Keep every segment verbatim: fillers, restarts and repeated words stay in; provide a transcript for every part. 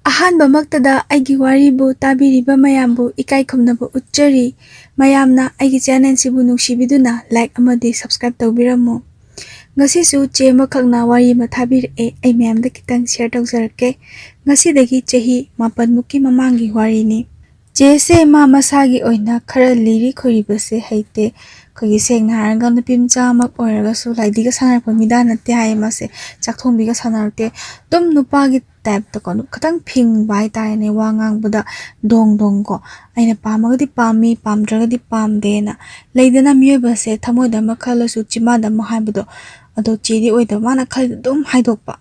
ꯑꯍꯥꯟꯕꯃꯛꯇꯗ ꯑꯩꯒꯤ ꯋꯥꯔꯤꯕꯨ ꯇꯥꯕꯤꯔꯤꯕ ꯃꯌꯥꯝꯕꯨ ꯏꯀꯥꯏ ꯈꯨꯝꯅꯕ ꯎꯠꯆꯔꯤ꯫ ꯃꯌꯥꯝꯅ ꯑꯩꯒꯤ ꯆꯦꯅꯦꯜꯁꯤꯕꯨ ꯅꯨꯡꯁꯤꯕꯤꯗꯨꯅ ꯂꯥꯏꯛ ꯑꯃꯗꯤ ꯁꯕꯁꯀ꯭ꯔꯥꯏꯕ ꯇꯧꯕꯤꯔꯝꯃꯨ꯫ ꯉꯁꯤꯁꯨ ꯆꯦ ꯑꯃꯈꯛꯅ ꯋꯥꯔꯤ ꯑꯃ ꯊꯥꯕꯤꯔꯛꯑꯦ, ꯑꯩ ꯃꯌꯥꯝꯗ ꯈꯤꯇꯪ ꯁꯤꯌꯔ ꯇꯧꯖꯔꯛꯀꯦ꯫ ꯉꯁꯤꯗꯒꯤ ꯆꯍꯤ ꯃꯥꯄꯟꯃꯨꯛꯀꯤ ꯃꯃꯥꯡꯒꯤ ꯋꯥꯔꯤꯅꯤ꯫ ꯆꯦꯁꯦ ꯃꯥ ꯃꯁꯥꯒꯤ ꯑꯣꯏꯅ ꯈꯔ ꯂꯤꯔꯤ ꯈꯣꯏꯔꯤꯕꯁꯦ ꯍꯩꯇꯦ꯫ ꯑꯩꯈꯣꯏꯒꯤ ꯁꯦꯡꯅ ꯍꯥꯏꯔꯒ ꯅꯨꯄꯤ ꯃꯆꯥ ꯑꯃ ꯑꯣꯏꯔꯒꯁꯨ ꯂꯥꯏꯗꯤꯒ ꯁꯥꯟꯅꯔꯛꯄ ꯃꯤꯗꯥ ꯅꯠꯇꯦ ꯍꯥꯏꯌꯦ ꯃꯥꯁꯦ꯫ ꯆꯥꯛ ꯊꯣꯡꯕꯤꯒ ꯁꯥꯟꯅꯔꯛꯇꯦ꯫ ꯑꯗꯨꯝ ꯅꯨꯄꯥꯒꯤ ꯇꯥꯏꯞꯇꯀꯣ, ꯑꯗꯨꯝ ꯈꯤꯇꯪ ꯐꯤꯡꯕ ꯍꯥꯏꯇꯥꯔꯦꯅꯦ, ꯋꯥ ꯉꯥꯡꯕꯗ ꯗꯣꯡ ꯗꯣꯡ ꯀꯣ꯫ ꯑꯩꯅ ꯄꯥꯝꯃꯒꯗꯤ ꯄꯥꯝꯃꯤ, ꯄꯥꯝꯗ꯭ꯔꯒꯗꯤ ꯄꯥꯝꯗꯦꯅ꯫ ꯂꯩꯗꯅ ꯃꯤꯑꯣꯏꯕꯁꯦ ꯊꯃꯣꯏꯗ ꯑꯃ ꯈꯜꯂꯁꯨ ꯆꯤꯟꯕꯥꯟꯗ ꯑꯃ ꯍꯥꯏꯕꯗꯣ꯫ ꯑꯗꯣ ꯆꯦꯗꯤ ꯑꯣꯏꯗꯕ, ꯃꯥꯅ ꯈꯜꯂꯤꯗꯣ ꯑꯗꯨꯝ ꯍꯥꯏꯗꯣꯛꯄ꯫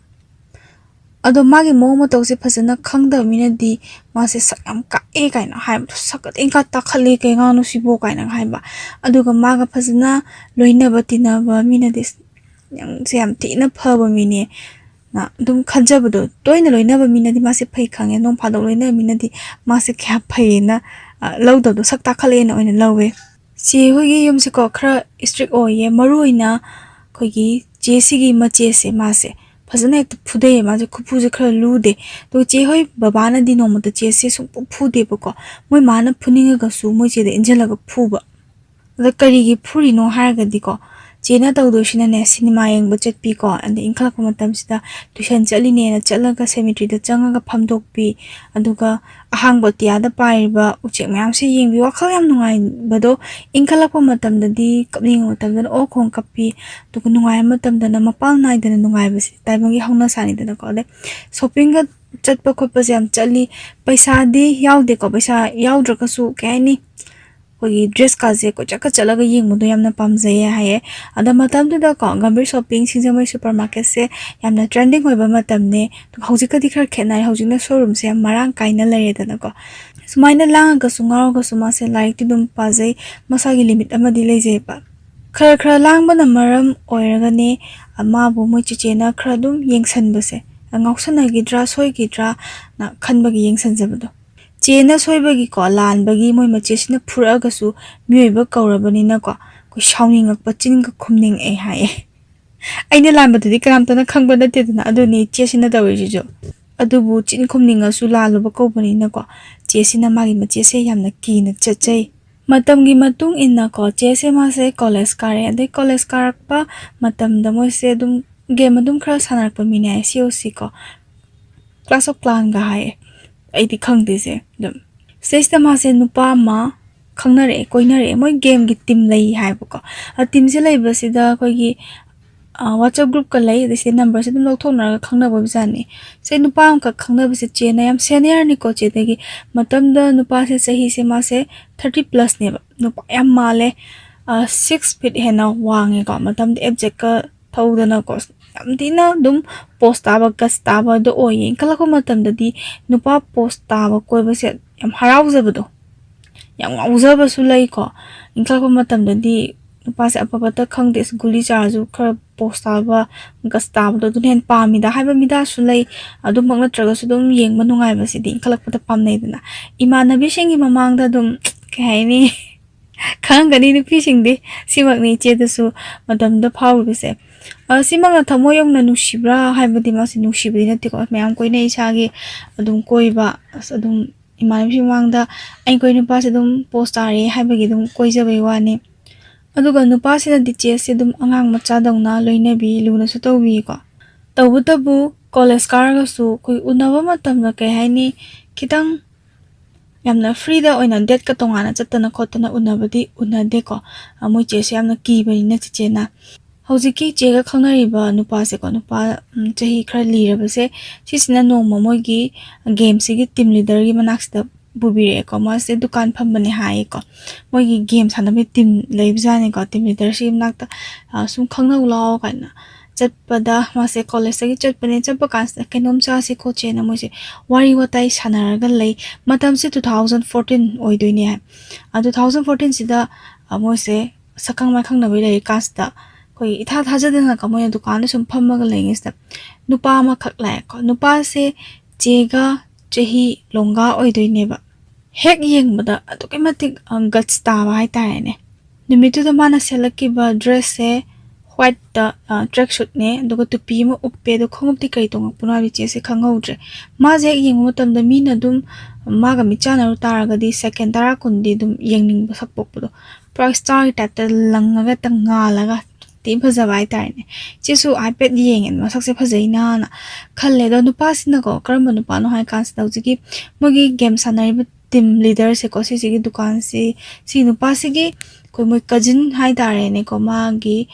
ꯑꯗꯣ ꯃꯥꯒꯤ ꯃꯑꯣꯡ ꯃꯇꯧꯁꯦ ꯐꯖꯅ ꯈꯪꯗꯕ ꯃꯤꯅꯗꯤ ꯃꯥꯁꯦ ꯁꯛ ꯌꯥꯝ ꯀꯥꯛꯑꯦ ꯀꯥꯏꯅ ꯍꯥꯏꯕꯗꯣ, "ꯁꯛ ꯑꯗꯨꯝ ꯀꯥꯛ ꯇꯥꯈꯠꯂꯦ, ꯀꯩ ꯑꯉꯥꯡꯅꯣ ꯁꯤꯕꯣ?" ꯀꯥꯏꯅ ꯍꯥꯏꯕ꯫ ꯑꯗꯨꯒ ꯃꯥꯒ ꯐꯖꯅ ꯂꯣꯏꯅꯕ ꯇꯤꯟꯅꯕ ꯃꯤꯅꯗꯤ, "ꯅꯪꯁꯦ ꯌꯥꯝ ꯊꯤꯅ ꯐꯕ ꯃꯤꯅꯦ" ꯅ ꯑꯗꯨꯝ ꯈꯟꯖꯕꯗꯣ꯫ ꯇꯣꯏꯅ ꯂꯣꯏꯅꯕ ꯃꯤꯅꯗꯤ ꯃꯥꯁꯦ ꯐꯩ ꯈꯪꯉꯦ, ꯅꯣꯡ ꯐꯥꯗꯣꯛ ꯂꯣꯏꯅꯕ ꯃꯤꯅꯗꯤ ꯃꯥꯁꯦ ꯀꯌꯥ ꯐꯩꯌꯦꯅ, ꯑ, ꯂꯧꯗꯕꯗꯣ, ꯁꯛ ꯇꯥꯈꯠꯂꯦꯅ ꯑꯣꯏꯅ ꯂꯧꯋꯦ꯫ ꯆꯦ ꯍꯣꯏꯒꯤ ꯌꯨꯝꯁꯦꯀꯣ ꯈꯔ ꯏꯁꯇ꯭ꯔꯤꯛ ꯑꯣꯏꯌꯦ, ꯃꯔꯨ ꯑꯣꯏꯅ ꯑꯩꯈꯣꯏꯒꯤ ꯆꯦꯁꯤꯒꯤ ꯃꯆꯦꯁꯦ, ꯃꯥꯁꯦ ꯐꯖꯅ ꯍꯦꯛꯇ ꯐꯨꯗꯩꯌꯦ, ꯃꯥꯁꯦ ꯈꯨꯐꯨꯁꯦ ꯈꯔ ꯂꯨꯗꯦ꯫ ꯑꯗꯨꯒ ꯆꯦ ꯍꯣꯏ ꯕꯕꯥꯅꯗꯤ ꯅꯣꯡꯃꯇ ꯆꯦꯁꯦ ꯁꯨꯡꯐꯨ ꯐꯨꯗꯦꯕꯀꯣ꯫ ꯃꯣꯏ ꯃꯥꯅ ꯐꯨꯅꯤꯡꯉꯒꯁꯨ ꯃꯣꯏ ꯆꯦꯗ ꯏꯟꯁꯤꯜꯂꯒ ꯐꯨꯕ꯫ ꯑꯗ ꯀꯔꯤꯒꯤ ꯐꯨꯔꯤꯅꯣ ꯍꯥꯏꯔꯒꯗꯤꯀꯣ, ꯆꯦꯅ ꯇꯧꯗꯣꯏꯁꯤꯅꯅꯦ, ꯁꯤꯅꯦꯃꯥ ꯌꯦꯡꯕ ꯆꯠꯄꯤꯀꯣ, ꯑꯗꯩ ꯏꯟꯈꯠꯂꯛꯄ ꯃꯇꯝꯁꯤꯗ ꯇꯨꯏꯁꯟ ꯆꯠꯂꯤꯅꯦꯅ ꯆꯠꯂꯒ ꯁꯦꯃꯤꯇ꯭ꯔꯤꯗ ꯆꯪꯉꯒ ꯐꯝꯗꯣꯛꯄꯤ, ꯑꯗꯨꯒ ꯑꯍꯥꯡꯕ ꯑꯇꯤꯌꯥꯗ ꯄꯥꯏꯔꯤꯕ ꯎꯆꯦꯛ ꯃꯌꯥꯝꯁꯦ ꯌꯦꯡꯕꯤ, ꯋꯥꯈꯜ ꯌꯥꯝ ꯅꯨꯡꯉꯥꯏꯕꯗꯣ꯫ ꯏꯟꯈꯠꯂꯛꯄ ꯃꯇꯝꯗꯗꯤ ꯀꯞꯅꯤꯡꯕ ꯃꯇꯝꯗꯅ ꯑꯣꯛ ꯈꯣꯡ ꯀꯞꯄꯤ, ꯑꯗꯨꯒ ꯅꯨꯡꯉꯥꯏꯕ ꯃꯇꯝꯗꯅ ꯃꯄꯥꯜ ꯅꯥꯏꯗꯅ ꯅꯨꯡꯉꯥꯏꯕꯁꯤ ꯇꯥꯏꯕꯪꯒꯤ ꯍꯧꯅꯁꯥꯅꯤꯗꯅꯀꯣ꯫ ꯑꯗꯩ ꯁꯣꯞꯄꯤꯡꯒ ꯆꯠꯄ ꯈꯣꯠꯄꯁꯦ ꯌꯥꯝ ꯆꯠꯂꯤ꯫ ꯄꯩꯁꯥꯗꯤ ꯌꯥꯎꯗꯦꯀꯣ, ꯄꯩꯁꯥ ꯌꯥꯎꯗ꯭ꯔꯒꯁꯨ ꯀꯩ ꯍꯥꯏꯅꯤ, ꯑꯩꯈꯣꯏꯒꯤ ꯗ꯭ꯔꯦꯁꯀꯥꯁꯦ ꯀꯣꯏꯆꯠꯀ ꯆꯠꯂꯒ ꯌꯦꯡꯕꯗꯣ ꯌꯥꯝꯅ ꯄꯥꯝꯖꯩꯌꯦ ꯍꯥꯏꯌꯦ꯫ ꯑꯗ ꯃꯇꯝꯗꯨꯗꯀꯣ ꯒꯝꯚꯤꯔ ꯁꯣꯞꯄꯤꯡ, ꯁꯤꯡꯖꯃꯩ ꯁꯨꯄꯔ ꯃꯥꯔꯀꯦꯠꯁꯦ ꯌꯥꯝꯅ ꯇ꯭ꯔꯦꯟꯗꯤꯡ ꯑꯣꯏꯕ ꯃꯇꯝꯅꯦ꯫ ꯑꯗꯨꯒ ꯍꯧꯖꯤꯛꯀꯗꯤ ꯈꯔ ꯈꯦꯠꯅꯔꯦ, ꯍꯧꯖꯤꯛꯅ ꯁꯣꯔꯨꯝꯁꯦ ꯌꯥꯝ ꯃꯔꯥꯡ ꯀꯥꯏꯅ ꯂꯩꯔꯦꯗꯅꯀꯣ꯫ ꯁꯨꯃꯥꯏꯅ ꯂꯥꯡꯉꯒꯁꯨ ꯉꯥꯎꯔꯒꯁꯨ ꯃꯥꯁꯦ ꯂꯥꯏꯔꯤꯛꯇꯤ ꯑꯗꯨꯝ ꯄꯥꯖꯩ, ꯃꯁꯥꯒꯤ ꯂꯤꯃꯤꯠ ꯑꯃꯗꯤ ꯂꯩꯖꯩꯕ꯫ ꯈꯔ ꯈꯔ ꯂꯥꯡꯕꯅ ꯃꯔꯝ ꯑꯣꯏꯔꯒꯅꯦ, ꯑ, ꯃꯥꯕꯨ ꯃꯣꯏ ꯆꯦꯆꯦꯅ ꯈꯔ ꯑꯗꯨꯝ ꯌꯦꯡꯁꯟꯕꯁꯦ, ꯑ, ꯉꯥꯎꯁꯟꯅꯈꯤꯗ꯭ꯔꯥ ꯁꯣꯏꯈꯤꯗ꯭ꯔꯥꯅ ꯈꯟꯕꯒꯤ ꯌꯦꯡꯁꯟꯖꯕꯗꯣ꯫ ꯆꯦꯅ ꯁꯣꯏꯕꯒꯤꯀꯣ, ꯂꯥꯟꯕꯒꯤ ꯃꯣꯏ ꯃꯆꯦꯁꯤꯅ ꯐꯨꯔꯛꯑꯒꯁꯨ ꯃꯤꯑꯣꯏꯕ ꯀꯧꯔꯕꯅꯤꯅꯀꯣ, ꯑꯩꯈꯣꯏ ꯁꯥꯎꯅꯤꯡꯉꯛꯄ, ꯆꯤꯟꯒ ꯈꯨꯝꯅꯤꯡꯉꯛꯑꯦ ꯍꯥꯏꯌꯦ꯫ ꯑꯩꯅ ꯂꯥꯟꯕꯗꯨꯗꯤ ꯀꯅꯥꯝꯇꯅ ꯈꯪꯕ ꯅꯠꯇꯦꯗꯅ, ꯑꯗꯨꯅꯤ ꯏꯆꯦꯁꯤꯅ ꯇꯧꯔꯤꯁꯤꯁꯨ꯫ ꯑꯗꯨꯕꯨ ꯆꯤꯟ ꯈꯨꯝꯅꯤꯡꯉꯁꯨ ꯂꯥꯜꯂꯨꯕ ꯀꯧꯕꯅꯤꯅꯀꯣ, ꯆꯦꯁꯤꯅ ꯃꯥꯒꯤ ꯃꯆꯦꯁꯦ ꯌꯥꯝꯅ ꯀꯤꯅ ꯆꯠꯆꯩ꯫ ꯃꯇꯝꯒꯤ ꯃꯇꯨꯡ ꯏꯟꯅꯀꯣ, ꯆꯦꯁꯦ ꯃꯥꯁꯦ ꯀꯣꯂꯦꯖ ꯀꯥꯔꯦ꯫ ꯑꯗꯩ ꯀꯣꯂꯦꯖ ꯀꯥꯔꯛꯄ ꯃꯇꯝꯗ ꯃꯣꯏꯁꯦ ꯑꯗꯨꯝ ꯒꯦꯝ ꯑꯗꯨꯝ ꯈꯔ ꯁꯥꯟꯅꯔꯛꯄ ꯃꯤꯅꯦ ꯍꯥꯏ, ꯁꯤ ꯑꯣ ꯁꯤ ꯀꯣ, ꯀ꯭ꯂꯥꯁ ꯑꯣꯐ ꯀ꯭ꯂꯥꯟꯒ ꯍꯥꯏꯌꯦ, ꯑꯩꯗꯤ ꯈꯪꯗꯦꯁꯦ꯫ ꯑꯗꯨꯝ ꯁꯤꯗꯩꯁꯤꯗ ꯃꯥꯁꯦ ꯅꯨꯄꯥ ꯑꯃ ꯈꯪꯅꯔꯛꯑꯦ, ꯀꯣꯏꯅꯔꯛꯑꯦ꯫ ꯃꯣꯏ ꯒꯦꯝꯒꯤ ꯇꯤꯝ ꯂꯩ ꯍꯥꯏꯕꯀꯣ꯫ ꯑ ꯇꯤꯝꯁꯦ ꯂꯩꯕꯁꯤꯗ ꯑꯩꯈꯣꯏꯒꯤ ꯋꯥꯆꯞ ꯒ꯭ꯔꯨꯞꯀ ꯂꯩ, ꯑꯗꯩ ꯁꯤꯗ ꯅꯝꯕꯔꯁꯦ ꯑꯗꯨꯝ ꯂꯧꯊꯣꯛꯅꯔꯒ ꯈꯪꯅꯕ ꯑꯣꯏꯕꯖꯥꯠꯅꯤ꯫ ꯁꯦ ꯅꯨꯄꯥ ꯑꯃꯈꯛ ꯈꯪꯅꯕꯁꯦ ꯆꯦꯅ ꯌꯥꯝ ꯁꯦꯅꯤꯌꯔꯅꯤꯀꯣ ꯆꯦꯗꯒꯤ꯫ ꯃꯇꯝꯗ ꯅꯨꯄꯥꯁꯦ ꯆꯍꯤꯁꯦ ꯃꯥꯁꯦ ꯊꯥꯔꯇꯤ ꯄ꯭ꯂꯁꯅꯦꯕ, ꯅꯨꯄꯥ ꯌꯥꯝ ꯃꯥꯜꯂꯦ꯫ ꯁꯤꯛꯁ ꯐꯤꯠ ꯍꯦꯟꯅ ꯋꯥꯡꯉꯦꯀꯣ꯫ ꯃꯇꯝꯗ ꯑꯦꯞꯖꯦꯛꯀ ꯊꯧꯗꯅꯀꯣ, ꯌꯥꯝ ꯊꯤꯅ ꯑꯗꯨꯝ ꯄꯣꯁ ꯇꯥꯕ, ꯒꯁ ꯇꯥꯕꯗꯣ ꯑꯣꯏꯌꯦ꯫ ꯏꯟꯈꯠꯂꯛꯄ ꯃꯇꯝꯗꯗꯤ ꯅꯨꯄꯥ ꯄꯣꯁ ꯇꯥꯕ ꯀꯣꯏꯕꯁꯦ ꯌꯥꯝ ꯍꯔꯥꯎꯖꯕꯗꯣ, ꯌꯥꯝ ꯉꯥꯎꯖꯕꯁꯨ ꯂꯩꯀꯣ꯫ ꯏꯟꯈꯠꯂꯛꯄ ꯃꯇꯝꯗꯗꯤ ꯅꯨꯄꯥꯁꯦ ꯑꯐꯕꯇ ꯈꯪꯗꯦ, ꯑꯁ, ꯒꯨꯂꯤ ꯆꯥꯔꯁꯨ ꯈꯔ ꯄꯣꯁ ꯇꯥꯕ, ꯒꯁ ꯇꯥꯕꯗꯣ ꯑꯗꯨꯅ ꯍꯦꯟꯅ ꯄꯥꯝꯃꯤꯗ ꯍꯥꯏꯕ ꯃꯤꯗꯥꯁꯨ ꯂꯩ꯫ ꯑꯗꯨꯃꯛ ꯅꯠꯇ꯭ꯔꯒꯁꯨ ꯑꯗꯨꯝ ꯌꯦꯡꯕ ꯅꯨꯡꯉꯥꯏꯕꯁꯤꯗꯤ ꯏꯟꯈꯠꯂꯛꯄꯗ ꯄꯥꯝꯅꯩꯗꯅ꯫ ꯏꯃꯥꯟꯅꯕꯤꯁꯤꯡꯒꯤ ꯃꯃꯥꯡꯗ ꯑꯗꯨꯝ, ꯀꯩ ꯍꯥꯏꯅꯤ, ꯈꯪꯉꯝꯒꯅꯤ ꯅꯨꯄꯤꯁꯤꯡꯗꯤ꯫ ꯁꯤꯃꯛꯅꯤ ꯏꯆꯦꯗꯁꯨ ꯃꯇꯝꯗ ꯐꯥꯎꯔꯤꯕꯁꯦ꯫ ꯑ, ꯁꯤꯃꯛꯅ ꯊꯃꯣꯏ ꯌꯧꯅ ꯅꯨꯡꯁꯤꯕ꯭ꯔꯥ ꯍꯥꯏꯕꯗꯤ ꯃꯥꯁꯦ ꯅꯨꯡꯁꯤꯕꯗꯤ ꯅꯠꯇꯦꯀꯣ꯫ ꯃꯌꯥꯝ ꯀꯣꯏꯅꯩ, ꯏꯁꯥꯒꯤ ꯑꯗꯨꯝ ꯀꯣꯏꯕ, ꯑꯁ, ꯑꯗꯨꯝ ꯏꯃꯥꯟꯅꯕꯤꯁꯤꯡ ꯃꯃꯥꯡꯗ ꯑꯩ ꯀꯣꯏ ꯅꯨꯄꯥꯁꯦ ꯑꯗꯨꯝ ꯄꯣꯁ ꯇꯥꯔꯦ ꯍꯥꯏꯕꯒꯤ ꯑꯗꯨꯝ ꯀꯣꯏꯖꯕꯩ ꯋꯥꯅꯤ꯫ ꯑꯗꯨꯒ ꯅꯨꯄꯥꯁꯤꯅꯗꯤ ꯆꯦꯁꯦ ꯑꯗꯨꯝ ꯑꯉꯥꯡ ꯃꯆꯥꯗꯧꯅ ꯂꯣꯏꯅꯕꯤ, ꯂꯨꯅꯁꯨ ꯇꯧꯕꯤꯀꯣ꯫ ꯇꯧꯕꯇꯕꯨ ꯀꯣꯂꯦꯖ ꯀꯥꯔꯒꯁꯨ ꯑꯩꯈꯣꯏ ꯎꯅꯕ ꯃꯇꯝꯗ, ꯀꯩ ꯍꯥꯏꯅꯤ, ꯈꯤꯇꯪ ꯌꯥꯝꯅ ꯐ꯭ꯔꯤꯗ ꯑꯣꯏꯅ ꯗꯦꯠꯀ ꯇꯣꯉꯥꯟꯅ ꯆꯠꯇꯅ ꯈꯣꯠꯇꯅ ꯎꯅꯕꯗꯤ ꯎꯅꯗꯦꯀꯣ꯫ ꯑ, ꯃꯣꯏ ꯆꯦꯁꯦ ꯌꯥꯝꯅ ꯀꯤꯕꯅꯤꯅ ꯆꯦꯆꯦꯅ꯫ ꯍꯧꯖꯤꯛꯀꯤ ꯆꯦꯒ ꯈꯪꯅꯔꯤꯕ ꯅꯨꯄꯥꯁꯦꯀꯣ, ꯅꯨꯄꯥ, ꯎꯝ, ꯆꯍꯤ ꯈꯔ ꯂꯤꯔꯕꯁꯦ, ꯁꯤꯁꯤꯅ ꯅꯣꯡꯃ ꯃꯣꯏꯒꯤ ꯒꯦꯝꯁꯤꯒꯤ ꯇꯤꯝ ꯂꯤꯗꯔꯒꯤ ꯃꯅꯥꯛꯁꯤꯗ ꯄꯨꯕꯤꯔꯛꯑꯦꯀꯣ꯫ ꯃꯥꯁꯦ ꯗꯨꯀꯥꯟ ꯐꯝꯕꯅꯦ ꯍꯥꯏꯌꯦꯀꯣ꯫ ꯃꯣꯏꯒꯤ ꯒꯦꯝ ꯁꯥꯟꯅꯕꯒꯤ ꯇꯤꯝ ꯂꯩꯕꯖꯥꯠꯅꯤꯀꯣ꯫ ꯇꯤꯝ ꯂꯤꯗꯔꯁꯤꯒꯤ ꯃꯅꯥꯛꯇ, ꯑ, ꯁꯨꯝ ꯈꯪꯅꯧ ꯂꯥꯛꯑꯣ ꯀꯥꯏꯅ ꯆꯠꯄꯗ, ꯃꯥꯁꯦ ꯀꯣꯂꯦꯖꯇꯒꯤ ꯆꯠꯄꯅꯦ, ꯆꯠꯄ ꯀꯥꯟꯁꯤꯗ ꯀꯩꯅꯣꯝ ꯆꯥꯁꯤ ꯈꯣꯠꯁꯦꯅ ꯃꯣꯏꯁꯦ ꯋꯥꯔꯤ ꯋꯥꯇꯥꯏ ꯁꯥꯟꯅꯔꯒ ꯂꯩ꯫ ꯃꯇꯝꯁꯦ two thousand fourteen ꯑꯣꯏꯗꯣꯏꯅꯦ ꯍꯥꯏ꯫ ꯑ, two thousand fourteen ꯁꯤꯗ, ꯑ, ꯃꯣꯏꯁꯦ ꯁꯛꯈꯪ ꯃꯥꯏꯈꯪꯅꯕ ꯂꯩꯔꯤ ꯀꯥꯟꯁꯤꯗ ꯑꯩꯈꯣꯏꯒꯤ ꯏꯊꯥ ꯊꯥꯖꯗꯅꯀꯣ, ꯃꯣꯏꯅ ꯗꯨꯀꯥꯟꯗ ꯁꯨꯝ ꯐꯝꯃꯒ ꯂꯩꯔꯤꯉꯩꯁꯤꯗ ꯅꯨꯄꯥ ꯑꯃꯈꯛ ꯂꯥꯛꯑꯦꯀꯣ꯫ ꯅꯨꯄꯥꯁꯦ ꯆꯦꯒ ꯆꯍꯤ ꯂꯣꯡꯒꯥ ꯑꯣꯏꯗꯣꯏꯅꯦꯕ꯫ ꯍꯦꯛ ꯌꯦꯡꯕꯗ ꯑꯗꯨꯛꯀꯤ ꯃꯇꯤꯛ, ꯑ, ꯒꯠꯁ ꯇꯥꯕ ꯍꯥꯏꯇꯥꯔꯦꯅꯦ꯫ ꯅꯨꯃꯤꯠꯇꯨꯗ ꯃꯥꯅ ꯁꯦꯠꯂꯛꯈꯤꯕ ꯗ꯭ꯔꯦꯁꯁꯦ ꯋꯥꯏꯠꯇ ꯇ꯭ꯔꯦꯛ ꯁꯨꯠꯅꯦ, ꯑꯗꯨꯒ ꯇꯨꯄꯤ ꯑꯃ ꯎꯞꯄꯦ꯫ ꯑꯗꯣ ꯈꯣꯡꯎꯞꯇꯤ ꯀꯔꯤ ꯇꯣꯡꯉꯛꯄꯅꯣ ꯍꯥꯏꯕ ꯏꯆꯦꯁꯦ ꯈꯪꯍꯧꯗ꯭ꯔꯦ꯫ ꯃꯥꯁꯦ ꯍꯦꯛ ꯌꯦꯡꯕ ꯃꯇꯝꯗ ꯃꯤꯅ ꯑꯗꯨꯝ ꯃꯥꯒ ꯃꯤꯠꯆꯥꯟꯅꯔꯨ ꯇꯥꯔꯒꯗꯤ ꯁꯦꯀꯦꯟ ꯇꯔꯥ ꯀꯨꯟꯗꯤ ꯑꯗꯨꯝ ꯌꯦꯡꯅꯤꯡꯕ ꯁꯛ ꯄꯣꯛꯄꯗꯣ, ꯄꯨꯔꯥ ꯏꯁꯇꯥꯔꯒꯤ ꯇꯥꯏꯞꯇ ꯂꯪꯉꯒ ꯍꯦꯛꯇ ꯉꯥꯜꯂꯒ ꯊꯤ ꯐꯖꯕ ꯍꯥꯏꯇꯥꯔꯦꯅꯦ꯫ ꯏꯆꯦꯁꯨ ꯍꯥꯏꯐꯦꯠ ꯌꯦꯡꯉꯦ, ꯃꯁꯛꯁꯦ ꯐꯖꯩꯅꯥꯅ ꯈꯜꯂꯦ꯫ ꯑꯗꯣ ꯅꯨꯄꯥꯁꯤꯅꯀꯣ, ꯀꯔꯝꯕ ꯅꯨꯄꯥꯅꯣ ꯍꯥꯏ ꯀꯥꯟꯁꯤꯗ, ꯍꯧꯖꯤꯛꯀꯤ ꯃꯣꯏꯒꯤ ꯒꯦꯝ ꯁꯥꯟꯅꯔꯤꯕ ꯇꯤꯝ ꯂꯤꯗꯔꯁꯦꯀꯣ, ꯁꯤꯁꯤꯒꯤ ꯗꯨꯀꯥꯟꯁꯤ, ꯁꯤ ꯅꯨꯄꯥꯁꯤꯒꯤ ꯑꯩꯈꯣꯏ ꯃꯣꯏ ꯀꯖꯤꯟ ꯍꯥꯏꯇꯥꯔꯦꯅꯦꯀꯣ, ꯃꯥꯒꯤ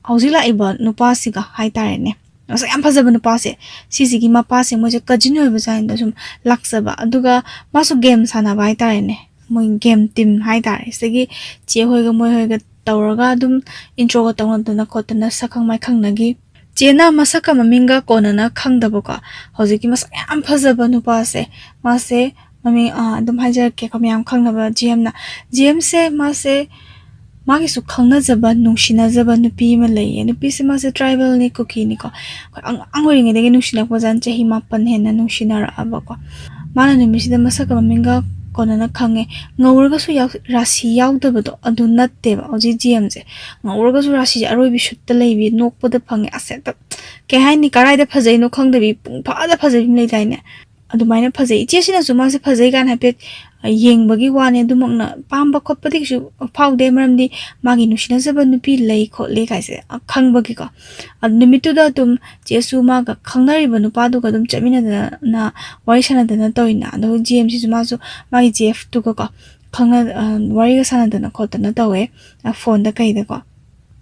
ꯍꯧꯖꯤꯛ ꯂꯥꯛꯏꯕ ꯅꯨꯄꯥꯁꯤꯒ ꯍꯥꯏꯇꯥꯔꯦꯅꯦ, ꯃꯁꯛ ꯌꯥꯝ ꯐꯖꯕ ꯅꯨꯄꯥꯁꯦ, ꯁꯤꯁꯤꯒꯤ ꯃꯄꯥꯁꯦ ꯃꯣꯏꯁꯦ ꯀꯖꯤꯟ ꯑꯣꯏꯕ ꯖꯥꯠꯅꯤꯗ ꯁꯨꯝ ꯂꯥꯛꯆꯕ꯫ ꯑꯗꯨꯒ ꯃꯥꯁꯨ ꯒꯦꯝ ꯁꯥꯟꯅꯕ ꯍꯥꯏꯇꯥꯔꯦꯅꯦ, ꯃꯣꯏ ꯒꯦꯝ ꯇꯤꯝ ꯍꯥꯏꯇꯥꯔꯦ꯫ ꯁꯤꯗꯒꯤ ꯆꯦ ꯍꯣꯏꯒ ꯃꯣꯏ ꯍꯣꯏꯒ ꯇꯧꯔꯒ ꯑꯗꯨꯝ ꯏꯟꯇ꯭ꯔꯣꯒ ꯇꯧꯅꯗꯅ ꯈꯣꯠꯇꯅ ꯁꯛꯈꯪ ꯃꯥꯏꯈꯪꯅꯈꯤ꯫ ꯆꯦꯅ ꯃꯁꯛꯀ ꯃꯃꯤꯡꯒ ꯀꯣꯟꯅꯅ ꯈꯪꯗꯕꯀꯣ, ꯍꯧꯖꯤꯛꯀꯤ ꯃꯁꯛ ꯌꯥꯝ ꯐꯖꯕ ꯅꯨꯄꯥꯁꯦ, ꯃꯥꯁꯦ ꯃꯃꯤꯡ, ꯑꯥ, ꯑꯗꯨꯝ ꯍꯥꯏꯖꯔꯛꯀꯦꯀꯣ, ꯃꯌꯥꯝ ꯈꯪꯅꯕ ꯖꯦꯝꯅ꯫ ꯖꯦꯝꯁꯦ ꯃꯥꯁꯦ ꯃꯥꯒꯤꯁꯨ ꯈꯪꯅꯖꯕ, ꯅꯨꯡꯁꯤꯅꯖꯕ ꯅꯨꯄꯤ ꯑꯃ ꯂꯩꯌꯦ꯫ ꯅꯨꯄꯤꯁꯦ ꯃꯥꯁꯦ ꯇ꯭ꯔꯥꯏꯕꯦꯜꯅꯤ, ꯀꯨꯀꯤꯅꯤꯀꯣ꯫ ꯑꯩꯈꯣꯏ ꯑꯉꯥꯡ ꯑꯣꯏꯔꯤꯉꯩꯗꯒꯤ ꯅꯨꯡꯁꯤꯅꯔꯛꯄ ꯖꯥꯠꯅꯤ, ꯆꯍꯤ ꯃꯥꯄꯟ ꯍꯦꯟꯅ ꯅꯨꯡꯁꯤꯅꯔꯛꯑꯕꯀꯣ꯫ ꯃꯥꯅ ꯅꯨꯃꯤꯠꯁꯤꯗ ꯃꯁꯛꯀ ꯃꯃꯤꯡꯒ ꯀꯣꯟꯅꯅ ꯈꯪꯉꯦ꯫ ꯉꯧꯔꯒꯁꯨ ꯌꯥꯎ-, ꯔꯥꯁꯤ ꯌꯥꯎꯗꯕꯗꯣ ꯑꯗꯨ ꯅꯠꯇꯦꯕ꯫ ꯍꯧꯖꯤꯛ ꯖꯦꯝꯁꯦ ꯉꯧꯔꯒꯁꯨ ꯔꯥꯁꯤꯁꯦ ꯑꯔꯣꯏꯕꯤ ꯁꯨꯠꯇ ꯂꯩꯕꯤ, ꯅꯣꯛꯄꯗ ꯐꯪꯉꯦ꯫ ꯑꯁ, ꯍꯦꯛꯇ ꯀꯩ ꯍꯥꯏꯅꯤ, ꯀꯔꯥꯏꯗ ꯐꯖꯩꯅꯣ ꯈꯪꯗꯕꯤ, ꯄꯨꯡ ꯐꯥꯗ ꯐꯖꯕꯤ ꯑꯃ ꯂꯩꯗꯥꯏꯅꯦ? ꯑꯗꯨꯃꯥꯏꯅ ꯐꯖꯩ꯫ ꯏꯆꯦꯁꯤꯅꯁꯨ ꯃꯥꯁꯦ ꯐꯖꯩ ꯀꯥꯏꯅ ꯍꯥꯏꯐꯦꯠ, ꯑ, ꯌꯦꯡꯕꯒꯤ ꯋꯥꯅꯤ, ꯑꯗꯨꯃꯛꯅ ꯄꯥꯝꯕ ꯈꯣꯠꯄꯗꯤ ꯀꯩꯁꯨ ꯐꯥꯎꯗꯦ꯫ ꯃꯔꯝꯗꯤ ꯃꯥꯒꯤ ꯅꯨꯡꯁꯤꯅꯖꯕ ꯅꯨꯄꯤ ꯂꯩ ꯈꯣꯠꯂꯦ ꯀꯥꯏꯁꯦ, ꯑ, ꯈꯪꯕꯒꯤꯀꯣ꯫ ꯑꯗꯨ ꯅꯨꯃꯤꯠꯇꯨꯗ ꯑꯗꯨꯝ ꯆꯦꯁꯨ ꯃꯥꯒ ꯈꯪꯅꯔꯤꯕ ꯅꯨꯄꯥꯗꯨꯒ ꯑꯗꯨꯝ ꯆꯠꯃꯤꯟꯅꯗꯅ ꯋꯥꯔꯤ ꯁꯥꯟꯅꯗꯅ ꯇꯧꯏꯅ꯫ ꯑꯗꯨꯒ ꯖꯦꯝꯁꯤꯁꯨ ꯃꯥꯁꯨ ꯃꯥꯒꯤ ꯖꯦꯐꯇꯨꯒꯀꯣ ꯈꯪꯅ-, ꯑ, ꯋꯥꯔꯤꯒ ꯁꯥꯟꯅꯗꯅ ꯈꯣꯠꯇꯅ ꯇꯧꯋꯦ, ꯑ, ꯐꯣꯟꯗ ꯀꯩꯗꯀꯣ꯫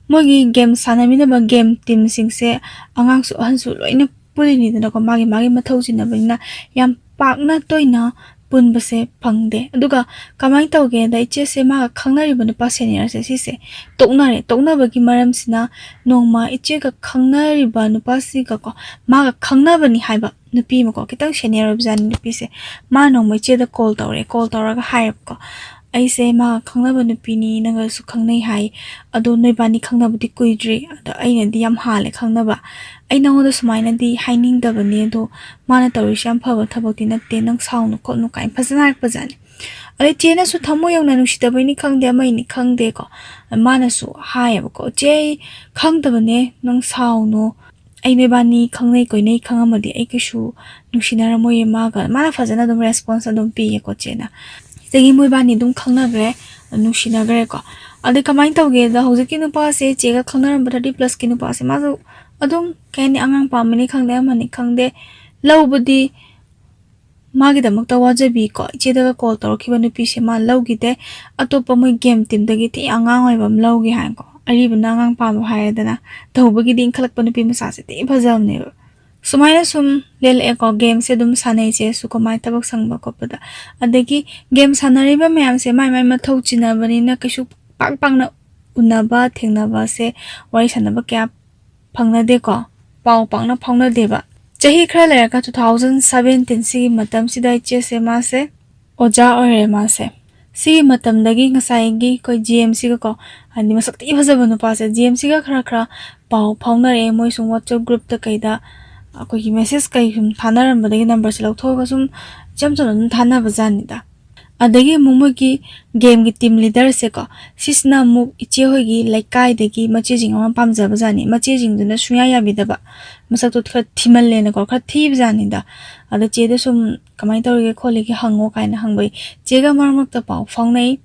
ꯃꯣꯏꯒꯤ ꯒꯦꯝ ꯁꯥꯟꯅꯃꯤꯟꯅꯕ ꯒꯦꯝ ꯇꯤꯝꯁꯤꯡꯁꯦ ꯑꯉꯥꯡꯁꯨ ꯑꯍꯟꯁꯨ ꯂꯣꯏꯅ ꯄꯨꯜꯂꯤꯅꯤꯗꯅꯀꯣ, ꯃꯥꯒꯤ ꯃꯥꯒꯤ ꯃꯊꯧ ꯆꯤꯟꯅꯕꯅꯤꯅ ꯌꯥꯝ ꯄꯥꯛꯅ ꯇꯣꯏꯅ ꯄꯨꯟꯕꯁꯦ ꯐꯪꯗꯦ꯫ ꯑꯗꯨꯒ ꯀꯃꯥꯏꯅ ꯇꯧꯒꯦꯗ, ꯏꯆꯦꯁꯦ ꯃꯥꯒ ꯈꯪꯅꯔꯤꯕ ꯅꯨꯄꯥ ꯁꯦꯅꯤꯌꯔꯁꯦ ꯁꯤꯁꯦ ꯇꯣꯛꯅꯔꯦ꯫ ꯇꯣꯛꯅꯕꯒꯤ ꯃꯔꯝꯁꯤꯅ, ꯅꯣꯡꯃ ꯏꯆꯦꯒ ꯈꯪꯅꯔꯤꯕ ꯅꯨꯄꯥꯁꯤꯒꯀꯣ, ꯃꯥꯒ ꯈꯪꯅꯕꯅꯤ ꯍꯥꯏꯕ ꯅꯨꯄꯤ ꯑꯃꯀꯣ, ꯈꯤꯇꯪ ꯁꯦꯅꯤꯌꯔ ꯑꯣꯏꯕ ꯖꯥꯠꯅꯤ ꯅꯨꯄꯤꯁꯦ꯫ ꯃꯥ ꯅꯣꯡꯃ ꯏꯆꯦꯗ ꯀꯣꯜ ꯇꯧꯔꯦ꯫ ꯀꯣꯜ ꯇꯧꯔꯒ ꯍꯥꯏꯔꯦꯕꯀꯣ, "ꯑꯩꯁꯦ ꯃꯥꯒ ꯈꯪꯅꯕ ꯅꯨꯄꯤꯅꯤ, ꯅꯪꯒꯁꯨ ꯈꯪꯅꯩ ꯍꯥꯏ, ꯑꯗꯣ ꯅꯣꯏꯕꯥꯅꯤ ꯈꯪꯅꯕꯗꯤ ꯀꯨꯏꯗ꯭ꯔꯤ, ꯑꯗꯣ ꯑꯩꯅꯗꯤ ꯌꯥꯝ ꯍꯥꯜꯂꯦ ꯈꯪꯅꯕ꯫ ꯑꯩ ꯅꯉꯣꯟꯗ ꯁꯨꯃꯥꯏꯅꯗꯤ ꯍꯥꯏꯅꯤꯡꯗꯕꯅꯦ, ꯑꯗꯣ ꯃꯥꯅ ꯇꯧꯔꯤꯁꯦ ꯌꯥꯝ ꯐꯕ ꯊꯕꯛꯇꯤ ꯅꯠꯇꯦ, ꯅꯪ ꯁꯥꯎꯅꯨ ꯈꯣꯠꯅꯨ" ꯀꯥꯏꯅ ꯐꯖꯅ ꯍꯥꯏꯔꯛꯄ ꯖꯥꯠꯅꯤ꯫ ꯑꯗꯩ ꯆꯦꯅꯁꯨ ꯊꯃꯣꯏ ꯌꯧꯅ ꯅꯨꯡꯁꯤꯗꯕꯩꯅꯤ ꯈꯪꯗꯦ, ꯑꯃꯩꯅꯤ ꯈꯪꯗꯦꯀꯣ, ꯃꯥꯅꯁꯨ ꯍꯥꯏꯌꯦꯕꯀꯣ, "ꯆꯦ, ꯑꯩ ꯈꯪꯗꯕꯅꯦ, ꯅꯪ ꯁꯥꯎꯅꯣ, ꯑꯩ ꯅꯣꯏꯕꯥꯅꯤ ꯈꯪꯅꯩ ꯀꯣꯏꯅꯩ ꯈꯪꯉꯝꯃꯗꯤ ꯑꯩ ꯀꯩꯁꯨ ꯅꯨꯡꯁꯤꯅꯔꯝꯃꯣꯏꯌꯦ ꯃꯥꯒ"꯫ ꯃꯥꯅ ꯐꯖꯅ ꯑꯗꯨꯝ ꯔꯦꯁꯄꯣꯟꯁ ꯑꯗꯨꯝ ꯄꯤꯌꯦꯀꯣ ꯆꯦꯅ꯫ ꯁꯤꯗꯒꯤ ꯃꯣꯏꯕꯥꯅꯤ ꯑꯗꯨꯝ ꯈꯪꯅꯈ꯭ꯔꯦ, ꯅꯨꯡꯁꯤꯅꯈ꯭ꯔꯦꯀꯣ꯫ ꯑꯗꯩ ꯀꯃꯥꯏꯅ ꯇꯧꯒꯦꯗ, ꯍꯧꯖꯤꯛꯀꯤ ꯅꯨꯄꯥꯁꯦ, ꯆꯦꯒ ꯈꯪꯅꯔꯝꯕ ꯊꯥꯔꯇꯤ ꯄ꯭ꯂꯁꯀꯤ ꯅꯨꯄꯥꯁꯦ, ꯃꯥꯁꯨ ꯑꯗꯨꯝ ꯀꯩ ꯍꯥꯏꯅꯤ, ꯑꯉꯥꯡ ꯄꯥꯝꯕꯅꯤ ꯈꯪꯗꯦ, ꯑꯃꯅꯤ ꯈꯪꯗꯦ, ꯂꯧꯕꯗꯤ ꯃꯥꯒꯤꯗꯃꯛꯇ ꯋꯥꯖꯕꯤꯀꯣ, ꯏꯆꯦꯗꯒ ꯀꯣꯜ ꯇꯧꯔꯛꯈꯤꯕ ꯅꯨꯄꯤꯁꯦ ꯃꯥ ꯂꯧꯈꯤꯗꯦ꯫ ꯑꯇꯣꯞꯄ ꯃꯣꯏ ꯒꯦꯝ ꯇꯤꯝꯗꯒꯤ ꯊꯤ ꯑꯉꯥꯡ ꯑꯣꯏꯕ ꯑꯃ ꯂꯧꯒꯦ ꯍꯥꯏꯀꯣ꯫ ꯑꯔꯤꯕꯅ ꯑꯉꯥꯡ ꯄꯥꯝꯕ ꯍꯥꯏꯔꯦꯗꯅ, ꯇꯧꯕꯒꯤꯗꯤ ꯏꯟꯈꯠꯂꯛꯄ ꯅꯨꯄꯤ ꯃꯆꯥꯁꯦ ꯊꯤ ꯐꯖꯕꯅꯦꯕ꯫ ꯁꯨꯃꯥꯏꯅ ꯁꯨꯝ ꯂꯦꯜꯂꯛꯑꯦꯀꯣ, ꯒꯦꯝꯁꯦ ꯑꯗꯨꯝ ꯁꯥꯟꯅꯩꯁꯦ ꯁꯨꯀꯃꯥꯏ ꯊꯕꯛ ꯁꯪꯕ ꯈꯣꯠꯄꯗ꯫ ꯑꯗꯒꯤ ꯒꯦꯝ ꯁꯥꯟꯅꯔꯤꯕ ꯃꯌꯥꯝꯁꯦ ꯃꯥꯏ ꯃꯥꯏ ꯃꯊꯧ ꯆꯤꯟꯅꯕꯅꯤꯅ ꯀꯩꯁꯨ ꯄꯥꯛ ꯄꯥꯛꯅ ꯎꯅꯕ ꯊꯦꯡꯅꯕꯁꯦ, ꯋꯥꯔꯤ ꯁꯥꯟꯅꯕ ꯀꯌꯥ ꯐꯪꯅꯗꯦꯀꯣ, ꯄꯥꯎ ꯄꯥꯛꯅ ꯐꯥꯎꯅꯗꯦꯕ꯫ ꯆꯍꯤ ꯈꯔ ꯂꯩꯔꯒ two thousand seventeen ꯁꯤꯒꯤ ꯃꯇꯝꯁꯤꯗ ꯏꯆꯦꯁꯦ ꯃꯥꯁꯦ ꯑꯣꯖꯥ ꯑꯣꯏꯔꯦ ꯃꯥꯁꯦ꯫ ꯁꯤꯒꯤ ꯃꯇꯝꯗꯒꯤ ꯉꯁꯥꯏꯒꯤ ꯑꯩꯈꯣꯏ ꯖꯤ ꯑꯦꯝ ꯁꯤꯒꯀꯣ, ꯍꯥꯏꯗꯤ ꯃꯁꯛ ꯊꯤ ꯐꯖꯕ ꯅꯨꯄꯥꯁꯦ, ꯖꯤ ꯑꯦꯝ ꯁꯤꯒ ꯈꯔ ꯈꯔ ꯄꯥꯎ ꯐꯥꯎꯅꯔꯛꯑꯦ꯫ ꯃꯣꯏ ꯁꯨꯝ WhatsApp ꯒ꯭ꯔꯨꯞꯇ ꯀꯩꯗ ꯑꯩꯈꯣꯏꯒꯤ ꯃꯦꯁꯦꯖ ꯀꯩ ꯁꯨꯝ ꯊꯥꯅꯔꯝꯕꯗꯒꯤ ꯅꯝꯕꯔꯁꯦ ꯂꯧꯊꯣꯛꯑꯒ ꯁꯨꯝ ꯏꯆꯝ ꯆꯝꯅ ꯑꯗꯨꯝ ꯊꯥꯅꯕ ꯖꯥꯠꯅꯤꯗ꯫ ꯑꯗꯒꯤ ꯑꯃꯨꯛ ꯃꯣꯏꯒꯤ ꯒꯦꯝꯒꯤ ꯇꯤꯝ ꯂꯤꯗꯔꯁꯦꯀꯣ, ꯁꯤꯁꯤꯅ ꯑꯃꯨꯛ ꯏꯆꯦ ꯍꯣꯏꯒꯤ ꯂꯩꯀꯥꯏꯗꯒꯤ ꯃꯆꯦꯁꯤꯡ ꯑꯃ ꯄꯥꯝꯖꯕ ꯖꯥꯠꯅꯤ꯫ ꯃꯆꯦꯁꯤꯡꯗꯨꯅ ꯁꯨꯡꯌꯥ ꯌꯥꯕꯤꯗꯕ, ꯃꯁꯛꯇꯣ ꯈꯔ ꯊꯤꯃꯜꯂꯦꯅꯀꯣ, ꯈꯔ ꯊꯤꯕ ꯖꯥꯠꯅꯤꯗ꯫ ꯑꯗ ꯆꯦꯗ ꯁꯨꯝ "ꯀꯃꯥꯏꯅ ꯇꯧꯔꯤꯒꯦ ꯈꯣꯠꯂꯤꯒꯦ ꯍꯪꯉꯣ" ꯀꯥꯏꯅ ꯍꯪꯕꯩ ꯆꯦꯒ ꯃꯔꯛ ꯃꯔꯛꯇ ꯄꯥꯎ ꯐꯥꯎꯅꯩ꯫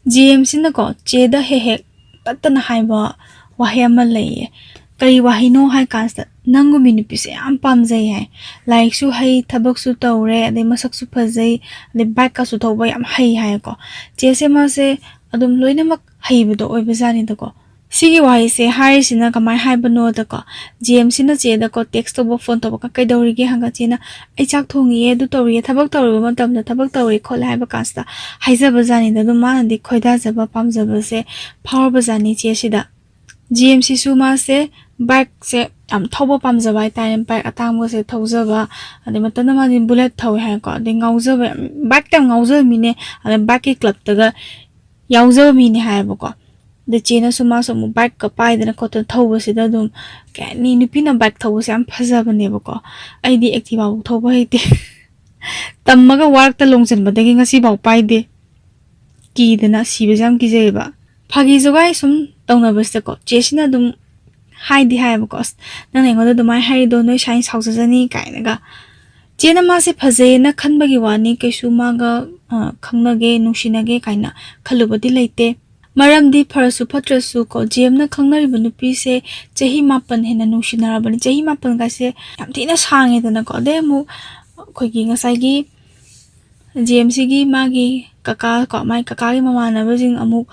ꯖꯤ ꯑꯦꯝ ꯁꯤꯅꯀꯣ ꯆꯦꯗ ꯍꯦꯛ ꯍꯦꯛ ꯇꯠꯇꯅ ꯍꯥꯏꯕ ꯋꯥꯍꯩ ꯑꯃ ꯂꯩꯌꯦ꯫ ꯀꯔꯤ ꯋꯥꯍꯩꯅꯣ ꯍꯥꯏ ꯀꯥꯟꯁꯤꯗ, "ꯅꯪꯒꯨꯝꯕꯤ ꯅꯨꯄꯤꯁꯦ ꯌꯥꯝ ꯄꯥꯝꯖꯩ" ꯍꯥꯏ꯫ "ꯂꯥꯏꯔꯤꯛꯁꯨ ꯍꯩ, ꯊꯕꯛꯁꯨ ꯇꯧꯔꯦ, ꯑꯗꯩ ꯃꯁꯛꯁꯨ ꯐꯖꯩ, ꯑꯗꯩ ꯕꯥꯏꯛꯀꯁꯨ ꯊꯧꯕ ꯌꯥꯝ ꯍꯩ" ꯍꯥꯏꯀꯣ꯫ ꯆꯦꯁꯦ ꯃꯥꯁꯦ ꯑꯗꯨꯝ ꯂꯣꯏꯅꯃꯛ ꯍꯩꯕꯗꯣ ꯑꯣꯏꯕ ꯖꯥꯠꯅꯤꯗꯀꯣ꯫ ꯁꯤꯒꯤ ꯋꯥꯍꯩꯁꯦ ꯍꯥꯏꯔꯤꯁꯤꯅ ꯀꯃꯥꯏꯅ ꯍꯥꯏꯕꯅꯣꯗꯀꯣ, ꯖꯤ ꯑꯦꯝ ꯁꯤꯅ ꯆꯦꯗꯀꯣ ꯇꯦꯛꯁ ꯇꯧꯕ, ꯐꯣꯟ ꯇꯧꯕ, "ꯀꯩꯗꯧꯔꯤꯒꯦ?" ꯍꯪꯉ ꯆꯦꯅ "ꯑꯩ ꯆꯥꯛ ꯊꯣꯡꯉꯤꯌꯦ, ꯑꯗꯨ ꯇꯧꯔꯤꯌꯦ", ꯊꯕꯛ ꯇꯧꯔꯤꯕ ꯃꯇꯝꯗ "ꯊꯕꯛ ꯇꯧꯔꯤ" ꯈꯣꯠꯂꯦ ꯍꯥꯏꯕ ꯀꯥꯟꯁꯤꯗ ꯍꯥꯏꯖꯕ ꯖꯥꯠꯅꯤꯗ꯫ ꯑꯗꯨꯝ ꯃꯥꯅꯗꯤ ꯈꯣꯏꯗꯥꯖꯕ, ꯄꯥꯝꯖꯕꯁꯦ ꯐꯥꯎꯔꯕ ꯖꯥꯠꯅꯤ ꯆꯦꯁꯤꯗ꯫ ꯖꯤ ꯑꯦꯝ ꯁꯤꯁꯨ ꯃꯥꯁꯦ ꯕꯥꯏꯛꯁꯦ ꯌꯥꯝ ꯊꯧꯕ ꯄꯥꯝꯖꯕ ꯍꯥꯏꯇꯥꯔꯦ, ꯕꯥꯏꯛ ꯑꯇꯥꯡꯕꯁꯦ ꯊꯧꯖꯕ꯫ ꯑꯗꯩ ꯃꯇꯝꯗ ꯃꯥꯗꯤ ꯕꯨꯂꯦꯠ ꯊꯧꯋꯦ ꯍꯥꯏꯀꯣ, ꯑꯗꯩ ꯉꯥꯎꯖꯕ ꯌꯥꯝ, ꯕꯥꯏꯛꯇ ꯌꯥꯝ ꯉꯥꯎꯖꯕ ꯃꯤꯅꯦ꯫ ꯑꯗꯩ ꯕꯥꯏꯛꯀꯤ ꯀ꯭ꯂꯕꯇꯒ ꯌꯥꯎꯖꯕ ꯃꯤꯅꯦ ꯍꯥꯏꯌꯦꯕꯀꯣ꯫ ꯑꯗ ꯆꯦꯅꯁꯨ ꯃꯥꯁꯨ ꯑꯃꯨꯛ ꯕꯥꯏꯛꯀ ꯄꯥꯏꯗꯅ ꯈꯣꯠꯇꯅ ꯊꯧꯕꯁꯤꯗ ꯑꯗꯨꯝ, ꯀꯩ ꯍꯥꯏꯅꯤ, ꯅꯨꯄꯤꯅ ꯕꯥꯏꯛ ꯊꯧꯕꯁꯦ ꯌꯥꯝ ꯐꯖꯕꯅꯦꯕꯀꯣ꯫ ꯑꯩꯗꯤ ꯑꯦꯛꯇꯤꯚꯥꯕꯨ ꯊꯧꯕ ꯍꯩꯇꯦ꯫ ꯇꯝꯃꯒ ꯋꯥꯔꯛꯇ ꯂꯣꯡꯁꯤꯟꯕꯗꯒꯤ ꯉꯁꯤꯐꯥꯎ ꯄꯥꯏꯗꯦ꯫ ꯀꯤꯗꯅ ꯁꯤꯕꯁꯦ ꯌꯥꯝ ꯀꯤꯖꯩꯌꯦꯕ꯫ ꯐꯥꯒꯤ ꯖꯣꯒꯥꯏ ꯁꯨꯝ ꯇꯧꯅꯕꯁꯤꯗꯀꯣ, ꯆꯦꯁꯤꯅ ꯑꯗꯨꯝ ꯍꯥꯏꯗꯤ ꯍꯥꯏꯌꯦꯕꯀꯣ, "ꯑꯁ, ꯅꯪꯅ ꯑꯩꯉꯣꯟꯗ ꯑꯗꯨꯃꯥꯏꯅ ꯍꯥꯏꯔꯤꯗꯣ ꯅꯣꯏ ꯁꯥꯏꯅ ꯁꯥꯎꯖꯖꯅꯤ" ꯀꯥꯏꯅꯒ꯫ ꯆꯦꯅ ꯃꯥꯁꯦ ꯐꯖꯩꯌꯦꯅ ꯈꯟꯕꯒꯤ ꯋꯥꯅꯤ, ꯀꯩꯁꯨ ꯃꯥꯒ, ꯑ, ꯈꯪꯅꯒꯦ, ꯅꯨꯡꯁꯤꯅꯒꯦ ꯀꯥꯏꯅ ꯈꯜꯂꯨꯕꯗꯤ ꯂꯩꯇꯦ꯫ ꯃꯔꯝꯗꯤ ꯐꯔꯁꯨ ꯐꯠꯇ꯭ꯔꯁꯨ ꯀꯣ, ꯖꯦꯝꯅ ꯈꯪꯅꯔꯤꯕ ꯅꯨꯄꯤꯁꯦ ꯆꯍꯤ ꯃꯥꯄꯟ ꯍꯦꯟꯅ ꯅꯨꯡꯁꯤꯅꯔꯕꯅꯤ꯫ ꯆꯍꯤ ꯃꯥꯄꯟꯒꯁꯦ ꯌꯥꯝ ꯊꯤꯅ ꯁꯥꯡꯉꯦꯗꯅꯀꯣ꯫ ꯑꯗꯩ ꯑꯃꯨꯛ ꯑꯩꯈꯣꯏꯒꯤ ꯉꯁꯥꯏꯒꯤ ꯖꯦꯝꯁꯤꯒꯤ ꯃꯥꯒꯤ ꯀꯀꯥ ꯀꯣ, ꯃꯥꯒꯤ ꯀꯀꯥꯒꯤ ꯃꯃꯥꯟꯅꯕꯁꯤꯡ ꯑꯃꯨꯛ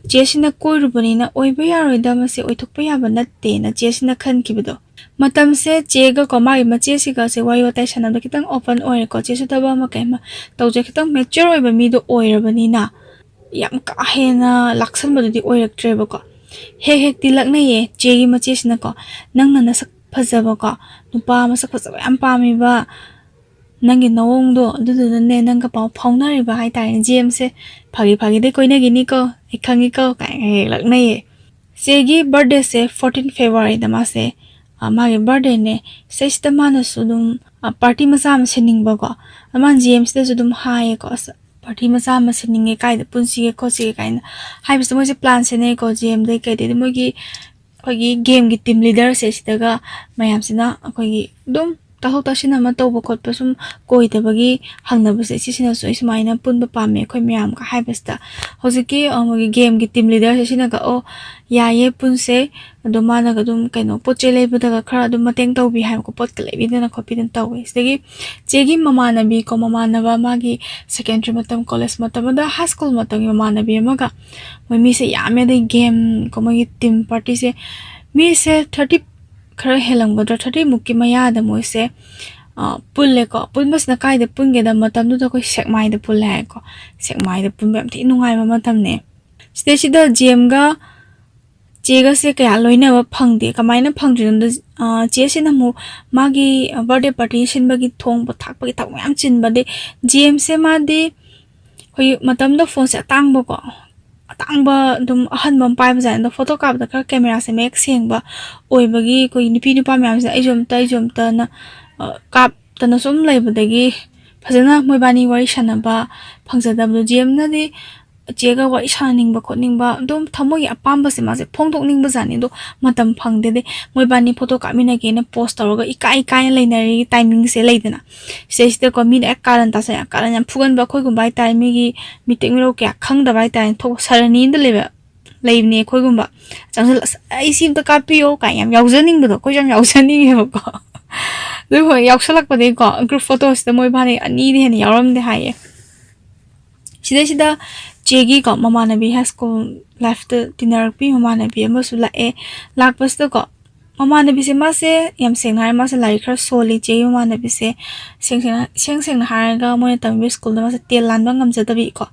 ꯆꯦꯁꯤꯅ ꯀꯣꯏꯔꯨꯕꯅꯤꯅ ꯑꯣꯏꯕ ꯌꯥꯔꯣꯏꯗ, ꯃꯁꯤ ꯑꯣꯏꯊꯣꯛꯄ ꯌꯥꯕ ꯅꯠꯇꯦꯅ ꯆꯦꯁꯤꯅ ꯈꯟꯈꯤꯕꯗꯣ꯫ ꯃꯇꯝꯁꯦ ꯆꯦꯒꯀꯣ, ꯃꯥꯒꯤ ꯃꯆꯦꯁꯤꯒꯁꯦ ꯋꯥꯔꯤ ꯋꯥꯇꯥꯏ ꯁꯥꯟꯅꯕꯗ ꯈꯤꯇꯪ open ꯑꯣꯏꯔꯦꯀꯣ꯫ ꯆꯦꯁꯨ ꯊꯕꯛ ꯑꯃ ꯀꯩ ꯑꯃ ꯇꯧꯖ, ꯈꯤꯇꯪ mature ꯑꯣꯏꯕ ꯃꯤꯗꯣ ꯑꯣꯏꯔꯕꯅꯤꯅ ꯌꯥꯝ ꯀꯥ ꯍꯦꯟꯅ ꯂꯥꯛꯁꯟꯕꯗꯨꯗꯤ ꯑꯣꯏꯔꯛꯇ꯭ꯔꯦꯕꯀꯣ꯫ ꯍꯦꯛ ꯍꯦꯛꯇꯤ ꯂꯛꯅꯩꯌꯦ ꯆꯦꯒꯤ ꯃꯆꯦꯁꯤꯅꯀꯣ, "ꯅꯪꯅ ꯅꯁꯛ ꯐꯖꯕꯀꯣ, ꯅꯨꯄꯥ ꯃꯁꯛ ꯐꯖꯕ ꯌꯥꯝ ꯄꯥꯝꯃꯤꯕ, ꯅꯪꯒꯤ ꯅꯑꯣꯡꯗꯣ ꯑꯗꯨꯗꯨꯅꯅꯦ ꯅꯪꯒ ꯄꯥꯎ ꯐꯥꯎꯅꯔꯤꯕ ꯍꯥꯏꯇꯥꯔꯦꯅꯦ꯫ ꯖꯦꯝꯁꯦ ꯐꯥꯒꯤ ꯐꯥꯒꯤꯗꯩ ꯀꯣꯏꯅꯈꯤꯅꯤꯀꯣ, ꯑꯩ ꯈꯪꯉꯤꯀꯣ" ꯀꯥꯏꯅ ꯍꯦꯛ ꯂꯛꯅꯩꯌꯦ꯫ ꯆꯦꯒꯤ birthdayꯁꯦ fourteen Februaryꯗ ꯃꯥꯁꯦ, ꯑ, ꯃꯥꯒꯤ birthdayꯅꯦ꯫ ꯁꯤꯗꯩꯁꯤꯗ ꯃꯥꯅꯁꯨ ꯑꯗꯨꯝ, ꯑ, party ꯃꯆꯥ ꯑꯃ ꯁꯤꯟꯅꯤꯡꯕꯀꯣ꯫ ꯑꯗ ꯃꯥꯅ ꯖꯦꯝꯁꯤꯗꯁꯨ ꯑꯗꯨꯝ ꯍꯥꯏꯌꯦꯀꯣ, "ꯑꯁ, party ꯃꯆꯥ ꯑꯃ ꯁꯤꯟꯅꯤꯡꯉꯦ, ꯀꯥꯏꯗ ꯄꯨꯟꯁꯤꯒꯦ ꯈꯣꯠꯁꯤꯒꯦ" ꯀꯥꯏꯅ ꯍꯥꯏꯕꯁꯤꯗ ꯃꯣꯏꯁꯦ plan ꯁꯤꯟꯅꯩꯀꯣ꯫ ꯖꯦꯝꯗꯩ ꯀꯩꯗꯩꯗꯤ ꯃꯣꯏꯒꯤ, ꯑꯩꯈꯣꯏꯒꯤ gameꯒꯤ team leaderꯁꯦ ꯁꯤꯗꯒ ꯃꯌꯥꯝꯁꯤꯅ ꯑꯩꯈꯣꯏꯒꯤ ꯑꯗꯨꯝ ꯇꯥꯊꯣꯛ ꯇꯥꯁꯤꯟ ꯑꯃ ꯇꯧꯕ ꯈꯣꯠꯄ ꯁꯨꯝ ꯀꯣꯏꯗꯕꯒꯤ ꯍꯪꯅꯕꯁꯦ, ꯁꯤꯁꯤꯅꯁꯨ "ꯑꯩ ꯁꯨꯃꯥꯏꯅ ꯄꯨꯟꯕ ꯄꯥꯝꯃꯦ ꯑꯩꯈꯣꯏ ꯃꯌꯥꯝꯒ" ꯍꯥꯏꯕꯁꯤꯗ, ꯍꯧꯖꯤꯛꯀꯤ, ꯑ, ꯃꯣꯏꯒꯤ gameꯒꯤ team leaderꯁꯦ ꯁꯤꯅꯒ, "ꯑꯣ, ꯌꯥꯏꯌꯦ, ꯄꯨꯟꯁꯦ꯫ ꯑꯗꯣ ꯃꯥꯅꯒ ꯑꯗꯨꯝ ꯀꯩꯅꯣ ꯄꯣꯠ ꯆꯩ ꯂꯩꯕꯗꯒ ꯈꯔ ꯑꯗꯨꯝ ꯃꯇꯦꯡ ꯇꯧꯕꯤ" ꯍꯥꯏꯕꯀꯣ, ꯄꯣꯠꯀ ꯂꯩꯕꯤꯗꯅ ꯈꯣꯠꯄꯤꯗꯅ ꯇꯧꯋꯦ꯫ ꯁꯤꯗꯒꯤ ꯆꯦꯒꯤ ꯃꯃꯥꯟꯅꯕꯤ ꯀꯣ, ꯃꯃꯥꯟꯅꯕ ꯃꯥꯒꯤ secondary ꯃꯇꯝ, college ꯃꯇꯝ, ꯑꯗ high school ꯃꯇꯝꯒꯤ ꯃꯃꯥꯟꯅꯕꯤ ꯑꯃꯒ, ꯃꯣꯏ ꯃꯤꯁꯦ ꯌꯥꯝꯃꯦ꯫ ꯑꯗꯩ game ꯀꯣ, ꯃꯣꯏꯒꯤ team partyꯁꯦ ꯃꯤꯁꯦ thirty ꯈꯔ ꯍꯦꯜꯂꯝꯒꯗ꯭ꯔꯥ, thirty ꯃꯨꯛꯀꯤ ꯃꯌꯥꯗ ꯃꯣꯏꯁꯦ, ꯑ, ꯄꯨꯜꯂꯦꯀꯣ꯫ ꯄꯨꯟꯕꯁꯤꯅ ꯀꯥꯏꯗ ꯄꯨꯟꯒꯦꯗ, ꯃꯇꯝꯗꯨꯗ ꯑꯩꯈꯣꯏ ꯁꯦꯛꯃꯥꯏꯗ ꯄꯨꯜꯂꯦ ꯍꯥꯏꯀꯣ꯫ ꯁꯦꯛꯃꯥꯏꯗ ꯄꯨꯟꯕ ꯌꯥꯝ ꯊꯤ ꯅꯨꯡꯉꯥꯏꯕ ꯃꯇꯝꯅꯦ꯫ ꯁꯤꯗꯩꯁꯤꯗ ꯖꯦꯝꯒ ꯆꯦꯒꯁꯦ ꯀꯌꯥ ꯂꯣꯏꯅꯕ ꯐꯪꯗꯦ꯫ ꯀꯃꯥꯏꯅ ꯐꯪꯗ꯭ꯔꯤꯅꯣꯗ, ꯑ, ꯆꯦꯁꯤꯅ ꯑꯃꯨꯛ ꯃꯥꯒꯤ birthday party ꯁꯤꯟꯕꯒꯤ ꯊꯣꯡꯕ ꯊꯥꯛꯄꯒꯤ ꯊꯕꯛ ꯃꯌꯥꯝ ꯆꯤꯟꯕ꯫ ꯑꯗꯩ ꯖꯦꯝꯁꯦ ꯃꯥꯗꯤ ꯑꯩꯈꯣꯏꯒꯤ ꯃꯇꯝꯗ phoneꯁꯦ ꯑꯇꯥꯡꯕꯀꯣ, ꯑꯇꯥꯡꯕ ꯑꯗꯨꯝ ꯑꯍꯟꯕ ꯑꯃ ꯄꯥꯏꯕꯖꯥꯠꯅꯤ꯫ ꯑꯗꯣ photo ꯀꯥꯞꯄꯗ ꯈꯔ cameraꯁꯦ ꯃꯌꯦꯛ ꯁꯦꯡꯕ ꯑꯣꯏꯕꯒꯤ ꯑꯩꯈꯣꯏꯒꯤ ꯅꯨꯄꯤ ꯅꯨꯄꯥ ꯃꯌꯥꯝꯁꯤꯅ "ꯑꯩꯁꯨ ꯑꯝꯇ, ꯑꯩꯁꯨ ꯑꯝꯇꯅ", ꯑ, ꯀꯥꯞꯇꯅ ꯁꯨꯝ ꯂꯩꯕꯗꯒꯤ ꯐꯖꯅ ꯃꯣꯏꯕꯥꯅꯤ ꯋꯥꯔꯤ ꯁꯥꯟꯅꯕ ꯐꯪꯖꯗꯕꯗꯣ꯫ ꯖꯦꯝꯅꯗꯤ ꯆꯦꯒ ꯋꯥꯔꯤ ꯁꯥꯟꯅꯅꯤꯡꯕ ꯈꯣꯠꯅꯤꯡꯕ, ꯑꯗꯨꯝ ꯊꯃꯣꯏꯒꯤ ꯑꯄꯥꯝꯕꯁꯦ ꯃꯥꯁꯦ ꯐꯣꯡꯗꯣꯛꯅꯤꯡꯕ ꯖꯥꯠꯅꯤ꯫ ꯑꯗꯣ ꯃꯇꯝ ꯐꯪꯗꯦꯗꯤ꯫ ꯃꯣꯏꯕꯥꯅꯤ ꯐꯣꯇꯣ ꯀꯥꯞꯃꯤꯟꯅꯒꯦꯅ ꯄꯣꯁ ꯇꯧꯔꯒ ꯏꯀꯥꯏ ꯏꯀꯥꯏꯅ ꯂꯩꯅꯔꯤ ꯇꯥꯏꯃꯤꯡꯁꯦ ꯂꯩꯗꯅ꯫ ꯁꯤꯗꯩꯁꯤꯗꯀꯣ ꯃꯤꯅ ꯍꯦꯛ ꯀꯥꯔꯟ ꯇꯥꯁꯜꯂꯦ, ꯀꯥꯔꯟ ꯌꯥꯝ ꯐꯨꯒꯟꯕ ꯑꯩꯈꯣꯏꯒꯨꯝꯕ ꯍꯥꯏꯇꯥꯔꯦ, ꯃꯤꯒꯤ ꯃꯤꯇꯦꯛ ꯃꯤꯔꯧ ꯀꯌꯥ ꯈꯪꯗꯕ ꯍꯥꯏꯇꯥꯔꯦ, ꯊꯣꯛ ꯁꯔꯅꯤꯗ ꯂꯩꯕ ꯂꯩꯕꯅꯦ ꯑꯩꯈꯣꯏꯒꯨꯝꯕ꯫ ꯆꯪꯁꯤꯜꯂ "ꯑꯁ, ꯑꯩ ꯁꯤ ꯑꯝꯇ ꯀꯥꯞꯄꯤꯌꯣ" ꯀꯥꯏꯅ ꯌꯥꯝ ꯌꯥꯎꯖꯅꯤꯡꯕꯗꯣ, ꯑꯩꯈꯣꯏꯁꯨ ꯌꯥꯝ ꯌꯥꯎꯖꯅꯤꯡꯉꯦꯕꯀꯣ꯫ ꯑꯗꯨ ꯍꯣꯏ ꯌꯥꯎꯁꯜꯂꯛꯄꯗꯒꯤꯀꯣ ꯒ꯭ꯔꯨꯞ ꯐꯣꯇꯣꯁꯤꯗ ꯃꯣꯏ ꯏꯕꯥꯅꯤ ꯑꯅꯤꯗꯤ ꯍꯦꯟꯅ ꯌꯥꯎꯔꯝꯗꯦ ꯍꯥꯏꯌꯦ꯫ ꯁꯤꯗꯩꯁꯤꯗ ꯆꯦꯒꯤꯀꯣ ꯃꯃꯥꯟꯅꯕꯤ, ꯍꯥꯏ ꯁ꯭ꯀꯨꯜ ꯂꯥꯏꯐꯇ ꯇꯤꯟꯅꯔꯛꯄꯤ ꯃꯃꯥꯟꯅꯕꯤ ꯑꯃꯁꯨ ꯂꯥꯛꯑꯦ꯫ ꯂꯥꯛꯄꯁꯤꯗꯀꯣ ꯃꯃꯥꯟꯅꯕꯤꯁꯦ, ꯃꯥꯁꯦ ꯌꯥꯝ ꯁꯦꯡꯅ ꯍꯥꯏꯔ ꯃꯥꯁꯦ ꯂꯥꯏꯔꯤꯛ ꯈꯔ ꯁꯣꯜꯂꯤ꯫ ꯆꯦꯒꯤ ꯃꯃꯥꯟꯅꯕꯤꯁꯦ ꯁꯦꯡ ꯁꯦꯡꯅ, ꯁꯦꯡ ꯁꯦꯡꯅ ꯍꯥꯏꯔꯒ ꯃꯣꯏꯅ ꯇꯝꯃꯤꯕ ꯁ꯭ꯀꯨꯜꯗ ꯃꯥꯁꯦ ꯇꯦꯜ ꯂꯥꯟꯕ ꯉꯝꯖꯗꯕꯤꯀꯣ,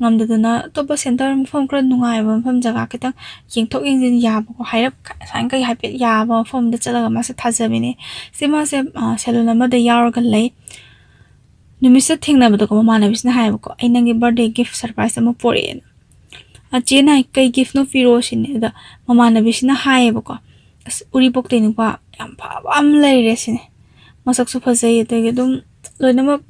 ꯉꯝꯗꯗꯅ ꯑꯇꯣꯞꯄ ꯁꯦꯟꯇꯔ ꯃꯐꯝ ꯈꯔ ꯅꯨꯡꯉꯥꯏꯕ ꯃꯐꯝ, ꯖꯒꯥ ꯈꯤꯇꯪ ꯌꯦꯡꯊꯣꯛ ꯌꯦꯡꯁꯤꯟ ꯌꯥꯕꯀꯣ, ꯍꯥꯏꯔꯞ ꯁꯨꯃꯥꯏꯅ ꯀꯩ ꯍꯥꯏꯐꯦꯠ ꯌꯥꯕ ꯃꯐꯝꯗ ꯆꯠꯂꯒ ꯃꯥꯁꯦ ꯊꯥꯖꯕꯤꯅꯦ꯫ ꯁꯤ ꯃꯥꯁꯦ, ꯑ, ꯁꯦꯂꯨꯟ ꯑꯃꯗ ꯌꯥꯎꯔꯒ ꯂꯩ꯫ ꯅꯨꯃꯤꯠꯁꯤꯗ ꯊꯦꯡꯅꯕꯗꯀꯣ ꯃꯃꯥꯟꯅꯕꯤꯁꯤꯅ ꯍꯥꯏꯌꯦꯕꯀꯣ, "ꯑꯩ ꯅꯪꯒꯤ ꯕꯥꯔꯗꯦ ꯒꯤꯐ ꯁꯔꯄ꯭ꯔꯥꯏꯁ ꯑꯃ ꯄꯣꯔꯛꯑꯦꯅ"꯫ ꯑ, ꯆꯦꯅ ꯍꯥꯏ, "ꯀꯩ ꯒꯤꯐꯅꯣ, ꯄꯤꯔꯛꯑꯣ" ꯁꯤꯅꯦ꯫ ꯑꯗ ꯃꯃꯥꯟꯅꯕꯤꯁꯤꯅ ꯍꯥꯏꯌꯦꯕꯀꯣ, "ꯑꯁ, ꯎꯔꯤꯄꯣꯛꯇꯩ ꯅꯨꯄꯥ ꯌꯥꯝ ꯐꯕ ꯑꯃ ꯂꯩꯔꯦ" ꯁꯤꯅꯦ꯫ "ꯃꯁꯛꯁꯨ ꯐꯖꯩ, ꯑꯗꯒꯤ ꯑꯗꯨꯝ ꯂꯣꯏꯅꯃꯛ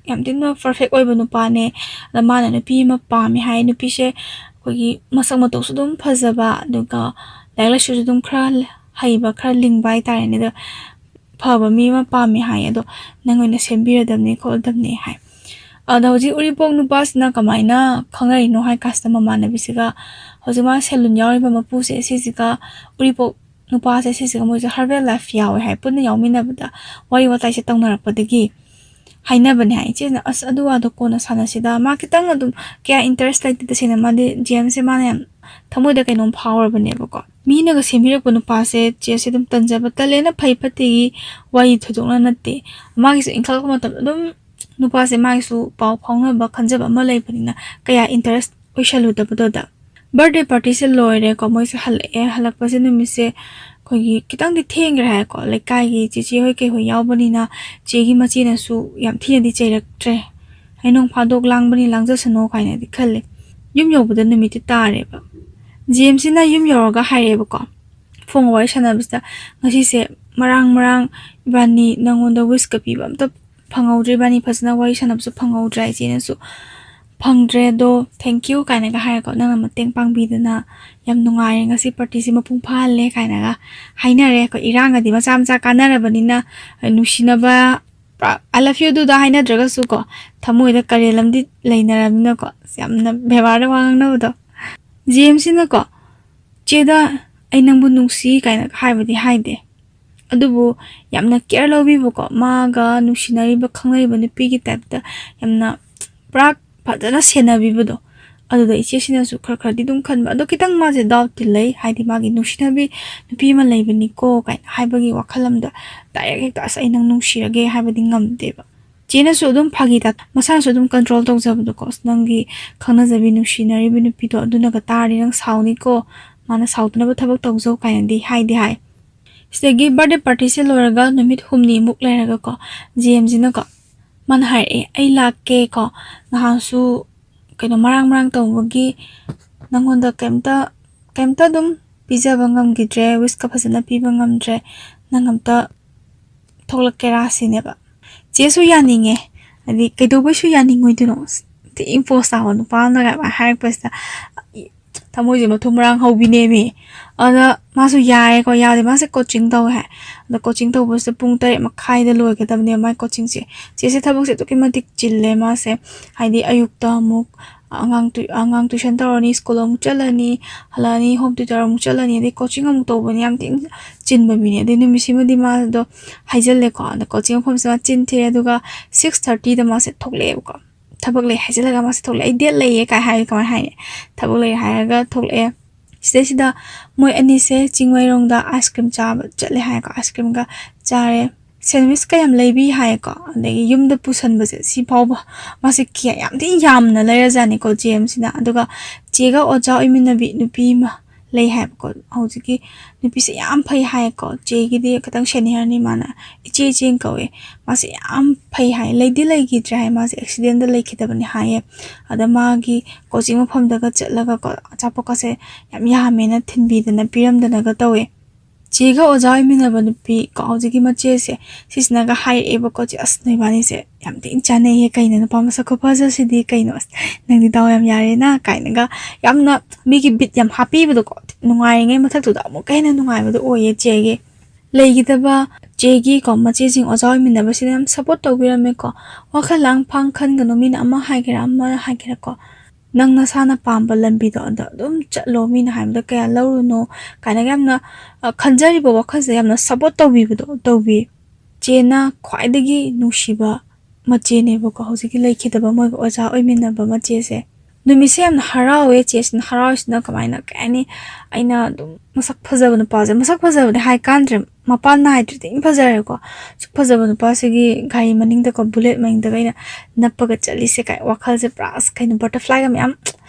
ꯌꯥꯝ ꯊꯤꯅ ꯄꯔꯐꯦꯛ ꯑꯣꯏꯕ ꯅꯨꯄꯥꯅꯦ꯫ ꯑꯗ ꯃꯥꯅ ꯅꯨꯄꯤ ꯑꯃ ꯄꯥꯝꯃꯦ ꯍꯥꯏ꯫ ꯅꯨꯄꯤꯁꯦ ꯑꯩꯈꯣꯏꯒꯤ ꯃꯁꯛ ꯃꯇꯧꯁꯨ ꯑꯗꯨꯝ ꯐꯖꯕ, ꯑꯗꯨꯒ ꯂꯥꯏꯔꯤꯛ ꯂꯥꯏꯁꯨꯁꯨ ꯑꯗꯨꯝ ꯈꯔ ꯍꯩꯕ, ꯈꯔ ꯂꯤꯡꯕ ꯍꯥꯏꯇꯥꯔꯦꯅꯦ꯫ ꯑꯗ ꯐꯕ ꯃꯤ ꯑꯃ ꯄꯥꯝꯃꯦ ꯍꯥꯏ꯫ ꯑꯗꯣ ꯅꯪ ꯑꯣꯏꯅ ꯁꯦꯝꯕꯤꯔꯗꯕꯅꯦ ꯈꯣꯠꯂꯗꯕꯅꯦ" ꯍꯥꯏ꯫ ꯑꯗ ꯍꯧꯖꯤꯛ ꯎꯔꯤꯄꯣꯛ ꯅꯨꯄꯥꯁꯤꯅ ꯀꯃꯥꯏꯅ ꯈꯪꯅꯔꯤꯅꯣ ꯍꯥꯏ ꯀꯥꯟꯁꯤꯗ, ꯃꯃꯥꯟꯅꯕꯤꯁꯤꯒ, ꯍꯧꯖꯤꯛ ꯃꯥ ꯁꯦꯂꯨꯟ ꯌꯥꯎꯔꯤꯕ ꯃꯄꯨꯁꯦ, ꯁꯤꯁꯤꯒ, ꯎꯔꯤꯄꯣꯛ ꯅꯨꯄꯥꯁꯦ, ꯁꯤꯁꯤꯒ ꯃꯣꯏꯁꯦ ꯍꯔꯕꯦꯜ ꯂꯥꯏꯐ ꯌꯥꯎꯋꯦ ꯍꯥꯏ꯫ ꯄꯨꯟꯅ ꯌꯥꯎꯃꯤꯟꯅꯕꯗ ꯋꯥꯔꯤ ꯋꯥꯇꯥꯏꯁꯦ ꯇꯧꯅꯔꯛꯄꯗꯒꯤ ꯍꯥꯏꯅꯕꯅꯦ ꯍꯥꯏ꯫ ꯏꯆꯦꯅ, "ꯑꯁ, ꯑꯗꯨ ꯋꯥꯗꯣ ꯀꯣꯟꯅ ꯁꯥꯟꯅꯁꯤꯗ"꯫ ꯃꯥ ꯈꯤꯇꯪ ꯑꯗꯨꯝ ꯀꯌꯥ ꯏꯟꯇꯔꯦꯁ ꯂꯩꯇꯦ ꯇꯁꯦꯡꯅ꯫ ꯃꯥꯗꯤ ꯖꯦꯝꯁꯁꯦ ꯃꯥꯅ ꯌꯥꯝ ꯊꯃꯣꯏꯗ ꯀꯩꯅꯣꯝ ꯐꯥꯎꯔꯕꯅꯦꯕꯀꯣ꯫ ꯃꯤꯅꯒ ꯁꯦꯝꯕꯤꯔꯛꯄ ꯅꯨꯄꯥꯁꯦ ꯆꯦꯁꯦ ꯑꯗꯨꯝ ꯇꯟꯖꯕ ꯇꯜꯂꯦꯅ, ꯐꯩ ꯐꯠꯇꯦꯒꯤ ꯋꯥꯔꯤ ꯊꯣꯏꯗꯣꯛꯅ ꯅꯠꯇꯦ꯫ ꯃꯥꯒꯤꯁꯨ ꯏꯟꯈꯠꯂꯛꯄ ꯃꯇꯝꯗ ꯑꯗꯨꯝ ꯅꯨꯄꯥꯁꯦ ꯃꯥꯒꯤꯁꯨ ꯄꯥꯎ ꯐꯥꯎꯅꯕ ꯈꯟꯖꯕ ꯑꯃ ꯂꯩꯕꯅꯤꯅ ꯀꯌꯥ ꯏꯟꯇꯔꯦꯁ ꯑꯣꯏꯁꯜꯂꯨꯗꯕꯗꯣꯗ꯫ ꯕꯥꯔꯗꯦ ꯄꯥꯔꯇꯤꯁꯦ ꯂꯣꯏꯔꯦꯀꯣ, ꯃꯣꯏꯁꯦ ꯍꯜꯂꯛꯑꯦ꯫ ꯍꯜꯂꯛꯄꯁꯦ ꯅꯨꯃꯤꯠꯁꯦ ꯑꯩꯈꯣꯏꯒꯤ ꯈꯤꯇꯪꯗꯤ ꯊꯦꯡꯈ꯭ꯔꯦ ꯍꯥꯏꯀꯣ, ꯂꯩꯀꯥꯏꯒꯤ ꯆꯦꯆꯦ ꯍꯣꯏ ꯀꯩ ꯍꯣꯏ ꯌꯥꯎꯕꯅꯤꯅ ꯆꯦꯒꯤ ꯃꯆꯦꯅꯁꯨ ꯌꯥꯝ ꯊꯤꯅꯗꯤ ꯆꯩꯔꯛꯇ꯭ꯔꯦ꯫ "ꯑꯩ ꯅꯣꯡ ꯐꯥꯗꯣꯛ ꯂꯥꯡꯕꯅꯤ, ꯂꯥꯡꯖꯁꯅꯣ" ꯀꯥꯏꯅꯗꯤ ꯈꯜꯂꯦ꯫ ꯌꯨꯝ ꯌꯧꯕꯗ ꯅꯨꯃꯤꯠꯇꯤ ꯇꯥꯔꯦꯕ꯫ ꯖꯦꯝꯁꯤꯅ ꯌꯨꯝ ꯌꯧꯔꯒ ꯍꯥꯏꯔꯛꯑꯦꯕꯀꯣ, ꯐꯣꯟ ꯋꯥꯔꯤ ꯁꯥꯟꯅꯕꯁꯤꯗ, "ꯉꯁꯤꯁꯦ ꯃꯔꯥꯡ ꯃꯔꯥꯡ ꯏꯕꯥꯅꯤ ꯅꯪꯉꯣꯟꯗ ꯋꯤꯁꯀ ꯄꯤꯕ ꯑꯝꯇ ꯐꯪꯍꯧꯗ꯭ꯔꯦ, ꯏꯕꯥꯅꯤ ꯐꯖꯅ ꯋꯥꯔꯤ ꯁꯥꯟꯅꯕꯁꯨ ꯐꯪꯍꯧꯗ꯭ꯔꯦ꯫ ꯏꯆꯦꯅꯁꯨ "ꯐꯪꯗ꯭ꯔꯦ ꯑꯗꯣ thank you" ꯀꯥꯏꯅꯒ ꯍꯥꯏꯔꯦꯀꯣ, "ꯅꯪꯅ ꯃꯇꯦꯡ ꯄꯥꯡꯕꯤꯗꯅ ꯌꯥꯝ ꯅꯨꯡꯉꯥꯏꯔꯦ, ꯉꯁꯤ partyꯁꯦ ꯃꯄꯨꯡ ꯐꯥꯍꯜꯂꯦ" ꯀꯥꯏꯅꯒ ꯍꯥꯏꯅꯔꯦꯀꯣ꯫ ꯏꯔꯥꯡꯒꯗꯤ ꯃꯆꯥ ꯃꯆꯥ ꯀꯥꯟꯅꯔꯕꯅꯤꯅ, ꯅꯨꯡꯁꯤꯅꯕ ꯄꯨꯔꯥ "I love you" ꯗꯨꯗ ꯍꯥꯏꯅꯗ꯭ꯔꯒꯁꯨꯀꯣ, ꯊꯃꯣꯏꯗ ꯀꯔꯦꯜ ꯑꯃꯗꯤ ꯂꯩꯅꯔꯕꯅꯤꯅꯀꯣ, ꯌꯥꯝꯅ ꯕꯦꯕꯥꯔꯗ ꯋꯥ ꯉꯥꯡꯅꯕꯗꯣ꯫ ꯖꯦꯝꯁꯁꯤꯅꯀꯣ, "ꯆꯦꯗ ꯑꯩ ꯅꯪꯕꯨ ꯅꯨꯡꯁꯤ" ꯀꯥꯏꯅ ꯍꯥꯏꯕꯗꯤ ꯍꯥꯏꯗꯦ, ꯑꯗꯨꯕꯨ ꯌꯥꯝꯅ care ꯂꯧꯕꯤꯕꯀꯣ, ꯃꯥꯒ ꯅꯨꯡꯁꯤꯅꯔꯤꯕ, ꯈꯪꯅꯔꯤꯕ ꯅꯨꯄꯤꯒꯤ typeꯇ ꯌꯥꯝꯅ ꯄꯨꯔꯥ ꯐꯖꯅ ꯁꯦꯟꯅꯕꯤꯕꯗꯣ꯫ ꯑꯗꯨꯗ ꯏꯆꯦꯁꯤꯅꯁꯨ ꯈꯔ ꯈꯔꯗꯤ ꯑꯗꯨꯝ ꯈꯟꯕ, ꯑꯗꯣ ꯈꯤꯇꯪ ꯃꯥꯁꯦ doubtꯇꯤ ꯂꯩ, ꯍꯥꯏꯗꯤ ꯃꯥꯒꯤ ꯅꯨꯡꯁꯤꯅꯕꯤ ꯅꯨꯄꯤ ꯑꯃ ꯂꯩꯕꯅꯤꯀꯣ ꯀꯥꯏꯅ ꯍꯥꯏꯕꯒꯤ ꯋꯥꯈꯜ ꯑꯃꯗ direct ꯍꯦꯛꯇ "ꯑꯁ, ꯑꯩ ꯅꯪ ꯅꯨꯡꯁꯤꯔꯒꯦ" ꯍꯥꯏꯕꯗꯤ ꯉꯝꯗꯦꯕ꯫ ꯆꯦꯅꯁꯨ ꯑꯗꯨꯝ ꯐꯥꯒꯤ ꯇꯥ-, ꯃꯁꯥꯅꯁꯨ ꯑꯗꯨꯝ control ꯇꯧꯖꯕꯗꯣꯀꯣ, "ꯑꯁ, ꯅꯪꯒꯤ ꯈꯪꯅꯖꯕꯤ ꯅꯨꯡꯁꯤꯅꯔꯤꯕ ꯅꯨꯄꯤꯗꯣ ꯑꯗꯨꯅꯒ ꯇꯥꯔꯗꯤ ꯅꯪ ꯁꯥꯎꯅꯤꯀꯣ, ꯃꯥꯅ ꯁꯥꯎꯗꯅꯕ ꯊꯕꯛ ꯇꯧꯖꯧ" ꯀꯥꯏꯅꯗꯤ ꯍꯥꯏꯗꯤ ꯍꯥꯏ꯫ ꯁꯤꯗꯒꯤ birthday partyꯁꯦ ꯂꯣꯏꯔꯒ ꯅꯨꯃꯤꯠ ꯍꯨꯝꯅꯤꯃꯨꯛ ꯂꯩꯔꯒꯀꯣ, ꯖꯦꯝꯁꯁꯤꯅꯀꯣ, ꯃꯥꯅ ꯍꯥꯏꯔꯛꯑꯦ, "ꯑꯩ ꯂꯥꯛꯀꯦꯀꯣ, ꯅꯍꯥꯟꯁꯨ ꯀꯩꯅꯣ ꯃꯔꯥꯡ ꯃꯔꯥꯡ ꯇꯧꯕꯒꯤ ꯅꯪꯉꯣꯟꯗ ꯀꯩꯝꯇ, ꯀꯩꯝꯇ ꯑꯗꯨꯝ ꯄꯤꯖꯕ ꯉꯝꯈꯤꯗ꯭ꯔꯦ, wishꯀ ꯐꯖꯅ ꯄꯤꯕ ꯉꯝꯗ꯭ꯔꯦ, ꯅꯪ ꯑꯝꯇ ꯊꯣꯛꯂꯛꯀꯦꯔꯥ?" ꯁꯤꯅꯦꯕ꯫ ꯆꯦꯁꯨ ꯌꯥꯅꯤꯡꯉꯦ, ꯍꯥꯏꯗꯤ ꯀꯩꯗꯧꯕꯩꯁꯨ ꯌꯥꯅꯤꯡꯉꯣꯏꯗꯣꯏꯅꯣ? ꯊꯤ impose ꯇꯥꯕ ꯅꯨꯄꯥ ꯑꯃꯅ ꯑꯗꯨꯃꯥꯏꯅ ꯍꯥꯏꯔꯛꯄꯁꯤꯗ ꯊꯃꯣꯏꯁꯦ ꯃꯊꯨꯝ ꯃꯔꯥꯡ ꯍꯧꯕꯤꯅꯦꯃꯤ꯫ ꯑꯗ ꯃꯥꯁꯨ ꯌꯥꯔꯦꯀꯣ, ꯌꯥꯗꯦ, ꯃꯥꯁꯦ coaching ꯇꯧꯋꯦ ꯍꯥꯏ꯫ ꯑꯗ coaching ꯇꯧꯕꯁꯤꯗ ꯄꯨꯡ ꯇꯔꯦꯠ ꯃꯈꯥꯏꯗ ꯂꯣꯏꯒꯗꯕꯅꯦꯕ ꯃꯥꯏ coachingꯁꯦ꯫ ꯆꯦꯁꯦ ꯊꯕꯛꯁꯦ ꯑꯗꯨꯛꯀꯤ ꯃꯇꯤꯛ ꯆꯤꯜꯂꯦ ꯃꯥꯁꯦ, ꯍꯥꯏꯗꯤ ꯑꯌꯨꯛꯇ ꯑꯃꯨꯛ ꯑꯉꯥꯡ ꯇꯨ-, ꯑꯉꯥꯡ tuition ꯇꯧꯔꯅꯤ, school ꯑꯃꯨꯛ ꯆꯠꯂꯅꯤ, ꯍꯜꯂꯛꯑꯅꯤ, home tutor ꯑꯃꯨꯛ ꯆꯠꯂꯅꯤ, ꯑꯗꯩ coaching ꯑꯃꯨꯛ ꯇꯧꯕꯅꯤ, ꯌꯥꯝ ꯊꯤꯅ ꯆꯤꯟꯕ ꯃꯤꯅꯦ꯫ ꯑꯗꯩ ꯅꯨꯃꯤꯠꯁꯤꯃꯗꯤ ꯃꯥꯗꯣ ꯍꯥꯏꯖꯜꯂꯦꯀꯣ, ꯑꯗ coaching ꯃꯐꯝꯁꯤꯗ ꯃꯥ ꯆꯤꯟ ꯊꯤꯔꯦ, ꯑꯗꯨꯒ six thirtyꯗ ꯃꯥꯁꯦ ꯊꯣꯛꯂꯛꯑꯦꯕꯀꯣ꯫ ꯊꯕꯛ ꯂꯩ ꯍꯥꯏꯖꯜꯂꯒ ꯃꯥꯁꯦ ꯊꯣꯛꯂꯛꯑꯦ꯫ "ꯑꯩ date ꯂꯩꯌꯦ" ꯀꯥꯏ ꯍꯥꯏ, ꯀꯃꯥꯏꯅ ꯍꯥꯏꯅꯤ? ꯊꯕꯛ ꯂꯩ ꯍꯥꯏꯔꯒ ꯊꯣꯛꯂꯛꯑꯦ꯫ ꯁꯤꯗꯩꯁꯤꯗ ꯃꯣꯏ ꯑꯅꯤꯁꯦ ꯆꯤꯡꯃꯩꯔꯣꯡꯗ ice cream ꯆꯥꯕ ꯆꯠꯂꯦ ꯍꯥꯏꯀꯣ, ice creamꯒ ꯆꯥꯔꯦ꯫ Sandwichꯀ ꯌꯥꯝ ꯂꯩꯕꯤ ꯍꯥꯏꯌꯦꯀꯣ, ꯑꯗꯒꯤ ꯌꯨꯝꯗ ꯄꯨꯁꯟꯕꯁꯦ ꯁꯤ ꯐꯥꯎꯕ ꯃꯥꯁꯦ ꯀꯌꯥ ꯌꯥꯝ ꯊꯤꯅ ꯌꯥꯝꯅ ꯂꯩꯔꯖꯥꯠꯅꯤꯀꯣ ꯖꯦꯝꯁꯤꯅ꯫ ꯑꯗꯨꯒ ꯆꯦꯒ ꯑꯣꯖꯥ ꯑꯣꯏꯃꯤꯟꯅꯕꯤ ꯅꯨꯄꯤ ꯑꯃ ꯂꯩ ꯍꯥꯏꯕꯀꯣ꯫ ꯍꯧꯖꯤꯛꯀꯤ ꯅꯨꯄꯤꯁꯦ ꯌꯥꯝ ꯐꯩ ꯍꯥꯏꯌꯦꯀꯣ, ꯆꯦꯒꯤꯗꯤ ꯈꯤꯇꯪ seniorꯅꯤ ꯃꯥꯅ, "ꯏꯆꯦ, ꯏꯆꯦꯅ" ꯀꯧꯋꯦ꯫ ꯃꯥꯁꯦ ꯌꯥꯝ ꯐꯩ ꯍꯥꯏ, ꯂꯩꯗꯤ ꯂꯩꯈꯤꯗ꯭ꯔꯦ ꯍꯥꯏ, ꯃꯥꯁꯦ accidentꯗ ꯂꯩꯈꯤꯗꯕꯅꯤ ꯍꯥꯏꯌꯦ꯫ ꯑꯗ ꯃꯥꯒꯤ coaching ꯃꯐꯝꯗꯒ ꯆꯠꯂꯒꯀꯣ, ꯑꯆꯥꯄꯣꯠꯀꯁꯦ ꯌꯥꯝ ꯌꯥꯝꯃꯦꯅ ꯊꯤꯟꯕꯤꯗꯅ ꯄꯤꯔꯝꯗꯅꯒ ꯇꯧꯋꯦ꯫ ꯆꯦꯒ ꯑꯣꯖꯥ ꯑꯣꯏꯃꯤꯟꯅꯕ ꯅꯨꯄꯤ ꯀꯣ, ꯍꯧꯖꯤꯛꯀꯤ ꯃꯆꯦꯁꯦ, ꯁꯤꯁꯤꯅꯒ ꯍꯥꯏꯔꯛꯑꯦꯕꯀꯣ, "ꯆꯦ, ꯑꯁ, ꯅꯣꯏꯕꯥꯅꯤꯁꯦ ꯌꯥꯝ ꯊꯤꯅ ꯆꯥꯟꯅꯩꯍꯦ, ꯀꯩꯅꯣ ꯅꯨꯄꯥ ꯃꯁꯛ ꯈꯨꯐꯖꯁꯤꯗꯤ, ꯀꯩꯅꯣ, ꯑꯁ, ꯅꯪꯗꯤ ꯗꯥꯎ ꯌꯥꯝ ꯌꯥꯔꯦꯅ" ꯀꯥꯏꯅꯒ ꯌꯥꯝꯅ ꯃꯤꯒꯤ ꯕꯤꯠ ꯌꯥꯝ ꯍꯥꯞꯄꯤꯕꯗꯣꯀꯣ, ꯅꯨꯡꯉꯥꯏꯔꯤꯉꯩ ꯃꯊꯛꯇꯨꯗ ꯑꯃꯨꯛꯀ ꯍꯦꯟꯅ ꯅꯨꯡꯉꯥꯏꯕꯗꯣ ꯑꯣꯏꯌꯦ ꯆꯦꯒꯤ꯫ ꯂꯩꯈꯤꯗꯕ ꯆꯦꯒꯤ ꯀꯣ, ꯃꯆꯦꯁꯤꯡ ꯑꯣꯖꯥ ꯑꯣꯏꯃꯤꯟꯅꯕꯁꯤꯅ ꯌꯥꯝ ꯁꯞꯄꯣꯔꯠ ꯇꯧꯕꯤꯔꯝꯃꯦꯀꯣ꯫ ꯋꯥꯈꯜ ꯂꯥꯡ ꯐꯥꯡ ꯈꯟꯒꯅꯨ, ꯃꯤꯅ ꯑꯃ ꯍꯥꯏꯒꯦꯔꯥ ꯑꯃ ꯍꯥꯏꯒꯦꯔꯥꯀꯣ, ꯅꯪ ꯅꯁꯥꯅ ꯄꯥꯝꯕ ꯂꯝꯕꯤꯗꯣ ꯑꯗ ꯑꯗꯨꯝ ꯆꯠꯂꯣ, ꯃꯤꯅ ꯍꯥꯏꯕꯗ ꯀꯌꯥ ꯂꯧꯔꯨꯅꯨ ꯀꯥꯏꯅꯒ ꯌꯥꯝꯅ, ꯑ, ꯈꯟꯖꯔꯤꯕ ꯋꯥꯈꯜꯁꯦ ꯌꯥꯝꯅ ꯁꯞꯄꯣꯔꯠ ꯇꯧꯕꯤꯕꯗꯣ ꯇꯧꯕꯤ꯫ ꯆꯦꯅ ꯈ꯭ꯋꯥꯏꯗꯒꯤ ꯅꯨꯡꯁꯤꯕ ꯃꯆꯦꯅꯦꯕꯀꯣ, ꯍꯧꯖꯤꯛꯀꯤ ꯂꯩꯈꯤꯗꯕ ꯃꯣꯏꯒ ꯑꯣꯖꯥ ꯑꯣꯏꯃꯤꯟꯅꯕ ꯃꯆꯦꯁꯦ꯫ ꯅꯨꯃꯤꯠꯁꯦ ꯌꯥꯝꯅ ꯍꯔꯥꯎꯋꯦ, ꯆꯦꯁꯤꯅ ꯍꯔꯥꯎꯔꯤꯁꯤꯅ ꯀꯃꯥꯏꯅ, ꯀꯩ ꯍꯥꯏꯅꯤ, ꯑꯩꯅ ꯑꯗꯨꯝ ꯃꯁꯛ ꯐꯖꯕ ꯅꯨꯄꯥꯁꯦ, ꯃꯁꯛ ꯐꯖꯕꯗꯤ ꯍꯥꯏ ꯀꯥꯟꯗ꯭ꯔꯦ, ꯃꯄꯥꯟ ꯅꯥꯏꯗ꯭ꯔꯗꯤ ꯑꯗꯨꯝ ꯐꯖꯔꯦꯀꯣ꯫ ꯁꯨꯛ ꯐꯖꯕ ꯅꯨꯄꯥꯁꯤꯒꯤ ꯒꯥꯔꯤ ꯃꯅꯤꯡꯗꯀꯣ, ꯕꯨꯂꯦꯠ ꯃꯅꯤꯡꯗꯒ ꯑꯩꯅ ꯅꯞꯄꯒ ꯆꯠꯂꯤꯁꯦ ꯀꯥꯏ ꯋꯥꯈꯜꯁꯦ ꯄꯨꯔꯥ, ꯑꯁ, ꯀꯩꯅꯣ, ꯕꯇꯔꯐ꯭ꯂꯥꯏꯒ ꯃꯌꯥꯝ,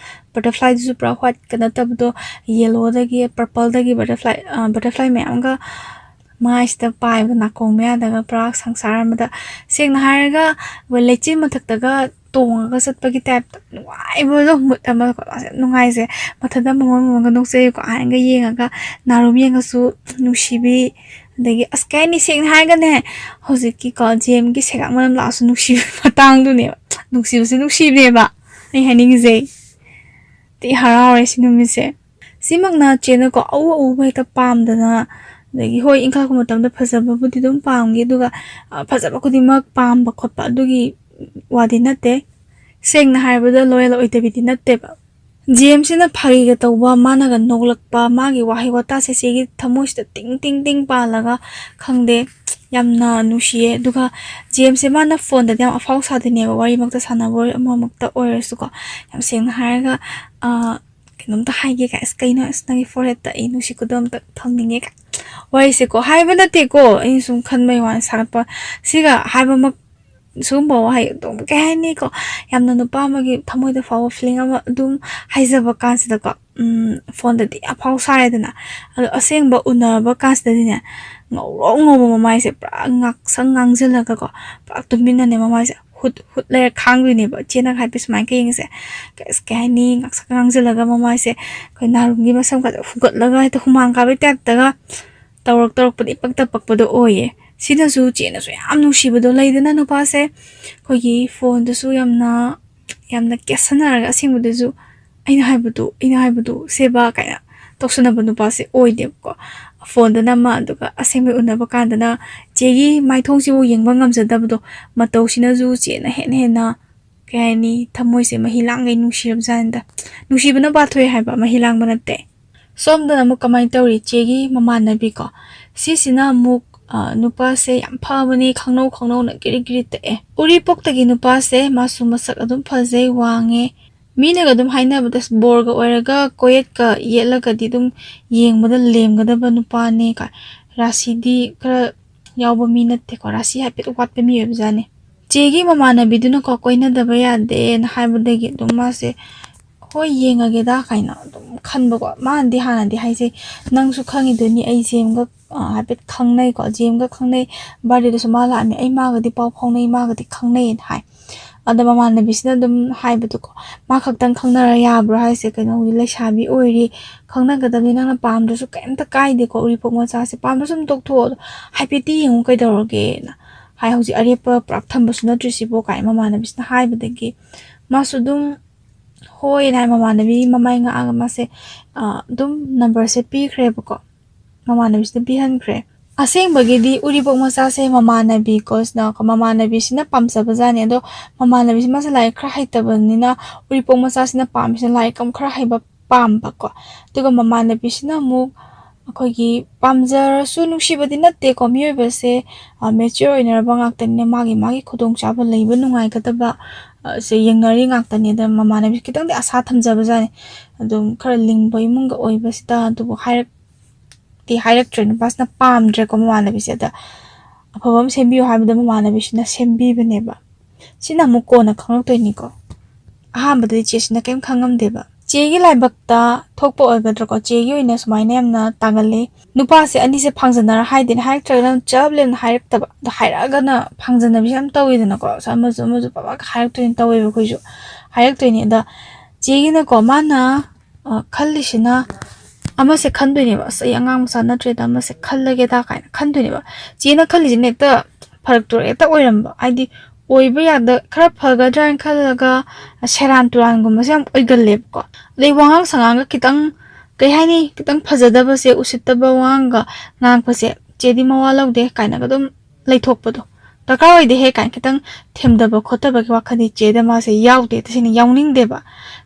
ꯕꯇꯔꯐ꯭ꯂꯥꯏꯗꯨꯁꯨ ꯄꯨꯔꯥ ꯋꯥꯏꯠꯀ ꯅꯠꯇꯕꯗꯣ, ꯌꯦꯜꯂꯣꯗꯒꯤ ꯄꯔꯄꯜꯗꯒꯤ ꯕꯇꯔꯐ꯭ꯂꯥꯏ, ꯑ, ꯕꯇꯔꯐ꯭ꯂꯥꯏ ꯃꯌꯥꯝꯒ ꯃꯥꯏꯁꯤꯗ ꯄꯥꯏꯕꯗꯣ, ꯅꯥꯀꯣꯡ ꯃꯌꯥꯗꯒ ꯄꯨꯔꯥ ꯁꯪꯁꯥꯔ ꯑꯃꯗ꯫ ꯁꯦꯡꯅ ꯍꯥꯏꯔꯒ ꯑꯩꯈꯣꯏ ꯂꯩꯆꯤꯜ ꯃꯊꯛꯇꯒ ꯇꯣꯡꯉꯒ ꯆꯠꯄꯒꯤ ꯇꯥꯏꯞꯇ ꯅꯨꯡꯉꯥꯏꯕꯗꯣ, ꯃꯨꯠ ꯑꯃ, ꯅꯨꯡꯉꯥꯏꯁꯦ꯫ ꯃꯊꯟꯇ ꯃꯃꯣꯟ ꯃꯃꯣꯟꯒ ꯅꯣꯛꯆꯩꯀꯣ, ꯑꯍꯟꯒ ꯌꯦꯡꯉꯒ, ꯅꯥꯔꯨꯝ ꯌꯦꯡꯉꯁꯨ ꯅꯨꯡꯁꯤꯕꯤ꯫ ꯑꯗꯒꯤ, ꯑꯁ, ꯀꯩ ꯍꯥꯏꯅꯤ, ꯁꯦꯡꯅ ꯍꯥꯏꯔꯒꯅꯦ, ꯍꯧꯖꯤꯛꯀꯤꯀꯣ, ꯖꯦꯝꯒꯤ ꯁꯦꯒꯥꯛ ꯃꯅꯝ ꯂꯥꯛꯑꯁꯨ ꯅꯨꯡꯁꯤꯕ ꯃꯇꯥꯡꯗꯨꯅꯦꯕ꯫ ꯅꯨꯡꯁꯤꯕꯁꯦ ꯅꯨꯡꯁꯤꯕꯅꯦꯕ, ꯑꯩ ꯍꯥꯏꯅꯤꯡꯉꯤꯁꯦ꯫ ꯊꯤ ꯍꯔꯥꯎꯔꯦ ꯁꯤ ꯅꯨꯃꯤꯠꯁꯦ꯫ ꯁꯤꯃꯛꯅ ꯆꯦꯅꯀꯣ, ꯑꯎ ꯑꯎꯕ ꯍꯦꯛꯇ ꯄꯥꯝꯗꯅ, ꯑꯗꯒꯤ, ꯍꯣꯏ, ꯏꯪꯈꯠꯂꯛꯄ ꯃꯇꯝꯗ ꯐꯖꯕꯕꯨꯗꯤ ꯑꯗꯨꯝ ꯄꯥꯝꯈꯤ, ꯑꯗꯨꯒ, ꯑ, ꯐꯖꯕ ꯈꯨꯗꯤꯡꯃꯛ ꯄꯥꯝꯕ ꯈꯣꯠꯄ ꯑꯗꯨꯒꯤ ꯋꯥꯗꯤ ꯅꯠꯇꯦ꯫ ꯁꯦꯡꯅ ꯍꯥꯏꯔꯕꯗ, ꯂꯣꯌꯦꯜ ꯑꯣꯏꯗꯕꯤꯗꯤ ꯅꯠꯇꯦꯕ꯫ ꯖꯦꯝꯁꯤꯅ ꯐꯥꯒꯤꯒ ꯇꯧꯕ, ꯃꯥꯅꯒ ꯅꯣꯛꯂꯛꯄ, ꯃꯥꯒꯤ ꯋꯥꯍꯩ ꯋꯥꯇꯥꯁꯦ ꯆꯦꯒꯤ ꯊꯃꯣꯏꯁꯤꯗ ꯇꯤꯡ ꯇꯤꯡ ꯇꯤꯡ ꯄꯥꯜꯂꯒ, ꯈꯪꯗꯦ, ꯌꯥꯝꯅ ꯅꯨꯡꯁꯤꯌꯦ꯫ ꯑꯗꯨꯒ ꯖꯦꯝꯁꯦ ꯃꯥꯅ ꯐꯣꯟꯗꯗꯤ ꯌꯥꯝ ꯑꯐꯥꯎ ꯁꯥꯗꯣꯏꯅꯦꯕ, ꯋꯥꯔꯤꯃꯛꯇ ꯁꯥꯟꯅꯕ ꯑꯣꯏꯔꯣ, ꯑꯃꯃꯛꯇ ꯑꯣꯏꯔꯁꯨꯀꯣ꯫ ꯌꯥꯝ ꯁꯦꯡꯅ ꯍꯥꯏꯔꯒ, ꯑ, "ꯀꯩꯅꯣꯝꯇ ꯍꯥꯏꯒꯦ" ꯀꯥꯏ, "ꯑꯁ, ꯀꯩꯅꯣ, ꯑꯁ, ꯅꯪꯒꯤ ꯐꯣꯔꯍꯦꯠꯇ ꯑꯩ ꯅꯨꯡꯁꯤꯠ ꯈꯨꯗꯣ ꯑꯝꯇ ꯐꯪꯅꯤꯡꯉꯦ" ꯀꯥꯏ, ꯋꯥꯔꯤꯁꯦꯀꯣ, ꯍꯥꯏꯕ ꯅꯠꯇꯦꯀꯣ, ꯑꯩꯅ ꯁꯨꯝ ꯈꯟꯕꯩ ꯋꯥꯅꯤ, ꯁꯥꯒꯠꯄ꯫ ꯁꯤꯒ ꯍꯥꯏꯕꯃꯛ, ꯁꯤꯒꯨꯝꯕ ꯋꯥꯍꯩ ꯑꯗꯨꯝ, ꯀꯩ ꯍꯥꯏꯅꯤꯀꯣ, ꯌꯥꯝꯅ ꯅꯨꯄꯥ ꯑꯃꯒꯤ ꯊꯃꯣꯏꯗ ꯐꯥꯎꯕ ꯐꯤꯂꯤꯡ ꯑꯃ ꯑꯗꯨꯝ ꯍꯥꯏꯖꯕ ꯀꯥꯟꯁꯤꯗꯀꯣ, ꯎꯝ, ꯐꯣꯟꯗꯗꯤ ꯑꯐꯥꯎ ꯁꯥꯔꯦꯗꯅ, ꯑꯗꯣ ꯑꯁꯦꯡꯕ ꯎꯅꯕ ꯀꯥꯟꯁꯤꯗꯗꯤꯅꯦ, ꯉꯧꯔꯣꯛ ꯉꯧꯕ ꯃꯃꯥꯏꯁꯦ ꯄꯨꯔꯥ ꯉꯥꯛꯁꯪ ꯉꯥꯡꯁꯤꯜꯂꯒꯀꯣ, ꯄꯨꯔꯥ ꯇꯨꯃꯤꯟꯅꯅꯦ ꯃꯃꯥꯏꯁꯦ ꯍꯨꯠ ꯍꯨꯠ ꯂꯩꯔ ꯈꯥꯡꯗꯣꯏꯅꯦꯕ꯫ ꯆꯦꯅꯒ ꯍꯥꯏꯐꯦꯠ ꯁꯨꯃꯥꯏꯅ ꯀꯩ ꯌꯦꯡꯉꯤꯁꯦ, ꯀꯩ-, ꯀꯩ ꯍꯥꯏꯅꯤ, ꯉꯥꯛꯁꯪ ꯉꯥꯡꯁꯤꯜꯂꯒ ꯃꯃꯥꯏꯁꯦ ꯑꯩꯈꯣꯏ ꯅꯥꯔꯨꯝꯒꯤ ꯃꯁꯝꯒꯁꯦ ꯍꯨꯒꯠꯂꯒ ꯍꯦꯛꯇ ꯍꯨꯃꯥꯡ ꯀꯥꯕꯩ ꯇꯥꯏꯞꯇꯒ ꯇꯧꯔꯛ ꯇꯧꯔꯛꯄꯗ ꯏꯄꯛꯇ ꯄꯛꯄꯗꯣ ꯑꯣꯏꯌꯦ꯫ ꯁꯤꯅꯁꯨ ꯆꯦꯅꯁꯨ ꯌꯥꯝ ꯅꯨꯡꯁꯤꯕꯗꯣ ꯂꯩꯗꯅ, ꯅꯨꯄꯥꯁꯦ ꯑꯩꯈꯣꯏꯒꯤ ꯐꯣꯟꯗꯁꯨ ꯌꯥꯝꯅ, ꯌꯥꯝꯅ ꯀꯦꯠꯁꯟꯅꯔꯒ ꯑꯁꯦꯡꯕꯗꯁꯨ "ꯑꯩꯅ ꯍꯥꯏꯕꯗꯣ, ꯑꯩꯅ ꯍꯥꯏꯕꯗꯣ ꯁꯦꯕ" ꯀꯥꯏꯅ ꯇꯧꯁꯟꯅꯕ ꯅꯨꯄꯥꯁꯦ ꯑꯣꯏꯗꯦꯕꯀꯣ꯫ ꯐꯣꯟꯗꯅ ꯑꯃ, ꯑꯗꯨꯒ ꯑꯁꯦꯡꯕ ꯎꯅꯕ ꯀꯥꯟꯗꯅ ꯆꯦꯒꯤ ꯃꯥꯏꯊꯣꯡꯁꯤꯕꯨ ꯌꯦꯡꯕ ꯉꯝꯖꯗꯕꯗꯣ, ꯃꯇꯧꯁꯤꯅꯁꯨ ꯆꯦꯅ ꯍꯦꯟꯅ ꯍꯦꯟꯅ, ꯀꯩ ꯍꯥꯏꯅꯤ, ꯊꯃꯣꯏꯁꯦ ꯃꯍꯤ ꯂꯥꯡꯒꯩ ꯅꯨꯡꯁꯤꯔꯕꯖꯥꯠꯅꯤꯗ꯫ ꯅꯨꯡꯁꯤꯕꯅ ꯄꯥꯊꯣꯛꯑꯦ ꯍꯥꯏꯕ, ꯃꯍꯤ ꯂꯥꯡꯕ ꯅꯠꯇꯦ꯫ ꯁꯣꯝꯗꯅ ꯑꯃꯨꯛ ꯀꯃꯥꯏꯅ ꯇꯧꯔꯤ? ꯆꯦꯒꯤ ꯃꯃꯥꯟꯅꯕꯤꯀꯣ, ꯁꯤꯁꯤꯅ ꯑꯃꯨꯛ, ꯑ, ꯅꯨꯄꯥꯁꯦ ꯌꯥꯝ ꯐꯕꯅꯦ, ꯈꯪꯅꯧ ꯈꯪꯅꯧꯅ ꯀꯤꯔꯤ ꯀꯤꯔꯤ ꯇꯛꯑꯦ꯫ ꯎꯔꯤꯄꯣꯛꯇꯒꯤ ꯅꯨꯄꯥꯁꯦ, ꯃꯥꯁꯨ ꯃꯁꯛ ꯑꯗꯨꯝ ꯐꯖꯩ, ꯋꯥꯡꯉꯦ꯫ ꯃꯤꯅꯒ ꯑꯗꯨꯝ ꯍꯥꯏꯅꯕꯗ, "ꯑꯁ, ꯕꯣꯔꯒ ꯑꯣꯏꯔꯒ ꯀꯣꯌꯦꯠꯀ ꯌꯦꯠꯂꯒꯗꯤ ꯑꯗꯨꯝ ꯌꯦꯡꯕꯗ ꯂꯦꯝꯒꯗꯕ ꯅꯨꯄꯥꯅꯦ" ꯀꯥꯏ꯫ ꯔꯥꯁꯤꯗꯤ ꯈꯔ ꯌꯥꯎꯕ ꯃꯤ ꯅꯠꯇꯦꯀꯣ, ꯔꯥꯁꯤ ꯍꯥꯏꯐꯦꯠ ꯋꯥꯠꯄ ꯃꯤ ꯑꯣꯏꯕꯖꯥꯠꯅꯤ꯫ ꯆꯦꯒꯤ ꯃꯃꯥꯟꯅꯕꯤꯗꯨꯅꯀꯣ, "ꯀꯣꯏꯅꯗꯕ ꯌꯥꯗꯦꯅ" ꯍꯥꯏꯕꯗꯒꯤ ꯑꯗꯨꯝ ꯃꯥꯁꯦ, "ꯍꯣꯏ, ꯌꯦꯡꯉꯒꯦꯗ" ꯀꯥꯏꯅ ꯑꯗꯨꯝ ꯈꯟꯕꯀꯣ꯫ ꯃꯥꯅꯗꯤ ꯍꯥꯟꯅꯗꯤ ꯍꯥꯏꯖꯩ, "ꯅꯪꯁꯨ ꯈꯪꯉꯤꯗꯨꯅꯤ, ꯑꯩ ꯖꯦꯝꯒ, ꯑ, ꯍꯥꯏꯐꯦꯠ ꯈꯪꯅꯩꯀꯣ, ꯖꯦꯝꯒ ꯈꯪꯅꯩ, ꯕꯥꯔꯗꯦꯗꯁꯨ ꯃꯥ ꯂꯥꯛꯑꯝꯃꯦ, ꯑꯩ ꯃꯥꯒꯗꯤ ꯄꯥꯎ ꯐꯥꯎꯅꯩ, ꯃꯥꯒꯗꯤ ꯈꯪꯅꯩꯅ" ꯍꯥꯏ꯫ ꯑꯗ ꯃꯃꯥꯟꯅꯕꯤꯁꯤꯅ ꯑꯗꯨꯝ ꯍꯥꯏꯕꯗꯣꯀꯣ, "ꯃꯥ ꯈꯛꯇꯪ ꯈꯪꯅꯔ ꯌꯥꯕ꯭ꯔꯣ ꯍꯥꯏꯁꯦ? ꯀꯩꯅꯣ, ꯍꯧꯖꯤꯛ ꯂꯩꯁꯥꯕꯤ ꯑꯣꯏꯔꯤ, ꯈꯪꯅꯒꯗꯕꯅꯤ, ꯅꯪꯅ ꯄꯥꯝꯗ꯭ꯔꯁꯨ ꯀꯩꯝꯇ ꯀꯥꯏꯗꯦꯀꯣ, ꯎꯔꯤꯄꯣꯛ ꯃꯆꯥꯁꯦ ꯄꯥꯝꯗ꯭ꯔꯁꯨ ꯑꯗꯨꯝ ꯇꯣꯛꯊꯣꯛꯑꯣ, ꯑꯗꯣ ꯍꯥꯏꯐꯦꯠꯇꯤ ꯌꯦꯡꯉꯨ ꯀꯩꯗꯧꯔꯒꯦꯅ" ꯍꯥꯏ꯫ ꯍꯧꯖꯤꯛ ꯑꯔꯦꯞꯄ ꯄꯨꯔꯥ ꯊꯝꯕꯁꯨ ꯅꯠꯇ꯭ꯔꯤꯁꯤꯕꯣ ꯀꯥꯏꯅ ꯃꯃꯥꯟꯅꯕꯤꯁꯤꯅ ꯍꯥꯏꯕꯗꯒꯤ ꯃꯥꯁꯨ ꯑꯗꯨꯝ ꯍꯣꯏꯅ ꯍꯥꯏ꯫ ꯃꯃꯥꯟꯅꯕꯤ ꯃꯃꯥꯏ ꯉꯥꯛꯑꯒ ꯃꯥꯁꯦ, ꯑ, ꯑꯗꯨꯝ ꯅꯝꯕꯔꯁꯦ ꯄꯤꯈ꯭ꯔꯦꯕꯀꯣ, ꯃꯃꯥꯟꯅꯕꯤꯁꯤꯅ ꯄꯤꯍꯟꯈ꯭ꯔꯦ꯫ ꯑꯁꯦꯡꯕꯒꯤꯗꯤ ꯎꯔꯤꯄꯣꯛ ꯃꯆꯥꯁꯦ ꯃꯃꯥꯟꯅꯕꯤ ꯀꯣꯁꯅ, ꯃꯃꯥꯟꯅꯕꯤꯁꯤꯅ ꯄꯥꯝꯖꯕꯖꯥꯠꯅꯤ꯫ ꯑꯗꯣ ꯃꯃꯥꯟꯅꯕꯤꯁꯤ ꯃꯥꯁꯦ ꯂꯥꯏꯔꯤꯛ ꯈꯔ ꯍꯩꯇꯕꯅꯤꯅ ꯎꯔꯤꯄꯣꯛ ꯃꯆꯥꯁꯤꯅ ꯄꯥꯝꯃꯤꯁꯤꯅ ꯂꯥꯏꯔꯤꯛ ꯑꯃ ꯈꯔ ꯍꯩꯕ ꯄꯥꯝꯕꯀꯣ꯫ ꯑꯗꯨꯒ ꯃꯃꯥꯟꯅꯕꯤꯁꯤꯅ ꯑꯃꯨꯛ ꯑꯩꯈꯣꯏꯒꯤ ꯄꯥꯝꯖꯔꯁꯨ ꯅꯨꯡꯁꯤꯕꯗꯤ ꯅꯠꯇꯦꯀꯣ, ꯃꯤꯑꯣꯏꯕꯁꯦ, ꯑ, ꯃꯦꯆ꯭ꯌꯣꯔ ꯑꯣꯏꯅꯔꯕ ꯉꯥꯛꯇꯅꯤꯅ ꯃꯥꯒꯤ ꯃꯥꯒꯤ ꯈꯨꯗꯣꯡꯆꯥꯕ ꯂꯩꯕ ꯅꯨꯡꯉꯥꯏꯒꯗꯕ, ꯑ, ꯁꯦ ꯌꯦꯡꯅꯔꯤ ꯉꯥꯛꯇꯅꯤ꯫ ꯑꯗ ꯃꯃꯥꯟꯅꯕꯤ ꯈꯤꯇꯪꯗꯤ ꯑꯁꯥ ꯊꯝꯖꯕꯖꯥꯠꯅꯤ꯫ ꯑꯗꯨꯝ ꯈꯔ ꯂꯤꯡꯕ ꯏꯃꯨꯡꯒ ꯑꯣꯏꯕꯁꯤꯗ, ꯑꯗꯨꯕꯨ ꯍꯥꯏꯔꯛꯇꯤ ꯍꯥꯏꯔꯛꯇ꯭ꯔꯦ, ꯅꯨꯄꯥꯁꯤꯅ ꯄꯥꯝꯗ꯭ꯔꯦꯀꯣ ꯃꯃꯥꯟꯅꯕꯤꯁꯦ꯫ ꯑꯗ ꯑꯐꯕ ꯑꯃ ꯁꯦꯝꯕꯤꯌꯨ ꯍꯥꯏꯕꯗ ꯃꯃꯥꯟꯅꯕꯤꯁꯤꯅ ꯁꯦꯝꯕꯤꯕꯅꯦꯕ꯫ ꯁꯤꯅ ꯑꯃꯨꯛ ꯀꯣꯟꯅ ꯈꯪꯉꯛꯇꯣꯏꯅꯤꯀꯣ꯫ ꯑꯍꯥꯟꯕꯗꯗꯤ ꯆꯦꯁꯤꯅ ꯀꯩꯝ ꯈꯪꯉꯝꯗꯦꯕ꯫ ꯆꯦꯒꯤ ꯂꯥꯏꯕꯛꯇ ꯊꯣꯛꯄ ꯑꯣꯏꯒꯗ꯭ꯔꯥꯀꯣ? ꯆꯦꯒꯤ ꯑꯣꯏꯅ ꯁꯨꯃꯥꯏꯅ ꯌꯥꯝꯅ ꯇꯥꯒꯜꯂꯤ꯫ ꯅꯨꯄꯥꯁꯦ ꯑꯅꯤꯁꯦ ꯐꯥꯡꯖꯟꯅꯔ ꯍꯥꯏꯗꯦꯅ ꯍꯥꯏꯔꯛꯇ꯭ꯔꯒꯅ ꯆꯞ ꯂꯦꯞꯅ ꯍꯥꯏꯔꯛꯇꯕ꯫ ꯑꯗꯣ ꯍꯥꯏꯔꯛꯑꯒꯅ ꯐꯥꯡꯖꯟꯅꯕꯤꯁꯦ ꯌꯥꯝ ꯇꯧꯋꯤꯗꯅꯀꯣ꯫ ꯑꯁ, ꯑꯃꯁꯨ ꯑꯃꯁꯨ ꯄꯕꯛ ꯍꯥꯏꯔꯛꯇꯣꯏꯅꯤ, ꯇꯧꯋꯦꯕ ꯑꯩꯈꯣꯏꯁꯨ꯫ ꯍꯥꯏꯔꯛꯇꯣꯏꯅꯤ꯫ ꯑꯗ ꯆꯦꯒꯤꯅꯀꯣ, ꯃꯥꯅ, ꯑ, ꯈꯜꯂꯤꯁꯤꯅ ꯑꯃꯁꯦ ꯈꯟꯗꯣꯏꯅꯦꯕ, "ꯑꯁ, ꯑꯩ ꯑꯉꯥꯡ ꯃꯆꯥ ꯅꯠꯇ꯭ꯔꯦꯗ, ꯑꯃꯁꯦ ꯈꯜꯂꯒꯦꯗ" ꯀꯥꯏꯅ ꯈꯟꯗꯣꯏꯅꯦꯕ꯫ ꯆꯦꯅ ꯈꯜꯂꯤꯁꯤꯅ ꯍꯦꯛꯇ ꯐꯔꯛ ꯇꯨꯔꯛ ꯍꯦꯛꯇ ꯑꯣꯏꯔꯝꯕ, ꯍꯥꯏꯗꯤ ꯑꯣꯏꯕ ꯌꯥꯗ, ꯈꯔ ꯐꯒꯗ꯭ꯔꯥ ꯍꯥꯏꯅ ꯈꯜꯂꯒ ꯁꯦꯔꯥꯟ ꯇꯨꯔꯥꯟꯒꯨꯝꯕꯁꯦ ꯌꯥꯝ ꯑꯣꯏꯒꯜꯂꯦꯕꯀꯣ꯫ ꯑꯗꯩ ꯋꯥꯉꯥꯡ ꯁꯉꯥꯡꯒ ꯈꯤꯇꯪ, ꯀꯩ ꯍꯥꯏꯅꯤ, ꯈꯤꯇꯪ ꯐꯖꯗꯕꯁꯦ, ꯎꯁꯤꯠꯇꯕ ꯋꯥꯉꯥꯡꯒ ꯉꯥꯡꯉꯛꯄꯁꯦ ꯆꯦꯗꯤ ꯃꯋꯥ ꯂꯧꯗꯦ ꯀꯥꯏꯅꯒ ꯑꯗꯨꯝ ꯂꯩꯊꯣꯛꯄꯗꯣ, "ꯗꯔꯀꯥꯔ ꯑꯣꯏꯗꯦꯍꯦ" ꯀꯥꯏꯅ ꯈꯤꯇꯪ ꯊꯦꯝꯗꯕ ꯈꯣꯠꯇꯕꯒꯤ ꯋꯥꯈꯜꯗꯤ ꯆꯦꯗ ꯃꯥꯁꯦ ꯌꯥꯎꯗꯦ, ꯇꯁꯦꯡꯅ ꯌꯥꯎꯅꯤꯡꯗꯦꯕ꯫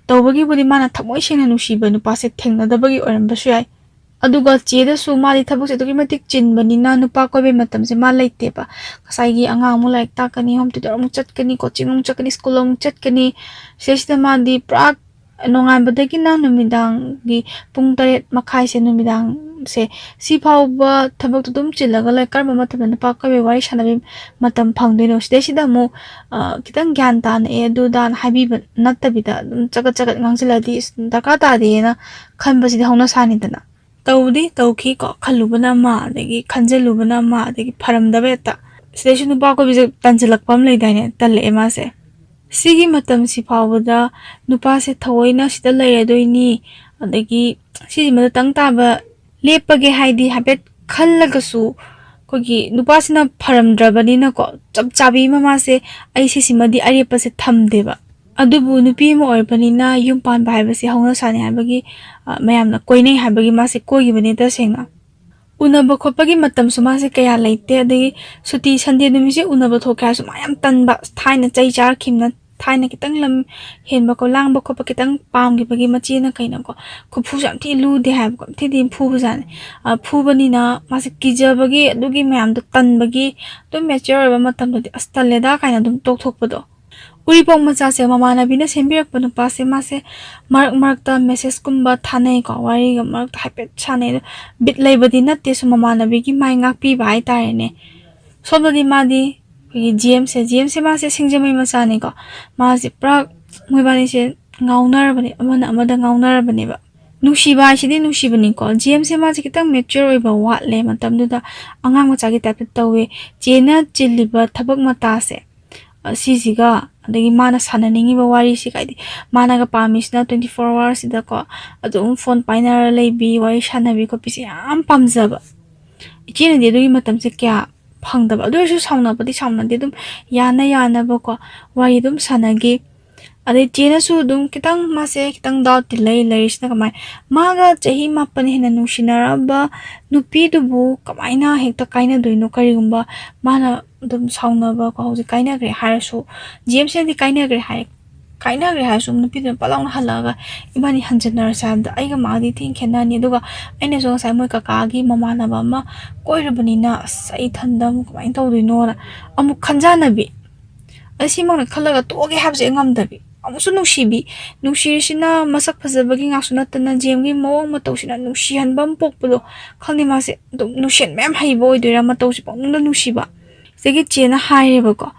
ꯇꯧꯕꯒꯤꯕꯨꯗꯤ ꯃꯥꯅ ꯊꯃꯣꯏ ꯁꯦꯡꯅ ꯅꯨꯡꯁꯤꯕ ꯅꯨꯄꯥꯁꯦ ꯊꯦꯡꯅꯗꯕꯒꯤ ꯑꯣꯏꯔꯝꯕꯁꯨ ꯌꯥꯏ꯫ ꯑꯗꯨꯒ ꯆꯦꯗꯁꯨ ꯃꯥꯗꯤ ꯊꯕꯛꯁꯦ ꯑꯗꯨꯛꯀꯤ ꯃꯇꯤꯛ ꯆꯤꯟꯕꯅꯤꯅ ꯅꯨꯄꯥ ꯀꯣꯏꯕꯩ ꯃꯇꯝꯁꯦ ꯃꯥ ꯂꯩꯇꯦꯕ꯫ ꯉꯁꯥꯏꯒꯤ ꯑꯉꯥꯡ ꯑꯃꯨꯛ ꯂꯥꯏꯔꯤꯛ ꯇꯥꯛꯀꯅꯤ, ꯍꯣꯝ ꯇ꯭ꯌꯨꯇꯔ ꯑꯃꯨꯛ ꯆꯠꯀꯅꯤ, ꯀꯣꯆꯤꯡ ꯑꯃꯨꯛ ꯆꯠꯀꯅꯤ, ꯁ꯭ꯀꯨꯜ ꯑꯃꯨꯛ ꯆꯠꯀꯅꯤ꯫ ꯁꯤꯗꯩꯁꯤꯗ ꯃꯥꯗꯤ ꯄꯨꯔꯥ ꯅꯣꯡꯉꯥꯟꯕꯗꯒꯤꯅ ꯅꯨꯃꯤꯗꯥꯡꯒꯤ ꯄꯨꯡ ꯇꯔꯦꯠ ꯃꯈꯥꯏꯁꯦ, ꯅꯨꯃꯤꯗꯥꯡꯁꯦ, ꯁꯤ ꯐꯥꯎꯕ ꯊꯕꯛꯇꯣ ꯑꯗꯨꯝ ꯆꯤꯜꯂꯒ ꯂꯩ꯫ ꯀꯔꯝꯕ ꯃꯇꯝꯗ ꯅꯨꯄꯥ ꯀꯣꯏꯕꯩ ꯋꯥꯔꯤ ꯁꯥꯟꯅꯕꯩ ꯃꯇꯝ ꯐꯪꯗꯣꯏꯅꯣ? ꯁꯤꯗꯩꯁꯤꯗ ꯑꯃꯨꯛ, ꯑ, ꯈꯤꯇꯪ ꯒ꯭ꯌꯥꯟ ꯇꯥꯅ, "ꯑꯦ, ꯑꯗꯨ ꯗꯥꯅ" ꯍꯥꯏꯕꯤꯕ ꯅꯠꯇꯕꯤꯗ ꯑꯗꯨꯝ ꯆꯒꯠ ꯆꯒꯠ ꯉꯥꯡꯁꯤꯜꯂꯗꯤ, "ꯑꯁ, ꯗꯔꯀꯥꯔ ꯇꯥꯗꯦꯅ" ꯈꯟꯕꯁꯤꯗꯤ ꯍꯧꯅ ꯁꯥꯅꯤꯗꯅ꯫ ꯇꯧꯗꯤ ꯇꯧꯈꯤꯀꯣ, ꯈꯜꯂꯨꯕꯅ ꯑꯃ, ꯑꯗꯒꯤ ꯈꯟꯖꯜꯂꯨꯕꯅ ꯑꯃ, ꯑꯗꯒꯤ ꯐꯔꯝꯗꯕ ꯍꯦꯛꯇ꯫ ꯁꯤꯗꯩꯁꯨ ꯅꯨꯄꯥ ꯀꯣꯏꯕꯁꯦ ꯇꯟꯁꯤꯜꯂꯛꯄ ꯑꯃ ꯂꯩꯗꯥꯏꯅꯦ, ꯇꯜꯂꯛꯑꯦ ꯃꯥꯁꯦ꯫ ꯁꯤꯒꯤ ꯃꯇꯝꯁꯤ ꯐꯥꯎꯕꯗ ꯅꯨꯄꯥꯁꯦ ꯊꯑꯣꯏꯅ ꯁꯤꯗ ꯂꯩꯔꯗꯣꯏꯅꯤ, ꯑꯗꯒꯤ ꯁꯤꯁꯤꯃꯗ ꯇꯪ ꯇꯥꯕ ꯂꯦꯞꯄꯒꯦ ꯍꯥꯏꯗꯤ ꯍꯥꯏꯐꯦꯠ ꯈꯜꯂꯒꯁꯨ, ꯑꯩꯈꯣꯏꯒꯤ ꯅꯨꯄꯥꯁꯤꯅ ꯐꯔꯝꯗ꯭ꯔꯕꯅꯤꯅꯀꯣ, ꯆꯞ ꯆꯥꯕꯤ ꯑꯃ ꯃꯥꯁꯦ, "ꯑꯩ ꯁꯤꯁꯤꯃꯗꯤ ꯑꯔꯦꯞꯄꯁꯦ ꯊꯝꯗꯦꯕ"꯫ ꯑꯗꯨꯕꯨ ꯅꯨꯄꯤ ꯑꯃ ꯑꯣꯏꯔꯕꯅꯤꯅ ꯌꯨꯝ ꯄꯥꯟꯕ ꯍꯥꯏꯕꯁꯤ ꯍꯧꯅ ꯁꯥꯅꯤ ꯍꯥꯏꯕꯒꯤ, ꯑ, ꯃꯌꯥꯝꯅ ꯀꯣꯏꯅꯩ ꯍꯥꯏꯕꯒꯤ ꯃꯥꯁꯦ ꯀꯣꯏꯈꯤꯕꯅꯤ ꯇꯁꯦꯡꯅ꯫ ꯎꯅꯕ ꯈꯣꯠꯄꯒꯤ ꯃꯇꯝꯁꯨ ꯃꯥꯁꯦ ꯀꯌꯥ ꯂꯩꯇꯦ꯫ ꯑꯗꯒꯤ ꯁꯨꯇꯤ ꯁꯟꯗꯦ ꯅꯨꯃꯤꯠꯁꯦ ꯎꯅꯕ ꯊꯣꯛꯀꯦ ꯍꯥꯏꯔꯁꯨ ꯃꯥ ꯌꯥꯝ ꯇꯟꯕ꯫ ꯊꯥꯏꯅ ꯆꯩ ꯆꯥꯔꯛꯈꯤꯕꯅ, ꯊꯥꯏꯅ ꯈꯤꯇꯪ ꯂꯝ ꯍꯦꯟꯕ ꯈꯣꯠ-, ꯂꯥꯡꯕ ꯈꯣꯠꯄ ꯈꯤꯇꯪ ꯄꯥꯝꯈꯤꯕꯒꯤ ꯃꯆꯦꯅ ꯀꯩꯅꯣꯀꯣ, ꯈꯨꯐꯨꯁꯨ ꯌꯥꯝ ꯊꯤ ꯂꯨꯗꯦ ꯍꯥꯏꯕꯀꯣ, ꯌꯥꯝ ꯊꯤ ꯊꯤꯅ ꯐꯨꯕꯖꯥꯠꯅꯤ꯫ ꯑ, ꯐꯨꯕꯅꯤꯅ ꯃꯥꯁꯦ ꯀꯤꯖꯕꯒꯤ, ꯑꯗꯨꯒꯤ ꯃꯌꯥꯝꯗꯣ ꯇꯟꯕꯒꯤ, ꯑꯗꯨꯝ ꯃꯦꯆ꯭ꯌꯣꯔ ꯑꯣꯏꯕ ꯃꯇꯝꯗꯗꯤ "ꯑꯁ, ꯇꯜꯂꯦꯗ" ꯀꯥꯏꯅ ꯑꯗꯨꯝ ꯇꯣꯛꯊꯣꯛꯄꯗꯣ꯫ ꯎꯔꯤꯄꯣꯛ ꯃꯆꯥꯁꯦ ꯃꯃꯥꯟꯅꯕꯤꯅ ꯁꯦꯝꯕꯤꯔꯛꯄ ꯅꯨꯄꯥꯁꯦ, ꯃꯥꯁꯦ ꯃꯔꯛ ꯃꯔꯛꯇ ꯃꯦꯁꯦꯁꯀꯨꯝꯕ ꯊꯥꯅꯩꯀꯣ, ꯋꯥꯔꯤꯒ ꯃꯔꯛꯇ ꯍꯥꯏꯐꯦꯠ ꯁꯥꯟꯅꯩ꯫ ꯑꯗꯣ ꯕꯤꯠ ꯂꯩꯕꯗꯤ ꯅꯠꯇꯦ, ꯁꯨꯝ ꯃꯃꯥꯟꯅꯕꯤꯒꯤ ꯃꯥꯏ ꯉꯥꯛꯄꯤꯕ ꯍꯥꯏꯇꯥꯔꯦꯅꯦ꯫ ꯁꯣꯝꯗꯗꯤ ꯃꯥꯗꯤ ꯑꯩꯈꯣꯏꯒꯤ ꯖꯦꯝꯁꯁꯦ, ꯖꯦꯝꯁꯁꯦ ꯃꯥꯁꯦ ꯁꯤꯡꯖꯃꯩ ꯃꯆꯥꯅꯤꯀꯣ, ꯃꯥꯁꯦ ꯄꯨꯔꯥ ꯃꯣꯏꯕꯥꯅꯤꯁꯦ ꯉꯥꯎꯅꯔꯕꯅꯦ, ꯑꯃꯅ ꯑꯃꯗ ꯉꯥꯎꯅꯔꯕꯅꯦꯕ꯫ ꯅꯨꯡꯁꯤꯕ ꯍꯥꯏꯁꯤꯗꯤ ꯅꯨꯡꯁꯤꯕꯅꯤꯀꯣ, ꯖꯦꯝꯁꯁꯦ ꯃꯥꯁꯦ ꯈꯤꯇꯪ ꯃꯦꯆ꯭ꯌꯣꯔ ꯑꯣꯏꯕ ꯋꯥꯠꯂꯦ, ꯃꯇꯝꯗꯨꯗ ꯑꯉꯥꯡ ꯃꯆꯥꯒꯤ ꯇꯥꯏꯞꯇ ꯇꯧꯋꯦ꯫ ꯆꯦꯅ ꯆꯤꯜꯂꯤꯕ ꯊꯕꯛ ꯃꯇꯥꯁꯦ, ꯑꯁꯤꯁꯤꯒ, ꯑꯗꯒꯤ ꯃꯥꯅ ꯁꯥꯟꯅꯅꯤꯡꯉꯤꯕ ꯋꯥꯔꯤꯁꯤꯒ, ꯍꯥꯏꯗꯤ ꯃꯥꯅꯒ ꯄꯥꯝꯃꯤꯁꯤꯅ twenty four hoursꯁꯤꯗꯀꯣ ꯑꯗꯨꯝ ꯐꯣꯟ ꯄꯥꯏꯅꯔ ꯂꯩꯕꯤ, ꯋꯥꯔꯤ ꯁꯥꯟꯅꯕꯤ ꯈꯣꯠꯄꯤꯁꯦ ꯌꯥꯝ ꯄꯥꯝꯖꯕ꯫ ꯏꯆꯦꯅꯗꯤ ꯑꯗꯨꯒꯤ ꯃꯇꯝꯁꯦ ꯀꯌꯥ ꯐꯪꯗꯕ꯫ ꯑꯗꯨ ꯑꯣꯏꯔꯁꯨ ꯁꯥꯎꯅꯕꯗꯤ ꯁꯥꯎꯅꯗꯦ, ꯑꯗꯨꯝ ꯌꯥꯅ ꯌꯥꯅꯕꯀꯣ ꯋꯥꯔꯤ ꯑꯗꯨꯝ ꯁꯥꯟꯅꯈꯤ꯫ ꯑꯗꯩ ꯆꯦꯅꯁꯨ ꯑꯗꯨꯝ ꯈꯤꯇꯪ, ꯃꯥꯁꯦ ꯈꯤꯇꯪ doubtꯇꯤ ꯂꯩ꯫ ꯂꯩꯔꯤꯁꯤꯅ ꯀꯃꯥꯏ, ꯃꯥꯒ ꯆꯍꯤ ꯃꯥꯄꯟ ꯍꯦꯟꯅ ꯅꯨꯡꯁꯤꯅꯔꯝꯕ ꯅꯨꯄꯤꯗꯨꯕꯨ ꯀꯃꯥꯏꯅ ꯍꯦꯛꯇ ꯀꯥꯏꯅꯗꯣꯏꯅꯣ? ꯀꯔꯤꯒꯨꯝꯕ ꯃꯥꯅ ꯑꯗꯨꯝ ꯁꯥꯎꯅꯕꯀꯣ, ꯍꯧꯖꯤꯛ ꯀꯥꯏꯅꯈ꯭ꯔꯦ ꯍꯥꯏꯔꯁꯨ, ꯖꯦꯝꯁꯅꯗꯤ ꯀꯥꯏꯅꯈ꯭ꯔꯦ ꯍꯥꯏ, ꯀꯥꯏꯅꯈ꯭ꯔꯦ ꯍꯥꯏꯔꯁꯨ ꯅꯨꯄꯤꯗꯨꯅ ꯄꯠ ꯂꯥꯎꯅ ꯍꯜꯂꯛꯑꯒ "ꯏꯕꯥꯅꯤ ꯍꯟꯖꯤꯟꯅꯔꯁꯦ" ꯍꯥꯏꯕꯗ ꯑꯩꯒ ꯃꯥꯒꯗꯤ ꯊꯤꯅ ꯈꯦꯠꯅꯅꯤ꯫ ꯑꯗꯨꯒ ꯑꯩꯅꯁꯨ ꯉꯁꯥꯏ ꯃꯣꯏ ꯀꯀꯥꯒꯤ ꯃꯃꯥꯟꯅꯕ ꯑꯃ ꯀꯣꯏꯔꯨꯕꯅꯤꯅ, ꯑꯁ, ꯑꯩ ꯏꯊꯟꯗ ꯑꯃꯨꯛ ꯀꯃꯥꯏꯅ ꯇꯧꯗꯣꯏꯅꯣꯅ ꯑꯃꯨꯛ ꯈꯟꯖꯥꯟꯅꯕꯤ꯫ ꯑꯩ ꯁꯤꯃꯛꯅ ꯈꯜꯂꯒ ꯇꯣꯛꯑꯒꯦ ꯍꯥꯏꯕꯁꯦ ꯑꯩ ꯉꯝꯗꯕꯤ꯫ ꯑꯃꯨꯛꯁꯨ ꯅꯨꯡꯁꯤꯕꯤ, ꯅꯨꯡꯁꯤꯔꯤꯁꯤꯅ ꯃꯁꯛ ꯐꯖꯕꯒꯤ ꯉꯥꯛꯁꯨ ꯅꯠꯇꯅ ꯖꯦꯝꯒꯤ ꯃꯑꯣꯡ ꯃꯇꯧꯁꯤꯅ ꯅꯨꯡꯁꯤꯍꯟꯕ ꯑꯃ ꯄꯣꯛꯄꯗꯣ꯫ ꯈꯪꯗꯦ, ꯃꯥꯁꯦ ꯑꯗꯨꯝ ꯅꯨꯡꯁꯦꯟ ꯃꯌꯥꯝ ꯍꯩꯕ ꯑꯣꯏꯗꯣꯏꯔꯥ, ꯃꯇꯧꯁꯦ ꯄꯪꯅꯨꯡꯗ ꯅꯨꯡꯁꯤꯕ꯫ ꯁꯤꯗꯒꯤ ꯆꯦꯅ ꯍꯥꯏꯔꯦꯕꯀꯣ,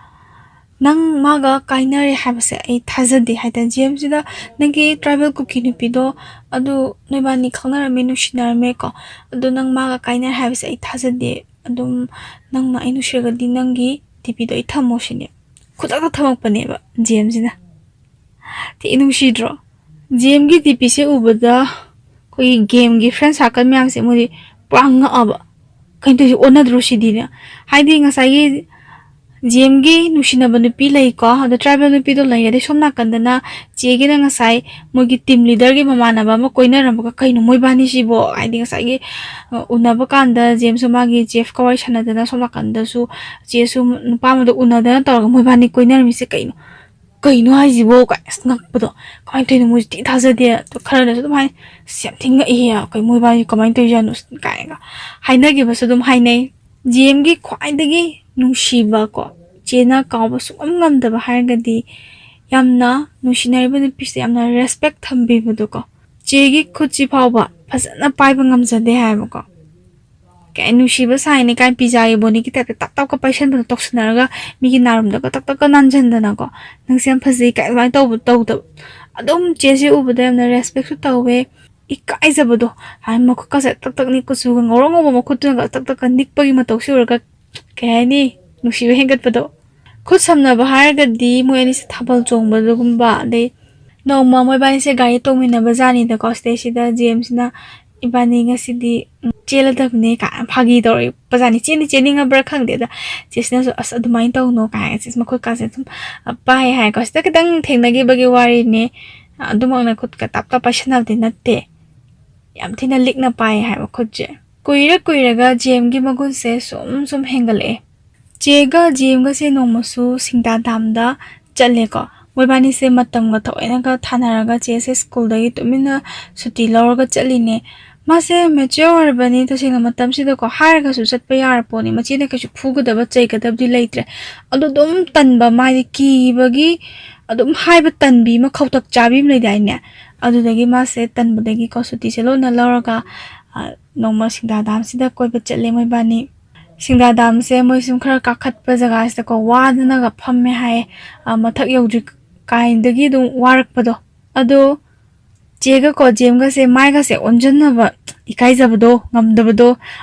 "ꯅꯪ ꯃꯥꯒ ꯀꯥꯏꯅꯔꯦ ꯍꯥꯏꯕꯁꯦ ꯑꯩ ꯊꯥꯖꯗꯦ" ꯍꯥꯏꯇꯥꯔꯦ꯫ ꯖꯦꯝꯁꯤꯗ, "ꯅꯪꯒꯤ tribal ꯀꯨꯀꯤ ꯅꯨꯄꯤꯗꯣ, ꯑꯗꯨ ꯅꯣꯏꯕꯥꯅꯤ ꯈꯪꯅꯔꯝꯃꯦ, ꯅꯨꯡꯁꯤꯅꯔꯝꯃꯦꯀꯣ, ꯑꯗꯨ ꯅꯪ ꯃꯥꯒ ꯀꯥꯏꯅꯔꯦ ꯍꯥꯏꯕꯁꯦ ꯑꯩ ꯊꯥꯖꯗꯦ꯫ ꯑꯗꯨꯝ ꯅꯪꯅ ꯑꯩ ꯅꯨꯡꯁꯤꯔꯒꯗꯤ ꯅꯪꯒꯤ DPꯗꯣ ꯑꯩ ꯊꯝꯃꯣ" ꯁꯤꯅꯦ꯫ ꯈꯨꯗꯛꯇ ꯊꯝꯃꯛꯄꯅꯦꯕ ꯖꯦꯝꯁꯤꯅ꯫ ꯊꯤ ꯅꯨꯡꯁꯤꯗ꯭ꯔꯣ? ꯖꯦꯝꯒꯤ DPꯁꯦ ꯎꯕꯗ ꯑꯩꯈꯣꯏꯒꯤ ꯒꯦꯝꯒꯤ friend circle ꯃꯌꯥꯝꯁꯦ ꯃꯣꯏꯗꯤ ꯄꯨꯔꯥ ꯉꯛꯑꯕ꯫ "ꯀꯩꯅꯣ ꯇꯧꯔꯤꯁꯦ, ꯑꯣꯟꯅꯗ꯭ꯔꯣ ꯁꯤꯗꯤꯅꯦ?" ꯍꯥꯏꯗꯤ ꯉꯁꯥꯏꯒꯤ ꯖꯦꯝꯒꯤ ꯅꯨꯡꯁꯤꯅꯕ ꯅꯨꯄꯤ ꯂꯩꯀꯣ, ꯑꯗꯣ tribal ꯅꯨꯄꯤꯗꯣ ꯂꯩꯔꯦ, ꯑꯗꯩ ꯁꯣꯝ ꯅꯥꯀꯟꯗꯅ ꯆꯦꯒꯤꯅ ꯉꯁꯥꯏ ꯃꯣꯏꯒꯤ team leaderꯒꯤ ꯃꯃꯥꯟꯅꯕ ꯑꯃ ꯀꯣꯏꯅꯔꯝꯕꯒ, "ꯀꯩꯅꯣ ꯃꯣꯏꯕꯥꯅꯤꯁꯤꯕꯣ?" ꯍꯥꯏꯗꯤ ꯉꯁꯥꯏꯒꯤ, ꯑ, ꯎꯅꯕ ꯀꯥꯟꯗ ꯖꯦꯝꯁꯁꯨ ꯃꯥꯒꯤ ꯖꯦꯐꯀ ꯋꯥꯔꯤ ꯁꯥꯟꯅꯗꯅ, ꯁꯣꯝ ꯅꯥꯀꯟꯗꯁꯨ ꯆꯦꯁꯨ ꯅꯨꯄꯥ ꯑꯃꯗ ꯎꯅꯗꯅ ꯇꯧꯔꯒ ꯃꯣꯏꯕꯥꯅꯤ ꯀꯣꯏꯅꯔꯝꯃꯤꯁꯦ ꯀꯩꯅꯣ? "ꯀꯩꯅꯣ ꯍꯥꯏꯁꯤꯕꯣ?" ꯀꯥꯏ ꯑꯁ ꯉꯛꯄꯗꯣ꯫ "ꯀꯃꯥꯏꯅ ꯇꯧꯔꯤꯅꯣ? ꯃꯣꯏꯁꯨ ꯊꯤ ꯊꯥꯖꯗꯦ"꯫ ꯑꯗꯣ ꯈꯔꯅꯁꯨ ꯑꯗꯨꯝ ꯍꯥꯏ, "ꯑꯁ, ꯌꯥꯝ ꯊꯤ ꯉꯛꯏꯍꯦ, ꯑꯩꯈꯣꯏ ꯃꯣꯏꯕꯥꯅꯤ ꯀꯃꯥꯏꯅ ꯇꯧꯔꯤꯖꯥꯠꯅꯣ?" ꯀꯥꯏꯅꯒ ꯍꯥꯏꯅꯈꯤꯕꯁꯨ ꯑꯗꯨꯝ ꯍꯥꯏꯅꯩ꯫ ꯖꯦꯝꯒꯤ ꯈ꯭ꯋꯥꯏꯗꯒꯤ ꯅꯨꯡꯁꯤꯕ ꯀꯣ, ꯆꯦꯅ ꯀꯥꯎꯕ ꯁꯨꯡꯉꯝ ꯉꯝꯗꯕ ꯍꯥꯏꯔꯒꯗꯤ, ꯌꯥꯝꯅ ꯅꯨꯡꯁꯤꯅꯔꯤꯕ ꯅꯨꯄꯤꯁꯦ ꯌꯥꯝꯅ respect ꯊꯝꯕꯤꯕꯗꯣꯀꯣ꯫ ꯆꯦꯒꯤ ꯈꯨꯠꯁꯤ ꯐꯥꯎꯕ ꯐꯖꯅ ꯄꯥꯏꯕ ꯉꯝꯖꯗꯦ ꯍꯥꯏꯕꯀꯣ꯫ ꯀꯩ ꯅꯨꯡꯁꯤꯕ ꯁꯥꯏꯅꯤ ꯀꯥꯏꯅ ꯄꯤꯖꯥꯒꯤ ꯕꯣꯅꯤꯒꯤ typeꯇ ꯇꯞ ꯇꯞꯀ ꯄꯥꯏꯁꯟꯕꯗꯣ, ꯇꯧꯁꯟꯅꯔꯒ ꯃꯤꯒꯤ ꯅꯥꯔꯨꯝꯗꯒ ꯇꯞ ꯇꯞꯀ ꯅꯥꯟꯁꯤꯟꯗꯅꯀꯣ, "ꯅꯪꯁꯦ ꯌꯥꯝ ꯐꯖꯩ" ꯀꯥꯏ ꯑꯗꯨꯃꯥꯏꯅ ꯇꯧꯕ ꯇꯧꯗꯕ꯫ ꯑꯗꯨꯝ ꯆꯦꯁꯦ ꯎꯕꯗ ꯌꯥꯝꯅ respectꯁꯨ ꯇꯧꯋꯦ, ꯏꯀꯥꯏꯖꯕꯗꯣ꯫ ꯍꯥꯏ ꯃꯈꯨꯠꯀꯁꯦ ꯇꯛ ꯇꯛ ꯅꯤꯛ, ꯀꯨꯆꯨꯒ ꯉꯧꯔꯣꯛ ꯉꯧꯕ ꯃꯈꯨꯠꯇꯨꯅꯒ ꯇꯛ ꯇꯛꯀ ꯅꯤꯛꯄꯒꯤ ꯃꯇꯧꯁꯦ ꯎꯔꯒ, ꯀꯩ ꯍꯥꯏꯅꯤ, ꯅꯨꯡꯁꯤꯕ ꯍꯦꯟꯒꯠꯄꯗꯣ꯫ ꯈꯨꯠ ꯁꯝꯅꯕ ꯍꯥꯏꯔꯒꯗꯤ ꯃꯣꯏ ꯑꯅꯤꯁꯦ ꯊꯥꯕꯜ ꯆꯣꯡꯕꯗꯒꯨꯝꯕ, ꯑꯗꯩ ꯅꯣꯡꯃ ꯃꯣꯏꯕꯥꯅꯤꯁꯦ ꯒꯥꯔꯤ ꯇꯣꯡꯃꯤꯟꯅꯕ ꯖꯥꯠꯅꯤꯗꯀꯣ, ꯁꯤꯗꯩꯁꯤꯗ ꯖꯦꯝꯁꯤꯅ "ꯏꯕꯥꯅꯤ ꯉꯁꯤꯗꯤ, ꯎꯝ, ꯆꯦꯜꯂꯗꯕꯅꯦ" ꯀꯥꯏꯅ ꯐꯥꯒꯤ ꯇꯧꯔꯛꯄ ꯖꯥꯠꯅꯤ꯫ ꯆꯦꯟꯗꯤ ꯆꯦꯟꯅꯤꯡꯉꯕ꯭ꯔꯥ ꯈꯪꯗꯦ, ꯑꯗ ꯆꯦꯁꯤꯅꯁꯨ "ꯑꯁ, ꯑꯗꯨꯃꯥꯏꯅ ꯇꯧꯅꯣ" ꯀꯥꯏꯅ ꯆꯦꯁꯤ ꯃꯈꯨꯠꯀꯥꯁꯦ ꯑꯗꯨꯝ, ꯑ, ꯄꯥꯏ ꯍꯥꯏꯀꯣ꯫ ꯁꯤꯗ ꯈꯤꯇꯪ ꯊꯦꯡꯅꯈꯤꯕꯒꯤ ꯋꯥꯔꯤꯅꯦ, ꯑꯗꯨꯃꯛꯅ ꯈꯨꯠꯀ ꯇꯞ ꯇꯞ ꯄꯥꯏꯁꯟꯅꯕꯗꯤ ꯅꯠꯇꯦ, ꯌꯥꯝ ꯊꯤꯅ ꯂꯤꯛꯅ ꯄꯥꯏ ꯍꯥꯏꯕ ꯈꯨꯠꯁꯦ꯫ ꯀꯨꯏꯔ ꯀꯨꯏꯔꯒ ꯖꯦꯝꯒꯤ ꯃꯒꯨꯟꯁꯦ ꯁꯨꯝ ꯁꯨꯝ ꯍꯦꯟꯒꯠꯂꯛꯑꯦ꯫ ꯆꯦꯒ ꯖꯦꯝꯒꯁꯦ ꯅꯣꯡꯃꯁꯨ ꯁꯤꯡꯗꯥ ꯗꯥꯝꯗ ꯆꯠꯂꯦꯀꯣ꯫ ꯃꯣꯏꯕꯥꯅꯤꯁꯦ ꯃꯇꯝꯒ ꯊꯑꯣꯏꯅꯒ ꯊꯥꯅꯔꯒ ꯆꯦꯁꯦ ꯁ꯭ꯀꯨꯜꯗꯒꯤ ꯇꯨꯃꯤꯟꯅ ꯁꯨꯇꯤ ꯂꯧꯔꯒ ꯆꯠꯂꯤꯅꯦ꯫ ꯃꯥꯁꯦ mature ꯑꯣꯏꯔꯕꯅꯤ, ꯇꯁꯦꯡꯅ ꯃꯇꯝꯁꯤꯗꯀꯣ ꯍꯥꯏꯔꯒꯁꯨ ꯆꯠꯄ ꯌꯥꯔ ꯄꯣꯠꯅꯤ꯫ ꯃꯆꯦꯅ ꯀꯩꯁꯨ ꯐꯨꯒꯗꯕ ꯆꯩꯒꯗꯕꯗꯤ ꯂꯩꯇ꯭ꯔꯦ꯫ ꯑꯗꯣ ꯑꯗꯨꯝ ꯇꯟꯕ, ꯃꯥꯗꯤ ꯀꯤꯕꯒꯤ ꯑꯗꯨꯝ ꯍꯥꯏꯕ ꯇꯟꯕꯤ ꯑꯃ, ꯈꯧꯇꯛ ꯆꯥꯕꯤ ꯑꯃ ꯂꯩꯗꯥꯏꯅꯦ꯫ ꯑꯗꯨꯗꯒꯤ ꯃꯥꯁꯦ ꯇꯟꯕꯗꯒꯤꯀꯣ ꯁꯨꯇꯤꯁꯦ ꯂꯣꯟꯅ ꯂꯧꯔꯒ, ꯑ, ꯅꯣꯡꯃ ꯁꯤꯡꯗꯥ ꯗꯥꯝꯁꯤꯗ ꯀꯣꯏꯕ ꯆꯠꯂꯦ ꯃꯣꯏꯕꯥꯅꯤ꯫ ꯁꯤꯡꯗꯥ ꯗꯥꯝꯁꯦ ꯃꯣꯏ ꯁꯨꯝ ꯈꯔ ꯀꯥꯈꯠꯄ ꯖꯒꯥꯁꯤꯗꯀꯣ ꯋꯥꯗꯅꯒ ꯐꯝꯃꯦ ꯍꯥꯏꯌꯦ꯫ ꯑ, ꯃꯊꯛ ꯌꯧꯗ꯭ꯔꯤ ꯀꯥꯏꯗꯒꯤ ꯑꯗꯨꯝ ꯋꯥꯔꯛꯄꯗꯣ꯫ ꯑꯗꯣ ꯆꯦꯒꯀꯣ ꯖꯦꯝꯒꯁꯦ ꯃꯥꯏꯒꯁꯦ ꯑꯣꯟꯁꯤꯟꯅꯕ ꯏꯀꯥꯏꯖꯕꯗꯣ, ꯉꯝꯗꯕꯗꯣ,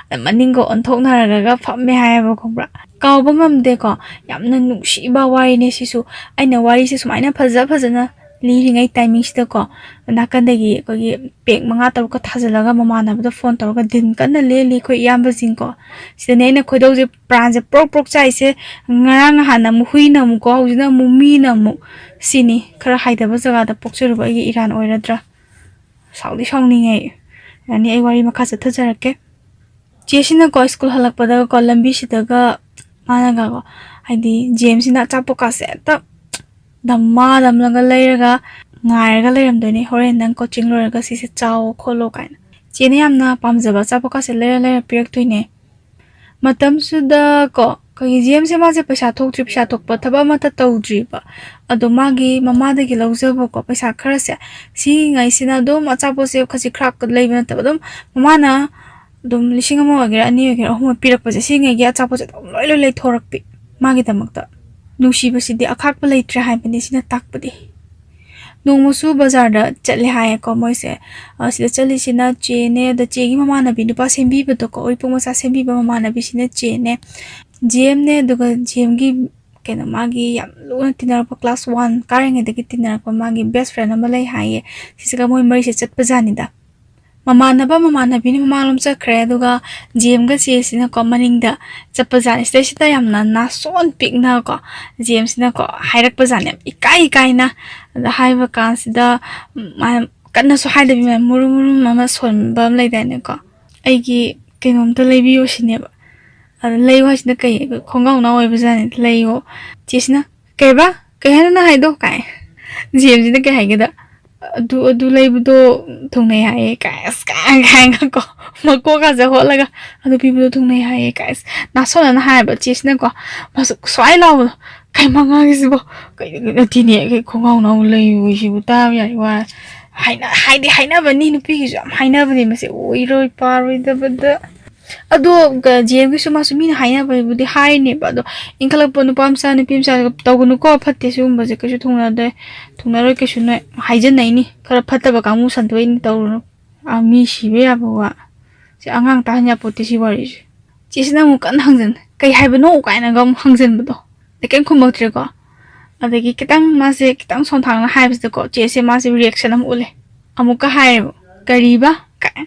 ꯃꯅꯤꯡꯒ ꯑꯣꯟꯊꯣꯛꯅꯔꯒ ꯐꯝꯃꯦ ꯍꯥꯏꯌꯦꯕ, ꯈꯪꯕ꯭ꯔꯥ? ꯀꯥꯎꯕ ꯉꯝꯗꯦꯀꯣ꯫ ꯌꯥꯝꯅ ꯅꯨꯡꯁꯤꯕ ꯋꯥꯔꯤꯅꯦ ꯁꯤꯁꯨ꯫ ꯑꯩꯅ ꯋꯥꯔꯤꯁꯦ ꯁꯨꯃꯥꯏꯅ ꯐꯖ ꯐꯖꯅ ꯂꯤꯔꯤꯉꯩ ꯇꯥꯏꯃꯤꯡꯁꯤꯗꯀꯣ, ꯅꯥꯀꯟꯗꯒꯤ ꯑꯩꯈꯣꯏꯒꯤ ꯄꯦꯛ ꯃꯉꯥ ꯇꯔꯨꯛꯀ ꯊꯥꯖꯤꯜꯂꯒ ꯃꯃꯥꯟꯅꯕꯗ ꯐꯣꯟ ꯇꯧꯔꯒ ꯗꯤꯟ ꯀꯟꯅ ꯂꯦꯜꯂꯤ ꯑꯩꯈꯣꯏ ꯏꯌꯥꯝꯕꯁꯤꯡꯀꯣ꯫ ꯁꯤꯗꯅꯦ ꯑꯩꯅ ꯈꯣꯏꯗꯧꯁꯦ, ꯄ꯭ꯔꯥꯟꯁꯦ ꯄ꯭ꯔꯣꯛ ꯄ꯭ꯔꯣꯛ ꯆꯥꯛꯏꯁꯦ꯫ ꯉꯔꯥꯡ ꯅꯍꯥꯟꯅ ꯑꯃꯨꯛ ꯍꯨꯏꯅ ꯑꯃꯨꯛꯀꯣ, ꯍꯧꯖꯤꯛꯅ ꯑꯃꯨꯛ ꯃꯤꯅ ꯑꯃꯨꯛ꯫ ꯁꯤꯅꯤ ꯈꯔ ꯍꯥꯏꯗꯕ ꯖꯒꯥꯗ ꯄꯣꯛꯆꯔꯨꯕ ꯑꯩꯒꯤ ꯏꯔꯥꯟ ꯑꯣꯏꯔꯗ꯭ꯔꯥ? ꯁꯥꯎꯗꯤ ꯁꯥꯎꯅꯤꯡꯉꯦ ꯑꯩ꯫ ꯌꯥꯅꯤ, ꯑꯩ ꯋꯥꯔꯤ ꯃꯈꯥ ꯆꯠꯊꯖꯔꯛꯀꯦ꯫ ꯆꯦꯁꯤꯅꯀꯣ ꯁ꯭ꯀꯨꯜ ꯍꯜꯂꯛꯄꯗꯒꯀꯣ ꯂꯝꯕꯤꯁꯤꯗꯒ ꯃꯥꯅꯒꯀꯣ, ꯍꯥꯏꯗꯤ ꯖꯦꯝꯁꯤꯅ ꯑꯆꯥꯄꯣꯠꯀꯥꯁꯦ ꯍꯦꯛꯇ ꯗꯝꯃꯥ ꯗꯝꯂꯒ ꯂꯩꯔꯒ ꯉꯥꯏꯔꯒ ꯂꯩꯔꯝꯗꯣꯏꯅꯦ, "ꯍꯣꯔꯦꯟ ꯅꯪ ꯀꯣꯆꯤꯡ ꯂꯣꯏꯔꯒ ꯁꯤꯁꯦ ꯆꯥꯎꯋꯣ ꯈꯣꯠꯂꯣ" ꯀꯥꯏꯅ꯫ ꯆꯦꯅ ꯌꯥꯝꯅ ꯄꯥꯝꯖꯕ ꯑꯆꯥꯄꯣꯠꯀꯥꯁꯦ ꯂꯩꯔ ꯂꯩꯔ ꯄꯤꯔꯛꯇꯣꯏꯅꯦ꯫ ꯃꯇꯝꯁꯤꯗ ꯀꯣ, ꯑꯩꯈꯣꯏꯒꯤ ꯖꯦꯝꯁꯦ ꯃꯥꯁꯦ ꯄꯩꯁꯥ ꯊꯣꯛꯇ꯭ꯔꯤ, ꯄꯩꯁꯥ ꯊꯣꯛꯄ ꯊꯕꯛ ꯑꯃꯠꯇ ꯇꯧꯗ꯭ꯔꯤꯕ꯫ ꯑꯗꯣ ꯃꯥꯒꯤ ꯃꯃꯥꯗꯒꯤ ꯂꯧꯖꯕꯀꯣ ꯄꯩꯁꯥ ꯈꯔꯁꯦ, ꯁꯤꯉꯩꯁꯤꯅ ꯑꯗꯨꯝ ꯑꯆꯥꯄꯣꯠꯁꯦ ꯈꯖꯤꯛ ꯈꯔ ꯂꯩꯕ ꯅꯠꯇꯕ, ꯑꯗꯨꯝ ꯃꯃꯥꯅ ꯑꯗꯨꯝ ꯂꯤꯁꯤꯡ ꯑꯃ ꯑꯣꯏꯒꯦꯔꯥ, ꯑꯅꯤ ꯑꯣꯏꯒꯦꯔꯥ, ꯑꯍꯨꯝ ꯑꯣꯏꯒꯦꯔꯥ, ꯄꯤꯔꯛꯄꯁꯦ, ꯁꯤꯉꯩꯒꯤ ꯑꯆꯥꯄꯣꯠꯁꯦ ꯑꯗꯨꯝ ꯂꯣꯏ ꯂꯣꯏ ꯂꯩꯊꯣꯔꯛꯄꯤ ꯃꯥꯒꯤꯗꯃꯛꯇ꯫ ꯅꯨꯡꯁꯤꯕꯁꯤꯗꯤ ꯑꯈꯥꯛꯄ ꯂꯩꯇ꯭ꯔꯦ ꯍꯥꯏꯕꯅꯤ ꯁꯤꯅ ꯇꯥꯛꯄꯗꯤ꯫ ꯅꯣꯡꯃꯁꯨ ꯕꯖꯥꯔꯗ ꯆꯠꯂꯦ ꯍꯥꯏꯌꯦꯀꯣ ꯃꯣꯏꯁꯦ꯫ ꯑ, ꯁꯤꯗ ꯆꯠꯂꯤꯁꯤꯅ ꯆꯦꯅꯦ, ꯑꯗ ꯆꯦꯒꯤ ꯃꯃꯥꯟꯅꯕꯤ ꯅꯨꯄꯥ ꯁꯦꯝꯕꯤꯕꯗꯣꯀꯣ, ꯎꯔꯤꯄꯣꯛ ꯃꯆꯥ ꯁꯦꯝꯕꯤꯕ ꯃꯃꯥꯟꯅꯕꯤꯁꯤꯅ ꯆꯦꯅꯦ, ꯖꯦꯝꯅꯦ, ꯑꯗꯨꯒ ꯖꯦꯝꯒꯤ ꯀꯩꯅꯣ ꯃꯥꯒꯤ ꯌꯥꯝ ꯂꯨꯅ ꯇꯤꯟꯅꯔꯛꯄ class one ꯀꯥꯔꯤꯉꯩꯗꯒꯤ ꯇꯤꯟꯅꯔꯛꯄ ꯃꯥꯒꯤ best friend ꯑꯃ ꯂꯩ ꯍꯥꯏꯌꯦ꯫ ꯁꯤꯁꯤꯒ ꯃꯣꯏ ꯃꯔꯤꯁꯦ ꯆꯠꯄꯖꯥꯠꯅꯤꯗ꯫ ꯃꯃꯥꯟꯅꯕ ꯃꯃꯥꯟꯅꯕꯤꯅ ꯃꯃꯥꯡꯂꯣꯝ ꯆꯠꯈ꯭ꯔꯦ, ꯑꯗꯨꯒ ꯖꯦꯝꯒ ꯆꯦꯁꯤꯅꯀꯣ ꯃꯅꯤꯡꯗ ꯆꯠꯄꯖꯥꯠꯅꯤ꯫ ꯁꯤꯗꯩꯁꯤꯗ ꯌꯥꯝꯅ ꯅꯥꯁꯣꯟ ꯄꯤꯛꯅꯀꯣ ꯖꯦꯝꯁꯤꯅꯀꯣ ꯍꯥꯏꯔꯛꯄꯖꯥꯠꯅꯤ, ꯌꯥꯝ ꯏꯀꯥꯏ ꯏꯀꯥꯏꯅ꯫ ꯑꯗ ꯍꯥꯏꯕ ꯀꯥꯟꯁꯤꯗ ꯃꯥ ꯀꯟꯅꯁꯨ ꯍꯥꯏꯗꯕꯤ ꯃꯨꯔꯨꯝ ꯃꯨꯔꯨꯝ ꯑꯃ ꯁꯣꯟꯕ ꯑꯃ ꯂꯩꯗꯥꯏꯅꯦꯀꯣ, "ꯑꯩꯒꯤ ꯀꯩꯅꯣꯝꯇ ꯂꯩꯕꯤꯌꯨ" ꯁꯤꯅꯦꯕ꯫ ꯑꯗ "ꯂꯩꯌꯨ" ꯍꯥꯏꯁꯤꯅ ꯀꯩ? "ꯈꯣꯡꯒ꯭ꯔꯥꯎ ꯅꯥꯎ ꯑꯣꯏꯕꯖꯥꯠꯅꯤ, ꯂꯩꯌꯨ"꯫ ꯆꯦꯁꯤꯅ "ꯀꯩꯕ? ꯀꯩ ꯍꯥꯏꯅꯣ ꯅꯪ ꯍꯥꯏꯗꯣ?" ꯀꯥꯏ꯫ ꯖꯦꯝꯁꯤꯅ ꯀꯩ ꯍꯥꯏꯒꯦꯗ, "ꯑꯗꯨ ꯑꯗꯨ ꯂꯩꯕꯗꯣ ꯊꯨꯡꯅꯩ ꯍꯥꯏꯌꯦ" ꯀꯥꯏ, ꯑꯁ ꯀꯥꯏ ꯀꯥꯏꯅꯀꯣ ꯃꯀꯣꯛꯀꯁꯦ ꯍꯣꯠꯂꯒ "ꯑꯗꯨ ꯄꯤꯕꯗꯣ ꯊꯨꯡꯅꯩ ꯍꯥꯏꯌꯦ" ꯀꯥꯏ꯫ ꯑꯁ ꯅꯥꯁꯣꯟꯅꯅ ꯍꯥꯏꯌꯦꯕ ꯆꯦꯁꯤꯅꯀꯣ, ꯃꯥꯁꯨ ꯁ꯭ꯋꯥꯏ ꯂꯥꯎꯕꯗꯣ, "ꯀꯩ ꯃꯉꯥꯡꯒꯤꯁꯤꯕꯣ? ꯀꯩꯅꯣ ꯅꯠꯇꯦꯅꯦ, ꯑꯩ ꯈꯣꯡꯒ꯭ꯔꯥꯎ ꯅꯥꯎ ꯂꯩꯌꯨ ꯁꯤꯕꯨ ꯇꯥꯕ ꯌꯥꯏ ꯋꯥ"꯫ ꯍꯥꯏꯅ ꯍꯥꯏꯗꯤ ꯍꯥꯏꯅꯕꯅꯤ, ꯅꯨꯄꯤꯒꯤꯁꯨ ꯌꯥꯝ ꯍꯥꯏꯅꯕꯅꯦ ꯃꯁꯦ, ꯑꯣꯏꯔꯣꯏ ꯄꯥꯔꯣꯏꯗꯕꯗ꯫ ꯑꯗꯣ ꯖꯦꯝꯒꯤꯁꯨ ꯃꯥꯁꯨ ꯃꯤꯅ ꯍꯥꯏꯅꯕꯕꯨꯗꯤ ꯍꯥꯏꯅꯦꯕ, ꯑꯗꯣ ꯏꯟꯈꯠꯂꯛꯄ ꯅꯨꯄꯥ ꯃꯆꯥ ꯅꯨꯄꯤ ꯃꯆꯥ ꯇꯧꯒꯅꯨꯀꯣ, ꯐꯠꯇꯦ ꯁꯤꯒꯨꯝꯕꯁꯦ, ꯀꯩꯁꯨ ꯊꯨꯡꯅꯗꯦ, ꯊꯨꯡꯅꯔꯣꯏ ꯀꯩꯁꯨ, ꯅꯣꯏ ꯍꯥꯏꯖꯟꯅꯩꯅꯤ, ꯈꯔ ꯐꯠꯇꯕ ꯀꯥꯡꯕꯨ ꯁꯟꯗꯣꯛꯏꯅꯤ, ꯇꯧꯔꯨꯅꯨ꯫ ꯑꯥ, ꯃꯤ ꯁꯤꯕ ꯌꯥꯕ ꯋꯥ, ꯁꯤ ꯑꯉꯥꯡ ꯇꯥꯍꯟ ꯌꯥꯄꯣꯠꯇꯦ ꯁꯤ ꯋꯥꯔꯤꯁꯦ꯫ ꯆꯦꯁꯤꯅ ꯑꯃꯨꯛ ꯀꯟꯅ ꯍꯪꯖꯟ, "ꯀꯩ ꯍꯥꯏꯕꯅꯣ?" ꯀꯥꯏꯅꯒ ꯑꯃꯨꯛ ꯍꯪꯖꯟꯕꯗꯣ, ꯑꯗꯩ ꯀꯩꯝ ꯈꯨꯝꯃꯛꯇ꯭ꯔꯦꯀꯣ꯫ ꯑꯗꯒꯤ ꯈꯤꯇꯪ ꯃꯥꯁꯦ ꯈꯤꯇꯪ ꯁꯣꯟꯊꯥꯡꯅ ꯍꯥꯏꯕꯁꯤꯗꯀꯣ ꯆꯦꯁꯦ ꯃꯥꯁꯦ reaction ꯑꯃ ꯎꯠꯂꯦ꯫ ꯑꯃꯨꯛꯀ ꯍꯥꯏꯌꯦꯕ, "ꯀꯔꯤꯕ?" ꯀꯥꯏ꯫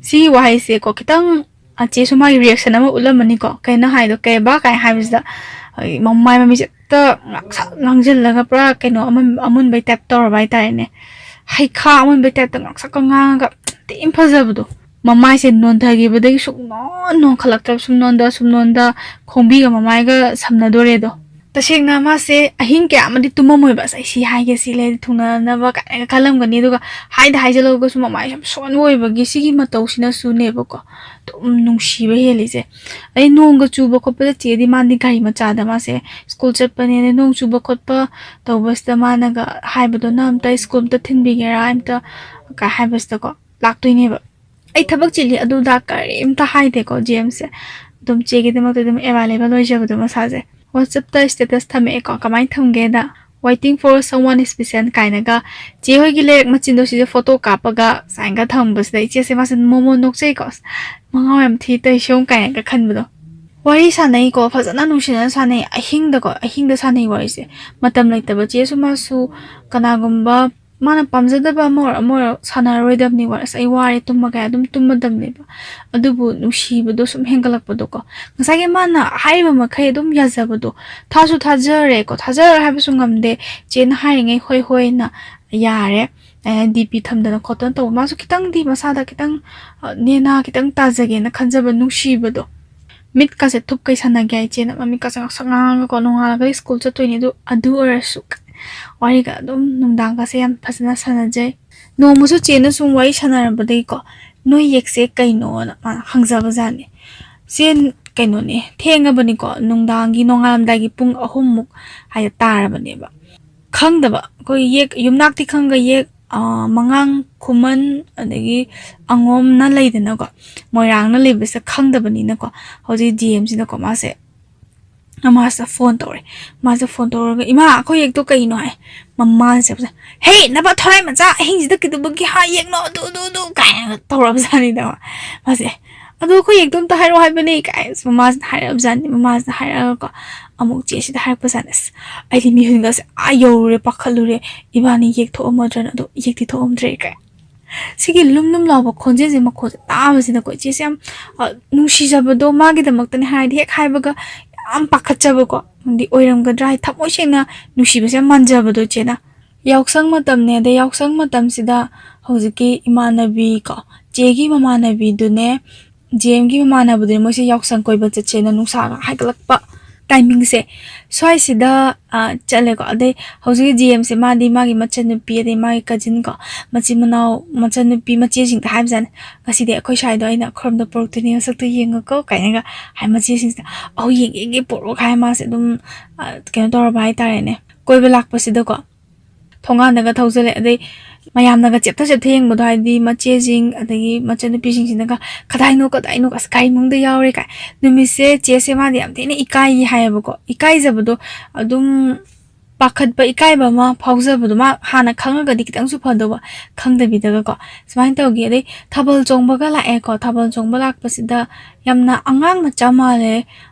ꯁꯤꯒꯤ ꯋꯥꯍꯩꯁꯦꯀꯣ ꯈꯤꯇꯪ ꯆꯦꯁꯨ ꯃꯥꯒꯤ reaction ꯑꯃ ꯎꯠꯂꯝꯃꯅꯤꯀꯣ꯫ "ꯀꯩꯅꯣ ꯍꯥꯏꯗꯣ, ꯀꯩꯕ?" ꯀꯥꯏ ꯍꯥꯏꯕꯁꯤꯗ, ꯑꯩ ꯃꯃꯥꯏ ꯃꯃꯤꯠꯁꯦ ꯍꯦꯛꯇ ꯉꯥꯡꯁꯛ ꯉꯥꯡꯁꯤꯜꯂꯒ ꯄꯨꯔꯥ ꯀꯩꯅꯣ ꯑꯃ, ꯑꯃꯨꯟꯕꯩ type ꯇꯧꯔꯕ ꯍꯥꯏꯇꯥꯔꯦꯅꯦ꯫ ꯍꯩꯈꯥ ꯑꯃꯨꯟꯕꯩ type ꯇ ꯉꯥꯡꯁꯛꯀ ꯉꯥꯡꯉꯒ ꯊꯤꯅ ꯐꯖꯕꯗꯣ꯫ ꯃꯃꯥꯏꯁꯦ ꯅꯣꯟꯊꯈꯤꯕꯗꯒꯤ ꯁꯨꯝ ꯅꯣꯟ ꯅꯣꯟꯈꯠꯂꯛꯇ꯭ꯔꯕ, ꯁꯨꯝ ꯅꯣꯟꯗ, ꯁꯨꯝ ꯅꯣꯟꯗ, ꯈꯣꯡꯕꯤꯒ ꯃꯃꯥꯏꯒ ꯁꯝꯅꯗꯣꯔꯦꯗꯣ꯫ ꯇꯁꯦꯡꯅ ꯃꯥꯁꯦ ꯑꯍꯤꯡ ꯀꯌꯥ ꯑꯃꯗꯤ ꯇꯨꯝꯃꯝꯃꯣꯏꯕ, "ꯑꯁ, ꯑꯩ ꯁꯤ ꯍꯥꯏꯒꯦ, ꯁꯤ ꯂꯩꯔꯗꯤ ꯊꯨꯡꯅꯅꯕ" ꯀꯥꯏꯅꯒ ꯈꯜꯂꯝꯒꯅꯤ꯫ ꯑꯗꯨꯒ ꯍꯥꯏꯗ ꯍꯥꯏꯖꯜꯂꯒꯁꯨ ꯃꯃꯥꯏꯁꯦ ꯌꯥꯝ ꯁꯣꯟꯕ ꯑꯣꯏꯕꯒꯤ ꯁꯤꯒꯤ ꯃꯇꯧꯁꯤꯅꯁꯨꯅꯦꯕꯀꯣ ꯑꯗꯨꯝ ꯅꯨꯡꯁꯤꯕ ꯍꯦꯜꯂꯤꯁꯦ꯫ ꯑꯗꯩ ꯅꯣꯡꯒ ꯆꯨꯕ ꯈꯣꯠꯄꯗ ꯆꯦꯗꯤ ꯃꯥꯗꯤ ꯒꯥꯔꯤ ꯃꯆꯥꯗ ꯃꯥꯁꯦ school ꯆꯠꯄꯅꯦ꯫ ꯑꯗꯩ ꯅꯣꯡ ꯆꯨꯕ ꯈꯣꯠꯄ ꯇꯧꯕꯁꯤꯗ ꯃꯥꯅꯒ ꯍꯥꯏꯕꯗꯣ, "ꯅꯪ ꯑꯝꯇ school ꯑꯝꯇ ꯊꯤꯟꯕꯤꯒꯦꯔꯥ ꯑꯝꯇ?" ꯀꯥꯏ ꯍꯥꯏꯕꯁꯤꯗꯀꯣ, "ꯂꯥꯛꯇꯣꯏꯅꯦꯕ, ꯑꯩ ꯊꯕꯛ ꯆꯤꯜꯂꯤ" ꯑꯗꯨꯗ ꯀꯔꯤꯝꯇ ꯍꯥꯏꯗꯦꯀꯣ ꯖꯦꯝꯁꯁꯦ꯫ ꯑꯗꯨꯝ ꯆꯦꯒꯤꯗꯃꯛꯇ ꯑꯗꯨꯝ available ꯑꯣꯏꯖꯕꯗꯣ ꯃꯁꯥꯁꯦ꯫ WhatsApp ꯇ status ꯊꯝꯃꯛꯑꯦꯀꯣ, ꯀꯃꯥꯏꯅ ꯊꯝꯒꯦꯗ, "Waiting for someone special" ꯀꯥꯏꯅꯒ, "ꯆꯦ ꯍꯣꯏꯒꯤ ꯂꯩꯔꯛ ꯃꯆꯤꯟꯗꯣ ꯁꯤꯗ photo ꯀꯥꯞꯄꯒ" ꯁꯨꯃꯥꯏꯅꯒ ꯊꯝꯕꯁꯤꯗ ꯏꯆꯦꯁꯦ ꯃꯥꯁꯦ ꯃꯣꯃꯣ ꯅꯣꯛꯆꯩꯀꯣ, "ꯑꯁ, ꯃꯉꯥꯎ ꯌꯥꯝ ꯊꯤ ꯇꯧꯏ ꯁꯤꯌꯣꯡ" ꯀꯥꯏꯅꯒ ꯈꯟꯕꯗꯣ꯫ ꯋꯥꯔꯤ ꯁꯥꯟꯅꯩꯀꯣ, ꯐꯖꯅ ꯅꯨꯡꯁꯤꯅꯅ ꯁꯥꯟꯅꯩ, ꯑꯍꯤꯡꯗꯀꯣ, ꯑꯍꯤꯡꯗ ꯁꯥꯟꯅꯩ ꯋꯥꯔꯤꯁꯦ꯫ ꯃꯇꯝ ꯂꯩꯇꯕ ꯆꯦꯁꯨ ꯃꯥꯁꯨ ꯀꯅꯥꯒꯨꯝꯕ ꯃꯥꯅ ꯄꯥꯝꯖꯗꯕ ꯑꯃ ꯑꯣꯏꯔꯣ, ꯑꯃ ꯑꯣꯏꯔꯣ, ꯁꯥꯟꯅꯔꯔꯣꯏꯗꯕꯅꯤ꯫ ꯋꯥꯔꯤ, "ꯑꯁ, ꯑꯩ ꯋꯥꯔꯦ, ꯇꯨꯝꯃꯒꯦ", ꯑꯗꯨꯝ ꯇꯨꯝꯃꯗꯕꯅꯦꯕ꯫ ꯑꯗꯨꯕꯨ ꯅꯨꯡꯁꯤꯕꯗꯣ ꯁꯨꯝ ꯍꯦꯟꯒꯠꯂꯛꯄꯗꯣꯀꯣ, ꯉꯁꯥꯏꯒꯤ ꯃꯥꯅ ꯍꯥꯏꯔꯤꯕ ꯃꯈꯩ ꯑꯗꯨꯝ ꯌꯥꯖꯕꯗꯣ, ꯊꯥꯁꯨ ꯊꯥꯖꯔꯦꯀꯣ, ꯊꯥꯖꯔꯣꯏ ꯍꯥꯏꯕꯁꯨ ꯉꯝꯗꯦ꯫ ꯆꯦꯅ ꯍꯥꯏꯔꯤꯉꯩ ꯍꯣꯏ ꯍꯣꯏꯅ ꯌꯥꯔꯦ꯫ ꯗꯤ ꯄꯤ ꯊꯝꯗꯅ ꯈꯣꯠꯇꯅ ꯇꯧꯕ, ꯃꯥꯁꯨ ꯈꯤꯇꯪꯗꯤ ꯃꯁꯥꯗ ꯈꯤꯇꯪ, ꯑ, ꯅꯦꯅꯥ ꯈꯤꯇꯪ ꯇꯥꯖꯒꯦꯅ ꯈꯟꯖꯕ ꯅꯨꯡꯁꯤꯕꯗꯣ꯫ ꯃꯤꯠꯀꯁꯦ ꯊꯨꯞꯀꯩ ꯁꯥꯟꯅꯒꯦ ꯍꯥꯏ ꯆꯦꯅ, ꯃꯃꯤꯠꯀꯁꯦ ꯉꯥꯡꯁꯛ ꯉꯥꯡꯉꯒꯀꯣ, ꯅꯣꯡꯉꯥꯜꯂꯒꯗꯤ ꯁ꯭ꯀꯨꯜ ꯆꯠꯇꯣꯏꯅꯦ꯫ ꯑꯗꯨ, ꯑꯗꯨ ꯑꯣꯏꯔꯁꯨ ꯋꯥꯔꯤꯒ ꯑꯗꯨꯝ ꯅꯨꯡꯗꯥꯡꯒꯁꯦ ꯌꯥꯝ ꯐꯖꯅ ꯁꯥꯟꯅꯖꯩ꯫ ꯅꯣꯡꯃꯁꯨ ꯆꯦꯅ ꯁꯨꯝ ꯋꯥꯔꯤ ꯁꯥꯟꯅꯔꯝꯕꯗꯒꯤꯀꯣ, "ꯅꯣꯏ ꯌꯦꯛꯁꯦ ꯀꯩꯅꯣꯅ?" ꯃꯥꯅ ꯍꯪꯖꯕꯖꯥꯠꯅꯤ꯫ "ꯆꯦ, ꯀꯩꯅꯣꯅꯦ, ꯊꯦꯡꯉꯕꯅꯤꯀꯣ, ꯅꯨꯡꯗꯥꯡꯒꯤ ꯅꯣꯡꯉꯥꯜꯂꯝꯗꯥꯏꯒꯤ ꯄꯨꯡ ꯑꯍꯨꯝꯃꯨꯛ ꯍꯥꯏꯗ ꯇꯥꯔꯕꯅꯦꯕ꯫ ꯈꯪꯗꯕ, ꯑꯩꯈꯣꯏ ꯌꯦꯛ, ꯌꯨꯝꯅꯥꯛꯇꯤ ꯈꯪꯉꯒ ꯌꯦꯛ, ꯑ, ꯃꯉꯥꯡ, ꯈꯨꯃꯟ, ꯑꯗꯒꯤ ꯑꯉꯣꯝꯅ ꯂꯩꯗꯅꯀꯣ, ꯃꯣꯏꯔꯥꯡꯅ ꯂꯩꯕꯁꯦ ꯈꯪꯗꯕꯅꯤꯅꯀꯣ, ꯍꯧꯖꯤꯛ ꯗꯤ ꯑꯦꯝꯁꯤꯗꯀꯣ ꯃꯥꯁꯦ, ꯃꯃꯥꯁꯤꯗ ꯐꯣꯟ ꯇꯧꯔꯦ꯫ ꯃꯥꯁꯦ ꯐꯣꯟ ꯇꯧꯔꯒ, "ꯏꯃꯥ, ꯑꯩꯈꯣꯏ ꯌꯦꯛꯇꯣ ꯀꯩꯅꯣ?" ꯍꯥꯏ꯫ ꯃꯃꯥꯁꯦ, "ꯍꯦ, ꯅꯕ ꯊꯣꯔꯥꯏ ꯃꯆꯥ, ꯑꯍꯤꯡꯁꯤꯗ ꯀꯩꯗꯧꯕꯒꯤ ꯍꯥ ꯌꯦꯛꯅꯣ? ꯑꯗꯨ, ꯑꯗꯨ, ꯑꯗꯨ," ꯀꯥꯏꯅꯒ ꯇꯧꯔꯕꯖꯥꯠꯅꯤꯗ꯫ ꯃꯥꯁꯦ, "ꯑꯗꯨ ꯑꯩꯈꯣꯏ ꯌꯦꯛꯇꯣ ꯑꯝꯇ ꯍꯥꯏꯔꯛꯑꯣ ꯍꯥꯏꯕꯅꯦ," ꯀꯥꯏ ꯃꯃꯥꯁꯤꯅ ꯍꯥꯏꯔꯛꯑꯕꯖꯥꯠꯅꯤ꯫ ꯃꯃꯥꯁꯤꯅ ꯍꯥꯏꯔꯛꯑꯒꯀꯣ, ꯑꯃꯨꯛ ꯆꯦꯁꯤꯗ ꯍꯥꯏꯔꯛꯄꯖꯥꯠꯅꯤ꯫ "ꯑꯁ, ꯑꯩꯗꯤ ꯃꯤꯍꯨꯟꯒꯁꯦ ꯑꯥ ꯌꯧꯔꯨꯔꯦ, ꯄꯥꯈꯠꯂꯨꯔꯦ꯫ ꯏꯕꯥꯅꯤ ꯌꯦꯛꯊꯣꯛꯑꯝꯃꯗ꯭ꯔꯅ, ꯑꯗꯣ ꯌꯦꯛꯇꯤ ꯊꯣꯛꯑꯝꯗ꯭ꯔꯦ," ꯀꯥꯏ꯫ ꯁꯤꯒꯤ ꯂꯨꯝ ꯂꯨꯝ ꯂꯥꯎꯕ ꯈꯣꯟꯖꯦꯜꯁꯦ, ꯃꯈꯣꯟꯁꯦ ꯇꯥꯕꯁꯤꯗꯀꯣ, ꯏꯆꯦꯁꯦ ꯌꯥꯝ, ꯑ, ꯅꯨꯡꯁꯤꯖꯕꯗꯣ, ꯃꯥꯒꯤꯗꯃꯛꯇꯅꯦ ꯍꯥꯏꯔꯗꯤ ꯍꯦꯛ ꯍꯥꯏꯕꯒ ꯌꯥꯝ ꯄꯥꯈꯠꯆꯕꯀꯣ, ꯑꯃꯗꯤ ꯑꯣꯏꯔꯝꯒꯗ꯭ꯔꯥ ꯍꯥꯏ ꯊꯃꯣꯏ ꯁꯦꯡꯅ ꯅꯨꯡꯁꯤꯕꯁꯦ ꯌꯥꯝ ꯃꯥꯟꯖꯕꯗꯣ ꯏꯆꯦꯅ꯫ ꯌꯥꯎꯁꯪ ꯃꯇꯝꯅꯦ, ꯑꯗꯩ ꯌꯥꯎꯁꯪ ꯃꯇꯝꯁꯤꯗ ꯍꯧꯖꯤꯛꯀꯤ ꯏꯃꯥꯟꯅꯕꯤ ꯀꯣ, ꯆꯦꯒꯤ ꯃꯃꯥꯟꯅꯕꯤꯗꯨꯅꯦ, ꯖꯦꯝꯒꯤ ꯃꯃꯥꯟꯅꯕꯗꯨꯅꯦ, ꯃꯣꯏꯁꯦ ꯌꯥꯎꯁꯪ ꯀꯣꯏꯕ ꯆꯠꯁꯦꯅ ꯅꯨꯡꯁꯥꯒ ꯍꯥꯏꯒꯠꯂꯛꯄ ꯇꯥꯏꯃꯤꯡꯁꯦ, ꯁ꯭ꯋꯥꯏꯁꯤꯗ, ꯑ, ꯆꯠꯂꯦꯀꯣ꯫ ꯑꯗꯩ ꯍꯧꯖꯤꯛꯀꯤ ꯖꯦꯝꯁꯦ, ꯃꯥꯗꯤ ꯃꯥꯒꯤ ꯃꯆꯟꯅꯨꯄꯤ, ꯑꯗꯩ ꯃꯥꯒꯤ ꯀꯖꯤꯟ ꯀꯣ, ꯃꯆꯤꯟ ꯃꯅꯥꯎ, ꯃꯆꯟꯅꯨꯄꯤ, ꯃꯆꯦꯁꯤꯡꯗ ꯍꯥꯏꯕꯖꯥꯠꯅꯤ, "ꯉꯁꯤꯗꯤ ꯑꯩꯈꯣꯏ ꯁ꯭ꯋꯥꯏꯗ ꯑꯣꯏꯅ ꯈꯨꯔꯨꯝꯗ ꯄꯨꯔꯛꯇꯣꯏꯅꯦ, ꯃꯁꯛꯇꯣ ꯌꯦꯡꯉꯨꯀꯣ," ꯀꯥꯏꯅꯒ ꯍꯥꯏ꯫ ꯃꯆꯦꯁꯤꯡꯁꯤꯅ, "ꯑꯧ, ꯌꯦꯡꯒꯦ, ꯌꯦꯡꯒꯦ, ꯄꯨꯔꯛꯑꯣ," ꯍꯥꯏ꯫ ꯃꯥꯁꯦ ꯑꯗꯨꯝ, ꯑ, ꯀꯩꯅꯣ ꯇꯧꯔꯕ ꯍꯥꯏꯇꯥꯔꯦꯅꯦ, ꯀꯣꯏꯕ ꯂꯥꯛꯄꯁꯤꯗꯀꯣ꯫ ꯊꯣꯡꯒꯥꯟꯗꯒ ꯊꯧꯖꯜꯂꯦ꯫ ꯑꯗꯩ ꯃꯌꯥꯝꯅꯒ ꯆꯦꯞꯊ ꯆꯦꯞꯊ ꯌꯦꯡꯕꯗꯣ, ꯍꯥꯏꯗꯤ ꯃꯆꯦꯁꯤꯡ ꯑꯗꯒꯤ ꯃꯆꯟꯅꯨꯄꯤꯁꯤꯡꯁꯤꯅꯒ, "ꯀꯗꯥꯏꯅꯣ, ꯀꯗꯥꯏꯅꯣ, ꯑꯁ, ꯒꯥꯔꯤ ꯃꯅꯨꯡꯗ ꯌꯥꯎꯔꯦ," ꯀꯥꯏ꯫ ꯅꯨꯃꯤꯠꯁꯦ ꯆꯦꯁꯦ ꯃꯥꯗꯤ ꯌꯥꯝ ꯊꯤꯅ ꯏꯀꯥꯏ ꯍꯥꯏꯌꯦꯕꯀꯣ꯫ ꯏꯀꯥꯏꯖꯕꯗꯣ ꯑꯗꯨꯝ ꯄꯥꯈꯠꯄ, ꯏꯀꯥꯏꯕ ꯑꯃ ꯐꯥꯎꯖꯕꯗꯣ, ꯃꯥ ꯍꯥꯟꯅ ꯈꯪꯉꯒꯗꯤ ꯈꯤꯇꯪꯁꯨ ꯐꯗꯧꯕ, ꯈꯪꯗꯕꯤꯗꯒꯀꯣ ꯁꯨꯃꯥꯏꯅ ꯇꯧꯈꯤ꯫ ꯑꯗꯩ ꯊꯥꯕꯜ ꯆꯣꯡꯕꯒ ꯂꯥꯛꯑꯦꯀꯣ꯫ ꯊꯥꯕꯜ ꯆꯣꯡꯕ ꯂꯥꯛꯄꯁꯤꯗ ꯌꯥꯝꯅ ꯑꯉꯥꯡ ꯃꯆꯥ ꯃꯥꯜꯂꯦ꯫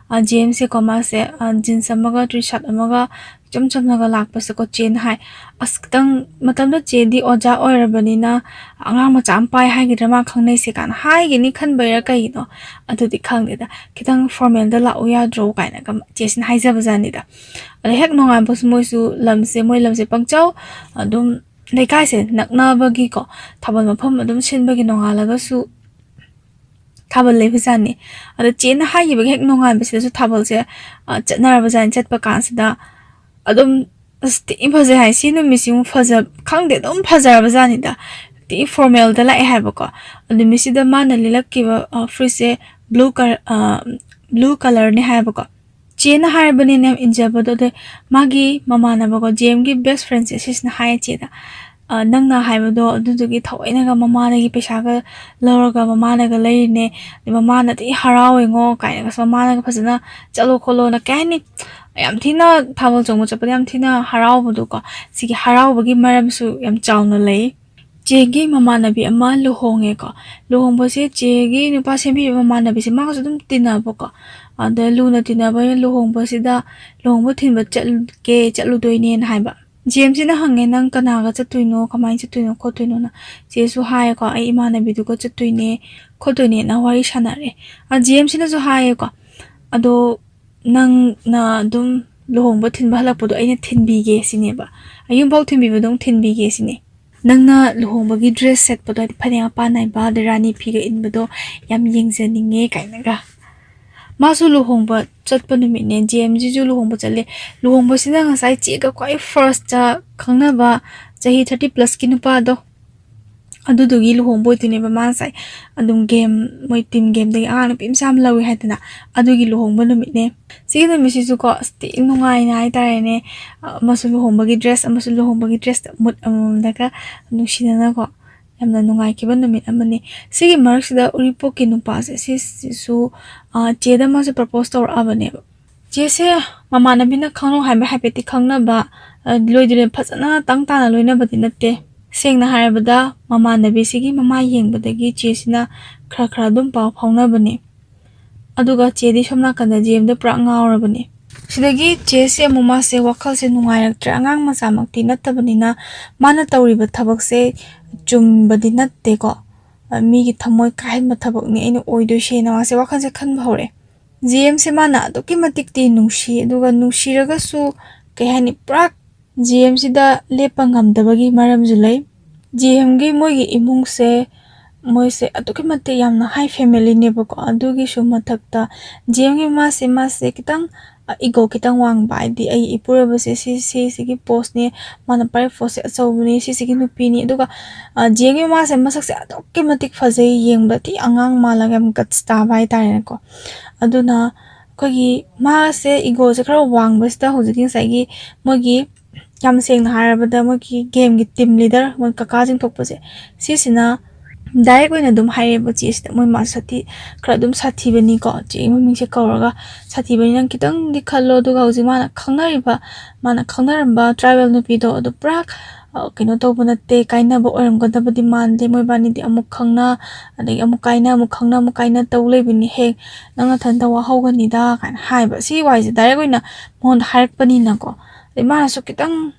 ꯖꯦꯝꯁꯁꯦꯀꯣ, ꯃꯥꯁꯦ ꯖꯤꯟꯁ ꯑꯃꯒ ꯇ꯭ꯔꯤ ꯁꯥꯔꯠ ꯑꯃꯒ ꯏꯆꯝ ꯆꯝꯅꯒ ꯂꯥꯛꯄꯁꯦꯀꯣ, ꯆꯦꯅ ꯍꯥꯏ, "ꯑꯁ, ꯈꯤꯇꯪ ꯃꯇꯝꯗ ꯆꯦꯗꯤ ꯑꯣꯖꯥ ꯑꯣꯏꯔꯕꯅꯤꯅ ꯑꯉꯥꯡ ꯃꯆꯥ ꯑꯃ ꯄꯥꯏ ꯍꯥꯏꯒꯗ꯭ꯔꯥ, ꯃꯥ ꯈꯪꯅꯩꯁꯦ" ꯀꯥꯏꯅ ꯍꯥꯏꯒꯅꯤ ꯈꯟꯕꯩꯔꯥ ꯀꯩꯒꯤꯅꯣ, ꯑꯗꯨꯗꯤ ꯈꯪꯗꯦꯗ, "ꯈꯤꯇꯪ ꯐꯣꯔꯃꯦꯜꯗ ꯂꯥꯛꯎ ꯌꯥꯗ꯭ꯔꯣ?" ꯀꯥꯏꯅꯒ ꯆꯦꯁꯤꯅ ꯍꯥꯏꯖꯕꯖꯥꯠꯅꯤꯗ꯫ ꯑꯗ ꯍꯦꯛ ꯅꯣꯡꯉꯥꯟꯕꯁꯨ ꯃꯣꯏꯁꯨ ꯂꯝꯁꯦ, ꯃꯣꯏ ꯂꯝꯁꯦ ꯄꯪꯆꯧ ꯑꯗꯨꯝ, ꯂꯩꯀꯥꯏꯁꯦ ꯅꯛꯅꯕꯒꯤꯀꯣ ꯊꯥꯕꯜ ꯃꯐꯝ ꯑꯗꯨꯝ ꯁꯤꯟꯕꯒꯤ ꯅꯣꯡꯉꯥꯜꯂꯒꯁꯨ ꯊꯥꯕꯜ ꯂꯩꯕꯖꯥꯠꯅꯤ꯫ ꯑꯗ ꯆꯦꯅ ꯍꯥꯏꯈꯤꯕꯒꯤ ꯍꯦꯛ ꯅꯣꯡꯉꯥꯟꯕꯁꯤꯗꯁꯨ ꯊꯥꯕꯜꯁꯦ, ꯑ, ꯆꯠꯅꯔꯕꯖꯥꯠꯅꯤ꯫ ꯆꯠꯄ ꯀꯥꯟꯁꯤꯗ ꯑꯗꯨꯝ, ꯑꯁ, ꯊꯤ ꯐꯖꯩ ꯍꯥꯏ꯫ ꯁꯤ ꯅꯨꯃꯤꯠꯁꯤ ꯑꯃꯨꯛ ꯐꯖ-, ꯈꯪꯗꯦ, ꯑꯗꯨꯝ ꯐꯖꯔꯕꯖꯥꯠꯅꯤꯗ꯫ ꯊꯤ ꯐꯣꯔꯃꯦꯜꯗ ꯂꯥꯛꯑꯦ ꯍꯥꯏꯕꯀꯣ꯫ ꯅꯨꯃꯤꯠꯁꯤꯗ ꯃꯥꯅ ꯂꯤꯠꯂꯛꯈꯤꯕ, ꯑ, ꯐꯨꯔꯤꯠꯁꯦ ꯕ꯭ꯂꯨ ꯀꯂꯔ, ꯑ, ꯕ꯭ꯂꯨ ꯀꯂꯔꯅꯤ ꯍꯥꯏꯕꯀꯣ꯫ ꯆꯦꯅ ꯍꯥꯏꯔꯕꯅꯤꯅ ꯌꯥꯝ ꯏꯟꯖꯕꯗꯣ꯫ ꯑꯗꯩ ꯃꯥꯒꯤ ꯃꯃꯥꯟꯅꯕꯀꯣ, ꯖꯦꯝꯒꯤ ꯕꯦꯁ ꯐ꯭ꯔꯦꯟꯁꯦ, ꯁꯤꯁꯤꯅ ꯍꯥꯏꯌꯦ ꯆꯦꯗ, "ꯑ, ꯅꯪꯅ ꯍꯥꯏꯕꯗꯣ ꯑꯗꯨꯗꯨꯒꯤ ꯊꯑꯣꯏꯅꯒ ꯃꯃꯥꯗꯒꯤ ꯄꯩꯁꯥꯒ ꯂꯧꯔꯒ ꯃꯃꯥꯅꯒ ꯂꯩꯔꯤꯅꯦ꯫ ꯑꯗꯩ ꯃꯃꯥꯅ ꯊꯤ ꯍꯔꯥꯎꯋꯦꯉꯣ" ꯀꯥꯏꯅꯒ, ꯃꯃꯥꯅꯒ ꯐꯖꯅ "ꯆꯠꯂꯣ ꯈꯣꯠꯂꯣꯅ", ꯀꯩ ꯍꯥꯏꯅꯤ, ꯌꯥꯝ ꯊꯤꯅ ꯊꯥꯕꯜ ꯆꯣꯡꯕ ꯆꯠꯄꯗ ꯌꯥꯝ ꯊꯤꯅ ꯍꯔꯥꯎꯕꯗꯣꯀꯣ꯫ ꯁꯤꯒꯤ ꯍꯔꯥꯎꯕꯒꯤ ꯃꯔꯝꯁꯨ ꯌꯥꯝ ꯆꯥꯎꯅ ꯂꯩ꯫ ꯆꯦꯒꯤ ꯃꯃꯥꯟꯅꯕꯤ ꯑꯃ ꯂꯨꯍꯣꯡꯉꯦꯀꯣ꯫ ꯂꯨꯍꯣꯡꯕꯁꯦ ꯆꯦꯒꯤ ꯅꯨꯄꯥ ꯁꯦꯝꯕꯤꯕ ꯃꯃꯥꯟꯅꯕꯤꯁꯦ ꯃꯥꯒꯁꯨ ꯑꯗꯨꯝ ꯇꯤꯟꯅꯕꯀꯣ꯫ ꯑꯗ ꯂꯨꯅ ꯇꯤꯟꯅꯕ ꯂꯨꯍꯣꯡꯕꯁꯤꯗ ꯂꯨꯍꯣꯡꯕ ꯊꯤꯟꯕ ꯆꯠꯀꯦ, ꯆꯠꯂꯨꯗꯣꯏꯅꯦꯅ ꯍꯥꯏꯕ꯫ ꯖꯦꯝꯁꯤꯅ ꯍꯪꯉꯦ, "ꯅꯪ ꯀꯅꯥꯒ ꯆꯠꯇꯣꯏꯅꯣ, ꯀꯃꯥꯏꯅ ꯆꯠꯇꯣꯏꯅꯣ ꯈꯣꯠꯇꯣꯏꯅꯣꯅ?" ꯆꯦꯁꯨ ꯍꯥꯏꯌꯦꯀꯣ, "ꯑꯩ ꯏꯃꯥꯟꯅꯕꯤꯗꯨꯒ ꯆꯠꯇꯣꯏꯅꯦ ꯈꯣꯠꯇꯣꯏꯅꯦꯅ" ꯋꯥꯔꯤ ꯁꯥꯟꯅꯔꯦ꯫ ꯑ, ꯖꯦꯝꯁꯤꯅꯁꯨ ꯍꯥꯏꯌꯦꯀꯣ, "ꯑꯗꯣ ꯅꯪꯅ ꯑꯗꯨꯝ ꯂꯨꯍꯣꯡꯕ ꯊꯤꯟꯕ ꯍꯜꯂꯛꯄꯗꯣ ꯑꯩꯅ ꯊꯤꯟꯕꯤꯒꯦ ꯁꯤꯅꯦꯕ, ꯑꯌꯨꯝꯐꯥꯎ ꯊꯤꯟꯕꯤꯕꯗꯣ ꯑꯃꯨꯛ ꯊꯤꯟꯕꯤꯒꯦ ꯁꯤꯅꯦ꯫ ꯅꯪꯅ ꯂꯨꯍꯣꯡꯕꯒꯤ ꯗ꯭ꯔꯦꯁ ꯁꯦꯠꯄꯗꯣ, ꯍꯥꯏꯗꯤ ꯐꯅꯦꯛ ꯃꯄꯥꯟ ꯅꯥꯏꯕ, ꯑꯗꯩ ꯔꯥꯅꯤ ꯐꯤꯒ ꯏꯟꯕꯗꯣ ꯌꯥꯝ ꯌꯦꯡꯖꯅꯤꯡꯉꯦ" ꯀꯥꯏꯅꯒ꯫ ꯃꯥꯁꯨ ꯂꯨꯍꯣꯡꯕ ꯆꯠꯄ ꯅꯨꯃꯤꯠꯅꯦ, ꯖꯦꯝꯁꯤꯁꯨ ꯂꯨꯍꯣꯡꯕ ꯆꯠꯂꯦ꯫ ꯂꯨꯍꯣꯡꯕꯁꯤꯅ ꯉꯁꯥꯏ ꯆꯦꯒ ꯈ꯭ꯋꯥꯏ ꯐꯥꯔꯁꯇ ꯈꯪꯅꯕ ꯆꯍꯤ ꯊꯥꯔꯇꯤ ꯄ꯭ꯂꯁꯀꯤ ꯅꯨꯄꯥꯗꯣ, ꯑꯗꯨꯗꯨꯒꯤ ꯂꯨꯍꯣꯡꯕ ꯑꯣꯏꯗꯣꯏꯅꯦꯕ꯫ ꯃꯥ ꯉꯁꯥꯏ ꯑꯗꯨꯝ ꯒꯦꯝ, ꯃꯣꯏ ꯇꯤꯝ ꯒꯦꯝꯗꯒꯤ ꯑꯉꯥꯡ ꯅꯨꯄꯤ ꯃꯆꯥ ꯑꯃ ꯂꯧꯋꯦ ꯍꯥꯏꯗꯅ, ꯑꯗꯨꯒꯤ ꯂꯨꯍꯣꯡꯕ ꯅꯨꯃꯤꯠꯅꯦ꯫ ꯁꯤꯒꯤ ꯅꯨꯃꯤꯠꯁꯤꯁꯨꯀꯣ, ꯑꯁ, ꯊꯤ ꯅꯨꯡꯉꯥꯏꯅ ꯍꯥꯏꯇꯥꯔꯦꯅꯦ, ꯑꯃꯁꯨ ꯂꯨꯍꯣꯡꯕꯒꯤ ꯗ꯭ꯔꯦꯁ, ꯑꯃꯁꯨ ꯂꯨꯍꯣꯡꯕꯒꯤ ꯗ꯭ꯔꯦꯁꯇ ꯃꯨꯠ ꯑꯃꯃꯝꯗꯒ ꯅꯨꯡꯁꯤꯅꯅꯀꯣ, ꯌꯥꯝꯅ ꯅꯨꯡꯉꯥꯏꯈꯤꯕ ꯅꯨꯃꯤꯠ ꯑꯃꯅꯤ꯫ ꯁꯤꯒꯤ ꯃꯔꯛꯁꯤꯗ ꯎꯔꯤꯄꯣꯛꯀꯤ ꯅꯨꯄꯥꯁꯦ, ꯁꯤꯁꯤꯁꯨ, ꯑ, ꯆꯦꯗ ꯃꯥꯁꯦ ꯄ꯭ꯔꯄꯣꯁ ꯇꯧꯔꯛꯑꯕꯅꯦꯕ꯫ ꯆꯦꯁꯦ ꯃꯃꯥꯟꯅꯕꯤꯅ ꯈꯪꯅꯧ ꯍꯥꯏꯕ ꯍꯥꯏꯐꯦꯠꯇꯤ ꯈꯪꯅꯕ, ꯑ, ꯂꯣꯏꯗꯤ ꯂꯣꯏ-, ꯐꯖꯅ ꯇꯪ ꯇꯥꯅ ꯂꯣꯏꯅꯕꯗꯤ ꯅꯠꯇꯦ꯫ ꯁꯦꯡꯅ ꯍꯥꯏꯔꯕꯗ, ꯃꯃꯥꯟꯅꯕꯤꯁꯤꯒꯤ ꯃꯃꯥꯏ ꯌꯦꯡꯕꯗꯒꯤ ꯆꯦꯁꯤꯅ ꯈꯔ ꯈꯔ ꯑꯗꯨꯝ ꯄꯥꯎ ꯐꯥꯎꯅꯕꯅꯤ꯫ ꯑꯗꯨꯒ ꯆꯦꯗꯤ ꯁꯣꯝ ꯅꯥꯀꯟꯗ ꯖꯦꯝꯗ ꯄꯨꯔꯥ ꯉꯥꯎꯔꯕꯅꯤ꯫ ꯁꯤꯗꯒꯤ ꯆꯦꯁꯦ ꯑꯃꯨꯛ ꯃꯥꯁꯦ ꯋꯥꯈꯜꯁꯦ ꯅꯨꯡꯉꯥꯏꯔꯛꯇ꯭ꯔꯦ꯫ ꯑꯉꯥꯡ ꯃꯆꯥꯃꯛꯇꯤ ꯅꯠꯇꯕꯅꯤꯅ ꯃꯥꯅ ꯇꯧꯔꯤꯕ ꯊꯕꯛꯁꯦ ꯆꯨꯝꯕꯗꯤ ꯅꯠꯇꯦꯀꯣ꯫ ꯑ, ꯃꯤꯒꯤ ꯊꯃꯣꯏ ꯀꯥꯏꯍꯟꯕ ꯊꯕꯛꯅꯤ ꯑꯩꯅ ꯑꯣꯏꯗꯣꯏꯁꯦꯅ ꯃꯥꯁꯦ ꯋꯥꯈꯜꯁꯦ ꯈꯟꯕ ꯍꯧꯔꯛꯑꯦ꯫ ꯖꯦꯝꯁꯦ ꯃꯥꯅ ꯑꯗꯨꯛꯀꯤ ꯃꯇꯤꯛꯇꯤ ꯅꯨꯡꯁꯤ, ꯑꯗꯨꯒ ꯅꯨꯡꯁꯤꯔꯒꯁꯨ, ꯀꯩ ꯍꯥꯏꯅꯤ, ꯄꯨꯔꯥ ꯖꯦꯝꯁꯤꯗ ꯂꯦꯞꯄ ꯉꯝꯗꯕꯒꯤ ꯃꯔꯝꯁꯨ ꯂꯩ꯫ ꯖꯦꯝꯒꯤ ꯃꯣꯏꯒꯤ ꯏꯃꯨꯡꯁꯦ, ꯃꯣꯏꯁꯦ ꯑꯗꯨꯛꯀꯤ ꯃꯇꯤꯛ ꯌꯥꯝꯅ ꯍꯥꯏ ꯐꯦꯃꯤꯂꯤꯅꯦꯕꯀꯣ꯫ ꯑꯗꯨꯒꯤꯁꯨ ꯃꯊꯛꯇ ꯖꯦꯝꯒꯤ ꯃꯃꯥꯁꯦ, ꯃꯥꯁꯦ ꯈꯤꯇꯪ, ꯑ, ꯏꯒꯣ ꯈꯤꯇꯪ ꯋꯥꯡꯕ, ꯍꯥꯏꯗꯤ ꯑꯩ ꯏꯄꯨꯔꯣꯏꯕꯁꯦ ꯁꯤ, ꯁꯤ, ꯁꯤꯒꯤ ꯄꯣꯁꯅꯦ, ꯃꯥꯅ ꯄꯥꯏꯔꯤꯕ ꯄꯣꯁꯁꯦ ꯑꯆꯧꯕꯅꯤ, ꯁꯤꯁꯤꯒꯤ ꯅꯨꯄꯤꯅꯤ꯫ ꯑꯗꯨꯒ, ꯑ, ꯖꯦꯝꯒꯤ ꯃꯃꯥꯁꯦ ꯃꯁꯛꯁꯦ ꯑꯗꯨꯛꯀꯤ ꯃꯇꯤꯛ ꯐꯖꯩ, ꯌꯦꯡꯕꯗ ꯊꯤ ꯑꯉꯥꯡ ꯃꯥꯜꯂꯒ ꯌꯥꯝ ꯒꯠꯁ ꯇꯥꯕ ꯍꯥꯏꯇꯥꯔꯦꯅꯦꯀꯣ꯫ ꯑꯗꯨꯅ ꯑꯩꯈꯣꯏꯒꯤ ꯃꯥꯁꯦ ꯏꯒꯣꯁꯦ ꯈꯔ ꯋꯥꯡꯕꯁꯤꯗ ꯍꯧꯖꯤꯛꯀꯤ ꯉꯁꯥꯏꯒꯤ ꯃꯣꯏꯒꯤ, ꯌꯥꯝ ꯁꯦꯡꯅ ꯍꯥꯏꯔꯕꯗ, ꯃꯣꯏꯒꯤ ꯒꯦꯝꯒꯤ ꯇꯤꯝ ꯂꯤꯗꯔ, ꯃꯣꯏ ꯀꯀꯥꯁꯤꯡ ꯊꯣꯛꯄꯁꯦ, ꯁꯤꯁꯤꯅ ꯗꯥꯏꯔꯦꯛ ꯑꯣꯏꯅ ꯑꯗꯨꯝ ꯍꯥꯏꯔꯦꯕ, ꯆꯦꯁꯤꯗ ꯃꯣꯏ ꯃꯥ ꯁꯥꯊꯤ, ꯈꯔ ꯑꯗꯨꯝ ꯁꯥꯊꯤꯕꯅꯤꯀꯣ, ꯆꯦ ꯃꯃꯤꯡꯁꯦ ꯀꯧꯔꯒ, "ꯁꯥꯊꯤꯕꯅꯤ, ꯅꯪ ꯈꯤꯇꯪꯗꯤ ꯈꯜꯂꯣ"꯫ ꯑꯗꯨꯒ ꯍꯧꯖꯤꯛ ꯃꯥꯅ ꯈꯪꯅꯔꯤꯕ, ꯃꯥꯅ ꯈꯪꯅꯔꯝꯕ ꯇ꯭ꯔꯥꯏꯕꯦꯜ ꯅꯨꯄꯤꯗꯣ ꯑꯗꯨ ꯄꯨꯔꯥ, ꯑ, ꯀꯩꯅꯣ ꯇꯧꯕ ꯅꯠꯇꯦ, ꯀꯥꯏꯅꯕ ꯑꯣꯏꯔꯝꯒꯗꯕꯗꯤ ꯃꯥꯟꯗꯦ, ꯃꯣꯏꯕꯥꯅꯤꯗꯤ ꯑꯃꯨꯛ ꯈꯪꯅ, ꯑꯗꯒꯤ ꯑꯃꯨꯛ ꯀꯥꯏꯅ, ꯑꯃꯨꯛ ꯈꯪꯅ, ꯑꯃꯨꯛ ꯀꯥꯏꯅ ꯇꯧ ꯂꯩꯕꯅꯤ, ꯍꯦꯛ ꯅꯪ ꯅꯊꯟꯇ ꯋꯥꯍꯧꯒꯅꯤꯗ ꯀꯥꯏꯅ ꯍꯥꯏꯕ꯫ ꯁꯤ ꯋꯥꯍꯩꯁꯦ ꯗꯥꯏꯔꯦꯛ ꯑꯣꯏꯅ ꯃꯉꯣꯟꯗ ꯍꯥꯏꯔꯛꯄꯅꯤꯅꯀꯣ, ꯑꯗꯩ ꯃꯥꯅꯁꯨ ꯈꯤꯇꯪ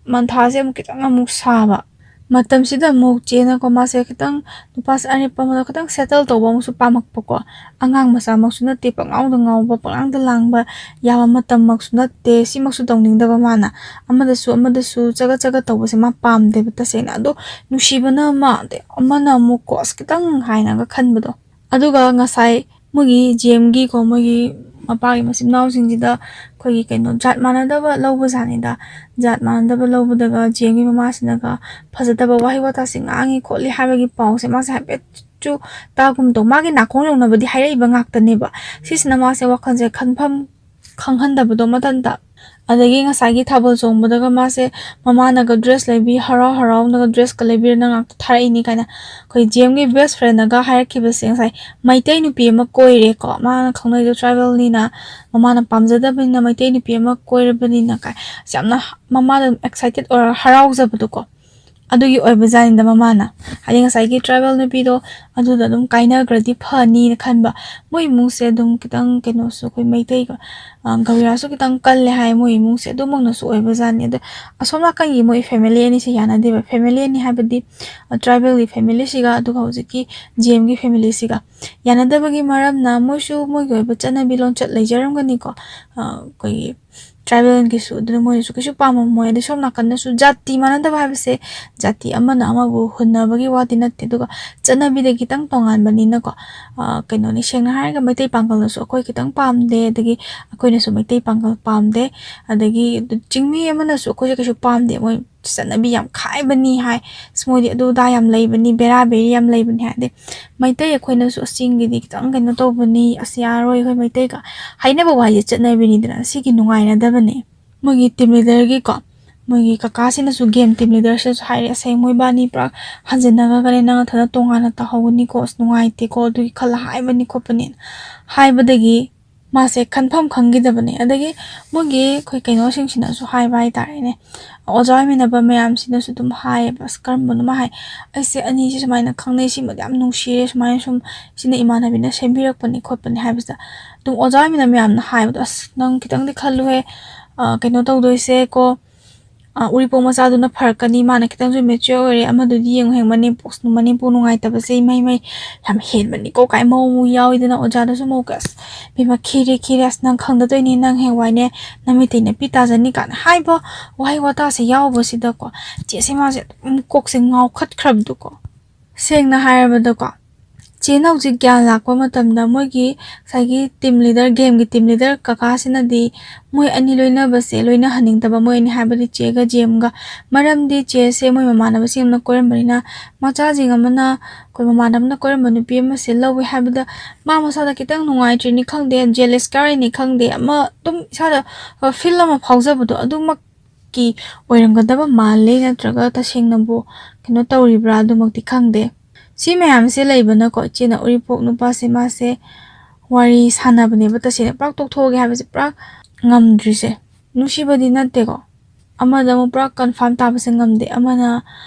ꯃꯟꯊꯥꯁꯦ ꯑꯃꯨꯛ ꯈꯤꯇꯪ ꯑꯃꯨꯛ ꯁꯥꯕ꯫ ꯃꯇꯝꯁꯤꯗ ꯑꯃꯨꯛ ꯆꯦꯅꯀꯣ, ꯃꯥꯁꯦ ꯈꯤꯇꯪ ꯅꯨꯄꯥꯁꯦ ꯑꯔꯦꯞꯄ ꯑꯃꯗ ꯈꯤꯇꯪ ꯁꯦꯇꯜ ꯇꯧꯕ ꯑꯃꯨꯛꯁꯨ ꯄꯥꯝꯃꯛꯄꯀꯣ꯫ ꯑꯉꯥꯡ ꯃꯆꯥꯃꯛꯁꯨ ꯅꯠꯇꯦ, ꯄꯪꯉꯥꯎꯗ ꯉꯥꯎꯕ, ꯄꯪꯂꯥꯡꯗ ꯂꯥꯡꯕ ꯌꯥꯕ ꯃꯇꯝꯃꯛꯁꯨ ꯅꯠꯇꯦ꯫ ꯁꯤꯃꯛꯁꯨ ꯇꯧꯅꯤꯡꯗꯕ ꯃꯥꯅ꯫ ꯑꯃꯗꯁꯨ ꯑꯃꯗꯁꯨ ꯆꯒꯠ ꯆꯒꯠ ꯇꯧꯕꯁꯦ ꯃꯥ ꯄꯥꯝꯗꯦꯕ ꯇꯁꯦꯡꯅ꯫ ꯑꯗꯣ ꯅꯨꯡꯁꯤꯕꯅ ꯑꯃ, ꯑꯗꯩ ꯑꯃꯅ ꯑꯃꯨꯛꯀꯣ, ꯑꯁ, ꯈꯤꯇꯪ ꯍꯥꯏꯅꯒ ꯈꯟꯕꯗꯣ꯫ ꯑꯗꯨꯒ ꯉꯁꯥꯏ ꯃꯣꯏꯒꯤ ꯖꯦꯝꯒꯤꯀꯣ, ꯃꯣꯏꯒꯤ ꯃꯄꯥꯒꯤ ꯃꯆꯤꯟ ꯃꯅꯥꯎꯁꯤꯡꯁꯤꯗ ꯑꯩꯈꯣꯏꯒꯤ ꯀꯩꯅꯣ, ꯖꯥꯠ ꯃꯥꯟꯅꯗꯕ ꯂꯧꯕ ꯖꯥꯠꯅꯤꯗ꯫ ꯖꯥꯠ ꯃꯥꯟꯅꯗꯕ ꯂꯧꯕꯗꯒ ꯖꯦꯝꯒꯤ ꯃꯃꯥꯁꯤꯅꯒ ꯐꯖꯗꯕ ꯋꯥꯍꯩ ꯋꯥꯇꯥꯁꯦ ꯉꯥꯡꯉꯤ ꯈꯣꯠꯂꯤ ꯍꯥꯏꯕꯒꯤ ꯄꯥꯎꯁꯦ ꯃꯥꯁꯦ ꯍꯥꯏꯐꯦꯠꯁꯨ ꯇꯥꯒꯨꯝ ꯇꯧ꯫ ꯃꯥꯒꯤ ꯅꯥꯀꯣꯡ ꯌꯧꯅꯕꯗꯤ ꯍꯥꯏꯔꯛꯏꯕ ꯉꯥꯛꯇꯅꯦꯕ꯫ ꯁꯤꯁꯤꯅ ꯃꯥꯁꯦ ꯋꯥꯈꯜꯁꯦ ꯈꯟꯐꯝ ꯈꯪꯍꯟꯗꯕꯗꯣ ꯃꯊꯟꯇ꯫ ꯑꯗꯒꯤ ꯉꯁꯥꯏꯒꯤ ꯊꯥꯕꯜ ꯆꯣꯡꯕꯗꯒ ꯃꯥꯁꯦ ꯃꯃꯥꯅꯒ ꯗ꯭ꯔꯦꯁ ꯂꯩꯕꯤ, ꯍꯔꯥꯎ ꯍꯔꯥꯎꯅꯒ ꯗ꯭ꯔꯦꯁꯀ ꯂꯩꯕꯤꯔ ꯅꯅꯥꯛꯇ ꯊꯥꯔꯛꯏꯅꯤ ꯀꯥꯏꯅ ꯑꯩꯈꯣꯏ ꯖꯤ ꯑꯦꯝꯒꯤ ꯕꯦꯁ ꯐ꯭ꯔꯦꯟꯅꯒ ꯍꯥꯏꯔꯛꯈꯤꯕꯁꯦ ꯉꯁꯥꯏ ꯃꯩꯇꯩ ꯅꯨꯄꯤ ꯑꯃ ꯀꯣꯏꯔꯦꯀꯣ, ꯃꯥꯅ ꯈꯪꯅꯩꯗꯣ ꯇ꯭ꯔꯥꯏꯕꯦꯜꯅꯤꯅ, ꯃꯃꯥꯅ ꯄꯥꯝꯖꯗꯕꯅꯤꯅ ꯃꯩꯇꯩ ꯅꯨꯄꯤ ꯑꯃ ꯀꯣꯏꯔꯕꯅꯤꯅ ꯀꯥꯏ, ꯌꯥꯝꯅ ꯃꯃꯥꯗ ꯑꯦꯛꯁꯥꯏꯇꯦꯠ ꯑꯣꯏꯔ ꯍꯔꯥꯎꯖꯕꯗꯣꯀꯣ, ꯑꯗꯨꯒꯤ ꯑꯣꯏꯕ ꯖꯥꯠꯅꯤꯗ ꯃꯃꯥꯅ꯫ ꯍꯥꯏꯗꯤ ꯉꯁꯥꯏꯒꯤ ꯇ꯭ꯔꯥꯏꯕꯦꯜ ꯅꯨꯄꯤꯗꯣ ꯑꯗꯨꯗ ꯑꯗꯨꯝ ꯀꯥꯏꯅꯈ꯭ꯔꯗꯤ ꯐꯅꯤꯅ ꯈꯟꯕ꯫ ꯃꯣꯏ ꯏꯃꯨꯡꯁꯦ ꯑꯗꯨꯝ ꯈꯤꯇꯪ ꯀꯩꯅꯣꯁꯨ, ꯑꯩꯈꯣꯏ ꯃꯩꯇꯩꯒ, ꯑ, ꯒꯧꯔꯤꯌꯥꯁꯨ ꯈꯤꯇꯪ ꯀꯜꯂꯦ ꯍꯥꯏ ꯃꯣꯏ ꯏꯃꯨꯡꯁꯦ, ꯑꯗꯨꯃꯛꯅꯁꯨ ꯑꯣꯏꯕ ꯖꯥꯠꯅꯤ꯫ ꯑꯗꯣ ꯑꯁꯣꯝ ꯅꯥꯀꯟꯒꯤ ꯃꯣꯏ ꯐꯦꯃꯤꯂꯤ ꯑꯅꯤꯁꯦ ꯌꯥꯅꯗꯦꯕ꯫ ꯐꯦꯃꯤꯂꯤ ꯑꯅꯤ ꯍꯥꯏꯕꯗꯤ, ꯑ, ꯇ꯭ꯔꯥꯏꯕꯦꯜꯒꯤ ꯐꯦꯃꯤꯂꯤꯁꯤꯒ ꯑꯗꯨꯒ ꯍꯧꯖꯤꯛꯀꯤ ꯖꯤ ꯑꯦꯝꯒꯤ ꯐꯦꯃꯤꯂꯤꯁꯤꯒ ꯌꯥꯅꯗꯕꯒꯤ ꯃꯔꯝꯅ ꯃꯣꯏꯁꯨ ꯃꯣꯏꯒꯤ ꯑꯣꯏꯕ ꯆꯠꯅꯕꯤ ꯂꯣꯟꯆꯠ ꯂꯩꯖꯔꯝꯒꯅꯤꯀꯣ꯫ ꯑ, ꯑꯩꯈꯣꯏꯒꯤ ꯇ꯭ꯔꯥꯏꯕꯦꯜꯒꯤꯁꯨ, ꯑꯗꯨꯅ ꯃꯣꯏꯅꯁꯨ ꯀꯩꯁꯨ ꯄꯥꯝꯃꯝꯃꯣꯏ꯫ ꯑꯗꯩ ꯁꯣꯝ ꯅꯥꯀꯟꯗꯁꯨ ꯖꯥꯇꯤ ꯃꯥꯟꯅꯗꯕ ꯍꯥꯏꯕꯁꯦ, ꯖꯥꯇꯤ ꯑꯃꯅ ꯑꯃꯕꯨ ꯍꯨꯟꯅꯕꯒꯤ ꯋꯥꯗꯤ ꯅꯠꯇꯦ, ꯑꯗꯨꯒ ꯆꯠꯅꯕꯤꯗ ꯈꯤꯇꯪ ꯇꯣꯉꯥꯟꯕꯅꯤꯅꯀꯣ꯫ ꯑ, ꯀꯩꯅꯣꯅꯤ, ꯁꯦꯡꯅ ꯍꯥꯏꯔꯒ ꯃꯩꯇꯩ ꯄꯥꯡꯒꯜꯅꯁꯨ ꯑꯩꯈꯣꯏ ꯈꯤꯇꯪ ꯄꯥꯝꯗꯦ, ꯑꯗꯒꯤ ꯑꯩꯈꯣꯏꯅꯁꯨ ꯃꯩꯇꯩ ꯄꯥꯡꯒꯜ ꯄꯥꯝꯗꯦ, ꯑꯗꯒꯤ ꯆꯤꯡꯃꯤ ꯑꯃꯅꯁꯨ ꯑꯩꯈꯣꯏꯁꯦ ꯀꯩꯁꯨ ꯄꯥꯝꯗꯦ꯫ ꯃꯣꯏ ꯆꯠꯅꯕꯤ ꯌꯥꯝ ꯈꯥꯏꯕꯅꯤ ꯍꯥꯏ, ꯑꯁ, ꯃꯣꯏꯗꯤ ꯑꯗꯨ ꯑꯗꯥ ꯌꯥꯝ ꯂꯩꯕꯅꯤ, ꯕꯦꯔꯥ ꯕꯦꯔꯤ ꯌꯥꯝ ꯂꯩꯕꯅꯤ ꯍꯥꯏ꯫ ꯑꯗꯩ ꯃꯩꯇꯩ ꯑꯩꯈꯣꯏꯅꯁꯨ ꯆꯤꯡꯒꯤꯗꯤ ꯈꯤꯇꯪ ꯀꯩꯅꯣ ꯇꯧꯕꯅꯤ, ꯑꯁ, ꯌꯥꯔꯣꯏ, ꯑꯩꯈꯣꯏ ꯃꯩꯇꯩꯒ ꯍꯥꯏꯅꯕ ꯋꯥꯍꯩꯁꯦ ꯆꯠꯅꯕꯤꯅꯤꯗꯅ, ꯁꯤꯒꯤ ꯅꯨꯡꯉꯥꯏꯅꯗꯕꯅꯦ꯫ ꯃꯣꯏꯒꯤ ꯇꯤꯝ ꯂꯤꯗꯔꯒꯤꯀꯣ, ꯃꯣꯏꯒꯤ ꯀꯀꯥꯁꯤꯅꯁꯨ, ꯒꯦꯝ ꯇꯤꯝ ꯂꯤꯗꯔꯁꯤꯅꯁꯨ ꯍꯥꯏꯔꯦ, "ꯑꯁꯦꯡ ꯃꯣꯏꯕꯥꯅꯤ ꯄꯨꯔꯥ ꯍꯟꯖꯤꯟꯅꯈ꯭ꯔꯒꯅꯦ, ꯅꯪ ꯅꯊꯟꯗ ꯇꯣꯉꯥꯟꯅ ꯇꯧꯍꯧꯒꯅꯤꯀꯣ, ꯑꯁ, ꯅꯨꯡꯉꯥꯏꯇꯦꯀꯣ, ꯑꯗꯨꯒꯤ ꯈꯜꯂ ꯍꯥꯏꯕꯅꯤ ꯈꯣꯠꯄꯅꯦꯅ" ꯍꯥꯏꯕꯗꯒꯤ ꯃꯥꯁꯦ ꯈꯟꯐꯝ ꯈꯪꯈꯤꯗꯕꯅꯦ꯫ ꯑꯗꯒꯤ ꯃꯣꯏꯒꯤ ꯑꯩꯈꯣꯏ ꯀꯩꯅꯣꯁꯤꯡꯁꯤꯅꯁꯨ ꯍꯥꯏꯕ ꯍꯥꯏꯇꯥꯔꯦꯅꯦ, ꯑꯣꯖꯥ ꯑꯣꯏꯃꯤꯟꯅꯕ ꯃꯌꯥꯝꯁꯤꯅꯁꯨ ꯑꯗꯨꯝ ꯍꯥꯏꯌꯦꯕ, "ꯑꯁ, ꯀꯔꯝꯕꯅꯣ?" ꯃꯥ ꯍꯥꯏ, "ꯑꯩꯁꯦ ꯑꯅꯤꯁꯦ ꯁꯨꯃꯥꯏꯅ ꯈꯪꯅꯩ, ꯁꯤꯃꯗꯤ ꯌꯥꯝ ꯅꯨꯡꯁꯤꯔꯦ, ꯁꯨꯃꯥꯏꯅ ꯁꯨꯝ ꯁꯤꯅ ꯏꯃꯥꯟꯅꯕꯤꯅ ꯁꯦꯝꯕꯤꯔꯛꯄꯅꯤ ꯈꯣꯠꯄꯅꯤ" ꯍꯥꯏꯕꯁꯤꯗ ꯑꯗꯨꯝ ꯑꯣꯖꯥ ꯑꯣꯏꯃꯤꯟꯅꯕ ꯃꯌꯥꯝꯅ ꯍꯥꯏꯕꯗꯣ, "ꯑꯁ, ꯅꯪ ꯈꯤꯇꯪꯗꯤ ꯈꯜꯂꯨꯍꯦ, ꯑ, ꯀꯩꯅꯣ ꯇꯧꯗꯣꯏꯁꯦ ꯀꯣ, ꯑ, ꯎꯔꯤꯄꯣꯛ ꯃꯆꯥꯗꯨꯅ ꯐꯔꯛꯀꯅꯤ, ꯃꯥꯅ ꯈꯤꯇꯪꯁꯨ ꯃꯦꯆꯤꯌꯣꯔ ꯑꯣꯏꯔꯦ, ꯑꯃꯗꯨꯗꯤ ꯌꯦꯡꯉꯨ ꯍꯦ, ꯃꯅꯦꯝꯄꯣꯛ, ꯃꯅꯦꯝꯄꯣꯛ ꯅꯨꯡꯉꯥꯏꯇꯕꯁꯦ ꯏꯃꯩ ꯃꯩ, ꯌꯥꯝ ꯍꯦꯟꯕꯅꯤꯀꯣ" ꯀꯥꯏ ꯃꯑꯣꯡ ꯌꯥꯎꯋꯤꯗꯅ꯫ ꯑꯣꯖꯥꯗꯁꯨ ꯑꯃꯨꯛ, "ꯑꯁ, ꯕꯦꯝꯃ, ꯈꯤꯔꯦ, ꯈꯤꯔꯦ, ꯑꯁ, ꯅꯪ ꯈꯪꯗꯗꯣꯏꯅꯦ, ꯅꯪ ꯍꯌꯦꯡꯋꯥꯏꯅꯦ ꯅꯃꯤꯠꯇꯩ ꯅꯄꯤ ꯇꯥꯖꯅꯤ" ꯀꯥꯏꯅ ꯍꯥꯏꯕ ꯋꯥꯍꯩ ꯋꯥꯇꯥꯁꯦ ꯌꯥꯎꯕꯁꯤꯗꯀꯣ, ꯆꯦꯁꯦ ꯃꯥꯁꯦ ꯑꯗꯨꯝ ꯀꯣꯛꯁꯦ ꯉꯥꯎꯈꯠꯈ꯭ꯔꯕꯗꯣꯀꯣ꯫ ꯁꯦꯡꯅ ꯍꯥꯏꯔꯕꯗꯀꯣ, ꯆꯦꯅ ꯍꯧꯖꯤꯛ ꯒ꯭ꯌꯥꯟ ꯂꯥꯛꯄ ꯃꯇꯝꯗ ꯃꯣꯏꯒꯤ ꯉꯁꯥꯏꯒꯤ ꯇꯤꯝ ꯂꯤꯗꯔ, ꯒꯦꯝꯒꯤ ꯇꯤꯝ ꯂꯤꯗꯔ ꯀꯀꯥꯁꯤꯅꯗꯤ ꯃꯣꯏ ꯑꯅꯤ ꯂꯣꯏꯅꯕꯁꯦ ꯂꯣꯏꯅꯍꯟꯅꯤꯡꯗꯕ, ꯃꯣꯏ ꯑꯅꯤ ꯍꯥꯏꯕꯗꯤ ꯆꯦꯒ ꯖꯦꯝꯒ꯫ ꯃꯔꯝꯗꯤ ꯆꯦꯁꯦ ꯃꯣꯏ ꯃꯃꯥꯟꯅꯕꯁꯤꯡ ꯑꯃꯅ ꯀꯣꯏꯔꯝꯕꯅꯤꯅ, ꯃꯆꯥꯁꯤꯡ ꯑꯃꯅ, ꯑꯩꯈꯣꯏ ꯃꯃꯥꯟꯅꯕꯅ ꯀꯣꯏꯔꯝꯕ ꯅꯨꯄꯤ ꯑꯃꯁꯦ ꯂꯧꯋꯦ ꯍꯥꯏꯕꯗ ꯃꯥ ꯃꯁꯥꯗ ꯈꯤꯇꯪ ꯅꯨꯡꯉꯥꯏꯇ꯭ꯔꯤꯅꯤ ꯈꯪꯗꯦ, ꯖꯦꯂꯁ ꯀꯥꯔꯤꯅꯤ ꯈꯪꯗꯦ, ꯑꯃ ꯑꯗꯨꯝ ꯏꯁꯥꯗ ꯐꯤꯜ ꯑꯃ ꯐꯥꯎꯖꯕꯗꯣ ꯑꯗꯨꯃꯛꯀꯤ ꯑꯣꯏꯔꯝꯒꯗꯕ ꯃꯥꯜꯂꯦ, ꯅꯠꯇ꯭ꯔꯒ ꯇꯁꯦꯡꯅꯕꯨ ꯀꯩꯅꯣ ꯇꯧꯔꯤꯕ꯭ꯔꯥ, ꯑꯗꯨꯃꯛꯇꯤ ꯈꯪꯗꯦ꯫ ꯁꯤ ꯃꯌꯥꯝꯁꯦ ꯂꯩꯕꯅꯀꯣ, ꯏꯆꯦꯅ ꯎꯔꯤꯄꯣꯛ ꯅꯨꯄꯥꯁꯦ ꯃꯥꯁꯦ ꯋꯥꯔꯤ ꯁꯥꯟꯅꯕꯅꯦꯕ, ꯇꯁꯦꯡꯅ ꯄꯨꯔꯥ ꯇꯣꯛꯊꯣꯛꯑꯒꯦ ꯍꯥꯏꯕꯁꯦ ꯄꯨꯔꯥ ꯉꯝꯗ꯭ꯔꯤꯁꯦ꯫ ꯅꯨꯡꯁꯤꯕꯗꯤ ꯅꯠꯇꯦꯀꯣ, ꯑꯃꯗ ꯑꯃꯨꯛ ꯄꯨꯔꯥ ꯀꯟꯐꯥꯔꯝ ꯇꯥꯕꯁꯦ ꯉꯝꯗꯦ꯫ ꯑꯃꯅ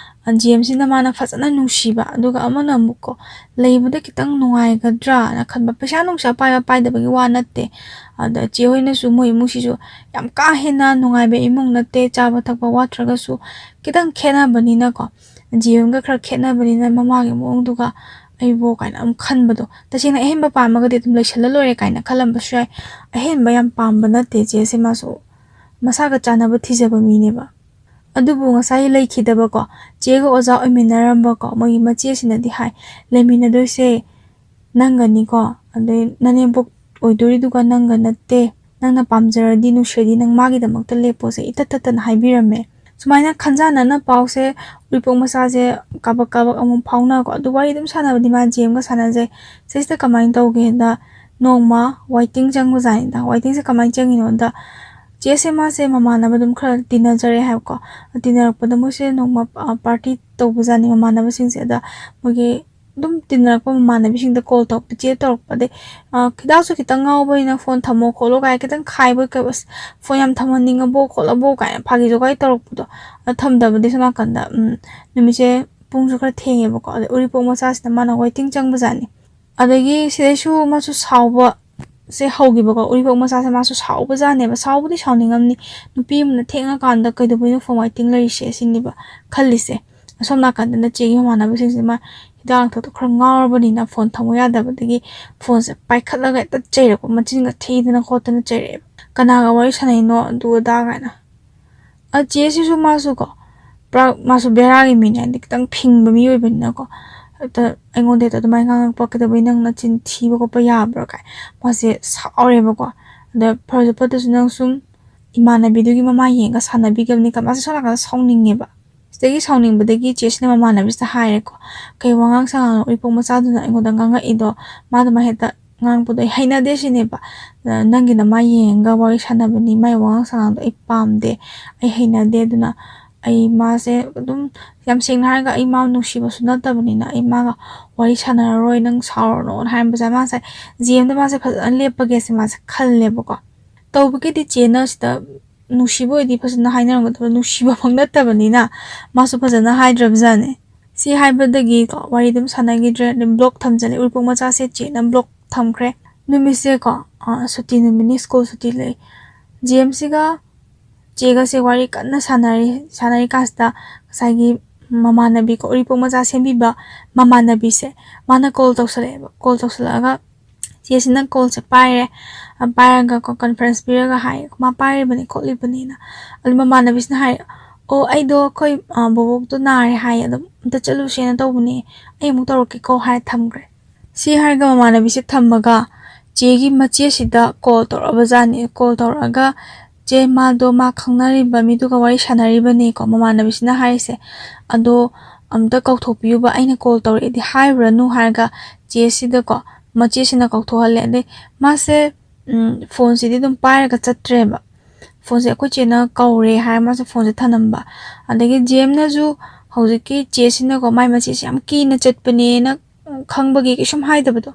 ꯖꯦꯝꯁꯤꯅ ꯃꯥꯅ ꯐꯖꯅ ꯅꯨꯡꯁꯤꯕ, ꯑꯗꯨꯒ ꯑꯃꯅ ꯑꯃꯨꯛꯀꯣ ꯂꯩꯕꯗ ꯈꯤꯇꯪ ꯅꯨꯡꯉꯥꯏꯒꯗ꯭ꯔꯥꯅ ꯈꯟꯕ꯫ ꯄꯩꯁꯥ ꯅꯨꯡꯁꯥ ꯄꯥꯏꯕ ꯄꯥꯏꯗꯕꯒꯤ ꯋꯥ ꯅꯠꯇꯦ, ꯑꯗ ꯆꯦ ꯍꯣꯏꯅꯁꯨ ꯃꯣꯏ ꯏꯃꯨꯡꯁꯤꯁꯨ ꯌꯥꯝ ꯀꯥ ꯍꯦꯟꯅ ꯅꯨꯡꯉꯥꯏꯕ ꯏꯃꯨꯡ ꯅꯠꯇꯦ, ꯆꯥꯕ ꯊꯛꯄ ꯋꯥꯠꯇ꯭ꯔꯒꯁꯨ ꯈꯤꯇꯪ ꯈꯦꯠꯅꯕꯅꯤꯅꯀꯣ, ꯖꯦꯝꯒ ꯈꯔ ꯈꯦꯠꯅꯕꯅꯤꯅ ꯃꯃꯥꯒꯤ ꯃꯑꯣꯡꯗꯨꯒ ꯑꯩꯕꯨ ꯀꯥꯏꯅ ꯑꯃꯨꯛ ꯈꯟꯕꯗꯣ, ꯇꯁꯦꯡꯅ ꯑꯍꯦꯟꯕ ꯄꯥꯝꯃꯒꯗꯤ ꯑꯗꯨꯝ ꯂꯩꯁꯜꯂ ꯂꯣꯏꯔꯦ ꯀꯥꯏꯅ ꯈꯜꯂꯝꯕꯁꯨ ꯌꯥꯏ꯫ ꯑꯍꯦꯟꯕ ꯌꯥꯝ ꯄꯥꯝꯕ ꯅꯠꯇꯦ ꯆꯦꯁꯦ, ꯃꯥꯁꯨ ꯃꯁꯥꯒ ꯆꯥꯟꯅꯕ ꯊꯤꯖꯕ ꯃꯤꯅꯦꯕ꯫ ꯑꯗꯨꯕꯨ ꯉꯁꯥꯏ ꯂꯩꯈꯤꯗꯕꯀꯣ, ꯆꯦꯒ ꯑꯣꯖꯥ ꯑꯣꯏꯃꯤꯟꯅꯔꯝꯕꯀꯣ ꯃꯣꯏꯒꯤ ꯃꯆꯦꯁꯤꯅꯗꯤ ꯍꯥꯏ, "ꯂꯩꯃꯤꯟꯅꯗꯣꯏꯁꯦ ꯅꯪꯒꯅꯤꯀꯣ, ꯑꯗꯩ ꯅꯅꯦꯝꯕꯣꯛ ꯑꯣꯏꯗꯣꯔꯤꯗꯨꯒ ꯅꯪꯒ ꯅꯠꯇꯦ, ꯅꯪꯅ ꯄꯥꯝꯖꯔꯗꯤ ꯅꯨꯡꯁꯤꯔꯗꯤ ꯅꯪ ꯃꯥꯒꯤꯗꯃꯛꯇ ꯂꯦꯞꯄꯣꯁꯦ" ꯏꯇꯠ ꯇꯠꯇꯅ ꯍꯥꯏꯕꯤꯔꯝꯃꯦ꯫ ꯁꯨꯃꯥꯏꯅ ꯈꯟꯖꯥꯟꯅꯅ ꯄꯥꯎꯁꯦ ꯎꯔꯤꯄꯣꯛ ꯃꯆꯥꯁꯦ ꯀꯥꯕꯛ ꯀꯥꯕꯛ ꯑꯃꯨꯛ ꯐꯥꯎꯅꯀꯣ, ꯑꯗꯨ ꯋꯥꯔꯤ ꯑꯗꯨꯝ ꯁꯥꯟꯅꯕꯗꯤ ꯃꯥ ꯖꯦꯝꯒ ꯁꯥꯟꯅꯖꯩ꯫ ꯁꯤꯁꯤꯗ ꯀꯃꯥꯏꯅ ꯇꯧꯒꯦꯗ, ꯅꯣꯡꯃ ꯋꯥꯏꯇꯤꯡ ꯆꯪꯕꯖꯥꯠꯅꯤꯗ꯫ ꯋꯥꯏꯇꯤꯡꯁꯦ ꯀꯃꯥꯏꯅ ꯆꯪꯉꯤꯅꯣꯗ, ꯆꯦꯁꯦ ꯃꯥꯁꯦ ꯃꯃꯥꯟꯅꯕ ꯑꯗꯨꯝ ꯈꯔ ꯇꯤꯟꯅꯖꯔꯦ ꯍꯥꯏꯕꯀꯣ꯫ ꯇꯤꯟꯅꯔꯛꯄꯗ ꯃꯣꯏꯁꯦ ꯅꯣꯡꯃ ꯄꯥꯔꯇꯤ ꯇꯧꯕꯖꯥꯠꯅꯤ ꯃꯃꯥꯟꯅꯕꯁꯤꯡꯁꯦ꯫ ꯑꯗ ꯃꯣꯏꯒꯤ ꯑꯗꯨꯝ ꯇꯤꯟꯅꯔꯛꯄ ꯃꯃꯥꯟꯅꯕꯤꯁꯤꯡꯗ ꯀꯣꯜ ꯇꯧꯔꯛꯄ, ꯆꯦ ꯇꯧꯔꯛꯄ, ꯑꯗꯩ ꯈꯤꯇꯪꯁꯨ ꯈꯤꯇꯪ ꯉꯥꯎꯕꯅꯤꯅ ꯐꯣꯟ ꯊꯝꯃꯣ ꯈꯣꯠꯂꯣ ꯀꯥꯏ ꯈꯤꯇꯪ ꯈꯥꯏꯕ, ꯀꯩ, "ꯑꯁ, ꯐꯣꯟ ꯌꯥꯝ ꯊꯝꯍꯟꯅꯤꯡꯉꯕꯣ ꯈꯣꯠꯂꯕꯣ?" ꯀꯥꯏꯅ ꯐꯥꯒꯤ ꯖꯣꯒꯥꯏ ꯇꯧꯔꯛꯄꯗꯣ꯫ ꯑꯗ ꯊꯝꯗꯕꯗꯤ ꯁꯣꯝ ꯅꯥꯀꯟꯗ, ꯎꯝ, ꯅꯨꯃꯤꯠꯁꯦ ꯄꯨꯡꯁꯨ ꯈꯔ ꯊꯦꯡꯉꯦꯕꯀꯣ꯫ ꯑꯗꯩ ꯎꯔꯤꯄꯣꯛ ꯃꯆꯥꯁꯤꯗ ꯃꯥꯅ ꯋꯦꯇꯤꯡ ꯆꯪꯕꯖꯥꯠꯅꯤ꯫ ꯑꯗꯒꯤ ꯁꯤꯗꯩꯁꯨ ꯃꯥꯁꯨ ꯁꯥꯎꯕ ꯁꯦ ꯍꯧꯈꯤꯕꯀꯣ꯫ ꯎꯔꯤꯄꯣꯛ ꯃꯆꯥꯁꯦ ꯃꯥꯁꯨ ꯁꯥꯎꯕꯖꯥꯠꯅꯦꯕ꯫ ꯁꯥꯎꯕꯗꯤ ꯁꯥꯎꯅꯤꯡꯉꯝꯅꯤ, ꯅꯨꯄꯤ ꯑꯃꯅ ꯊꯦꯡꯉꯀꯥꯟꯗ ꯀꯩꯗꯧꯕꯩꯅꯣ ꯐꯣꯟ ꯋꯦꯇꯤꯡ ꯂꯩꯔꯤꯁꯦ ꯁꯤꯅꯦꯕ ꯈꯜꯂꯤꯁꯦ꯫ ꯑꯁꯣꯝ ꯅꯥꯀꯟꯗꯅ ꯆꯦꯒꯤ ꯃꯃꯥꯟꯅꯕꯁꯤꯡꯁꯦ ꯃꯥ ꯍꯤꯗꯥꯛ ꯂꯥꯡꯊꯛꯇꯣ ꯈꯔ ꯉꯥꯎꯔꯕꯅꯤꯅ ꯐꯣꯟ ꯊꯝꯃꯨ ꯌꯥꯗꯕꯗꯒꯤ ꯐꯣꯟꯁꯦ ꯄꯥꯏꯈꯠꯂꯒ ꯍꯦꯛꯇ ꯆꯩꯔꯛꯄ, ꯃꯆꯤꯟꯒ ꯊꯤꯗꯅ ꯈꯣꯠꯇꯅ ꯆꯩꯔꯛꯑꯦꯕ꯫ "ꯀꯅꯥꯒ ꯋꯥꯔꯤ ꯁꯥꯟꯅꯩꯅꯣ?" ꯑꯗꯨ ꯑꯗꯥ ꯀꯥꯏꯅ꯫ ꯑ, ꯆꯦꯁꯤꯁꯨ ꯃꯥꯁꯨ ꯀꯣ, ꯄꯨꯔꯥ ꯃꯥꯁꯨ ꯕꯦꯔꯥꯒꯤ ꯃꯤꯅꯦ, ꯍꯥꯏꯗꯤ ꯈꯤꯇꯪ ꯐꯤꯡꯕ ꯃꯤ ꯑꯣꯏꯕꯅꯤꯅꯀꯣ꯫ ꯍꯦꯛꯇ ꯑꯩꯉꯣꯟꯗ ꯍꯦꯛꯇ ꯑꯗꯨꯃꯥꯏꯅ ꯉꯥꯡꯉꯛꯄ ꯀꯩꯗꯧꯕꯩ? ꯅꯪ ꯅꯆꯤꯟ ꯊꯤꯕ ꯈꯣꯠꯄ ꯌꯥꯕ꯭ꯔꯥ?" ꯀꯥꯏ ꯃꯥꯁꯦ ꯁꯥꯎꯔꯦꯕꯀꯣ꯫ ꯑꯗ ꯐꯔꯁꯨ ꯐꯠꯇ꯭ꯔꯁꯨ ꯅꯪ ꯁꯨꯝ ꯏꯃꯥꯟꯅꯕꯤꯗꯨꯒꯤ ꯃꯃꯥꯏ ꯌꯦꯡꯉꯒ ꯁꯥꯟꯅꯕꯤꯒꯕꯅꯤ ꯀ ꯃꯥꯁꯦ ꯁꯣꯝ ꯅꯥꯀꯟꯗ ꯁꯥꯎꯅꯤꯡꯉꯦꯕ꯫ ꯁꯤꯗꯒꯤ ꯁꯥꯎꯅꯤꯡꯕꯗꯒꯤ ꯆꯦꯁꯤꯅ ꯃꯃꯥꯟꯅꯕꯤꯁꯤꯗ ꯍꯥꯏꯔꯦꯀꯣ, "ꯀꯩ ꯋꯥꯉꯥꯡ ꯁꯉꯥꯡꯅꯣ ꯎꯔꯤꯄꯣꯛ ꯃꯆꯥꯗꯨꯅ ꯑꯩꯉꯣꯟꯗ ꯉꯥꯡꯉꯛꯏꯗꯣ? ꯃꯥ ꯑꯗꯨꯃꯥꯏꯅ ꯍꯦꯛꯇ ꯉꯥꯡꯕꯗꯣ ꯑꯩ ꯍꯩꯅꯗꯦ ꯁꯤꯅꯦꯕ꯫ ꯅꯪꯒꯤ ꯅꯃꯥꯏ ꯌꯦꯡꯉꯒ ꯋꯥꯔꯤ ꯁꯥꯟꯅꯕꯅꯤ, ꯃꯥꯏ ꯋꯥꯉꯥꯡ ꯁꯉꯥꯡꯗꯣ ꯑꯩ ꯄꯥꯝꯗꯦ, ꯑꯩ ꯍꯩꯅꯗꯦ꯫ ꯑꯗꯨꯅ ꯑꯩ ꯃꯥꯁꯦ ꯑꯗꯨꯝ, ꯌꯥꯝ ꯁꯦꯡꯅ ꯍꯥꯏꯔꯒ ꯑꯩ ꯃꯥ ꯅꯨꯡꯁꯤꯕꯁꯨ ꯅꯠꯇꯕꯅꯤꯅ ꯑꯩ ꯃꯥꯒ ꯋꯥꯔꯤ ꯁꯥꯟꯅꯔꯔꯣꯏ, ꯅꯪ ꯁꯥꯎꯔꯅꯣꯅ" ꯍꯥꯏꯔꯝꯕꯁꯦ ꯃꯥꯁꯦ ꯖꯦꯝꯗ ꯃꯥꯁꯦ ꯐꯖꯅ ꯂꯦꯞꯄꯒꯦꯁꯦ ꯃꯥꯁꯦ ꯈꯜꯂꯦꯕꯀꯣ꯫ ꯇꯧꯕꯒꯤꯗꯤ ꯆꯦꯅ ꯁꯤꯗ ꯅꯨꯡꯁꯤꯕ ꯑꯣꯏꯗꯤ ꯐꯖꯅ ꯍꯥꯏꯅꯔꯝꯒꯗꯕ, ꯅꯨꯡꯁꯤꯕꯃꯛ ꯅꯠꯇꯕꯅꯤꯅ ꯃꯥꯁꯨ ꯐꯖꯅ ꯍꯥꯏꯗ꯭ꯔꯕꯖꯥꯠꯅꯦ꯫ ꯁꯤ ꯍꯥꯏꯕꯗꯒꯤ ꯀꯣ ꯋꯥꯔꯤ ꯑꯗꯨꯝ ꯁꯥꯟꯅꯈꯤꯗ꯭ꯔꯦ, ꯑꯗꯨꯝ ꯕ꯭ꯂꯣꯛ ꯊꯝꯖꯜꯂꯦ꯫ ꯎꯔꯤꯄꯣꯛ ꯃꯆꯥꯁꯦ ꯆꯦꯅ ꯕ꯭ꯂꯣꯛ ꯊꯝꯈ꯭ꯔꯦ꯫ ꯅꯨꯃꯤꯠꯁꯦ ꯀꯣ, ꯑ, ꯁꯨꯇꯤ ꯅꯨꯃꯤꯠꯅꯤ, ꯁ꯭ꯀꯨꯜ ꯁꯨꯇꯤ ꯂꯩ꯫ ꯖꯦꯝꯁꯤꯒ ꯆꯦꯒꯁꯦ ꯋꯥꯔꯤ ꯀꯟꯅ ꯁꯥꯟꯅꯔꯤ꯫ ꯁꯥꯟꯅꯔꯤ ꯀꯥꯟꯁꯤꯗ ꯉꯁꯥꯏꯒꯤ ꯃꯃꯥꯟꯅꯕꯤ ꯀꯣ, ꯎꯔꯤꯄꯣꯛ ꯃꯆꯥ ꯁꯦꯝꯕꯤꯕ ꯃꯃꯥꯟꯅꯕꯤꯁꯦ, ꯃꯥꯅ ꯀꯣꯜ ꯇꯧꯁꯜꯂꯛꯑꯦꯕ꯫ ꯀꯣꯜ ꯇꯧꯁꯜꯂꯛꯑꯒ ꯆꯦꯁꯤꯅ ꯀꯣꯜꯁꯦ ꯄꯥꯏꯔꯦ꯫ ꯑ, ꯄꯥꯏꯔꯒ ꯀꯣ ꯀꯟꯐꯔꯦꯟꯁ ꯄꯤꯔꯒ ꯍꯥꯏ, "ꯃꯥ ꯄꯥꯏꯔꯤꯕꯅꯤ ꯈꯣꯠꯂꯤꯕꯅꯤꯅ"꯫ ꯑꯗꯨ ꯃꯃꯥꯟꯅꯕꯤꯁꯤꯅ ꯍꯥꯏ, "ꯑꯣ, ꯑꯩꯗꯣ ꯑꯩꯈꯣꯏ, ꯑ, ꯕꯣꯕꯣꯛꯇꯣ ꯅꯥꯔꯦ ꯍꯥꯏ, ꯑꯗꯨꯝ ꯑꯝꯇ ꯆꯠꯂꯨꯁꯦꯅ ꯇꯧꯕꯅꯦ, ꯑꯩ ꯑꯃꯨꯛ ꯇꯧꯔꯛꯀꯦꯀꯣ" ꯍꯥꯏꯔ ꯊꯝꯈ꯭ꯔꯦ꯫ ꯁꯤ ꯍꯥꯏꯔꯒ ꯃꯃꯥꯟꯅꯕꯤꯁꯦ ꯊꯝꯃꯒ ꯆꯦꯒꯤ ꯃꯆꯦꯁꯤꯗ ꯀꯣꯜ ꯇꯧꯔꯛꯑꯕꯖꯥꯠꯅꯤ꯫ ꯀꯣꯜ ꯇꯧꯔꯛꯑꯒ, "ꯆꯦ, ꯃꯥꯗꯣ ꯃꯥ ꯈꯪꯅꯔꯤꯕ ꯃꯤꯗꯨꯒ ꯋꯥꯔꯤ ꯁꯥꯟꯅꯔꯤꯕꯅꯦꯀꯣ", ꯃꯃꯥꯟꯅꯕꯤꯁꯤꯅ ꯍꯥꯏꯔꯤꯁꯦ꯫ "ꯑꯗꯣ ꯑꯝꯇ ꯀꯧꯊꯣꯛꯄꯤꯌꯨꯕ, ꯑꯩꯅ ꯀꯣꯜ ꯇꯧꯔꯛꯑꯦꯗꯤ ꯍꯥꯏꯔꯨꯔꯅꯨ" ꯍꯥꯏꯔꯒ ꯆꯦꯁꯤꯗꯀꯣ ꯃꯆꯦꯁꯤꯅ ꯀꯧꯊꯣꯛꯍꯜꯂꯦ꯫ ꯑꯗꯩ ꯃꯥꯁꯦ, ꯎꯝ, ꯐꯣꯟꯁꯤꯗꯤ ꯑꯗꯨꯝ ꯄꯥꯏꯔꯒ ꯆꯠꯇ꯭ꯔꯦꯕ꯫ ꯐꯣꯟꯁꯦ ꯑꯩꯈꯣꯏ ꯆꯦꯅ ꯀꯧꯔꯦ ꯍꯥꯏꯔ ꯃꯥꯁꯦ ꯐꯣꯟꯁꯦ ꯊꯅꯝꯕ꯫ ꯑꯗꯒꯤ ꯖꯦꯝꯅꯁꯨ ꯍꯧꯖꯤꯛꯀꯤ ꯆꯦꯁꯤꯅꯀꯣ ꯃꯥꯏ ꯃꯆꯦꯁꯦ ꯌꯥꯝ ꯀꯤꯅ ꯆꯠꯄꯅꯦꯅ ꯈꯪꯕꯒꯤ ꯀꯩꯁꯨꯝ ꯍꯥꯏꯗꯕꯗꯣ꯫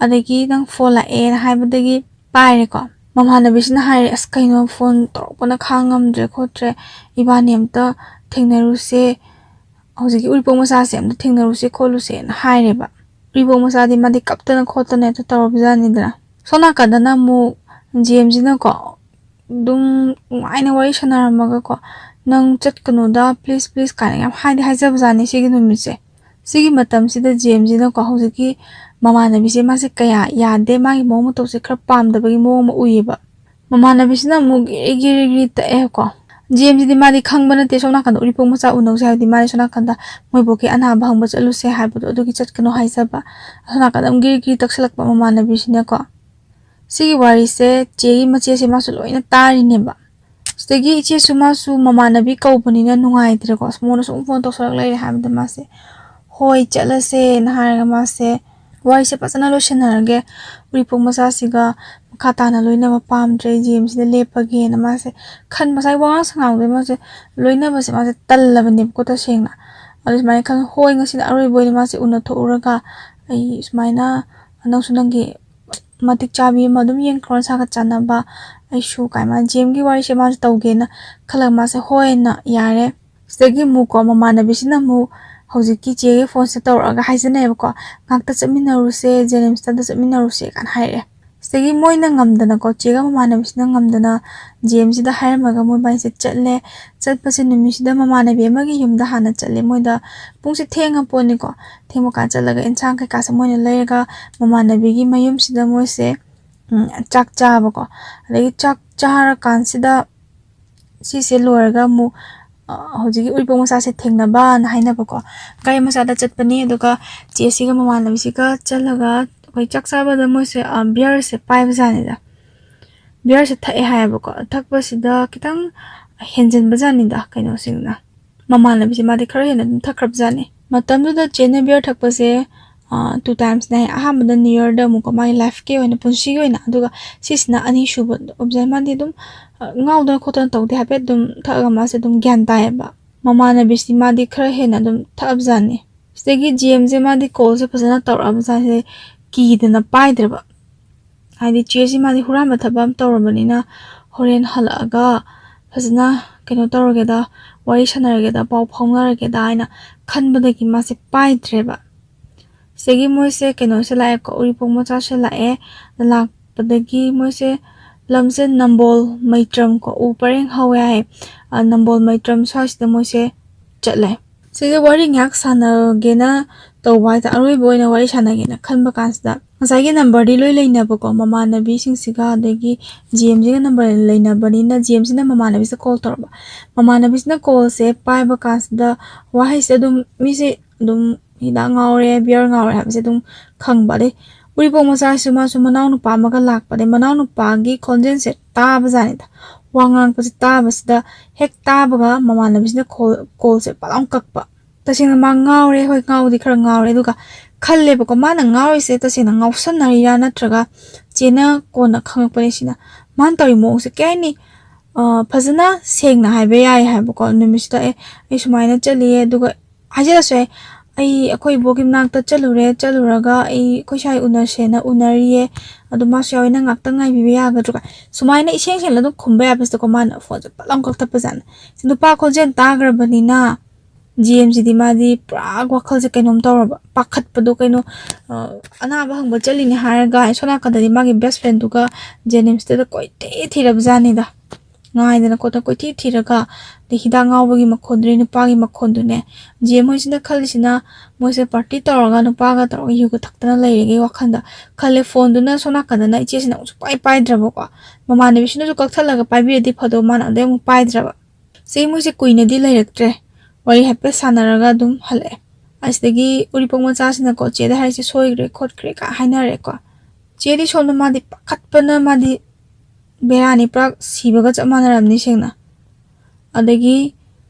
ꯑꯗꯒꯤ "ꯅꯪ ꯐꯣꯟ ꯂꯥꯛꯑꯦꯅ" ꯍꯥꯏꯕꯗꯒꯤ ꯄꯥꯏꯔꯦꯀꯣ꯫ ꯃꯃꯥꯟꯅꯕꯤꯁꯤꯅ ꯍꯥꯏꯔꯦ, "ꯑꯁ, ꯀꯩꯅꯣ, ꯐꯣꯟ ꯇꯧꯔꯛꯄꯅ ꯈꯥꯡ ꯉꯝꯗ꯭ꯔꯦ ꯈꯣꯠꯇ꯭ꯔꯦ, ꯏꯕꯥꯅꯤ ꯑꯝꯇ ꯊꯦꯡꯅꯔꯨꯁꯦ, ꯍꯧꯖꯤꯛꯀꯤ ꯎꯔꯤꯄꯣꯛ ꯃꯆꯥꯁꯦ ꯑꯝꯇ ꯊꯦꯡꯅꯔꯨꯁꯦ ꯈꯣꯠꯂꯨꯁꯦꯅ" ꯍꯥꯏꯔꯦꯕ꯫ ꯎꯔꯤꯄꯣꯛ ꯃꯆꯥꯗꯤ ꯃꯥꯗꯤ ꯀꯞꯇꯅ ꯈꯣꯠꯇꯅ ꯍꯦꯛꯇ ꯇꯧꯔꯕꯖꯥꯠꯅꯤꯗꯅ꯫ ꯁꯣꯝ ꯅꯥꯀꯟꯗꯅ ꯑꯃꯨꯛ ꯖꯦꯝꯁꯤꯅꯀꯣ ꯑꯗꯨꯝ ꯅꯨꯡꯉꯥꯏꯅ ꯋꯥꯔꯤ ꯁꯥꯟꯅꯔꯝꯃꯒꯀꯣ, "ꯅꯪ ꯆꯠꯀꯅꯨꯗ, ꯄ꯭ꯂꯤꯁ, ꯄ꯭ꯂꯤꯁ" ꯀꯥꯏꯅ ꯌꯥꯝ ꯍꯥꯏꯗꯤ ꯍꯥꯏꯖꯕꯖꯥꯠꯅꯤ ꯁꯤꯒꯤ ꯅꯨꯃꯤꯠꯁꯦ꯫ ꯁꯤꯒꯤ ꯃꯇꯝꯁꯤꯗ ꯖꯦꯝꯁꯤꯅꯀꯣ ꯍꯧꯖꯤꯛꯀꯤ ꯃꯃꯥꯟꯅꯕꯤꯁꯦ ꯃꯥꯁꯦ ꯀꯌꯥ ꯌꯥꯗꯦ, ꯃꯥꯒꯤ ꯃꯑꯣꯡ ꯃꯇꯧꯁꯦ ꯈꯔ ꯄꯥꯝꯗꯕꯒꯤ ꯃꯑꯣꯡ ꯑꯃ ꯎꯏꯌꯦꯕ꯫ ꯃꯃꯥꯟꯅꯕꯤꯁꯤꯅ ꯑꯃꯨꯛ ꯒꯤꯔꯤ ꯒꯤꯔꯤ ꯒꯤꯔꯤ ꯇꯛꯑꯦꯀꯣ꯫ ꯖꯦꯝꯁꯤꯗꯤ ꯃꯥꯗꯤ ꯈꯪꯕ ꯅꯠꯇꯦ, ꯁꯣꯝ ꯅꯥꯀꯟꯗ ꯎꯔꯤꯄꯣꯛ ꯃꯆꯥ ꯎꯅꯧꯁꯦ ꯍꯥꯏꯕꯗꯤ ꯃꯥꯗꯤ ꯁꯣꯝ ꯅꯥꯀꯟꯗ ꯃꯣꯏꯕꯣꯛꯀꯤ ꯑꯅꯥꯕ ꯍꯪꯕ ꯆꯠꯂꯨꯁꯦ ꯍꯥꯏꯕꯗꯣ ꯑꯗꯨꯒꯤ ꯆꯠꯀꯅꯣ ꯍꯥꯏꯖꯕ꯫ ꯑꯁꯣꯝ ꯅꯥꯀꯟꯗ ꯑꯃꯨꯛ ꯒꯤꯔꯤ ꯒꯤꯔꯤ ꯇꯛꯁꯜꯂꯛꯄ ꯃꯃꯥꯟꯅꯕꯤꯁꯤꯅꯀꯣ꯫ ꯁꯤꯒꯤ ꯋꯥꯔꯤꯁꯦ ꯆꯦꯒꯤ ꯃꯆꯦꯁꯦ ꯃꯥꯁꯨ ꯂꯣꯏꯅ ꯇꯥꯔꯤꯅꯦꯕ꯫ ꯁꯤꯗꯒꯤ ꯏꯆꯦꯁꯨ ꯃꯥꯁꯨ ꯃꯃꯥꯟꯅꯕꯤ ꯀꯧꯕꯅꯤꯅ ꯅꯨꯡꯉꯥꯏꯇ꯭ꯔꯦꯀꯣ, ꯑꯁ, ꯃꯉꯣꯟꯗ ꯁꯨꯝ ꯐꯣꯟ ꯇꯧꯁꯜꯂꯛ ꯂꯩꯔꯦ ꯍꯥꯏꯕꯗ ꯃꯥꯁꯦ "ꯍꯣꯏ, ꯆꯠꯂꯁꯦꯅ" ꯍꯥꯏꯔꯒ ꯃꯥꯁꯦ ꯋꯥꯔꯤꯁꯦ ꯐꯖꯅ ꯂꯣꯏꯁꯤꯟꯅꯔꯒꯦ, ꯎꯔꯤꯄꯣꯛ ꯃꯆꯥꯁꯤꯒ ꯃꯈꯥ ꯇꯥꯅ ꯂꯣꯏꯅꯕ ꯄꯥꯝꯗ꯭ꯔꯦ, ꯖꯦꯝꯁꯤꯗ ꯂꯦꯞꯄꯒꯦꯅ ꯃꯥꯁꯦ ꯈꯟ ꯉꯁꯥꯏ ꯋꯥꯉꯥꯡ ꯁꯉꯥꯡꯗꯩ ꯃꯥꯁꯦ ꯂꯣꯏꯅꯕꯁꯦ ꯃꯥꯁꯦ ꯇꯜꯂꯕꯅꯦꯕꯀꯣ ꯇꯁꯦꯡꯅ꯫ ꯑꯗꯨ ꯁꯨꯃꯥꯏꯅ ꯈꯜꯂ "ꯍꯣꯏ, ꯉꯁꯤꯅ ꯑꯔꯣꯏꯕ ꯑꯣꯏꯅ ꯃꯥꯁꯦ ꯎꯅꯊꯣꯛꯎꯔꯒ ꯑꯩ ꯁꯨꯃꯥꯏꯅ ꯅꯪꯁꯨ ꯅꯪꯒꯤ ꯃꯇꯤꯛ ꯆꯥꯕꯤ ꯑꯃ ꯑꯗꯨꯝ ꯌꯦꯡꯈ꯭ꯔꯣ, ꯅꯁꯥꯒ ꯆꯥꯟꯅꯕ, ꯑꯩꯁꯨ" ꯀꯥꯏ ꯃꯥꯅ ꯖꯦꯝꯒꯤ ꯋꯥꯔꯤꯁꯦ ꯃꯥꯁꯨ ꯇꯧꯒꯦꯅ ꯈꯜꯂꯒ ꯃꯥꯁꯦ "ꯍꯣꯏꯅ" ꯌꯥꯔꯦ꯫ ꯁꯤꯗꯒꯤ ꯑꯃꯨꯛꯀꯣ ꯃꯃꯥꯟꯅꯕꯤꯁꯤꯅ ꯑꯃꯨꯛ ꯍꯧꯖꯤꯛꯀꯤ ꯆꯦꯒꯤ ꯐꯣꯟꯁꯦ ꯇꯧꯔꯛꯑꯒ ꯍꯥꯏꯖꯅꯩꯌꯦꯕꯀꯣ, "ꯉꯥꯛꯇ ꯆꯠꯃꯤꯟꯅꯔꯨꯁꯦ, ꯖꯦꯅꯤꯝꯁꯇ ꯑꯝꯇ ꯆꯠꯃꯤꯟꯅꯔꯨꯁꯦ" ꯀꯥꯏꯅ ꯍꯥꯏꯔꯛꯑꯦ꯫ ꯁꯤꯗꯒꯤ ꯃꯣꯏꯅ ꯉꯝꯗꯅꯀꯣ, ꯆꯦꯒ ꯃꯃꯥꯟꯅꯕꯤꯁꯤꯅ ꯉꯝꯗꯅ ꯖꯦꯝꯁꯤꯗ ꯍꯥꯏꯔꯝꯃꯒ ꯃꯣꯏꯕꯥꯏꯁꯦ ꯆꯠꯂꯦ꯫ ꯆꯠꯄꯁꯦ ꯅꯨꯃꯤꯠꯁꯤꯗ ꯃꯃꯥꯟꯅꯕꯤ ꯑꯃꯒꯤ ꯌꯨꯝꯗ ꯍꯥꯟꯅ ꯆꯠꯂꯦ꯫ ꯃꯣꯏꯗ ꯄꯨꯡꯁꯦ ꯊꯦꯡꯉ ꯄꯣꯠꯅꯤꯀꯣ꯫ ꯊꯦꯡꯕ ꯀꯥꯟ ꯆꯠꯂꯒ ꯏꯟꯁꯥꯡ ꯀꯩꯀꯥꯁꯦ ꯃꯣꯏꯅ ꯂꯩꯔꯒ ꯃꯃꯥꯟꯅꯕꯤꯒꯤ ꯃꯌꯨꯝꯁꯤꯗ ꯃꯣꯏꯁꯦ, ꯎꯝ, ꯆꯥꯛ ꯆꯥꯕꯀꯣ꯫ ꯑꯗꯒꯤ ꯆꯥꯛ ꯆꯥꯔꯀꯥꯟꯁꯤꯗ ꯁꯤꯁꯦ ꯂꯣꯏꯔꯒ ꯑꯃꯨꯛ, ꯑ, ꯍꯧꯖꯤꯛꯀꯤ ꯎꯔꯤꯄꯣꯛ ꯃꯆꯥꯁꯦ ꯊꯦꯡꯅꯕꯅ ꯍꯥꯏꯅꯕꯀꯣ꯫ ꯒꯥꯔꯤ ꯃꯆꯥꯗ ꯆꯠꯄꯅꯤ, ꯑꯗꯨꯒ ꯆꯦꯁꯤꯒ ꯃꯃꯥꯟꯅꯕꯤꯁꯤꯒ ꯆꯠꯂꯒ ꯑꯩꯈꯣꯏ ꯆꯥꯛ ꯆꯥꯕꯗ ꯃꯣꯏꯁꯦ, ꯑ, ꯕꯤꯌꯔꯁꯦ ꯄꯥꯏꯕꯖꯥꯠꯅꯤꯗ꯫ ꯕꯤꯌꯔꯁꯦ ꯊꯛꯑꯦ ꯍꯥꯏꯌꯦꯕꯀꯣ꯫ ꯊꯛꯄꯁꯤꯗ ꯈꯤꯇꯪ ꯍꯦꯟꯖꯤꯟꯕꯖꯥꯠꯅꯤꯗ ꯀꯩꯅꯣꯁꯤꯡꯅ꯫ ꯃꯃꯥꯟꯅꯕꯤꯁꯦ ꯃꯥꯗꯤ ꯈꯔ ꯍꯦꯟꯅ ꯑꯗꯨꯝ ꯊꯛꯈ꯭ꯔꯕꯖꯥꯠꯅꯤ꯫ ꯃꯇꯝꯗꯨꯗ ꯆꯦꯅ ꯕꯤꯌꯔ ꯊꯛꯄꯁꯦ, ꯑ, two timesꯅꯦ ꯍꯥꯏ꯫ ꯑꯍꯥꯟꯕꯗ New Yearꯗ ꯑꯃꯨꯛꯀ ꯃꯥꯒꯤ lifeꯀꯤ ꯑꯣꯏꯅ, ꯄꯨꯟꯁꯤꯒꯤ ꯑꯣꯏꯅ, ꯑꯗꯨꯒ ꯁꯤꯁꯤꯅ ꯑꯅꯤꯁꯨꯕ ꯑꯣꯏꯕꯖꯥꯠꯅꯤ꯫ ꯃꯥꯗꯤ ꯑꯗꯨꯝ, ꯑ, ꯉꯥꯎꯗꯅ ꯈꯣꯠꯇꯅ ꯇꯧꯗꯦ, ꯍꯥꯏꯐꯦꯠ ꯑꯗꯨꯝ ꯊꯛꯑꯒ ꯃꯥꯁꯦ ꯑꯗꯨꯝ ꯒ꯭ꯌꯥꯟ ꯇꯥꯏꯌꯦꯕ꯫ ꯃꯃꯥꯟꯅꯕꯤꯁꯤ ꯃꯥꯗꯤ ꯈꯔ ꯍꯦꯟꯅ ꯑꯗꯨꯝ ꯊꯛꯑꯕꯖꯥꯠꯅꯤ꯫ ꯁꯤꯗꯒꯤ ꯖꯦꯝꯁꯦ ꯃꯥꯗꯤ callꯁꯦ ꯐꯖꯅ ꯇꯧꯔꯛꯑꯕꯖꯥꯠꯅꯤ, ꯀꯤꯗꯅ ꯄꯥꯏꯗ꯭ꯔꯕ꯫ ꯍꯥꯏꯗꯤ ꯆꯦꯁꯤ ꯃꯥꯗꯤ ꯍꯨꯔꯥꯟꯕ ꯊꯕꯛ ꯑꯃ ꯇꯧꯔꯕꯅꯤꯅ ꯍꯣꯔꯦꯟ ꯍꯜꯂꯛꯑꯒ ꯐꯖꯅ ꯀꯩꯅꯣ ꯇꯧꯔꯒꯦꯗ, ꯋꯥꯔꯤ ꯁꯥꯟꯅꯔꯒꯦꯗ, ꯄꯥꯎ ꯐꯥꯎꯅꯔꯒꯦꯗ ꯍꯥꯏꯅ ꯈꯟꯕꯗꯒꯤ ꯃꯥꯁꯦ ꯄꯥꯏꯗ꯭ꯔꯦꯕ꯫ ꯁꯤꯗꯒꯤ ꯃꯣꯏꯁꯦ ꯀꯩꯅꯣꯁꯦ ꯂꯥꯛꯑꯦꯀꯣ, ꯎꯔꯤꯄꯣꯛ ꯃꯆꯥꯁꯦ ꯂꯥꯛꯑꯦ꯫ ꯂꯥꯛꯄꯗꯒꯤ ꯃꯣꯏꯁꯦ ꯂꯝꯁꯦ ꯅꯝꯕꯣꯜ ꯃꯩꯇ꯭ꯔꯝ ꯀꯣ, ꯎ ꯄꯔꯦꯡ ꯍꯧꯋꯦ ꯍꯥꯏ꯫ ꯑ, ꯅꯝꯕꯣꯜ ꯃꯩꯇ꯭ꯔꯝ ꯁ꯭ꯋꯥꯏꯁꯤꯗ ꯃꯣꯏꯁꯦ ꯆꯠꯂꯦ꯫ ꯁꯤꯗ ꯋꯥꯔꯤ ꯉꯥꯏꯍꯥꯛ ꯁꯥꯟꯅꯒꯦꯅ ꯇꯧꯕ ꯍꯥꯏꯇꯥꯔꯦ, ꯑꯔꯣꯏꯕ ꯑꯣꯏꯅ ꯋꯥꯔꯤ ꯁꯥꯟꯅꯒꯦꯅ ꯈꯟꯕ ꯀꯥꯟꯁꯤꯗ, ꯉꯁꯥꯏꯒꯤ ꯅꯝꯕꯔꯗꯤ ꯂꯣꯏ ꯂꯩꯅꯕꯀꯣ, ꯃꯃꯥꯟꯅꯕꯤꯁꯤꯡꯁꯤꯒ, ꯑꯗꯒꯤ ꯖꯤ ꯑꯦꯝꯁꯤꯒ ꯅꯝꯕꯔ ꯂꯩꯅꯕꯅꯤꯅ ꯖꯤ ꯑꯦꯝꯁꯤꯅ ꯃꯃꯥꯟꯅꯕꯤꯁꯤꯗ ꯀꯣꯜ ꯇꯧꯔꯛꯄ꯫ ꯃꯃꯥꯟꯅꯕꯤꯁꯤꯅ ꯀꯣꯜꯁꯦ ꯄꯥꯏꯕ ꯀꯥꯟꯁꯤꯗ ꯋꯥꯍꯩꯁꯦ ꯑꯗꯨꯝ, ꯃꯤꯁꯦ ꯑꯗꯨꯝ ꯍꯤꯗꯥꯛ ꯉꯥꯎꯔꯦ, ꯕꯤꯌꯔ ꯉꯥꯎꯔꯦ ꯍꯥꯏꯕꯁꯦ ꯑꯗꯨꯝ ꯈꯪꯕ꯫ ꯑꯗꯩ ꯎꯔꯤꯄꯣꯛ ꯃꯆꯥꯁꯤꯁꯨ ꯃꯥꯁꯨ ꯃꯅꯥꯎ ꯅꯨꯄꯥ ꯑꯃꯒ ꯂꯥꯛꯄ꯫ ꯑꯗꯩ ꯃꯅꯥꯎ ꯅꯨꯄꯥꯒꯤ ꯈꯣꯟꯖꯦꯜꯁꯦ ꯇꯥꯕꯖꯥꯠꯅꯤꯗ, ꯋꯥ ꯉꯥꯡꯕꯁꯦ ꯇꯥꯕꯁꯤꯗ, ꯍꯦꯛ ꯇꯥꯕꯒ ꯃꯃꯥꯟꯅꯕꯤꯁꯤꯅ ꯀꯣꯜ ꯀꯣꯜꯁꯦ ꯄꯠ ꯂꯥꯎ ꯀꯛꯄ꯫ ꯇꯁꯦꯡꯅ ꯃꯥ ꯉꯥꯎꯔꯦ, ꯍꯣꯏ, ꯉꯥꯎꯗꯤ ꯈꯔ ꯉꯥꯎꯔꯦ, ꯑꯗꯨꯒ ꯈꯜꯂꯦꯕꯀꯣ, ꯃꯥꯅ ꯉꯥꯎꯔꯤꯁꯦ ꯇꯁꯦꯡꯅ ꯉꯥꯎꯁꯟꯅꯔꯤꯔꯥ ꯅꯠꯇ꯭ꯔꯒ, ꯆꯦꯅ ꯀꯣꯟꯅ ꯈꯪꯉꯛꯄꯅꯦ ꯁꯤꯅ, ꯃꯥꯅ ꯇꯧꯔꯤ ꯃꯑꯣꯡꯁꯦ ꯀꯩ ꯍꯥꯏꯅꯤ, ꯑ, ꯐꯖꯅ ꯁꯦꯡꯅ ꯍꯥꯏꯕ ꯌꯥꯏ ꯍꯥꯏꯕꯀꯣ꯫ ꯅꯨꯃꯤꯠꯁꯤꯗ, "ꯑꯦ, ꯑꯩ ꯁꯨꯃꯥꯏꯅ ꯆꯠꯂꯤꯌꯦ, ꯑꯗꯨꯒ ꯍꯥꯏꯖꯔꯁꯨ ꯌꯥꯏ, ꯑꯩ ꯑꯩꯈꯣꯏ ꯏꯕꯣꯛꯀꯤ ꯃꯅꯥꯛꯇ ꯆꯠꯂꯨꯔꯦ, ꯆꯠꯂꯨꯔꯒ ꯑꯩ ꯑꯩꯈꯣꯏ ꯁ꯭ꯋꯥꯏ ꯎꯅꯁꯦꯅ ꯎꯅꯔꯤꯌꯦ, ꯑꯗꯨ ꯃꯥꯁꯨ ꯌꯥꯎꯋꯦ, ꯅꯪ ꯉꯥꯛꯇꯪ ꯉꯥꯏꯕꯤꯕ ꯌꯥꯒꯗ꯭ꯔꯣ?" ꯀꯥꯏ ꯁꯨꯃꯥꯏꯅ ꯏꯁꯦꯡ ꯁꯦꯡꯅ ꯑꯗꯨꯝ ꯈꯨꯝꯕ ꯌꯥꯕꯁꯤꯗꯀꯣ, ꯃꯥꯅ ꯐꯣꯟꯁꯦ ꯄꯠ ꯂꯥꯎ ꯀꯛꯊꯠꯄꯖꯥꯠꯅꯦ꯫ ꯁꯤ ꯅꯨꯄꯥ ꯈꯣꯟꯖꯦꯜ ꯇꯥꯈ꯭ꯔꯕꯅꯤꯅ ꯖꯤ ꯑꯦꯝꯁꯤꯗꯤ ꯃꯥꯗꯤ ꯄꯨꯔꯥ ꯋꯥꯈꯜꯁꯦ ꯀꯩꯅꯣꯝ ꯇꯧꯔꯕ, ꯄꯥꯈꯠꯄꯗꯣ ꯀꯩꯅꯣ, ꯑ, ꯑꯅꯥꯕ ꯍꯪꯕ ꯆꯠꯂꯤꯅꯦ ꯍꯥꯏꯔꯒ ꯁꯣꯝ ꯅꯥꯀꯟꯗꯗꯤ ꯃꯥꯒꯤ ꯕꯦꯁ ꯐ꯭ꯔꯦꯟꯗꯨꯒ ꯖꯦꯅꯤꯝꯁꯇꯗ ꯀꯣꯏꯊꯤ ꯊꯤꯔꯕꯖꯥꯠꯅꯤꯗ꯫ ꯉꯥꯏꯗꯅ ꯈꯣꯠꯇꯅ ꯀꯣꯏꯊꯤ ꯊꯤꯔꯒ, ꯑꯗꯩ ꯍꯤꯗꯥꯛ ꯉꯥꯎꯕꯒꯤ ꯃꯈꯣꯟꯗꯨꯅꯦ, ꯅꯨꯄꯥꯒꯤ ꯃꯈꯣꯟꯗꯨꯅꯦ꯫ ꯖꯤ ꯑꯦꯝ ꯍꯣꯏꯁꯤꯅ ꯈꯜꯂꯤꯁꯤꯅ ꯃꯣꯏꯁꯦ ꯄꯥꯔꯇꯤ ꯇꯧꯔꯒ ꯅꯨꯄꯥꯒ ꯇꯧꯔꯒ ꯌꯨꯒ ꯊꯛꯇꯅ ꯂꯩꯔꯤꯒꯤ ꯋꯥꯈꯜꯗ ꯈꯜꯂꯦ꯫ ꯐꯣꯟꯗꯨꯅ ꯁꯣꯝ ꯅꯥꯀꯟꯗꯅ ꯏꯆꯦꯁꯤꯅ ꯑꯃꯨꯛ ꯁꯨꯡꯄꯥꯏ ꯄꯥꯏꯗ꯭ꯔꯕꯀꯣ꯫ ꯃꯃꯥꯟꯅꯕꯤꯁꯤꯅꯁꯨ ꯀꯛꯊꯠꯂꯒ ꯄꯥꯏꯕꯤꯔꯗꯤ ꯐꯗꯧ, ꯃꯥꯅ ꯑꯗꯩ ꯑꯃꯨꯛ ꯄꯥꯏꯗ꯭ꯔꯕ꯫ ꯆꯦ ꯃꯣꯏꯁꯦ ꯀꯨꯏꯅꯗꯤ ꯂꯩꯔꯛꯇ꯭ꯔꯦ, ꯋꯥꯔꯤ ꯍꯥꯏꯐꯦꯠ ꯁꯥꯟꯅꯔꯒ ꯑꯗꯨꯝ ꯍꯜꯂꯛꯑꯦ꯫ ꯑꯁꯤꯗꯒꯤ ꯎꯔꯤꯄꯣꯛ ꯃꯆꯥꯁꯤꯅꯀꯣ ꯆꯦꯗ ꯍꯥꯏꯔꯤꯁꯦ ꯁꯣꯏꯈ꯭ꯔꯦ ꯈꯣꯠꯈ꯭ꯔꯦ ꯀꯥꯏ ꯍꯥꯏꯅꯔꯦꯀꯣ꯫ ꯆꯦꯗꯤ ꯁꯣꯝꯗ ꯃꯥꯗꯤ ꯄꯥꯈꯠꯄꯅ, ꯃꯥꯗꯤ ꯕꯦꯔꯥꯅꯤ, ꯄꯨꯔꯥ ꯁꯤꯕꯒ ꯆꯞ ꯃꯥꯟꯅꯔꯝꯅꯤ ꯁꯦꯡꯅ꯫ ꯑꯗꯒꯤ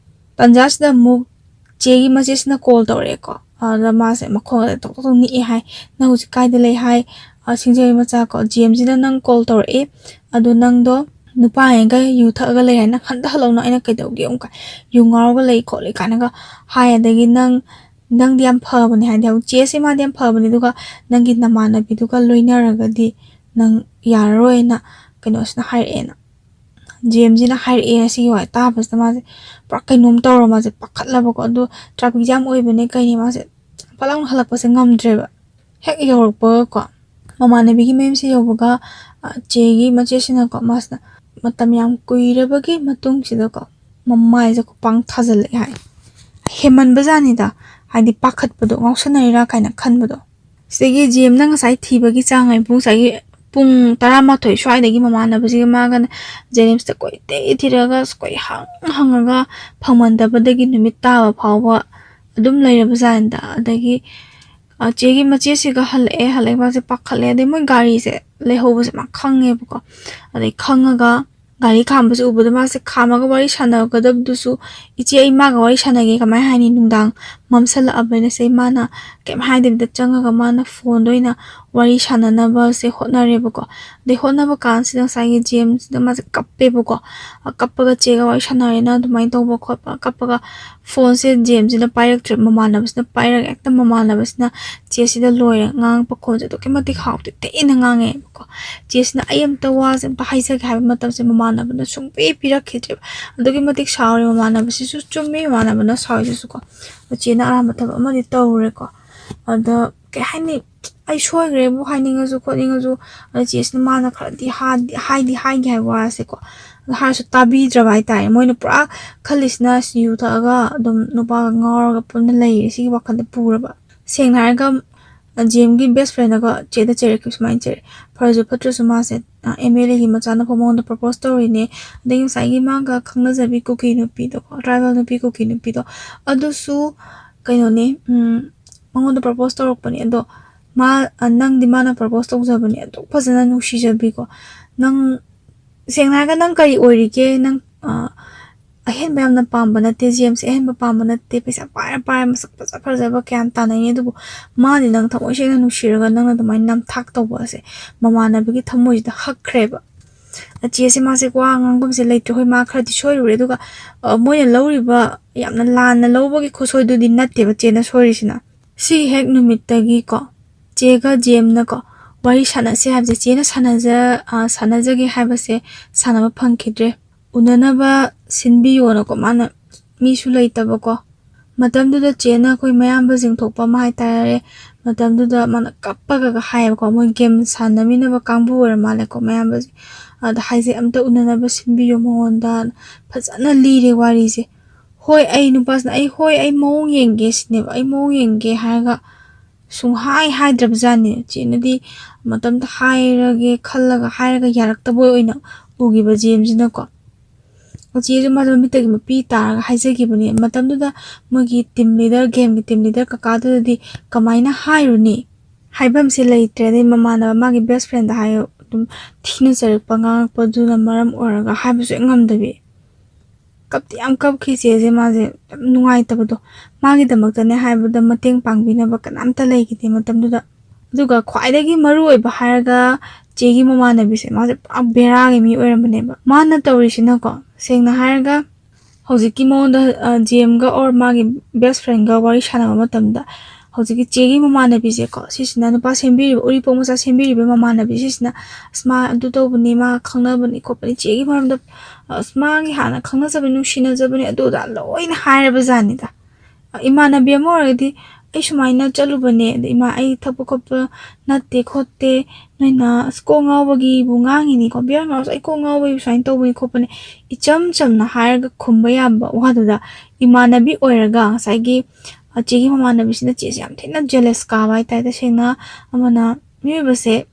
ꯇꯟꯖꯥꯁꯤꯗ ꯑꯃꯨꯛ ꯆꯦꯒꯤ ꯃꯆꯦꯁꯤꯅ ꯀꯣꯜ ꯇꯧꯔꯛꯑꯦꯀꯣ꯫ ꯑꯗ ꯃꯥꯁꯦ ꯃꯈꯣꯡꯒ ꯇꯣꯛ ꯇꯣꯛ ꯅꯤꯛꯑꯦ ꯍꯥꯏ꯫ "ꯅꯪ ꯍꯧꯖꯤꯛ ꯀꯥꯏꯗ ꯂꯩ?" ꯍꯥꯏ꯫ "ꯑ, ꯁꯤꯡꯖꯃꯩ ꯃꯆꯥ ꯀꯣ, ꯖꯤ ꯑꯦꯝꯁꯤꯅ ꯅꯪ ꯀꯣꯜ ꯇꯧꯔꯛꯑꯦ, ꯑꯗꯣ ꯅꯪꯗꯣ ꯅꯨꯄꯥꯉꯩꯒ ꯌꯨ ꯊꯛꯑꯒ ꯂꯩ ꯍꯥꯏ, ꯅꯪ ꯍꯟꯗ ꯍꯜꯂꯛꯎꯅ, ꯑꯩꯅ ꯀꯩꯗꯧꯒꯦ ꯑꯃꯨꯛꯀ, ꯌꯨ ꯉꯥꯎꯔꯒ ꯂꯩ ꯈꯣꯠꯂꯤ" ꯀꯥꯏꯅꯒ ꯍꯥꯏ꯫ ꯑꯗꯒꯤ ꯅꯪ, "ꯅꯪꯗꯤ ꯌꯥꯝ ꯐꯕꯅꯦ", ꯍꯥꯏꯗꯤ ꯍꯧꯖꯤꯛ ꯆꯦꯁꯦ ꯃꯥꯗꯤ ꯌꯥꯝ ꯐꯕꯅꯦ, ꯑꯗꯨꯒ ꯅꯪꯒꯤ ꯅꯃꯥꯟꯅꯕꯤꯗꯨꯒ ꯂꯣꯏꯅꯔꯒꯗꯤ ꯅꯪ ꯌꯥꯔꯔꯣꯏꯅ ꯀꯩꯅꯣꯁꯤꯅ ꯍꯥꯏꯔꯛꯑꯦꯅ꯫ ꯖꯤ ꯑꯦꯝꯁꯤꯅ ꯍꯥꯏꯔꯛꯑꯦ꯫ ꯁꯤꯒꯤ ꯋꯥ ꯇꯥꯕꯁꯤꯗ ꯃꯥꯁꯦ ꯄꯨꯔꯥ ꯀꯩꯅꯣꯝ ꯇꯧꯔ, ꯃꯥꯁꯦ ꯄꯥꯈꯠꯂꯕꯀꯣ꯫ ꯑꯗꯨ ꯇ꯭ꯔꯥꯐꯤꯛ ꯖꯥꯝ ꯑꯣꯏꯕꯅꯦ ꯀꯩꯅꯦ, ꯃꯥꯁꯦ ꯐꯠ ꯂꯥꯎꯅ ꯍꯜꯂꯛꯄꯁꯦ ꯉꯝꯗ꯭ꯔꯦꯕ꯫ ꯍꯦꯛ ꯌꯧꯔꯛꯄꯒꯀꯣ, ꯃꯃꯥꯟꯅꯕꯤꯒꯤ ꯃꯌꯨꯝꯁꯦ ꯌꯧꯕꯒ, ꯑ, ꯆꯦꯒꯤ ꯃꯆꯦꯁꯤꯅꯀꯣ, ꯃꯥꯁꯤꯅ ꯃꯇꯝ ꯌꯥꯝ ꯀꯨꯏꯔꯕꯒꯤ ꯃꯇꯨꯡꯁꯤꯗꯀꯣ, ꯃꯃꯥꯏꯁꯦ ꯈꯨꯄꯥꯡ ꯊꯥꯖꯤꯜꯂꯛꯑꯦ ꯍꯥꯏ꯫ ꯍꯦꯟꯃꯟꯕꯖꯥꯠꯅꯤꯗ꯫ ꯍꯥꯏꯗꯤ ꯄꯥꯈꯠꯄꯗꯣ, ꯉꯥꯎꯁꯟꯅꯔꯤꯔꯥ ꯀꯥꯏꯅ ꯈꯟꯕꯗꯣ꯫ ꯁꯤꯗꯒꯤ ꯖꯦꯝꯅ ꯉꯁꯥꯏ ꯊꯤꯕꯒꯤ ꯆꯥꯡ ꯍꯥꯏ ꯄꯨꯡ ꯉꯁꯥꯏꯒꯤ ꯄꯨꯡ ꯇꯔꯥꯃꯥꯊꯣꯏ ꯁ꯭ꯋꯥꯏꯗꯒꯤ ꯃꯃꯥꯟꯅꯕꯁꯤꯒ ꯃꯥꯒꯅ ꯖꯦꯅꯤꯝꯁꯇ ꯀꯣꯏꯊꯤ ꯊꯤꯔꯒ, ꯀꯣꯏ ꯍꯪ ꯍꯪꯉꯒ ꯐꯪꯃꯟꯗꯕꯗꯒꯤ ꯅꯨꯃꯤꯠ ꯇꯥꯕ ꯐꯥꯎꯕ ꯑꯗꯨꯝ ꯂꯩꯔꯕ ꯖꯥꯠꯅꯤꯗ꯫ ꯑꯗꯒꯤ ꯆꯦꯒꯤ ꯃꯆꯦꯁꯤꯒ ꯍꯜꯂꯛꯑꯦ꯫ ꯍꯜꯂꯛꯑꯦ, ꯃꯥꯁꯦ ꯄꯥꯈꯠꯂꯦ꯫ ꯑꯗꯩ ꯃꯣꯏ ꯒꯥꯔꯤꯁꯦ ꯂꯩꯍꯧꯕꯁꯦ ꯃꯥ ꯈꯪꯉꯦꯕꯀꯣ꯫ ꯑꯗꯩ ꯈꯪꯉꯒ ꯒꯥꯔꯤ ꯈꯥꯝꯕꯁꯦ ꯎꯕꯗ ꯃꯥꯁꯦ ꯈꯥꯝꯃꯒ ꯋꯥꯔꯤ ꯁꯥꯟꯅꯒꯗꯕꯗꯨꯁꯨ, "ꯏꯆꯦ, ꯑꯩ ꯃꯥꯒ ꯋꯥꯔꯤ ꯁꯥꯟꯅꯒꯦ, ꯀꯃꯥꯏꯅ ꯍꯥꯏꯅꯤ, ꯅꯨꯡꯗꯥꯡ ꯃꯝꯁꯜꯂꯛꯑꯕꯅꯤꯅ" ꯁꯦ ꯃꯥꯅ ꯀꯩꯝ ꯍꯥꯏꯗꯕꯤꯗ ꯆꯪꯉꯒ ꯃꯥꯅ ꯐꯣꯟꯗ ꯑꯣꯏꯅ ꯋꯥꯔꯤ ꯁꯥꯟꯅꯅꯕꯁꯦ ꯍꯣꯠꯅꯔꯦꯕꯀꯣ꯫ ꯑꯗꯩ ꯍꯣꯠꯅꯕ ꯀꯥꯟꯁꯤꯗ ꯉꯁꯥꯏꯒꯤ ꯖꯦꯝꯁꯤꯗ ꯃꯥꯁꯦ ꯀꯞꯄꯦꯕꯀꯣ꯫ ꯀꯞꯄꯒ ꯆꯦꯒ ꯋꯥꯔꯤ ꯁꯥꯟꯅꯔꯦꯅ ꯑꯗꯨꯃꯥꯏꯅ ꯇꯧꯕ ꯈꯣꯠꯄ, ꯀꯞꯄꯒ ꯐꯣꯟꯁꯦ ꯖꯦꯝꯁꯤꯅ ꯄꯥꯏꯔꯛꯇ꯭ꯔꯦ, ꯃꯃꯥꯟꯅꯕꯁꯤꯅ ꯄꯥꯏꯔꯒ ꯍꯦꯛꯇ ꯃꯃꯥꯟꯅꯕꯁꯤꯅ ꯆꯦꯁꯤꯗ ꯂꯣꯏꯔꯦ꯫ ꯉꯥꯡꯉꯛꯄ ꯈꯣꯟꯁꯦ ꯑꯗꯨꯛꯀꯤ ꯃꯇꯤꯛ ꯍꯥꯎꯇꯦ, ꯊꯤꯅ ꯉꯥꯡꯉꯦꯕꯀꯣ꯫ ꯆꯦꯁꯤꯅ ꯑꯩ ꯑꯝꯇ ꯋꯥꯁꯦ ꯑꯝꯇ ꯍꯥꯏꯖꯒꯦ ꯍꯥꯏꯕ ꯃꯇꯝꯁꯦ ꯃꯃꯥꯟꯅꯕꯅ ꯁꯨꯡꯄꯤ ꯄꯤꯔꯛꯈꯤꯗ꯭ꯔꯦꯕ꯫ ꯑꯗꯨꯛꯀꯤ ꯃꯇꯤꯛ ꯁꯥꯎꯔꯦ꯫ ꯃꯃꯥꯟꯅꯕꯁꯤꯁꯨ ꯆꯨꯝꯃꯤ, ꯃꯃꯥꯟꯅꯕꯅ ꯁꯥꯎꯔꯤꯁꯤꯁꯨꯀꯣ꯫ ꯆꯦꯅ ꯑꯔꯥꯟꯕ ꯊꯕꯛ ꯑꯃꯗꯤ ꯇꯧꯔꯨꯔꯦꯀꯣ꯫ ꯑꯗ ꯀꯩ ꯍꯥꯏꯅꯤ, ꯑꯩ ꯁꯣꯏꯈ꯭ꯔꯦꯕꯨ ꯍꯥꯏꯅꯤꯡꯉꯁꯨ ꯈꯣꯠꯅꯤꯡꯉꯁꯨ, ꯑꯗ ꯆꯦꯁꯤꯅ ꯃꯥꯅ ꯈꯔꯗꯤ ꯍꯥꯗꯤ-, ꯍꯥꯏꯗꯤ ꯍꯥꯏꯒꯦ ꯍꯥꯏꯕ ꯋꯥꯁꯦꯀꯣ꯫ ꯑꯗ ꯍꯥꯏꯔꯁꯨ ꯇꯥꯕꯤꯗ꯭ꯔꯕ ꯍꯥꯏꯇꯥꯔꯦ꯫ ꯃꯣꯏꯅ ꯄꯨꯔꯥ ꯈꯜꯂꯤꯁꯤꯅ ꯌꯨ ꯊꯛꯑꯒ ꯑꯗꯨꯝ ꯅꯨꯄꯥꯒ ꯉꯥꯎꯔꯒ ꯄꯨꯟꯅ ꯂꯩꯔꯦ ꯁꯤꯒꯤ ꯋꯥꯈꯜꯗ ꯄꯨꯔꯕ꯫ ꯁꯦꯡꯅ ꯍꯥꯏꯔꯒ, ꯖꯦꯝꯒꯤ best friendꯅꯒ ꯆꯦꯗ ꯆꯩꯔꯛꯈꯤꯕ ꯁꯨꯃꯥꯏꯅ ꯆꯩꯔꯛꯑꯦ: "ꯐꯔꯁꯨ ꯐꯠꯇ꯭ꯔꯁꯨ ꯃꯥꯁꯦ, ꯑ, MLAꯒꯤ ꯃꯆꯥꯅꯨꯄꯥ ꯃꯉꯣꯟꯗ propose ꯇꯧꯔꯤꯅꯦ꯫ ꯑꯗꯒꯤ ꯉꯁꯥꯏꯒꯤ ꯃꯥꯒ ꯈꯪꯅꯖꯕꯤ ꯀꯨꯀꯤ ꯅꯨꯄꯤꯗꯣꯀꯣ, tribal ꯅꯨꯄꯤ ꯀꯨꯀꯤ ꯅꯨꯄꯤꯗꯣ, ꯑꯗꯨꯁꯨ ꯀꯩꯅꯣꯅꯦ, ꯎꯝ, ꯃꯉꯣꯟꯗ propose ꯇꯧꯔꯛꯄꯅꯦ꯫ ꯑꯗꯣ ꯃꯥ, ꯑ, ꯅꯪꯗꯤ ꯃꯥꯅ propose ꯇꯧꯖꯕꯅꯦ꯫ ꯑꯗꯨꯛ ꯐꯖꯅ ꯅꯨꯡꯁꯤꯖꯕꯤꯀꯣ꯫ ꯅꯪ, ꯁꯦꯡꯅ ꯍꯥꯏꯔꯒ ꯅꯪ ꯀꯔꯤ ꯑꯣꯏꯔꯤꯒꯦ? ꯅꯪ, ꯑ, ꯑꯍꯦꯟꯕ ꯌꯥꯝꯅ ꯄꯥꯝꯕ ꯅꯠꯇꯦ, ꯖꯦꯝꯁꯦ ꯑꯍꯦꯟꯕ ꯄꯥꯝꯕ ꯅꯠꯇꯦ, ꯄꯩꯁꯥ ꯄꯥꯏꯔ ꯄꯥꯏꯔ ꯃꯁꯛ ꯐꯖ ꯐꯖꯕ ꯀꯌꯥ ꯇꯥꯟꯅꯩꯅꯦ, ꯑꯗꯨꯕꯨ ꯃꯥꯗꯤ ꯅꯪ ꯊꯃꯣꯏ ꯁꯦꯡꯅ ꯅꯨꯡꯁꯤꯔꯒ ꯅꯪꯅ ꯑꯗꯨꯃꯥꯏꯅ ꯅꯝꯊꯥꯛ ꯇꯧꯕ ꯑꯁꯦ ꯃꯃꯥꯟꯅꯕꯤꯒꯤ ꯊꯃꯣꯏꯁꯤꯗ ꯍꯛꯈ꯭ꯔꯦꯕ"꯫ ꯆꯦꯁꯦ ꯃꯥꯁꯦ ꯋꯥ ꯉꯥꯡꯐꯝꯁꯦ ꯂꯩꯇ꯭ꯔꯦ꯫ ꯍꯣꯏ, ꯃꯥ ꯈꯔꯗꯤ ꯁꯣꯏꯔꯨꯔꯦ, ꯑꯗꯨꯒ, ꯑ, ꯃꯣꯏꯅ ꯂꯧꯔꯤꯕ ꯌꯥꯝꯅ ꯂꯥꯟꯅ ꯂꯧꯕꯒꯤ ꯈꯨꯠꯁꯣꯏꯗꯨꯗꯤ ꯅꯠꯇꯦꯕ ꯆꯦꯅ ꯁꯣꯏꯔꯤꯁꯤꯅ꯫ ꯁꯤꯒꯤ ꯍꯦꯛ ꯅꯨꯃꯤꯠꯇꯒꯤꯀꯣ, ꯆꯦꯒ ꯖꯦꯝꯅꯀꯣ, ꯋꯥꯔꯤ ꯁꯥꯟꯅꯁꯦ ꯍꯥꯏꯕꯁꯦ, ꯆꯦꯅ ꯁꯥꯟꯅꯖ-, ꯑ, ꯁꯥꯟꯅꯖꯒꯦ ꯍꯥꯏꯕꯁꯦ ꯁꯥꯟꯅꯕ ꯐꯪꯈꯤꯗ꯭ꯔꯦ꯫ ꯎꯅꯅꯕ ꯁꯤꯟꯕꯤꯌꯣꯅꯀꯣ, ꯃꯥꯅ ꯃꯤꯁꯨ ꯂꯩꯇꯕꯀꯣ꯫ ꯃꯇꯝꯗꯨꯗ ꯆꯦꯅ ꯑꯩꯈꯣꯏ ꯃꯌꯥꯝꯕꯁꯤꯡ ꯊꯣꯛꯄ ꯑꯃ ꯍꯥꯏꯇꯥꯔꯦ, ꯃꯇꯝꯗꯨꯗ ꯃꯥꯅ ꯀꯞꯄꯒꯒ ꯍꯥꯏꯌꯦꯕꯀꯣ, ꯃꯣꯏ game ꯁꯥꯟꯅꯃꯤꯟꯅꯕ ꯀꯥꯡꯕꯨ ꯑꯣꯏꯔ ꯃꯥꯜꯂꯦꯀꯣ, ꯃꯌꯥꯝꯕꯁꯦ꯫ ꯑꯗ ꯍꯥꯏꯁꯦ, "ꯑꯝꯇ ꯎꯅꯅꯕ ꯁꯤꯟꯕꯤꯌꯣ ꯃꯉꯣꯟꯗ"꯫ ꯐꯖꯅ ꯂꯤꯔꯦ ꯋꯥꯔꯤꯁꯦ꯫ ꯍꯣꯏ, ꯑꯩ ꯅꯨꯄꯥꯁꯤꯅ ꯑꯩ ꯍꯣꯏ ꯑꯩ ꯃꯑꯣꯡ ꯌꯦꯡꯒꯦ ꯁꯤꯅꯦꯕ꯫ ꯑꯩ ꯃꯑꯣꯡ ꯌꯦꯡꯒꯦ ꯍꯥꯏꯔꯒ ꯁꯨꯡꯍꯥꯏ ꯍꯥꯏꯗ꯭ꯔꯕꯖꯥꯠꯅꯤ꯫ ꯆꯦꯅꯗꯤ ꯃꯇꯝꯗ ꯍꯥꯏꯔꯒꯦ ꯈꯜꯂꯒ ꯍꯥꯏꯔꯒ ꯌꯥꯔꯛꯇꯕ ꯑꯣꯏꯅ ꯎꯈꯤꯕ ꯖꯦꯝꯁꯤꯅꯀꯣ꯫ ꯆꯦꯁꯨ ꯃꯥꯁꯨ ꯃꯃꯤꯠꯇꯒꯤ ꯃꯄꯤ ꯇꯥꯔꯒ ꯍꯥꯏꯖꯈꯤꯕꯅꯦ꯫ ꯃꯇꯝꯗꯨꯗ ꯃꯣꯏꯒꯤ ꯇꯤꯝ ꯂꯤꯗꯔ, ꯒꯦꯝꯒꯤ ꯇꯤꯝ ꯂꯤꯗꯔ ꯀꯀꯥꯗꯨꯗꯗꯤ ꯀꯃꯥꯏꯅ ꯍꯥꯏꯔꯨꯅꯤ? ꯍꯥꯏꯐꯝꯁꯦ ꯂꯩꯇ꯭ꯔꯦ꯫ ꯑꯗꯩ ꯃꯃꯥꯟꯅꯕ ꯃꯥꯒꯤ ꯕꯦꯁ ꯐ꯭ꯔꯦꯟꯗ ꯍꯥꯏꯌꯣ, ꯑꯗꯨꯝ ꯊꯤꯅ ꯆꯩꯔꯛꯄ ꯉꯥꯡꯉꯛꯄꯗꯨꯅ ꯃꯔꯝ ꯑꯣꯏꯔꯒ ꯍꯥꯏꯕꯁꯨ ꯍꯦꯛ ꯉꯝꯗꯕꯤ꯫ ꯀꯞꯇꯤ ꯌꯥꯝ ꯀꯞꯈꯤ ꯆꯦꯁꯦ, ꯃꯥꯁꯦ ꯌꯥꯝ ꯅꯨꯡꯉꯥꯏꯇꯕꯗꯣ꯫ ꯃꯥꯒꯤꯗꯃꯛꯇꯅꯦ ꯍꯥꯏꯕꯗ ꯃꯇꯦꯡ ꯄꯥꯡꯕꯤꯅꯕ ꯀꯅꯥꯝꯇ ꯂꯩꯈꯤꯗꯦ ꯃꯇꯝꯗꯨꯗ꯫ ꯑꯗꯨꯒ ꯈ꯭ꯋꯥꯏꯗꯒꯤ ꯃꯔꯨ ꯑꯣꯏꯕ ꯍꯥꯏꯔꯒ ꯆꯦꯒꯤ ꯃꯃꯥꯟꯅꯕꯤꯁꯦ, ꯃꯥꯁꯦ ꯄꯨꯔꯥ ꯕꯦꯔꯥꯒꯤ ꯃꯤ ꯑꯣꯏꯔꯝꯕꯅꯦꯕ꯫ ꯃꯥꯅ ꯇꯧꯔꯤꯁꯤꯅꯀꯣ, ꯁꯦꯡꯅ ꯍꯥꯏꯔꯒ ꯍꯧꯖꯤꯛꯀꯤ ꯃꯉꯣꯟꯗ, ꯑ, ꯖꯦꯝꯒ or ꯃꯥꯒꯤ ꯕꯦꯁ ꯐ꯭ꯔꯦꯟꯒ ꯋꯥꯔꯤ ꯁꯥꯟꯅꯕ ꯃꯇꯝꯗ ꯍꯧꯖꯤꯛꯀꯤ ꯆꯦꯒꯤ ꯃꯃꯥꯟꯅꯕꯤꯁꯦꯀꯣ, ꯁꯤꯁꯤꯅ ꯅꯨꯄꯥ ꯁꯦꯝꯕꯤꯔꯤꯕ, ꯎꯔꯤꯄꯣꯛ ꯃꯆꯥ ꯁꯦꯝꯕꯤꯔꯤꯕ ꯃꯃꯥꯟꯅꯕꯤ ꯁꯤꯁꯤꯅ, "ꯑꯁ, ꯃꯥ ꯑꯗꯨ ꯇꯧꯕꯅꯤ, ꯃꯥ ꯈꯪꯅꯕꯅꯤ ꯈꯣꯠꯄꯅꯤ, ꯆꯦꯒꯤ ꯃꯔꯝꯗ, ꯑꯁ, ꯃꯥꯒꯤ ꯍꯥꯟꯅ ꯈꯪꯅꯖꯕꯅꯤ, ꯅꯨꯡꯁꯤꯅꯖꯕꯅꯤ, ꯑꯗꯨ ꯑꯗꯥ ꯂꯣꯏꯅ ꯍꯥꯏꯔꯕ ꯖꯥꯠꯅꯤꯗ"꯫ ꯏꯃꯥꯟꯅꯕꯤ ꯑꯃ ꯑꯣꯏꯔꯒꯗꯤ, "ꯑꯩ ꯁꯨꯃꯥꯏꯅ ꯆꯠꯂꯨꯕꯅꯦ, ꯑꯗ ꯏꯃꯥ, ꯑꯩ ꯊꯛꯄ ꯈꯣꯠꯄ ꯅꯠꯇꯦ ꯈꯣꯠꯇꯦ, ꯅꯣꯏꯅ ꯑꯁ ꯀꯣꯛ ꯉꯥꯎꯕꯒꯤꯕꯨ ꯉꯥꯡꯉꯤꯅꯤꯀꯣ, ꯕꯤꯌꯔ ꯉꯥꯎꯔꯁꯨ ꯑꯩ ꯀꯣꯛ ꯉꯥꯎꯕꯒꯤ ꯁꯨꯃꯥꯏꯅ ꯇꯧꯕꯅꯤ ꯈꯣꯠꯄꯅꯤ", ꯏꯆꯝ ꯆꯝꯅ ꯍꯥꯏꯔꯒ ꯈꯨꯝꯕ ꯌꯥꯕ ꯋꯥꯗꯨꯗ, ꯏꯃꯥꯟꯅꯕꯤ ꯑꯣꯏꯔꯒ ꯉꯁꯥꯏꯒꯤ, ꯑ, ꯆꯦꯒꯤ ꯃꯃꯥꯟꯅꯕꯤꯁꯤꯅ ꯆꯦꯁꯦ ꯌꯥꯝ ꯊꯤꯅ ꯖꯦꯂꯁ ꯀꯥꯕ ꯍꯥꯏꯇꯥꯔꯦ꯫ ꯇꯁꯦꯡꯅ ꯑꯃꯅ ꯃꯤꯑꯣꯏꯕꯁꯦ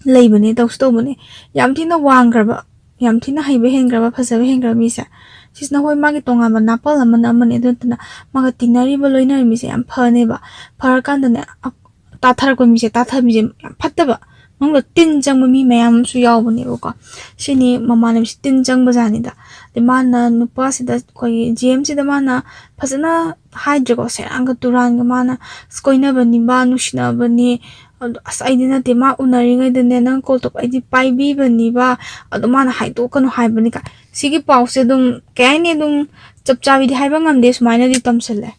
ꯂꯩꯕꯅꯦ, ꯇꯧꯁꯨ ꯇꯧꯕꯅꯦ, ꯌꯥꯝ ꯊꯤꯅ ꯋꯥꯡꯈ꯭ꯔꯕ, ꯌꯥꯝ ꯊꯤꯅ ꯍꯩꯕ ꯍꯦꯟꯈ꯭ꯔꯕ, ꯐꯖꯕ ꯍꯦꯟꯈ꯭ꯔꯕ ꯃꯤꯁꯦ, ꯁꯤꯁꯤꯅ ꯍꯣꯏ ꯃꯥꯒꯤ ꯇꯣꯉꯥꯟꯕ ꯅꯥꯄꯜ ꯑꯃꯅ ꯑꯃꯅꯤ, ꯑꯗꯨ ꯅꯠꯇꯅ ꯃꯥꯒ ꯇꯤꯟꯅꯔꯤꯕ ꯂꯣꯏꯅꯔꯤꯕ ꯃꯤꯁꯦ ꯌꯥꯝ ꯐꯅꯦꯕ꯫ ꯐꯔꯀꯥꯟꯗꯅꯦ, ꯑ-, ꯇꯥꯊꯔꯛꯄ ꯃꯤꯁꯦ, ꯇꯥꯊꯕ ꯃꯤꯁꯦ ꯌꯥꯝ ꯐꯠꯇꯕ, ꯃꯅꯨꯡꯗ ꯇꯤꯟ ꯆꯪꯕ ꯃꯤ ꯃꯌꯥꯝ ꯑꯃꯁꯨ ꯌꯥꯎꯕꯅꯦꯕꯀꯣ꯫ ꯁꯤꯅꯤ ꯃꯃꯥꯟꯅꯕꯤꯁꯤ ꯇꯤꯟ ꯆꯪꯕ ꯖꯥꯠꯅꯤꯗ꯫ ꯑꯗꯩ ꯃꯥꯅ ꯅꯨꯄꯥꯁꯤꯗ, ꯑꯩꯈꯣꯏꯒꯤ ꯖꯦꯝꯁꯤꯗ ꯃꯥꯅ ꯐꯖꯅ ꯍꯥꯏꯗ꯭ꯔꯦꯀꯣ, ꯁꯦꯔꯥꯟꯒ ꯇꯨꯔꯥꯟꯒ ꯃꯥꯅ, "ꯑꯁ, ꯀꯣꯏꯅꯕꯅꯤꯕ, ꯅꯨꯡꯁꯤꯅꯕꯅꯤ, ꯑꯗꯣ ꯑꯁ ꯑꯩꯗꯤ ꯅꯠꯇꯦ, ꯃꯥ ꯎꯅꯔꯤꯉꯩꯗꯅꯦ ꯅꯪ ꯀꯣꯜ ꯇꯧꯕ ꯑꯩꯗꯤ ꯄꯥꯏꯕꯤꯕꯅꯤꯕ, ꯑꯗꯣ ꯃꯥꯅ ꯍꯥꯏꯗꯣꯛꯀꯅꯨ ꯍꯥꯏꯕꯅꯤ" ꯀꯥꯏ꯫ ꯁꯤꯒꯤ ꯄꯥꯎꯁꯦ ꯑꯗꯨꯝ ꯀꯩ ꯍꯥꯏꯅꯤ, ꯑꯗꯨꯝ ꯆꯞ ꯆꯥꯕꯤꯗꯤ ꯍꯥꯏꯕ ꯉꯝꯗꯦ, ꯁꯨꯃꯥꯏꯅꯗꯤ ꯇꯝꯁꯤꯜꯂꯦ꯫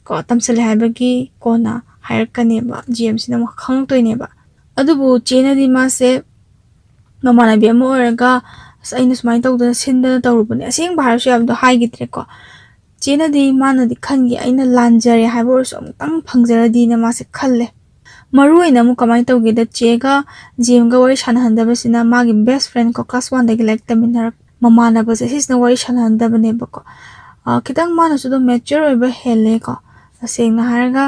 ꯀꯣ, ꯇꯝꯁꯤꯜꯂꯦ ꯍꯥꯏꯕꯒꯤ ꯀꯣꯟꯅ ꯍꯥꯏꯔꯛꯀꯅꯦꯕ, ꯖꯦꯝꯁꯤꯅ ꯑꯃꯨꯛ ꯈꯪꯉꯛꯇꯣꯏꯅꯦꯕ꯫ ꯑꯗꯨꯕꯨ ꯆꯦꯅꯗꯤ ꯃꯥꯁꯦ ꯃꯃꯥꯟꯅꯕꯤ ꯑꯃ ꯑꯣꯏꯔꯒ, "ꯑꯁ, ꯑꯩꯅ ꯁꯨꯃꯥꯏꯅ ꯇꯧꯗꯅ ꯁꯤꯟꯗꯅ ꯇꯧꯔꯨꯕꯅꯦ", ꯑꯁꯦꯡꯕ ꯍꯥꯏꯔꯁꯨ ꯌꯥꯕꯗꯣ ꯍꯥꯏꯈꯤꯗ꯭ꯔꯦꯀꯣ꯫ ꯆꯦꯅꯗꯤ ꯃꯥꯅꯗꯤ ꯈꯟꯒꯤ, "ꯑꯩꯅ ꯂꯥꯟꯖꯔꯦ ꯍꯥꯏꯕ ꯑꯣꯏꯔꯁꯨ ꯑꯃꯨꯛꯇꯪ ꯐꯪꯖꯔꯗꯤꯅ" ꯃꯥꯁꯦ ꯈꯜꯂꯦ꯫ ꯃꯔꯨ ꯑꯣꯏꯅ ꯑꯃꯨꯛ ꯀꯃꯥꯏꯅ ꯇꯧꯒꯦꯗ, ꯆꯦꯒ ꯖꯦꯝꯒ ꯋꯥꯔꯤ ꯁꯥꯟꯅꯍꯟꯗꯕꯁꯤꯅ ꯃꯥꯒꯤ ꯕꯦꯁ ꯐ꯭ꯔꯦꯟ ꯀꯣ, ꯀ꯭ꯂꯥꯁ ꯋꯥꯟꯗꯒꯤ ꯂꯥꯏꯔꯤꯛ ꯇꯝꯃꯤꯟꯅꯔꯛ-, ꯃꯃꯥꯟꯅꯕꯁꯦ, ꯁꯤꯁꯤꯅ ꯋꯥꯔꯤ ꯁꯥꯟꯅꯍꯟꯗꯕꯅꯦꯕꯀꯣ꯫ ꯈꯤꯇꯪ ꯃꯥꯅꯁꯨ ꯑꯗꯨꯝ ꯃꯦꯆ꯭ꯌꯣꯔ ꯑꯣꯏꯕ ꯍꯦꯜꯂꯦꯀꯣ꯫ ꯇꯁꯦꯡꯅ ꯍꯥꯏꯔꯒ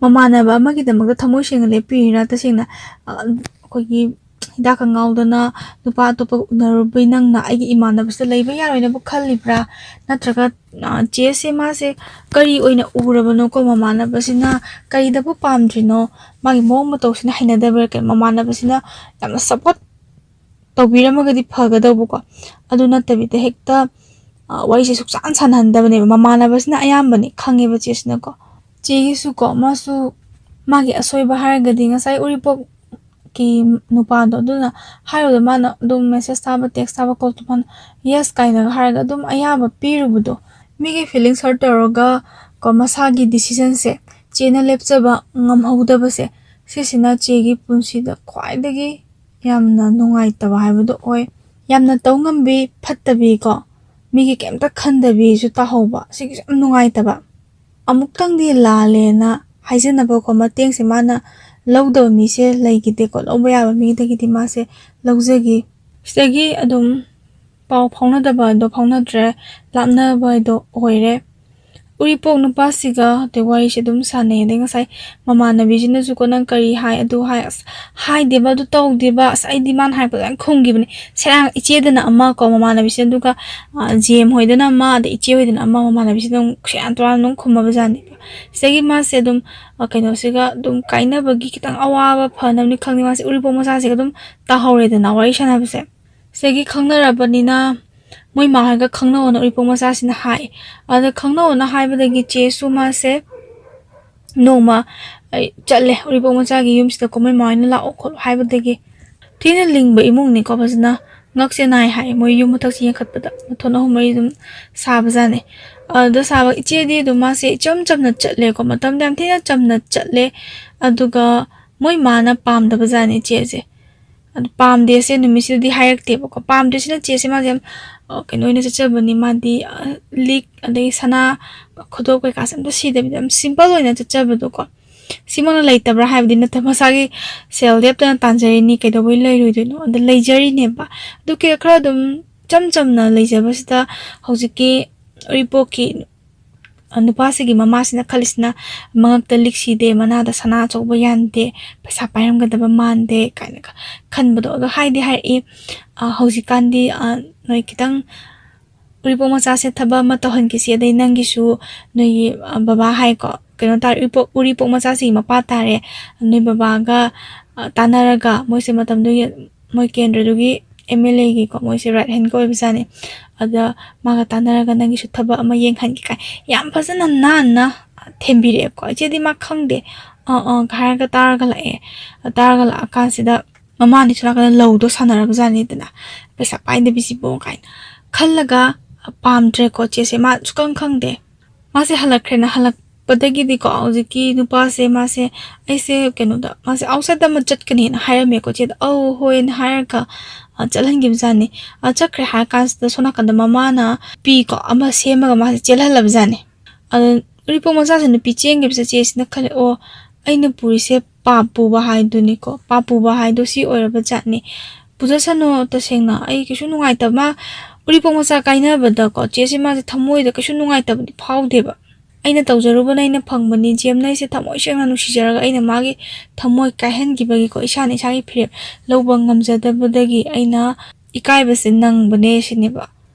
ꯃꯃꯥꯟꯅꯕ ꯑꯃꯒꯤꯗꯃꯛꯇ ꯊꯃꯣꯏ ꯁꯦꯡꯅ ꯂꯦꯞꯄꯤꯔꯤꯔꯥ, ꯇꯁꯦꯡꯅ ꯑꯩꯈꯣꯏꯒꯤ ꯍꯤꯗꯥꯛꯀ ꯉꯥꯎꯗꯅ ꯅꯨꯄꯥ ꯑꯇꯣꯞꯄ ꯎꯅꯔꯨꯕꯩ ꯅꯪꯅ ꯑꯩꯒꯤ ꯏꯃꯥꯟꯅꯕꯁꯤꯗ ꯂꯩꯕ ꯌꯥꯔꯣꯏꯅꯕꯨ ꯈꯜꯂꯤꯕ꯭ꯔꯥ? ꯅꯠꯇ꯭ꯔꯒ ꯆꯦꯁꯦ ꯃꯥꯁꯦ ꯀꯔꯤ ꯑꯣꯏꯅ ꯎꯔꯕꯅꯣꯀꯣ? ꯃꯃꯥꯟꯅꯕꯁꯤꯅ ꯀꯔꯤꯗꯕꯨ ꯄꯥꯝꯗ꯭ꯔꯤꯅꯣ? ꯃꯥꯒꯤ ꯃꯑꯣꯡ ꯃꯇꯧꯁꯤꯅ ꯍꯩꯅꯗꯕ꯭ꯔꯥ? ꯀꯩ ꯃꯃꯥꯟꯅꯕꯁꯤꯅ ꯌꯥꯝꯅ ꯁꯞꯄꯣꯔꯠ ꯇꯧꯕꯤꯔꯝꯃꯒꯗꯤ ꯐꯒꯗꯧꯕꯀꯣ꯫ ꯑꯗꯨ ꯅꯠꯇꯕꯤꯗ ꯍꯦꯛꯇ ꯋꯥꯔꯤꯁꯦ ꯁꯨꯛꯁꯥꯟ ꯁꯥꯟꯅꯍꯟꯗꯕꯅꯦꯕ꯫ ꯃꯃꯥꯟꯅꯕꯁꯤꯅ ꯑꯌꯥꯝꯕꯅꯤ ꯈꯪꯉꯦꯕ ꯆꯦꯁꯤꯅꯀꯣ꯫ ꯆꯦꯒꯤꯁꯨꯀꯣ ꯃꯥꯁꯨ ꯃꯥꯒꯤ ꯑꯁꯣꯏꯕ ꯍꯥꯏꯔꯒꯗꯤ ꯉꯁꯥꯏ ꯎꯔꯤꯄꯣꯛꯀꯤ ꯅꯨꯄꯥꯗꯣ ꯑꯗꯨꯅ ꯍꯥꯏꯔꯨꯕꯗ ꯃꯥꯅ ꯑꯗꯨꯝ ꯃꯦꯁꯦꯁ ꯊꯥꯕ, ꯇꯦꯛꯁ ꯊꯥꯕ, ꯀꯣꯜ ꯇꯧꯐꯝ ꯌꯦꯁ ꯀꯥꯏꯅꯒ ꯍꯥꯏꯔꯒ ꯑꯗꯨꯝ ꯑꯌꯥꯕ ꯄꯤꯔꯨꯕꯗꯣ, ꯃꯤꯒꯤ ꯐꯤꯂꯤꯡꯁ ꯍꯔꯠ ꯇꯧꯔꯒ ꯀꯣ ꯃꯁꯥꯒꯤ ꯗꯤꯁꯤꯖꯟꯁꯦ ꯆꯦꯅ ꯂꯦꯞꯆꯕ ꯉꯝꯍꯧꯗꯕꯁꯦ, ꯁꯤꯁꯤꯅ ꯆꯦꯒꯤ ꯄꯨꯟꯁꯤꯗ ꯈ꯭ꯋꯥꯏꯗꯒꯤ ꯌꯥꯝꯅ ꯅꯨꯡꯉꯥꯏꯇꯕ ꯍꯥꯏꯕꯗꯣ ꯑꯣꯏ꯫ ꯌꯥꯝꯅ ꯇꯧ ꯉꯝꯕꯤ ꯐꯠꯇꯕꯤ ꯀꯣ, ꯃꯤꯒꯤ ꯀꯩꯝꯇ ꯈꯟꯗꯕꯤꯁꯨ ꯇꯥꯍꯧꯕ, ꯁꯤꯒꯤꯁꯨ ꯌꯥꯝ ꯅꯨꯡꯉꯥꯏꯇꯕ꯫ ꯑꯃꯨꯛꯇꯪꯗꯤ ꯂꯥꯜꯂꯦꯅ ꯍꯥꯏꯖꯅꯕꯀꯣ ꯃꯇꯦꯡꯁꯦ ꯃꯥꯅ ꯂꯧꯗꯕ ꯃꯤꯁꯦ ꯂꯩꯈꯤꯗꯦꯀꯣ꯫ ꯂꯧꯕ ꯌꯥꯕ ꯃꯤꯗꯒꯤꯗꯤ ꯃꯥꯁꯦ ꯂꯧꯖꯈꯤ꯫ ꯁꯤꯗꯒꯤ ꯑꯗꯨꯝ ꯄꯥꯎ ꯐꯥꯎꯅꯗꯕ ꯍꯥꯏꯗꯣ ꯐꯥꯎꯅꯗ꯭ꯔꯦ, ꯂꯥꯞꯅꯕ ꯍꯥꯏꯗꯣ ꯑꯣꯏꯔꯦ꯫ ꯎꯔꯤꯄꯣꯛ ꯅꯨꯄꯥꯁꯤꯒ ꯑꯗꯩ ꯋꯥꯔꯤꯁꯦ ꯑꯗꯨꯝ ꯁꯥꯟꯅꯩ꯫ ꯑꯗꯩ ꯉꯁꯥꯏ ꯃꯃꯥꯟꯅꯕꯤꯁꯤꯅꯁꯨꯀꯣ "ꯅꯪ ꯀꯔꯤ ꯍꯥꯏ, ꯑꯗꯨ ꯍꯥꯏ, ꯑꯁ ꯍꯥꯏꯗꯦꯕ, ꯑꯗꯨ ꯇꯧꯗꯦꯕ, ꯑꯁ ꯑꯩꯗꯤ ꯃꯥꯅ ꯍꯥꯏꯔꯛꯄꯗ ꯂꯣꯏ ꯈꯨꯝꯈꯤꯕꯅꯦ" ꯁꯦꯔꯥꯟ꯫ ꯏꯆꯦꯗꯅ ꯑꯃ ꯀꯣ ꯃꯃꯥꯟꯅꯕꯤꯁꯤꯅ, ꯑꯗꯨꯒ ꯖꯦꯝ ꯍꯣꯏꯗꯅ ꯑꯃ, ꯑꯗꯩ ꯏꯆꯦ ꯍꯣꯏꯗꯅ ꯑꯃ, ꯃꯃꯥꯟꯅꯕꯤꯁꯤꯅ ꯑꯗꯨꯝ ꯁꯦꯔꯥꯟ ꯇꯨꯔꯥꯟ ꯑꯗꯨꯝ ꯈꯨꯝꯃꯕꯖꯥꯠꯅꯦꯕ꯫ ꯁꯤꯗꯒꯤ ꯃꯥꯁꯦ ꯑꯗꯨꯝ ꯀꯩꯅꯣꯁꯤꯒ ꯑꯗꯨꯝ ꯀꯥꯏꯅꯕꯒꯤ ꯈꯤꯇꯪ ꯑꯋꯥꯕ ꯐꯅꯕꯅꯤ ꯈꯪꯗꯦ, ꯃꯥꯁꯦ ꯎꯔꯤꯄꯣꯛ ꯃꯆꯥꯁꯤꯒ ꯑꯗꯨꯝ ꯇꯥꯍꯧꯔꯦꯗꯅ ꯋꯥꯔꯤ ꯁꯥꯟꯅꯕꯁꯦ꯫ ꯁꯤꯗꯒꯤ ꯈꯪꯅꯔꯕꯅꯤꯅ ꯃꯣꯏ ꯃꯥ ꯍꯣꯏꯒ ꯈꯪꯅꯧꯅ ꯎꯔꯤꯄꯣꯛ ꯃꯆꯥꯁꯤꯅ ꯍꯥꯏ꯫ ꯑꯗ ꯈꯪꯅꯧꯅ ꯍꯥꯏꯕꯗꯒꯤ ꯆꯦꯁꯨ ꯃꯥꯁꯦ ꯅꯣꯡꯃ ꯑꯩ ꯆꯠꯂꯦ ꯎꯔꯤꯄꯣꯛ ꯃꯆꯥꯒꯤ ꯌꯨꯝꯁꯤꯗ, ꯀꯨꯝꯍꯩ ꯃꯥ ꯍꯣꯏꯅ ꯂꯥꯛꯑꯣ ꯈꯣꯠꯂꯣ ꯍꯥꯏꯕꯗꯒꯤ꯫ ꯊꯤꯅ ꯂꯤꯡꯕ ꯏꯃꯨꯡꯅꯤꯀꯣ, ꯐꯖꯅ ꯉꯛꯁꯦ ꯅꯥꯏ ꯍꯥꯏ꯫ ꯃꯣꯏ ꯌꯨꯝ ꯃꯊꯛꯁꯤ ꯌꯦꯡꯈꯠꯄꯗ ꯃꯊꯣꯟ ꯑꯍꯨꯝ ꯃꯔꯤ ꯑꯗꯨꯝ ꯁꯥꯕꯖꯥꯠꯅꯤ꯫ ꯑꯗꯨꯗ ꯁꯥꯕ ꯏꯆꯦꯗꯤ ꯑꯗꯨꯝ ꯃꯥꯁꯦ ꯏꯆꯝ ꯆꯝꯅ ꯆꯠꯂꯦꯀꯣ, ꯃꯇꯝꯗ ꯌꯥꯝ ꯊꯤꯅ ꯆꯝꯅ ꯆꯠꯂꯦ꯫ ꯑꯗꯨꯒ ꯃꯣꯏ ꯃꯥꯅ ꯄꯥꯝꯗꯕꯖꯥꯠꯅꯤ ꯏꯆꯦꯁꯦ꯫ ꯑꯗꯨ ꯄꯥꯝꯗꯦꯁꯦ ꯅꯨꯃꯤꯠꯁꯤꯗꯗꯤ ꯍꯥꯏꯔꯛꯇꯦꯕꯀꯣ꯫ ꯄꯥꯝꯗ꯭ꯔꯤꯁꯤꯅ ꯆꯦꯁꯦ ꯃꯥꯁꯦ ꯌꯥꯝ ꯀꯩꯅꯣ ꯑꯣꯏꯅ ꯆꯠꯆꯕꯅꯤ꯫ ꯃꯥꯗꯤ ꯂꯤꯛ ꯑꯗꯩ ꯁꯅꯥ ꯈꯨꯗꯣꯞ ꯀꯩꯀꯥꯁꯦ ꯑꯝꯇ ꯁꯤꯗꯕꯤꯗ ꯌꯥꯝ ꯁꯤꯝꯄꯜ ꯑꯣꯏꯅ ꯆꯠꯆꯕꯗꯣꯀꯣ꯫ ꯁꯤꯃꯛꯅ ꯂꯩꯇꯕ꯭ꯔꯥ ꯍꯥꯏꯕꯗꯤ ꯅꯠꯇꯕ, ꯃꯁꯥꯒꯤ ꯁꯦꯜ ꯂꯦꯞꯇꯅ ꯇꯥꯟꯖꯔꯤꯅꯤ, ꯀꯩꯗꯧꯕꯩ ꯂꯩꯔꯣꯏꯗꯣꯏꯅꯣ? ꯑꯗ ꯂꯩꯖꯔꯤꯅꯦꯕ꯫ ꯑꯗꯨ ꯈꯔ ꯑꯗꯨꯝ ꯏꯆꯝ ꯆꯝꯅ ꯂꯩꯖꯕꯁꯤꯗ ꯍꯧꯖꯤꯛꯀꯤ ꯎꯔꯤꯄꯣꯛꯀꯤ ꯅꯨꯄꯥꯁꯤꯒꯤ ꯃꯃꯥꯁꯤꯅ ꯈꯜꯂꯤꯁꯤꯅ, ꯃꯉꯛꯇ ꯂꯤꯛꯁꯤꯗꯦ, ꯃꯅꯥꯗ ꯁꯅꯥ ꯑꯆꯧꯕ ꯌꯥꯟꯗꯦ, ꯄꯩꯁꯥ ꯄꯥꯏꯔꯝꯒꯗꯕ ꯃꯥꯟꯗꯦ ꯀꯥꯏꯅꯒ ꯈꯟꯕꯗꯣ꯫ ꯑꯗꯣ ꯍꯥꯏꯗꯤ ꯍꯥꯏꯔꯛꯏ, ꯍꯧꯖꯤꯛꯀꯥꯟꯗꯤ ꯅꯣꯏ ꯈꯤꯇꯪ ꯎꯔꯤꯄꯣꯛ ꯃꯆꯥꯁꯦ ꯊꯕꯛ ꯑꯃ ꯇꯧꯍꯟꯈꯤꯁꯤ, ꯑꯗꯩ ꯅꯪꯒꯤꯁꯨ ꯅꯣꯏꯒꯤ ꯕꯕꯥ ꯍꯥꯏꯀꯣ, ꯀꯩꯅꯣ ꯇꯥꯔꯦ, ꯎꯔꯤꯄꯣꯛ ꯎꯔꯤꯄꯣꯛ ꯃꯆꯥꯁꯤꯒꯤ ꯃꯄꯥ ꯇꯥꯔꯦ, ꯅꯣꯏ ꯕꯕꯥꯒ ꯇꯥꯟꯅꯔꯒ, ꯃꯣꯏꯁꯦ ꯃꯇꯝꯗꯨꯒꯤ ꯃꯣꯏ ꯀꯦꯟꯗ꯭ꯔꯗꯨꯒꯤ ꯑꯦꯝ ꯑꯦꯜ ꯑꯦꯒꯤꯀꯣ, ꯃꯣꯏꯁꯦ ꯔꯥꯏꯠ ꯍꯦꯟꯒ ꯑꯣꯏꯕꯖꯥꯠꯅꯤ꯫ ꯑꯗ ꯃꯥꯒ ꯇꯥꯟꯅꯔꯒ ꯅꯪꯒꯤꯁꯨ ꯊꯕꯛ ꯑꯃ ꯌꯦꯡꯍꯟꯒꯦ ꯀꯥꯏ ꯌꯥꯝ ꯐꯖꯅ ꯅꯥꯟꯅ ꯊꯦꯝꯕꯤꯔꯛꯑꯦꯀꯣ꯫ ꯏꯆꯦꯗꯤ ꯃꯥ ꯈꯪꯗꯦ, ꯑꯥ ꯑꯥ ꯍꯥꯏꯔꯒ ꯇꯥꯔꯒ ꯂꯥꯛꯑꯦ꯫ ꯇꯥꯔꯒ ꯂꯥꯛꯑꯀꯥꯟꯁꯤꯗ ꯃꯃꯥꯅꯤ ꯁꯣꯝ ꯅꯥꯀꯟꯗ ꯂꯧꯗꯣ ꯁꯥꯟꯅꯔꯕꯖꯥꯠꯅꯤꯗꯅ, "ꯄꯩꯁꯥ ꯄꯥꯏꯗꯕꯤꯁꯤꯕꯣ" ꯀꯥꯏꯅ ꯈꯜꯂꯒ ꯄꯥꯝꯗ꯭ꯔꯦꯀꯣ ꯆꯦꯁꯦ, ꯃꯥ ꯁꯨꯈꯪ ꯈꯪꯗꯦ꯫ ꯃꯥꯁꯦ ꯍꯜꯂꯛꯈ꯭ꯔꯦꯅ ꯍꯜꯂꯛꯄꯗꯒꯤꯗꯤꯀꯣ, ꯍꯧꯖꯤꯛꯀꯤ ꯅꯨꯄꯥꯁꯦ, ꯃꯥꯁꯦ, "ꯑꯩꯁꯦ ꯀꯩꯅꯣꯗ, ꯃꯥꯁꯦ ꯑꯥꯎꯠꯁꯥꯏꯗ ꯑꯃ ꯆꯠꯀꯅꯤꯅ ꯍꯥꯏꯔꯝꯃꯦꯀꯣ ꯆꯦꯗ", "ꯑꯧ ꯍꯣꯏꯅ" ꯍꯥꯏꯔꯒ ꯆꯠꯍꯟꯈꯤꯕꯖꯥꯠꯅꯤ꯫ ꯆꯠꯈ꯭ꯔꯦ ꯍꯥꯏꯔ ꯀꯥꯟꯁꯤꯗ ꯁꯣꯝ ꯅꯥꯀꯟꯗ ꯃꯃꯥꯅ ꯅꯨꯄꯤꯀꯣ ꯑꯃ ꯁꯦꯝꯃꯒ ꯃꯥꯁꯦ ꯆꯦꯜꯍꯜꯂꯕꯖꯥꯠꯅꯤ꯫ ꯑꯗ ꯎꯔꯤꯄꯣꯛ ꯃꯆꯥꯁꯦ ꯅꯨꯄꯤ ꯆꯦꯟꯈꯤꯕꯁꯦ ꯆꯦꯁꯤꯅ ꯈꯜꯂꯦ, "ꯑꯣ, ꯑꯩꯅ ꯄꯨꯔꯤꯁꯦ ꯄꯥꯞ ꯄꯨꯕ ꯍꯥꯏꯗꯨꯅꯤꯀꯣ, ꯄꯥꯞ ꯄꯨꯕ ꯍꯥꯏꯗꯣ ꯁꯤ ꯑꯣꯏꯔꯕ ꯖꯥꯠꯅꯤ꯫ ꯄꯨꯖꯁꯅꯨ, ꯇꯁꯦꯡꯅ ꯑꯩ ꯀꯩꯁꯨ ꯅꯨꯡꯉꯥꯏꯇꯕ", ꯃꯥ ꯎꯔꯤꯄꯣꯛ ꯃꯆꯥ ꯀꯥꯏꯅꯕꯗꯀꯣ ꯆꯦꯁꯦ ꯃꯥꯁꯦ ꯊꯃꯣꯏꯗ ꯀꯩꯁꯨ ꯅꯨꯡꯉꯥꯏꯇꯕꯗꯤ ꯐꯥꯎꯗꯦꯕ꯫ "ꯑꯩꯅ ꯇꯧꯖꯔꯨꯕꯅ ꯑꯩꯅ ꯐꯪꯕꯅꯤ, ꯖꯦꯝꯅ ꯑꯩꯁꯦ ꯊꯃꯣꯏ ꯁꯦꯡꯅ ꯅꯨꯡꯁꯤꯖꯔꯒ ꯑꯩꯅ ꯃꯥꯒꯤ ꯊꯃꯣꯏ ꯀꯥꯏꯍꯟꯈꯤꯕꯒꯤꯀꯣ, ꯏꯁꯥꯅ ꯏꯁꯥꯒꯤ ꯐꯤꯔꯦꯞ ꯂꯧꯕ ꯉꯝꯖꯗꯕꯗꯒꯤ ꯑꯩꯅ ꯏꯀꯥꯏꯕꯁꯦ ꯅꯪꯕꯅꯦ" ꯁꯤꯅꯦꯕ꯫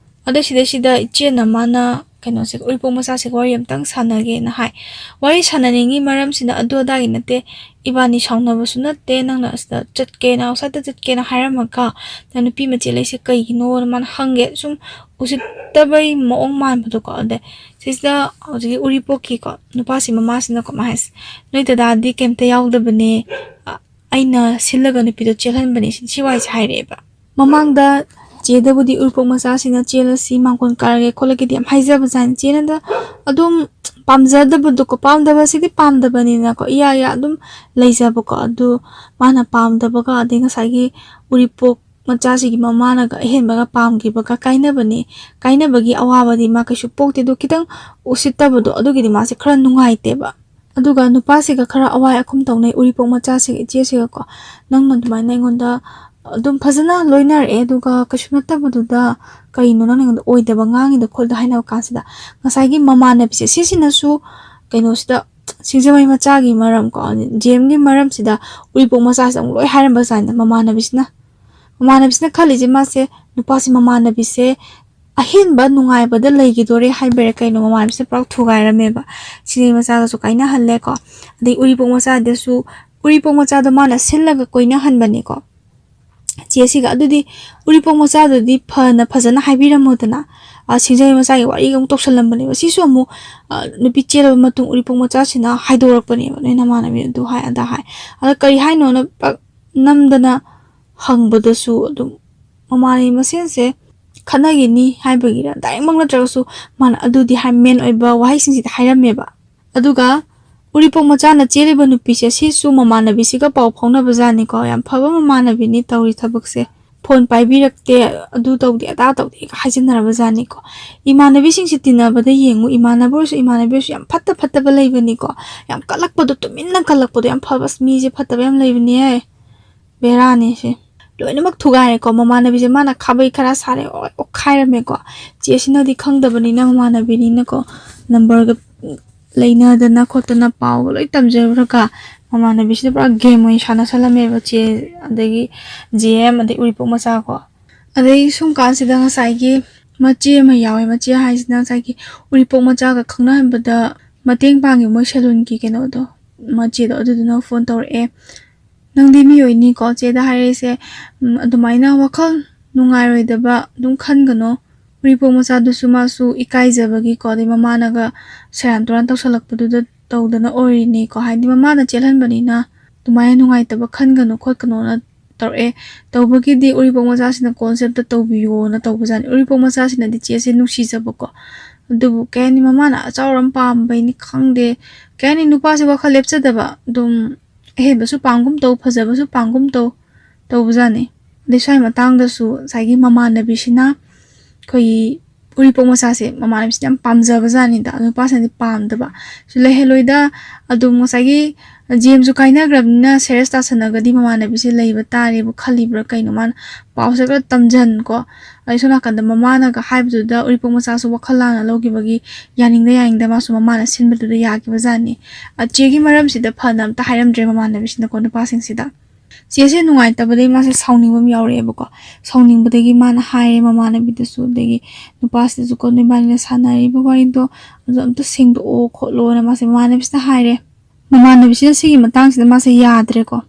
ꯑꯗꯣ ꯁꯤꯗꯩꯁꯤꯗ ꯏꯆꯦꯅ ꯃꯥꯅ ꯀꯩꯅꯣꯁꯦ, ꯎꯔꯤꯄꯣꯛ ꯃꯆꯥꯁꯦ ꯋꯥꯔꯤ ꯑꯝꯇꯪ ꯁꯥꯟꯅꯒꯦꯅ ꯍꯥꯏ꯫ ꯋꯥꯔꯤ ꯁꯥꯟꯅꯅꯤꯡꯉꯤ ꯃꯔꯝꯁꯤꯅ ꯑꯗꯨ ꯑꯗꯥꯒꯤ ꯅꯠꯇꯦ, ꯏꯕꯥꯅꯤ ꯁꯥꯎꯅꯕꯁꯨ ꯅꯠꯇꯦ, ꯅꯪꯅ ꯑꯁꯤꯗ ꯆꯠꯀꯦꯅ, ꯑꯥꯎꯠꯁꯥꯏꯗꯇ ꯆꯠꯀꯦꯅ ꯍꯥꯏꯔꯝꯃꯒ ꯅꯪ ꯅꯨꯄꯤ ꯑꯃ ꯆꯦꯜꯂꯛꯏꯁꯦ ꯀꯩꯒꯤꯅꯣꯅ ꯃꯥꯅ ꯍꯪꯒꯦ꯫ ꯁꯨꯝ ꯎꯁꯤꯠꯇꯕꯩ ꯃꯑꯣꯡ ꯃꯥꯟꯕꯗꯣꯀꯣ꯫ ꯑꯗꯩ ꯁꯤꯁꯤꯗ ꯍꯧꯖꯤꯛꯀꯤ ꯎꯔꯤꯄꯣꯛꯀꯤꯀꯣ ꯅꯨꯄꯥꯁꯤ ꯃꯃꯥꯁꯤꯅꯀꯣ ꯃꯥ ꯍꯥꯏꯁꯦ, "ꯅꯣꯏ ꯗꯗꯥꯗꯤ ꯀꯩꯝꯇ ꯌꯥꯎꯗꯕꯅꯦ, ꯑ-, ꯑꯩꯅ ꯁꯤꯜꯂꯒ ꯅꯨꯄꯤꯗꯣ ꯆꯦꯜꯍꯟꯕꯅꯦ" ꯁꯤ, ꯁꯤ ꯋꯥꯍꯩꯁꯦ ꯍꯥꯏꯔꯛꯑꯦꯕ꯫ ꯃꯃꯥꯡꯗ ꯆꯦꯗꯕꯨꯗꯤ ꯎꯔꯤꯄꯣꯛ ꯃꯆꯥꯁꯤꯡꯅ "ꯆꯦꯜꯂꯁꯤ, ꯃꯥꯡꯒꯣꯟ ꯀꯥꯔꯒꯦ ꯈꯣꯠꯂꯒꯦꯗꯤ" ꯌꯥꯝ ꯍꯥꯏꯖꯕꯖꯥꯠꯅꯤ꯫ ꯆꯦꯅꯗ ꯑꯗꯨꯝ ꯄꯥꯝꯖꯗꯕꯗꯣꯀꯣ, ꯄꯥꯝꯗꯕꯁꯤꯗꯤ ꯄꯥꯝꯗꯕꯅꯤꯅꯀꯣ, ꯏꯌꯥ ꯏꯌꯥ ꯑꯗꯨꯝ ꯂꯩꯖꯕꯀꯣ꯫ ꯑꯗꯨ ꯃꯥꯅ ꯄꯥꯝꯗꯕꯒ, ꯑꯗꯩ ꯉꯁꯥꯏꯒꯤ ꯎꯔꯤꯄꯣꯛ ꯃꯆꯥꯁꯤꯒꯤ ꯃꯃꯥꯅꯒ ꯑꯍꯦꯟꯕꯒ ꯄꯥꯝꯈꯤꯕꯒ ꯀꯥꯏꯅꯕꯅꯤ꯫ ꯀꯥꯏꯅꯕꯒꯤ ꯑꯋꯥꯕꯗꯤ ꯃꯥ ꯀꯩꯁꯨ ꯄꯣꯛꯇꯦ꯫ ꯑꯗꯣ ꯈꯤꯇꯪ ꯎꯁꯤꯠꯇꯕꯗꯣ, ꯑꯗꯨꯒꯤꯗꯤ ꯃꯥꯁꯦ ꯈꯔ ꯅꯨꯡꯉꯥꯏꯇꯦꯕ꯫ ꯑꯗꯨꯒ ꯅꯨꯄꯥꯁꯤꯒ ꯈꯔ ꯑꯋꯥꯏ ꯑꯈꯨꯝ ꯇꯧꯅꯩ ꯎꯔꯤꯄꯣꯛ ꯃꯆꯥꯁꯤꯒ ꯏꯆꯦꯁꯤꯒꯀꯣ꯫ "ꯅꯪꯅ ꯑꯗꯨꯃꯥꯏꯅ ꯑꯩꯉꯣꯟꯗ ꯑꯗꯨꯝ ꯐꯖꯅ ꯂꯣꯏꯅꯔꯛꯑꯦ꯫ ꯑꯗꯨꯒ ꯀꯩꯁꯨ ꯅꯠꯇꯕꯗꯨꯗ "ꯀꯩꯅꯣ ꯅꯪꯅ ꯑꯩꯉꯣꯟꯗ ꯑꯣꯏꯗꯕ ꯉꯥꯡꯉꯤꯗꯣ ꯈꯣꯠꯂꯤꯗꯣ?" ꯍꯥꯏꯅꯕ ꯀꯥꯟꯁꯤꯗ, ꯉꯁꯥꯏꯒꯤ ꯃꯃꯥꯟꯅꯕꯤꯁꯦ ꯁꯤꯁꯤꯅꯁꯨ ꯀꯩꯅꯣꯁꯤꯗ, ꯁꯤꯡꯖꯃꯩ ꯃꯆꯥꯒꯤ ꯃꯔꯝ ꯀꯣ, ꯖꯦꯝꯒꯤ ꯃꯔꯝꯁꯤꯗ ꯎꯔꯤꯄꯣꯛ ꯃꯆꯥꯁꯤꯗ ꯑꯃꯨꯛ ꯂꯣꯏ ꯍꯥꯏꯔꯝꯕ ꯖꯥꯠꯅꯤꯗ ꯃꯃꯥꯟꯅꯕꯤꯁꯤꯅ꯫ ꯃꯃꯥꯟꯅꯕꯤꯁꯤꯅ ꯈꯜꯂꯤꯁꯦ ꯃꯥꯁꯦ, ꯅꯨꯄꯥꯁꯦ, ꯃꯃꯥꯟꯅꯕꯤꯁꯦ ꯑꯍꯦꯟꯕ ꯅꯨꯡꯉꯥꯏꯕꯗ ꯂꯩꯈꯤꯗꯣꯔꯦ ꯍꯥꯏꯕꯩꯔꯥ ꯀꯩꯅꯣ, ꯃꯃꯥꯟꯅꯕꯤꯁꯦ ꯄꯨꯔꯥ ꯊꯨꯒꯥꯏꯔꯝꯃꯦꯕ꯫ ꯁꯤꯡꯖꯃꯩ ꯃꯆꯥꯒꯁꯨ ꯀꯥꯏꯅꯍꯜꯂꯦꯀꯣ꯫ ꯑꯗꯩ ꯎꯔꯤꯄꯣꯛ ꯃꯆꯥꯗꯁꯨ, ꯎꯔꯤꯄꯣꯛ ꯃꯆꯥꯗꯣ ꯃꯥꯅ ꯁꯤꯜꯂꯒ ꯀꯣꯏꯅꯍꯟꯕꯅꯤꯀꯣ꯫ ꯆꯦꯁꯤꯒ꯫ ꯑꯗꯨꯗꯤ ꯎꯔꯤꯄꯣꯛ ꯃꯆꯥꯗꯨꯗꯤ ꯐꯅ ꯐꯖꯅ ꯍꯥꯏꯕꯤꯔꯝꯃꯣꯗꯅ, ꯑ, ꯁꯤꯡꯖꯃꯩ ꯃꯆꯥꯒꯤ ꯋꯥꯔꯤꯒ ꯑꯃꯨꯛ ꯇꯧꯁꯜꯂꯝꯕꯅꯦꯕ꯫ ꯁꯤꯁꯨ ꯑꯃꯨꯛ, ꯑ, ꯅꯨꯄꯤ ꯆꯦꯜꯂꯕ ꯃꯇꯨꯡ ꯎꯔꯤꯄꯣꯛ ꯃꯆꯥꯁꯤꯅ ꯍꯥꯏꯗꯣꯔꯛꯄꯅꯦꯕ, "ꯅꯣꯏ ꯅꯃꯥꯟꯅꯕꯤ ꯑꯗꯨ ꯍꯥꯏ ꯑꯗꯥ ꯍꯥꯏ"꯫ ꯑꯗ ꯀꯔꯤ ꯍꯥꯏꯅꯣꯅ ꯄꯛ ꯅꯝꯗꯅ ꯍꯪꯕꯗꯁꯨ ꯑꯗꯨꯝ ꯃꯃꯥꯟꯅꯕꯤ ꯃꯁꯦꯟꯁꯦ ꯈꯠꯅꯈꯤꯅꯤ ꯍꯥꯏꯕꯒꯤꯔ, ꯗꯥꯏꯔꯦꯛꯃꯛ ꯅꯠꯇ꯭ꯔꯒꯁꯨ ꯃꯥꯅ ꯑꯗꯨꯗꯤ ꯍꯥꯏ, ꯃꯦꯟ ꯑꯣꯏꯕ ꯋꯥꯍꯩꯁꯤꯡꯁꯤꯗꯤ ꯍꯥꯏꯔꯝꯃꯦꯕ꯫ ꯑꯗꯨꯒ ꯎꯔꯤꯄꯣꯛ ꯃꯆꯥꯅ ꯆꯦꯜꯂꯤꯕ ꯅꯨꯄꯤꯁꯦ ꯁꯤꯁꯨ ꯃꯃꯥꯟꯅꯕꯤꯁꯤꯒ ꯄꯥꯎ ꯐꯥꯎꯅꯕ ꯖꯥꯠꯅꯤꯀꯣ꯫ ꯌꯥꯝ ꯐꯕ ꯃꯃꯥꯟꯅꯕꯤꯅꯤ ꯇꯧꯔꯤ ꯊꯕꯛꯁꯦ꯫ ꯐꯣꯟ ꯄꯥꯏꯕꯤꯔꯛꯇꯦ, ꯑꯗꯨ ꯇꯧꯗꯦ, ꯑꯗꯥ ꯇꯧꯗꯦꯒ ꯍꯥꯏꯖꯤꯟꯅꯔꯕ ꯖꯥꯠꯅꯤꯀꯣ꯫ ꯏꯃꯥꯟꯅꯕꯤꯁꯤꯡꯁꯦ ꯇꯤꯟꯅꯕꯗ ꯌꯦꯡꯉꯨ, ꯏꯃꯥꯟꯅꯕ ꯑꯣꯏꯔꯁꯨ, ꯏꯃꯥꯟꯅꯕꯤ ꯑꯣꯏꯔꯁꯨ ꯌꯥꯝ ꯐꯠꯇ ꯐꯠꯇꯕ ꯂꯩꯕꯅꯤꯀꯣ꯫ ꯌꯥꯝ ꯀꯜꯂꯛꯄꯗꯣ, ꯇꯨꯃꯤꯟꯅ ꯀꯜꯂꯛꯄꯗꯣ, ꯌꯥꯝ ꯐꯕ, ꯑꯁ, ꯃꯤꯁꯦ ꯐꯠꯇꯕ ꯌꯥꯝ ꯂꯩꯕꯅꯦꯍꯦ꯫ ꯕꯦꯔꯥꯅꯤ ꯁꯦ꯫ ꯂꯣꯏꯅꯃꯛ ꯊꯨꯒꯥꯏꯔꯦꯀꯣ꯫ ꯃꯃꯥꯟꯅꯕꯤꯁꯦ ꯃꯥꯅ ꯈꯥꯕꯩ ꯈꯔ ꯁꯥꯔꯦ, ꯑꯣ-, ꯑꯣꯠꯈꯥꯏꯔꯝꯃꯦꯀꯣ꯫ ꯆꯦꯁꯤꯅꯗꯤ ꯈꯪꯗꯕꯅꯤꯅ, ꯃꯃꯥꯟꯅꯕꯤꯅꯤꯅꯀꯣ, ꯅꯝꯕꯔꯒ ꯂꯩꯅꯗꯅ ꯈꯣꯠꯇꯅ ꯄꯥꯎꯒ ꯂꯣꯏ ꯇꯝꯖꯔꯨꯔꯒ ꯃꯃꯥꯟꯅꯕꯤꯁꯤꯗ ꯄꯨꯔꯥ ꯒꯦꯝ ꯑꯣꯏꯅ ꯁꯥꯟꯅꯁꯜꯂꯝꯃꯦꯕ ꯆꯦ, ꯑꯗꯒꯤ ꯖꯦ ꯑꯦꯝ, ꯑꯗꯩ ꯎꯔꯤꯄꯣꯛ ꯃꯆꯥ ꯀꯣ꯫ ꯑꯗꯩ ꯁꯨꯝ ꯀꯥꯟꯁꯤꯗ ꯉꯁꯥꯏꯒꯤ ꯃꯆꯦ ꯑꯃ ꯌꯥꯎꯋꯦ꯫ ꯃꯆꯦ ꯍꯥꯏꯁꯤꯅ ꯉꯁꯥꯏꯒꯤ ꯎꯔꯤꯄꯣꯛ ꯃꯆꯥꯒ ꯈꯪꯅꯍꯟꯕꯗ ꯃꯇꯦꯡ ꯄꯥꯡꯉꯤ, ꯃꯣꯏ ꯁꯦꯂꯨꯟꯒꯤ ꯀꯩꯅꯣꯗꯣ, ꯃꯆꯦꯗꯣ, ꯑꯗꯨꯗꯨꯅ ꯐꯣꯟ ꯇꯧꯔꯛꯑꯦ꯫ "ꯅꯪꯗꯤ ꯃꯤ ꯑꯣꯏꯅꯤꯀꯣ ꯆꯦꯗ ꯍꯥꯏꯔꯛꯏꯁꯦ, ꯎꯝ, ꯑꯗꯨꯃꯥꯏꯅ ꯋꯥꯈꯜ ꯅꯨꯡꯉꯥꯏꯔꯣꯏꯗꯕ ꯑꯗꯨꯝ ꯈꯟꯒꯅꯣ꯫ ꯎꯔꯤꯄꯣꯛ ꯃꯆꯥꯗꯨꯁꯨ ꯃꯥꯁꯨ ꯏꯀꯥꯏꯖꯕꯒꯤꯀꯣ, ꯑꯗꯩ ꯃꯃꯥꯅꯒ ꯁꯦꯔꯥꯟ ꯇꯨꯔꯥꯟ ꯇꯧꯁꯜꯂꯛꯄꯗꯨꯗ ꯇꯧꯗꯅ ꯑꯣꯏꯔꯤꯅꯤꯀꯣ, ꯍꯥꯏꯗꯤ ꯃꯃꯥꯅ ꯆꯦꯜꯍꯟꯕꯅꯤꯅ ꯑꯗꯨꯃꯥꯏꯅ ꯅꯨꯡꯉꯥꯏꯇꯕ ꯈꯟꯒꯅꯨ ꯈꯣꯠꯀꯅꯣꯅ ꯇꯧꯔꯛꯑꯦ꯫ ꯇꯧꯕꯒꯤꯗꯤ ꯎꯔꯤꯄꯣꯛ ꯃꯆꯥꯁꯤꯅ ꯀꯣꯜꯁꯦ ꯑꯝꯇ ꯇꯧꯕꯤꯌꯣꯅ ꯇꯧꯕꯖꯥꯠꯅꯤ꯫ ꯎꯔꯤꯄꯣꯛ ꯃꯆꯥꯁꯤꯅꯗꯤ ꯆꯦꯁꯦ ꯅꯨꯡꯁꯤꯖꯕꯀꯣ, ꯑꯗꯨꯕꯨ ꯀꯩ ꯍꯥꯏꯅꯤ, ꯃꯃꯥꯅ ꯑꯆꯥꯎꯔ ꯑꯃ ꯄꯥꯝꯕꯩꯅꯤ ꯈꯪꯗꯦ, ꯀꯩ ꯍꯥꯏꯅꯤ, ꯅꯨꯄꯥꯁꯦ ꯋꯥꯈꯜ ꯂꯦꯞꯆꯗꯕ, ꯑꯗꯨꯝ ꯑꯍꯦꯟꯕꯁꯨ ꯄꯥꯝꯒꯨꯝ ꯇꯧ, ꯐꯖꯕꯁꯨ ꯄꯥꯝꯒꯨꯝ ꯇꯧ ꯇꯧꯕꯖꯥꯠꯅꯤ꯫ ꯑꯗꯩ ꯁ꯭ꯋꯥꯏ ꯃꯇꯥꯡꯗꯁꯨ ꯉꯁꯥꯏꯒꯤ ꯃꯃꯥꯟꯅꯕꯤꯁꯤꯅ ꯑꯩꯈꯣꯏꯒꯤ ꯎꯔꯤꯄꯣꯛ ꯃꯆꯥꯁꯦ ꯃꯃꯥꯟꯅꯕꯤꯁꯤꯅ ꯌꯥꯝ ꯄꯥꯝꯖꯕ ꯖꯥꯠꯅꯤꯗ, ꯅꯨꯄꯥꯁꯤꯅꯗꯤ ꯄꯥꯝꯗꯕ꯫ ꯁꯨ ꯂꯩꯍꯜꯂꯣꯏꯗ, ꯑꯗꯨꯝ ꯉꯁꯥꯏꯒꯤ ꯖꯦꯝꯁꯨ ꯀꯥꯏꯅꯈ꯭ꯔꯕꯅꯤꯅ ꯁꯦꯔꯤꯌꯁ ꯇꯥꯁꯟꯅꯒꯗꯤ ꯃꯃꯥꯟꯅꯕꯤꯁꯦ ꯂꯩꯕ ꯇꯥꯔꯦꯕꯨ ꯈꯜꯂꯤꯕ꯭ꯔꯥ ꯀꯩꯅꯣ, ꯃꯥꯅ ꯄꯥꯎꯁꯦ ꯈꯔ ꯇꯝꯖꯟ ꯀꯣ꯫ ꯑꯗꯩ ꯁꯣꯝ ꯅꯥꯀꯟꯗ ꯃꯃꯥꯅꯒ ꯍꯥꯏꯕꯗꯨꯗ ꯎꯔꯤꯄꯣꯛ ꯃꯆꯥꯁꯨ ꯋꯥꯈꯜ ꯂꯥꯟꯅ ꯂꯧꯈꯤꯕꯒꯤ ꯌꯥꯅꯤꯡꯗ ꯌꯥꯅꯤꯡꯗ ꯃꯥꯁꯨ ꯃꯃꯥꯅ ꯁꯤꯟꯕꯗꯨꯗ ꯌꯥꯈꯤꯕ ꯖꯥꯠꯅꯤ꯫ ꯑ, ꯆꯦꯒꯤ ꯃꯔꯝꯁꯤꯗ ꯐꯅ ꯑꯝꯇ ꯍꯥꯏꯔꯝꯗ꯭ꯔꯦ ꯃꯃꯥꯟꯅꯕꯤꯁꯤꯅꯀꯣ ꯅꯨꯄꯥꯁꯤꯡꯁꯤꯗ꯫ ꯆꯦꯁꯦ ꯅꯨꯡꯉꯥꯏꯇꯕꯗꯒꯤ ꯃꯥꯁꯦ ꯁꯥꯎꯅꯤꯡꯕ ꯑꯃ ꯌꯥꯎꯔꯛꯑꯦꯕꯀꯣ꯫ ꯁꯥꯎꯅꯤꯡꯕꯗꯒꯤ ꯃꯥꯅ ꯍꯥꯏꯔꯦ ꯃꯃꯥꯟꯅꯕꯤꯗꯁꯨ, ꯑꯗꯒꯤ ꯅꯨꯄꯥꯁꯤꯗꯁꯨꯀꯣ, "ꯅꯣꯏꯕꯥꯅꯤꯅ ꯁꯥꯟꯅꯔꯤꯕ ꯋꯥꯔꯤꯗꯣ ꯑꯗꯨ ꯑꯝꯇ ꯁꯦꯡꯗꯣꯛꯑꯣ ꯈꯣꯠꯂꯣꯅ" ꯃꯥꯁꯦ ꯃꯃꯥꯟꯅꯕꯤꯁꯤꯗ ꯍꯥꯏꯔꯦ꯫ ꯃꯃꯥꯟꯅꯕꯤꯁꯤꯅ ꯁꯤꯒꯤ ꯃꯇꯥꯡꯁꯤꯗ ꯃꯥꯁꯦ ꯌꯥꯗ꯭ꯔꯦꯀꯣ꯫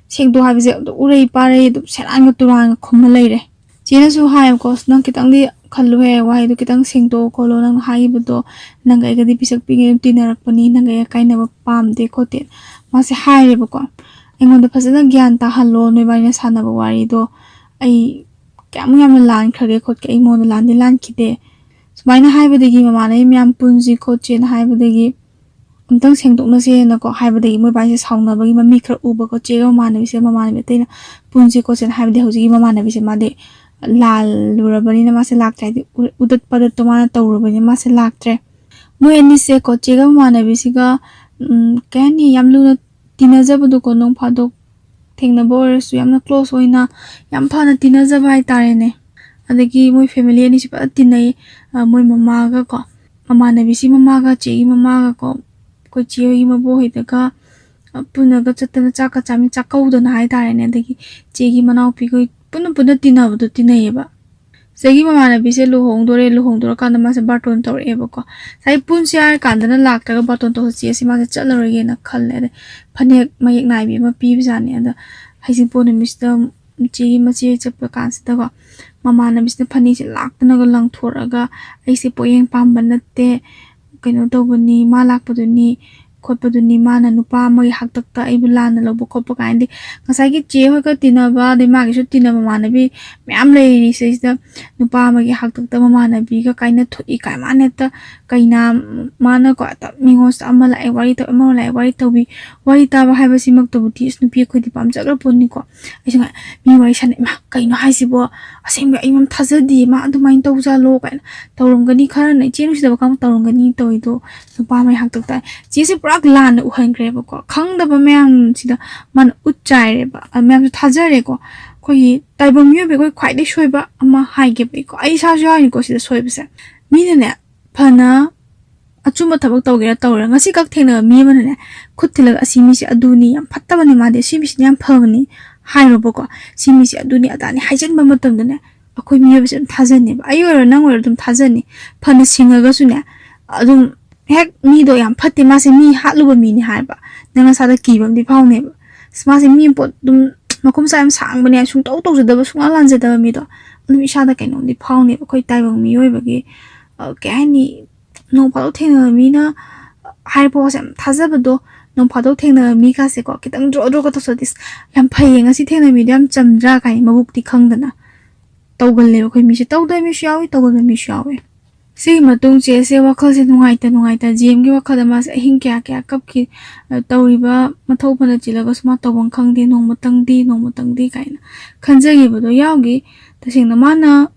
ꯁꯦꯡꯗꯣꯛ ꯍꯥꯏꯕꯁꯦ ꯑꯗꯨꯝ ꯎꯔꯩ ꯄꯥꯔꯩ ꯑꯗꯨꯝ ꯁꯦꯔꯥꯟꯒ ꯇꯨꯔꯥꯟꯒ ꯈꯨꯝꯃ ꯂꯩꯔꯦ꯫ ꯆꯦꯅꯁꯨ ꯍꯥꯏꯌꯦꯕꯀꯣ, "ꯑꯁ, ꯅꯪ ꯈꯤꯇꯪꯗꯤ ꯈꯜꯂꯨꯍꯦ, ꯋꯥꯍꯩꯗꯣ ꯈꯤꯇꯪ ꯁꯦꯡꯗꯣꯛꯑꯣ ꯈꯣꯠꯂꯣ, ꯅꯪꯅ ꯍꯥꯏꯈꯤꯕꯗꯣ ꯅꯪꯒ ꯑꯩꯒꯗꯤ ꯄꯤꯁꯛ ꯄꯤꯛꯉꯩ ꯑꯗꯨꯝ ꯇꯤꯟꯅꯔꯛꯄꯅꯤ, ꯅꯪꯒ ꯑꯩꯒ ꯀꯥꯏꯅꯕ ꯄꯥꯝꯗꯦ ꯈꯣꯠꯇꯦ" ꯃꯥꯁꯦ ꯍꯥꯏꯔꯦꯕꯀꯣ꯫ "ꯑꯩꯉꯣꯟꯗ ꯐꯖꯅ ꯒ꯭ꯌꯥꯟ ꯇꯥꯍꯜꯂꯣ, ꯅꯣꯏꯕꯥꯅꯤꯅ ꯁꯥꯟꯅꯕ ꯋꯥꯔꯤꯗꯣ ꯑꯩ ꯀꯌꯥꯃꯨꯛ ꯌꯥꯝꯅ ꯂꯥꯟꯈ꯭ꯔꯒꯦ ꯈꯣꯠꯀꯦ, ꯑꯩ ꯃꯉꯣꯟꯗ ꯂꯥꯟꯗꯤ ꯂꯥꯟꯈꯤꯗꯦ" ꯁꯨꯃꯥꯏꯅ ꯍꯥꯏꯕꯗꯒꯤ, ꯃꯃꯥꯟꯅꯕꯤ ꯃꯌꯥꯝ ꯄꯨꯟꯁꯤ ꯈꯣꯠꯁꯦꯅ ꯍꯥꯏꯕꯗꯒꯤ, "ꯑꯝꯇꯪ ꯁꯦꯡꯗꯣꯛꯅꯁꯦꯅꯀꯣ" ꯍꯥꯏꯕꯗꯒꯤ ꯃꯣꯏꯕꯥꯅꯤꯁꯦ ꯁꯥꯎꯅꯕꯒꯤ ꯃꯃꯤ ꯈꯔ ꯎꯕꯀꯣ꯫ ꯆꯦꯒ ꯃꯃꯥꯟꯅꯕꯤꯁꯦ ꯃꯃꯥꯟꯅꯕꯤ ꯑꯇꯩꯅ ꯄꯨꯟꯁꯦ ꯈꯣꯠꯁꯦꯅ ꯍꯥꯏꯕꯗꯤ ꯍꯧꯖꯤꯛꯀꯤ ꯃꯃꯥꯟꯅꯕꯤꯁꯦ ꯃꯥꯗꯤ ꯂꯥꯜꯂꯨꯔꯕꯅꯤꯅ ꯃꯥꯁꯦ ꯂꯥꯛꯇ꯭ꯔꯦ, ꯍꯥꯏꯗꯤ ꯎ-, ꯎꯗꯠ ꯄꯗꯠꯇꯣ ꯃꯥꯅ ꯇꯧꯔꯨꯔꯕꯅꯤꯅ ꯃꯥꯁꯦ ꯂꯥꯛꯇ꯭ꯔꯦ꯫ ꯃꯣꯏ ꯑꯅꯤꯁꯦꯀꯣ ꯆꯦꯒ ꯃꯃꯥꯟꯅꯕꯤꯁꯤꯒ, ꯎꯝ, ꯀꯩ ꯍꯥꯏꯅꯤ, ꯌꯥꯝ ꯂꯨꯅ ꯇꯤꯟꯅꯖꯕꯗꯣꯀꯣ, ꯅꯣꯡ ꯐꯥꯗꯣꯛ ꯊꯦꯡꯅꯕ ꯑꯣꯏꯔꯁꯨ ꯌꯥꯝꯅ ꯀ꯭ꯂꯣꯁ ꯑꯣꯏꯅ ꯌꯥꯝ ꯐꯅ ꯇꯤꯟꯅꯖꯕ ꯍꯥꯏꯇꯥꯔꯦꯅꯦ꯫ ꯑꯗꯒꯤ ꯃꯣꯏ ꯐꯦꯃꯤꯂꯤ ꯑꯅꯤꯁꯤ ꯐꯖꯅ ꯇꯤꯟꯅꯩ꯫ ꯑ, ꯃꯣꯏ ꯃꯃꯥꯒꯀꯣ, ꯃꯃꯥꯟꯅꯕꯤꯁꯤ ꯃꯃꯥꯒ ꯆꯦꯒꯤ ꯃꯃꯥꯒꯀꯣ, ꯑꯩꯈꯣꯏ ꯆꯦ ꯍꯣꯏꯒꯤ ꯃꯕꯣꯛ ꯍꯣꯏꯗꯒ, ꯑ, ꯄꯨꯟꯅꯒ ꯆꯠꯇꯅ ꯆꯥꯛꯀ ꯆꯥꯃꯤ-, ꯆꯥꯛꯀꯧꯗꯅ ꯍꯥꯏꯇꯥꯔꯦꯅꯦ꯫ ꯑꯗꯒꯤ ꯆꯦꯒꯤ ꯃꯅꯥꯎꯄꯤꯈꯣꯏ ꯄꯨꯟꯅ ꯄꯨꯟꯅ ꯇꯤꯟꯅꯕꯗꯣ ꯇꯤꯟꯅꯩꯌꯦꯕ꯫ ꯆꯦꯒꯤ ꯃꯃꯥꯟꯅꯕꯤꯁꯦ ꯂꯨꯍꯣꯡꯗꯣꯔꯦ, ꯂꯨꯍꯣꯡꯗꯣꯔꯀꯥꯟꯗ ꯃꯥꯁꯦ ꯕꯥꯔꯇꯣꯟ ꯇꯧꯔꯛꯑꯦꯕꯀꯣ꯫ ꯉꯁꯥꯏ ꯄꯨꯟꯁꯦ ꯍꯥꯏꯔ ꯀꯥꯟꯗꯅ ꯂꯥꯛꯇ꯭ꯔꯒ ꯕꯥꯔꯇꯣꯟ ꯇꯧꯁꯦ, ꯆꯦꯁꯦ ꯃꯥꯁꯦ ꯆꯠꯂꯔꯣꯏꯒꯦꯅ ꯈꯜꯂꯦ꯫ ꯑꯗꯩ ꯐꯅꯦꯛ ꯃꯌꯦꯛ ꯅꯥꯏꯕꯤ ꯑꯃ ꯄꯤꯕꯖꯥꯠꯅꯤ꯫ ꯑꯗ ꯍꯩꯖꯤꯡꯄꯣꯠ ꯅꯨꯃꯤꯠꯁꯤꯗ ꯆꯦꯒꯤ ꯃꯆꯦ ꯆꯠꯄ ꯀꯥꯟꯁꯤꯗꯀꯣ, ꯃꯃꯥꯟꯅꯕꯤꯁꯤꯅ ꯐꯅꯦꯛꯁꯦ ꯂꯥꯛꯇꯅꯒ ꯂꯪꯊꯣꯔꯛꯑꯒ, "ꯑꯩꯁꯦ ꯄꯣꯠꯌꯦꯡ ꯄꯥꯝꯕ ꯅꯠꯇꯦ, ꯀꯩꯅꯣ ꯇꯧꯕꯅꯤ, ꯃꯥ ꯂꯥꯛꯄꯗꯨꯅꯤ ꯈꯣꯠꯄꯗꯨꯅꯤ꯫ ꯃꯥꯅ ꯅꯨꯄꯥ ꯑꯃꯒꯤ ꯍꯥꯛꯇꯛꯇ ꯑꯩꯕꯨ ꯂꯥꯟꯅ ꯂꯧꯕ ꯈꯣꯠꯄ ꯀꯥꯏꯅꯗꯤ, ꯉꯁꯥꯏꯒꯤ ꯆꯦ ꯍꯣꯏꯒ ꯇꯤꯟꯅꯕ, ꯑꯗꯩ ꯃꯥꯒꯤꯁꯨ ꯇꯤꯟꯅꯕ ꯃꯃꯥꯟꯅꯕꯤ ꯃꯌꯥꯝ ꯂꯩꯔꯤ ꯁꯤꯗꯩꯁꯤꯗ, ꯅꯨꯄꯥ ꯑꯃꯒꯤ ꯍꯥꯛꯇꯛꯇ ꯃꯃꯥꯟꯅꯕꯤꯒ ꯀꯥꯏꯅ ꯊꯣꯛꯏ ꯀꯥꯏ, ꯃꯥꯅ ꯍꯦꯛꯇ ꯀꯩꯅ, ꯃꯥꯅꯀꯣ ꯍꯦꯛꯇ ꯃꯤꯉꯣꯟꯁꯤꯗ ꯑꯃ ꯂꯥꯛꯑꯦ ꯋꯥꯔꯤ ꯇꯧ, ꯑꯃ ꯂꯥꯛꯑꯦ ꯋꯥꯔꯤ ꯇꯧꯕꯤ꯫ ꯋꯥꯔꯤ ꯇꯥꯕ ꯍꯥꯏꯕꯁꯤꯃꯛꯇꯕꯨꯗꯤ ꯏꯁ, ꯅꯨꯄꯤ ꯑꯩꯈꯣꯏꯗꯤ ꯄꯥꯝꯖꯈ꯭ꯔ ꯄꯣꯠꯅꯤꯀꯣ꯫ ꯑꯩꯁꯨ ꯉꯥꯏ ꯃꯤ ꯋꯥꯔꯤ ꯁꯥꯟꯅꯩ, "ꯏꯃꯥ, ꯀꯩꯅꯣ ꯍꯥꯏꯁꯤꯕꯣ? ꯑꯁꯦꯡꯕ ꯑꯩ ꯌꯥꯝ ꯊꯥꯖꯗꯦ, ꯃꯥ ꯑꯗꯨꯃꯥꯏꯅ ꯇꯧꯖꯥꯠꯂꯣ?" ꯀꯥꯏꯅ ꯇꯧꯔꯝꯒꯅꯤ, ꯈꯔꯅ ꯏꯆꯦ ꯅꯨꯡꯁꯤꯗꯕ ꯀꯥꯡꯕꯨ ꯇꯧꯔꯝꯒꯅꯤ ꯇꯧꯔꯤꯗꯣ꯫ ꯅꯨꯄꯥ ꯑꯃꯒꯤ ꯍꯥꯛꯇꯛꯇ ꯆꯦꯁꯦ ꯄꯨꯔꯥ ꯂꯥꯟꯅ ꯎꯍꯟꯈ꯭ꯔꯦꯕꯀꯣ꯫ ꯈꯪꯗꯕ ꯃꯌꯥꯝꯁꯤꯗ ꯃꯥꯅ ꯎꯠ ꯆꯥꯏꯔꯦꯕ꯫ ꯑ, ꯃꯌꯥꯝꯁꯨ ꯊꯥꯖꯔꯦꯀꯣ꯫ ꯑꯩꯈꯣꯏꯒꯤ ꯇꯥꯏꯕꯪ ꯃꯤꯑꯣꯏꯕ ꯑꯩꯈꯣꯏ ꯈ꯭ꯋꯥꯏꯗꯒꯤ ꯁꯣꯏꯕ ꯑꯃ ꯍꯥꯏꯒꯦꯕ ꯑꯩꯀꯣ꯫ ꯑꯩ ꯏꯁꯥꯁꯨ ꯌꯥꯎꯔꯤꯅꯤꯀꯣ ꯁꯤꯗ ꯁꯣꯏꯕꯁꯦ꯫ ꯃꯤꯅꯅꯦ, ꯐꯅ ꯑꯆꯨꯝꯕ ꯊꯕꯛ ꯇꯧꯒꯦꯔꯥ ꯇꯧꯔꯣꯏꯔꯥ, ꯉꯁꯤ ꯈꯛ ꯊꯦꯡꯅꯕ ꯃꯤ ꯑꯃꯅꯅꯦ, ꯈꯨꯠ ꯊꯤꯜꯂꯒ "ꯑꯁꯤ ꯃꯤꯁꯦ ꯑꯗꯨꯅꯤ, ꯌꯥꯝ ꯐꯠꯇꯕꯅꯤ ꯃꯥꯗꯤ, ꯑꯁꯤ ꯃꯤꯁꯤꯗꯤ ꯌꯥꯝ ꯐꯕꯅꯤ" ꯍꯥꯏꯔꯣꯕꯀꯣ꯫ "ꯁꯤ ꯃꯤꯁꯦ ꯑꯗꯨꯅꯤ ꯑꯗꯥꯅꯤ" ꯍꯥꯏꯖꯤꯟꯕ ꯃꯇꯝꯗꯅꯦ, ꯑꯩꯈꯣꯏ ꯃꯤꯑꯣꯏꯕꯁꯦ ꯑꯗꯨꯝ ꯊꯥꯖꯅꯦꯕ꯫ ꯑꯩ ꯑꯣꯏꯔꯣ ꯅꯪ ꯑꯣꯏꯔꯣ ꯑꯗꯨꯝ ꯊꯥꯖꯅꯤ꯫ ꯐꯅ ꯁꯤꯡꯉꯒꯁꯨꯅꯦ, ꯑꯗꯨꯝ ꯍꯦꯛ ꯃꯤꯗꯣ ꯌꯥꯝ ꯐꯠꯇꯦ, ꯃꯥꯁꯦ ꯃꯤ ꯍꯥꯠꯂꯨꯕ ꯃꯤꯅꯤ ꯍꯥꯏꯕ, ꯅꯪ ꯅꯁꯥꯗ ꯀꯤꯕ ꯑꯃꯗꯤ ꯐꯥꯎꯅꯦꯕ꯫ ꯑꯁ, ꯃꯥꯁꯦ ꯃꯤ ꯄꯣꯠ ꯑꯗꯨꯝ ꯃꯈꯨꯝ ꯁꯥ ꯌꯥꯝ ꯁꯥꯡꯕꯅꯦ, ꯁꯨꯡꯇꯧ ꯇꯧꯖꯗꯕ, ꯁꯨꯡꯂꯥꯟ ꯂꯥꯟꯖꯗꯕ ꯃꯤꯗꯣ, ꯑꯗꯨꯝ ꯏꯁꯥꯗ ꯀꯩꯅꯣꯝꯗꯤ ꯐꯥꯎꯅꯦꯕ꯫ ꯑꯩꯈꯣꯏ ꯇꯥꯏꯕꯪ ꯃꯤꯑꯣꯏꯕꯒꯤ, ꯑ, ꯀꯩ ꯍꯥꯏꯅꯤ, ꯅꯣꯡ ꯐꯥꯗꯣꯛ ꯊꯦꯡꯅꯕ ꯃꯤꯅ ꯍꯥꯏꯔꯛꯄ ꯋꯥꯁꯦ ꯌꯥꯝ ꯊꯥꯖꯕꯗꯣ, ꯅꯣꯡ ꯐꯥꯗꯣꯛ ꯊꯦꯡꯅꯕ ꯃꯤꯒꯥꯁꯦꯀꯣ, ꯈꯤꯇꯪ ꯗ꯭ꯔꯣ ꯗ꯭ꯔꯣꯒ ꯇꯧꯁꯜꯂꯗꯤ, "ꯏꯁ, ꯌꯥꯝ ꯐꯩꯌꯦ, ꯉꯁꯤ ꯊꯦꯡꯅꯕ ꯃꯤꯗꯣ ꯌꯥꯝ ꯆꯝꯗ꯭ꯔꯥ?" ꯀꯥꯏꯅ ꯃꯕꯨꯛꯇꯤ ꯈꯪꯗꯅ ꯇꯧꯒꯜꯂꯦꯕ ꯑꯩꯈꯣꯏ ꯃꯤꯁꯦ꯫ ꯇꯧꯗꯕ ꯃꯤꯁꯨ ꯌꯥꯎꯏ, ꯇꯧꯒꯟꯕ ꯃꯤꯁꯨ ꯌꯥꯎꯏ꯫ ꯁꯤꯒꯤ ꯃꯇꯨꯡ ꯆꯦꯁꯦ ꯋꯥꯈꯜꯁꯦ ꯅꯨꯡꯉꯥꯏꯇ ꯅꯨꯡꯉꯥꯏꯇ ꯖꯤ ꯑꯦꯝꯒꯤ ꯋꯥꯈꯜꯗ ꯃꯥꯁꯦ ꯑꯍꯤꯡ ꯀꯌꯥ ꯀꯌꯥ ꯀꯞꯈꯤ꯫ ꯑ, ꯇꯧꯔꯤꯕ ꯃꯊꯧ ꯐꯅ ꯆꯤꯜꯂꯒꯁꯨ ꯃꯥ ꯇꯧꯐꯝ ꯈꯪꯗꯦ, "ꯅꯣꯡꯃꯇꯪꯗꯤ, ꯅꯣꯡꯃꯇꯪꯗꯤ" ꯀꯥꯏꯅ ꯈꯟꯖꯈꯤꯕꯗꯣ ꯌꯥꯎꯈꯤ꯫ ꯇꯁꯦꯡꯅ ꯃꯥꯅ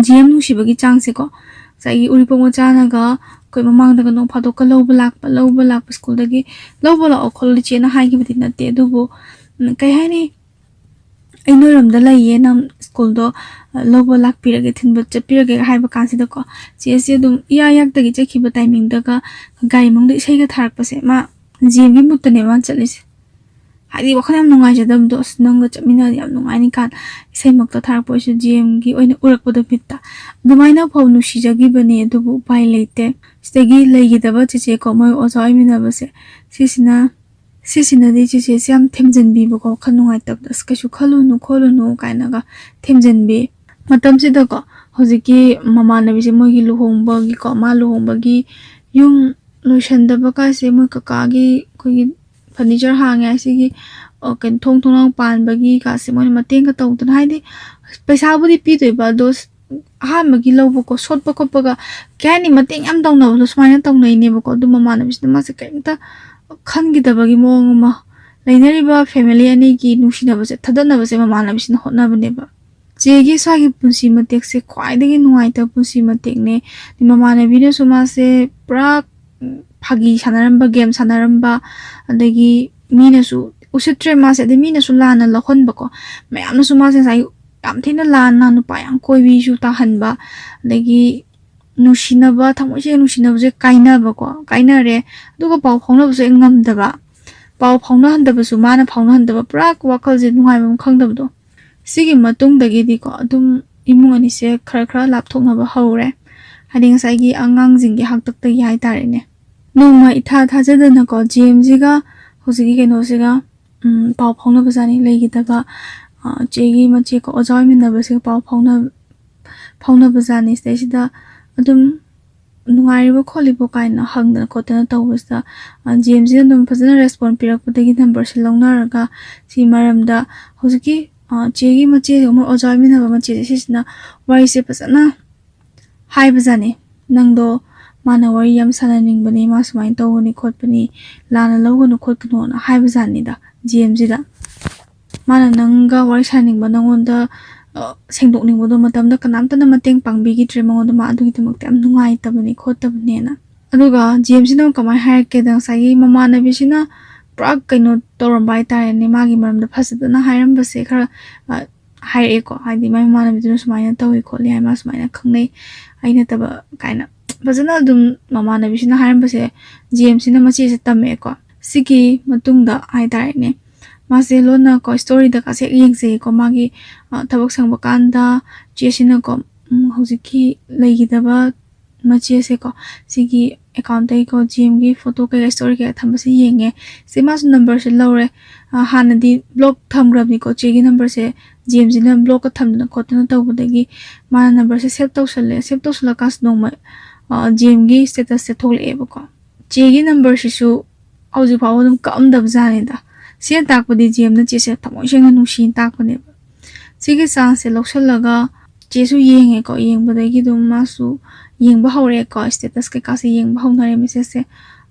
ꯖꯤ ꯑꯦꯝ ꯅꯨꯡꯁꯤꯕꯒꯤ ꯆꯥꯡꯁꯦꯀꯣ, ꯉꯁꯥꯏꯒꯤ ꯎꯔꯤꯄꯣꯛ ꯃꯆꯥꯅꯒ ꯑꯩꯈꯣꯏ ꯃꯃꯥꯡꯗꯒ ꯅꯣꯡ ꯐꯥꯗꯣꯛꯀ ꯂꯧꯕ ꯂꯥꯛꯄ, ꯂꯧꯕ ꯂꯥꯛꯄ, ꯁ꯭ꯀꯨꯜꯗꯒꯤ "ꯂꯧꯕ ꯂꯥꯛꯑꯣ ꯈꯣꯠꯂꯣ" ꯏꯆꯦꯅ ꯍꯥꯏꯈꯤꯕꯗꯤ ꯅꯠꯇꯦ, ꯑꯗꯨꯕꯨ, ꯎꯝ, ꯀꯩ ꯍꯥꯏꯅꯤ, "ꯑꯩ ꯅꯣꯏꯔꯣꯝꯗ ꯂꯩꯌꯦ, ꯅꯪ ꯁ꯭ꯀꯨꯜꯗꯣ, ꯑ, ꯂꯧꯕ ꯂꯥꯛꯄꯤꯔꯒꯦ, ꯊꯤꯟꯕ ꯆꯠꯄꯤꯔꯒꯦ" ꯍꯥꯏꯕ ꯀꯥꯟꯁꯤꯗꯀꯣ, ꯆꯦꯁꯦ ꯑꯗꯨꯝ ꯏꯌꯥ ꯌꯥꯛꯇꯒꯤ ꯆꯠꯈꯤꯕ ꯇꯥꯏꯃꯤꯡꯗꯒ ꯒꯥꯔꯤ ꯃꯅꯨꯡꯗ ꯏꯁꯩꯒ ꯊꯥꯔꯛꯄꯁꯦ, ꯃꯥ ꯖꯤ ꯑꯦꯝꯒꯤ ꯃꯨꯠꯇꯅꯦꯕ ꯃꯥꯅ ꯆꯠꯂꯤꯁꯦ꯫ ꯍꯥꯏꯗꯤ ꯋꯥꯈꯜ ꯌꯥꯝ ꯅꯨꯡꯉꯥꯏꯖꯗꯕꯗꯣ, "ꯑꯁ, ꯅꯪꯒ ꯆꯠꯃꯤꯟꯅꯔꯗꯤ ꯌꯥꯝ ꯅꯨꯡꯉꯥꯏꯅꯤ" ꯀꯥꯟ ꯏꯁꯩꯃꯛꯇ ꯊꯥꯔꯛꯄ ꯑꯣꯏꯔꯁꯨ ꯖꯤ ꯑꯦꯝꯒꯤ ꯑꯣꯏꯅ ꯎꯔꯛꯄꯗꯣ ꯃꯤꯠꯇ꯫ ꯑꯗꯨꯃꯥꯏꯅ ꯐꯥꯎ ꯅꯨꯡꯁꯤꯖꯈꯤꯕꯅꯦ, ꯑꯗꯨꯕꯨ ꯎꯄꯥꯏ ꯂꯩꯇꯦ꯫ ꯁꯤꯗꯒꯤ ꯂꯩꯈꯤꯗꯕ ꯆꯦꯆꯦꯀꯣ, ꯃꯣꯏ ꯑꯣꯖꯥ ꯑꯣꯏꯃꯤꯟꯅꯕꯁꯦ, ꯁꯤꯁꯤꯅ, ꯁꯤꯁꯤꯅꯗꯤ ꯆꯦꯆꯦꯁꯦ ꯌꯥꯝ ꯊꯦꯝꯖꯤꯟꯕꯤꯕꯀꯣ, ꯋꯥꯈꯜ ꯅꯨꯡꯉꯥꯏꯇꯕꯗꯣ, "ꯑꯁ, ꯀꯩꯁꯨ ꯈꯜꯂꯨꯅꯨ ꯈꯣꯠꯂꯨꯅꯨ" ꯀꯥꯏꯅꯒ ꯊꯦꯝꯖꯤꯟꯕꯤ꯫ ꯃꯇꯝꯁꯤꯗꯀꯣ, ꯍꯧꯖꯤꯛꯀꯤ ꯃꯃꯥꯟꯅꯕꯤꯁꯦ ꯃꯣꯏꯒꯤ ꯂꯨꯍꯣꯡꯕꯒꯤꯀꯣ, ꯃꯥ ꯂꯨꯍꯣꯡꯕꯒꯤ ꯌꯨꯝ ꯂꯣꯏꯁꯟꯗꯕ ꯀꯥꯏꯁꯦ ꯃꯣꯏ ꯀꯀꯥꯒꯤ ꯑꯩꯈꯣꯏꯒꯤ ꯐꯔꯅꯤꯆꯔ ꯍꯥꯡꯉꯦ ꯍꯥꯏꯁꯤꯒꯤ, ꯑ, ꯀꯩꯅꯣ, ꯊꯣꯡ ꯊꯣꯡꯅꯥꯎ ꯄꯥꯟꯕꯒꯤ ꯀꯥꯁꯦ ꯃꯣꯏꯅ ꯃꯇꯦꯡꯒ ꯇꯧꯗꯅ, ꯍꯥꯏꯗꯤ ꯄꯩꯁꯥꯕꯨꯗꯤ ꯄꯤꯗꯣꯏꯕ, ꯑꯗꯣ ꯁ-, ꯑꯍꯥꯟꯕꯒꯤ ꯂꯧꯕꯀꯣ, ꯁꯣꯠꯄ ꯈꯣꯠꯄꯒ ꯀꯩ ꯍꯥꯏꯅꯤ, ꯃꯇꯦꯡ ꯌꯥꯝ ꯇꯧꯅꯕꯗꯣ ꯁꯨꯃꯥꯏꯅ ꯇꯧꯅꯩꯅꯦꯕꯀꯣ꯫ ꯑꯗꯨ ꯃꯃꯥꯟꯅꯕꯤꯁꯤꯅ ꯃꯥꯁꯦ ꯀꯔꯤꯝꯇ ꯈꯟꯈꯤꯗꯕꯒꯤ ꯃꯑꯣꯡ ꯑꯃ, ꯂꯩꯅꯔꯤꯕ ꯐꯦꯃꯤꯂꯤ ꯑꯅꯤꯒꯤ ꯅꯨꯡꯁꯤꯅꯕꯁꯦ ꯊꯗꯠꯅꯕꯁꯦ ꯃꯃꯥꯟꯅꯕꯤꯁꯤꯅ ꯍꯣꯠꯅꯕꯅꯦꯕ꯫ ꯆꯦꯒꯤ ꯁ꯭ꯋꯥꯏꯒꯤ ꯄꯨꯟꯁꯤ ꯃꯇꯦꯛꯁꯦ ꯈ꯭ꯋꯥꯏꯗꯒꯤ ꯅꯨꯡꯉꯥꯏꯇꯕ ꯄꯨꯟꯁꯤ ꯃꯇꯦꯛꯅꯦ꯫ ꯃꯃꯥꯟꯅꯕꯤꯅꯁꯨ ꯃꯥꯁꯦ ꯄꯨꯔꯥ, ꯎꯝ, ꯐꯥꯒꯤ ꯁꯥꯟꯅꯔꯝꯕ, ꯒꯦꯝ ꯁꯥꯟꯅꯔꯝꯕ, ꯑꯗꯒꯤ ꯃꯤꯅꯁꯨ ꯎꯁꯤꯠꯇ꯭ꯔꯦ ꯃꯥꯁꯦ, ꯑꯗꯩ ꯃꯤꯅꯁꯨ ꯂꯥꯟꯅ ꯂꯧꯍꯟꯕꯀꯣ꯫ ꯃꯌꯥꯝꯅꯁꯨ ꯃꯥꯁꯦ ꯉꯁꯥꯏ ꯌꯥꯝ ꯊꯤꯅ ꯂꯥꯟꯅ, ꯅꯨꯄꯥ ꯌꯥꯝ ꯀꯣꯏꯕꯤꯁꯨ ꯇꯥꯍꯟꯕ, ꯑꯗꯒꯤ ꯅꯨꯡꯁꯤꯅꯕ, ꯊꯃꯣꯏ ꯁꯦꯡꯅ ꯅꯨꯡꯁꯤꯅꯕꯁꯦ ꯀꯥꯏꯅꯕꯀꯣ, ꯀꯥꯏꯅꯔꯦ꯫ ꯑꯗꯨꯒ ꯄꯥꯎ ꯐꯥꯎꯅꯕꯁꯨ ꯍꯦꯛ ꯉꯝꯗꯕ, ꯄꯥꯎ ꯐꯥꯎꯅꯍꯟꯗꯕꯁꯨ, ꯃꯥꯅ ꯐꯥꯎꯅꯍꯟꯗꯕ, ꯄꯨꯔꯥ ꯋꯥꯈꯜꯁꯦ ꯅꯨꯡꯉꯥꯏꯕ ꯑꯃ ꯈꯪꯗꯕꯗꯣ꯫ ꯁꯤꯒꯤ ꯃꯇꯨꯡꯗꯒꯤꯗꯤꯀꯣ, ꯑꯗꯨꯝ ꯏꯃꯨꯡ ꯑꯅꯤꯁꯦ ꯈꯔ ꯈꯔ ꯂꯥꯞꯊꯣꯛꯅꯕ ꯍꯧꯔꯦ, ꯍꯥꯏꯗꯤ ꯉꯁꯥꯏꯒꯤ ꯑꯉꯥꯡꯁꯤꯡꯒꯤ ꯍꯥꯛꯇꯛꯇꯒꯤ ꯍꯥꯏꯇꯥꯔꯦꯅꯦ꯫ ꯅꯣꯡꯃ ꯏꯊꯥ ꯊꯥꯖꯗꯅꯀꯣ, ꯖꯦꯝꯁꯤꯒ ꯍꯧꯖꯤꯛꯀꯤ ꯀꯩꯅꯣꯁꯤꯒ, ꯎꯝ, ꯄꯥꯎ ꯐꯥꯎꯅꯕꯖꯥꯠꯅꯤ, ꯂꯩꯈꯤꯗꯕ, ꯑ, ꯆꯦꯒꯤ ꯃꯆꯦꯀꯣ, ꯑꯣꯖꯥ ꯑꯣꯏꯃꯤꯟꯅꯕꯁꯤꯒ ꯄꯥꯎ ꯐꯥꯎꯅ-, ꯐꯥꯎꯅꯕꯖꯥꯠꯅꯤ꯫ ꯁꯤꯗꯩꯁꯤꯗ ꯑꯗꯨꯝ ꯅꯨꯡꯉꯥꯏꯔꯤꯕꯣ ꯈꯣꯠꯂꯤꯕꯣ ꯀꯥꯏꯅ ꯍꯪꯗꯅ ꯈꯣꯠꯇꯅ ꯇꯧꯕꯁꯤꯗ, ꯑ, ꯖꯦꯝꯁꯤꯅ ꯑꯗꯨꯝ ꯐꯖꯅ ꯔꯦꯁꯄꯣꯟ ꯄꯤꯔꯛꯄꯗꯒꯤ ꯅꯝꯕꯔꯁꯦ ꯂꯧꯅꯔꯒ ꯁꯤ ꯃꯔꯝꯗ ꯍꯧꯖꯤꯛꯀꯤ, ꯑ, ꯆꯦꯒꯤ ꯃꯆꯦ, ꯑꯃ ꯑꯣꯖꯥ ꯑꯣꯏꯃꯤꯟꯅꯕ ꯃꯆꯦꯁꯦ, ꯁꯤꯁꯤꯅ ꯋꯥꯔꯤꯁꯦ ꯐꯖꯅ ꯍꯥꯏꯕꯖꯥꯠꯅꯤ꯫ "ꯅꯪꯗꯣ ꯃꯥꯅ ꯋꯥꯔꯤ ꯌꯥꯝ ꯁꯥꯟꯅꯅꯤꯡꯕꯅꯤ, ꯃꯥ ꯁꯨꯃꯥꯏꯅ ꯇꯧꯕꯅꯤ ꯈꯣꯠꯄꯅꯤ, ꯂꯥꯟꯅ ꯂꯧꯒꯅꯨ ꯈꯣꯠꯀꯅꯣꯅ" ꯍꯥꯏꯕꯖꯥꯠꯅꯤꯗ ꯖꯦꯝꯁꯤꯗ꯫ ꯃꯥꯅ ꯅꯪꯒ ꯋꯥꯔꯤ ꯁꯥꯅꯤꯡꯕ, ꯅꯪꯉꯣꯟꯗ, ꯑ, ꯁꯦꯡꯗꯣꯛꯅꯤꯡꯕꯗꯣ ꯃꯇꯝꯗ ꯀꯅꯥꯝꯇꯅ ꯃꯇꯦꯡ ꯄꯥꯡꯕꯤꯈꯤꯗ꯭ꯔꯦ ꯃꯉꯣꯟꯗ, ꯃꯥ ꯑꯗꯨꯒꯤꯗꯃꯛꯇ ꯌꯥꯝ ꯅꯨꯡꯉꯥꯏꯇꯕꯅꯤ ꯈꯣꯠꯇꯕꯅꯦꯅ꯫ ꯑꯗꯨꯒ ꯖꯦꯝꯁꯤꯅ ꯑꯃꯨꯛ ꯀꯃꯥꯏꯅ ꯍꯥꯏꯔꯛꯀꯦꯗ, ꯉꯁꯥꯏꯒꯤ ꯃꯃꯥꯟꯅꯕꯤꯁꯤꯅ ꯄꯨꯔꯥ ꯀꯩꯅꯣ ꯇꯧꯔꯝꯕ ꯍꯥꯏꯇꯥꯔꯦꯅꯦ, ꯃꯥꯒꯤ ꯃꯔꯝꯗ ꯐꯖꯗꯅ ꯍꯥꯏꯔꯝꯕꯁꯦ ꯈꯔ, ꯑ, ꯍꯥꯏꯔꯛꯑꯦꯀꯣ, ꯍꯥꯏꯗꯤ ꯃꯥꯏ ꯃꯃꯥꯟꯅꯕꯤꯗꯨꯅ ꯁꯨꯃꯥꯏꯅ ꯇꯧꯏ ꯈꯣꯠꯂꯤ ꯍꯥꯏ, ꯃꯥ ꯁꯨꯃꯥꯏꯅ ꯈꯪꯅꯩ, ꯑꯩ ꯅꯠꯇꯕ ꯀꯥꯏꯅ ꯐꯖꯅ ꯑꯗꯨꯝ ꯃꯃꯥꯟꯅꯕꯤꯁꯤꯅ ꯍꯥꯏꯔꯝꯕꯁꯦ ꯖꯦꯝꯁꯤꯅ ꯃꯆꯦꯁꯦ ꯇꯝꯃꯛꯑꯦꯀꯣ꯫ ꯁꯤꯒꯤ ꯃꯇꯨꯡꯗ ꯍꯥꯏꯇꯥꯔꯦꯅꯦ, ꯃꯥꯁꯦ ꯂꯣꯟꯅꯀꯣ ꯁ꯭ꯇꯣꯔꯤꯗ ꯀꯥꯁꯦ ꯌꯦꯡꯖꯩꯀꯣ꯫ ꯃꯥꯒꯤ, ꯑ, ꯊꯕꯛ ꯁꯪꯕ ꯀꯥꯟꯗ ꯆꯦꯁꯤꯅꯀꯣ, ꯎꯝ, ꯍꯧꯖꯤꯛꯀꯤ ꯂꯩꯈꯤꯗꯕ ꯃꯆꯦꯁꯦꯀꯣ, ꯁꯤꯒꯤ ꯑꯦꯀꯥꯎꯟꯇꯒꯤꯀꯣ ꯖꯦꯝꯒꯤ ꯐꯣꯇꯣ ꯀꯩꯀꯥ ꯁ꯭ꯇꯣꯔꯤ ꯀꯩꯀꯥ ꯊꯝꯕꯁꯦ ꯌꯦꯡꯉꯦ꯫ ꯁꯤ ꯃꯥꯁꯨ ꯅꯝꯕꯔꯁꯦ ꯂꯧꯔꯦ꯫ ꯑ, ꯍꯥꯟꯅꯗꯤ ꯕ꯭ꯂꯣꯛ ꯊꯝꯈ꯭ꯔꯕꯅꯤꯀꯣ ꯆꯦꯒꯤ ꯅꯝꯕꯔꯁꯦ, ꯖꯦꯝꯁꯤꯅ ꯕ꯭ꯂꯣꯛꯀ ꯊꯝꯗꯅ ꯈꯣꯠꯇꯅ ꯇꯧꯕꯗꯒꯤ ꯃꯥꯅ ꯅꯝꯕꯔꯁꯦ ꯁꯦꯞ ꯇꯧꯁꯜꯂꯦ꯫ ꯁꯦꯞ ꯇꯧꯁꯜꯂꯀꯥꯟꯁꯤꯗ ꯅꯣꯡꯃ, ꯑ, ꯖꯦꯝꯒꯤ ꯁ꯭ꯇꯦꯇꯁꯁꯦ ꯊꯣꯛꯂꯛꯑꯦꯕꯀꯣ꯫ ꯆꯦꯒꯤ ꯅꯝꯕꯔꯁꯤꯁꯨ ꯍꯧꯖꯤꯛ ꯐꯥꯎꯕ ꯑꯗꯨꯝ ꯀꯛꯑꯝꯗꯕ ꯖꯥꯠꯅꯤꯗ꯫ ꯁꯤꯅ ꯇꯥꯛꯄꯗꯤ ꯖꯦꯝꯅ ꯆꯦꯁꯦ ꯊꯃꯣꯏ ꯁꯦꯡꯅ ꯅꯨꯡꯁꯤꯅ ꯇꯥꯛꯄꯅꯦꯕ꯫ ꯁꯤꯒꯤ ꯆꯥꯟꯁꯁꯦ ꯂꯧꯁꯜꯂꯒ ꯆꯦꯁꯨ ꯌꯦꯡꯉꯦꯀꯣ꯫ ꯌꯦꯡꯕꯗꯒꯤ ꯑꯗꯨꯝ ꯃꯥꯁꯨ ꯌꯦꯡꯕ ꯍꯧꯔꯛꯑꯦꯀꯣ꯫ ꯁ꯭ꯇꯦꯇꯁ ꯀꯩꯀꯥꯁꯦ ꯌꯦꯡꯕ ꯍꯧꯅꯔꯦ꯫ ꯃꯦꯁꯦꯖꯁꯦ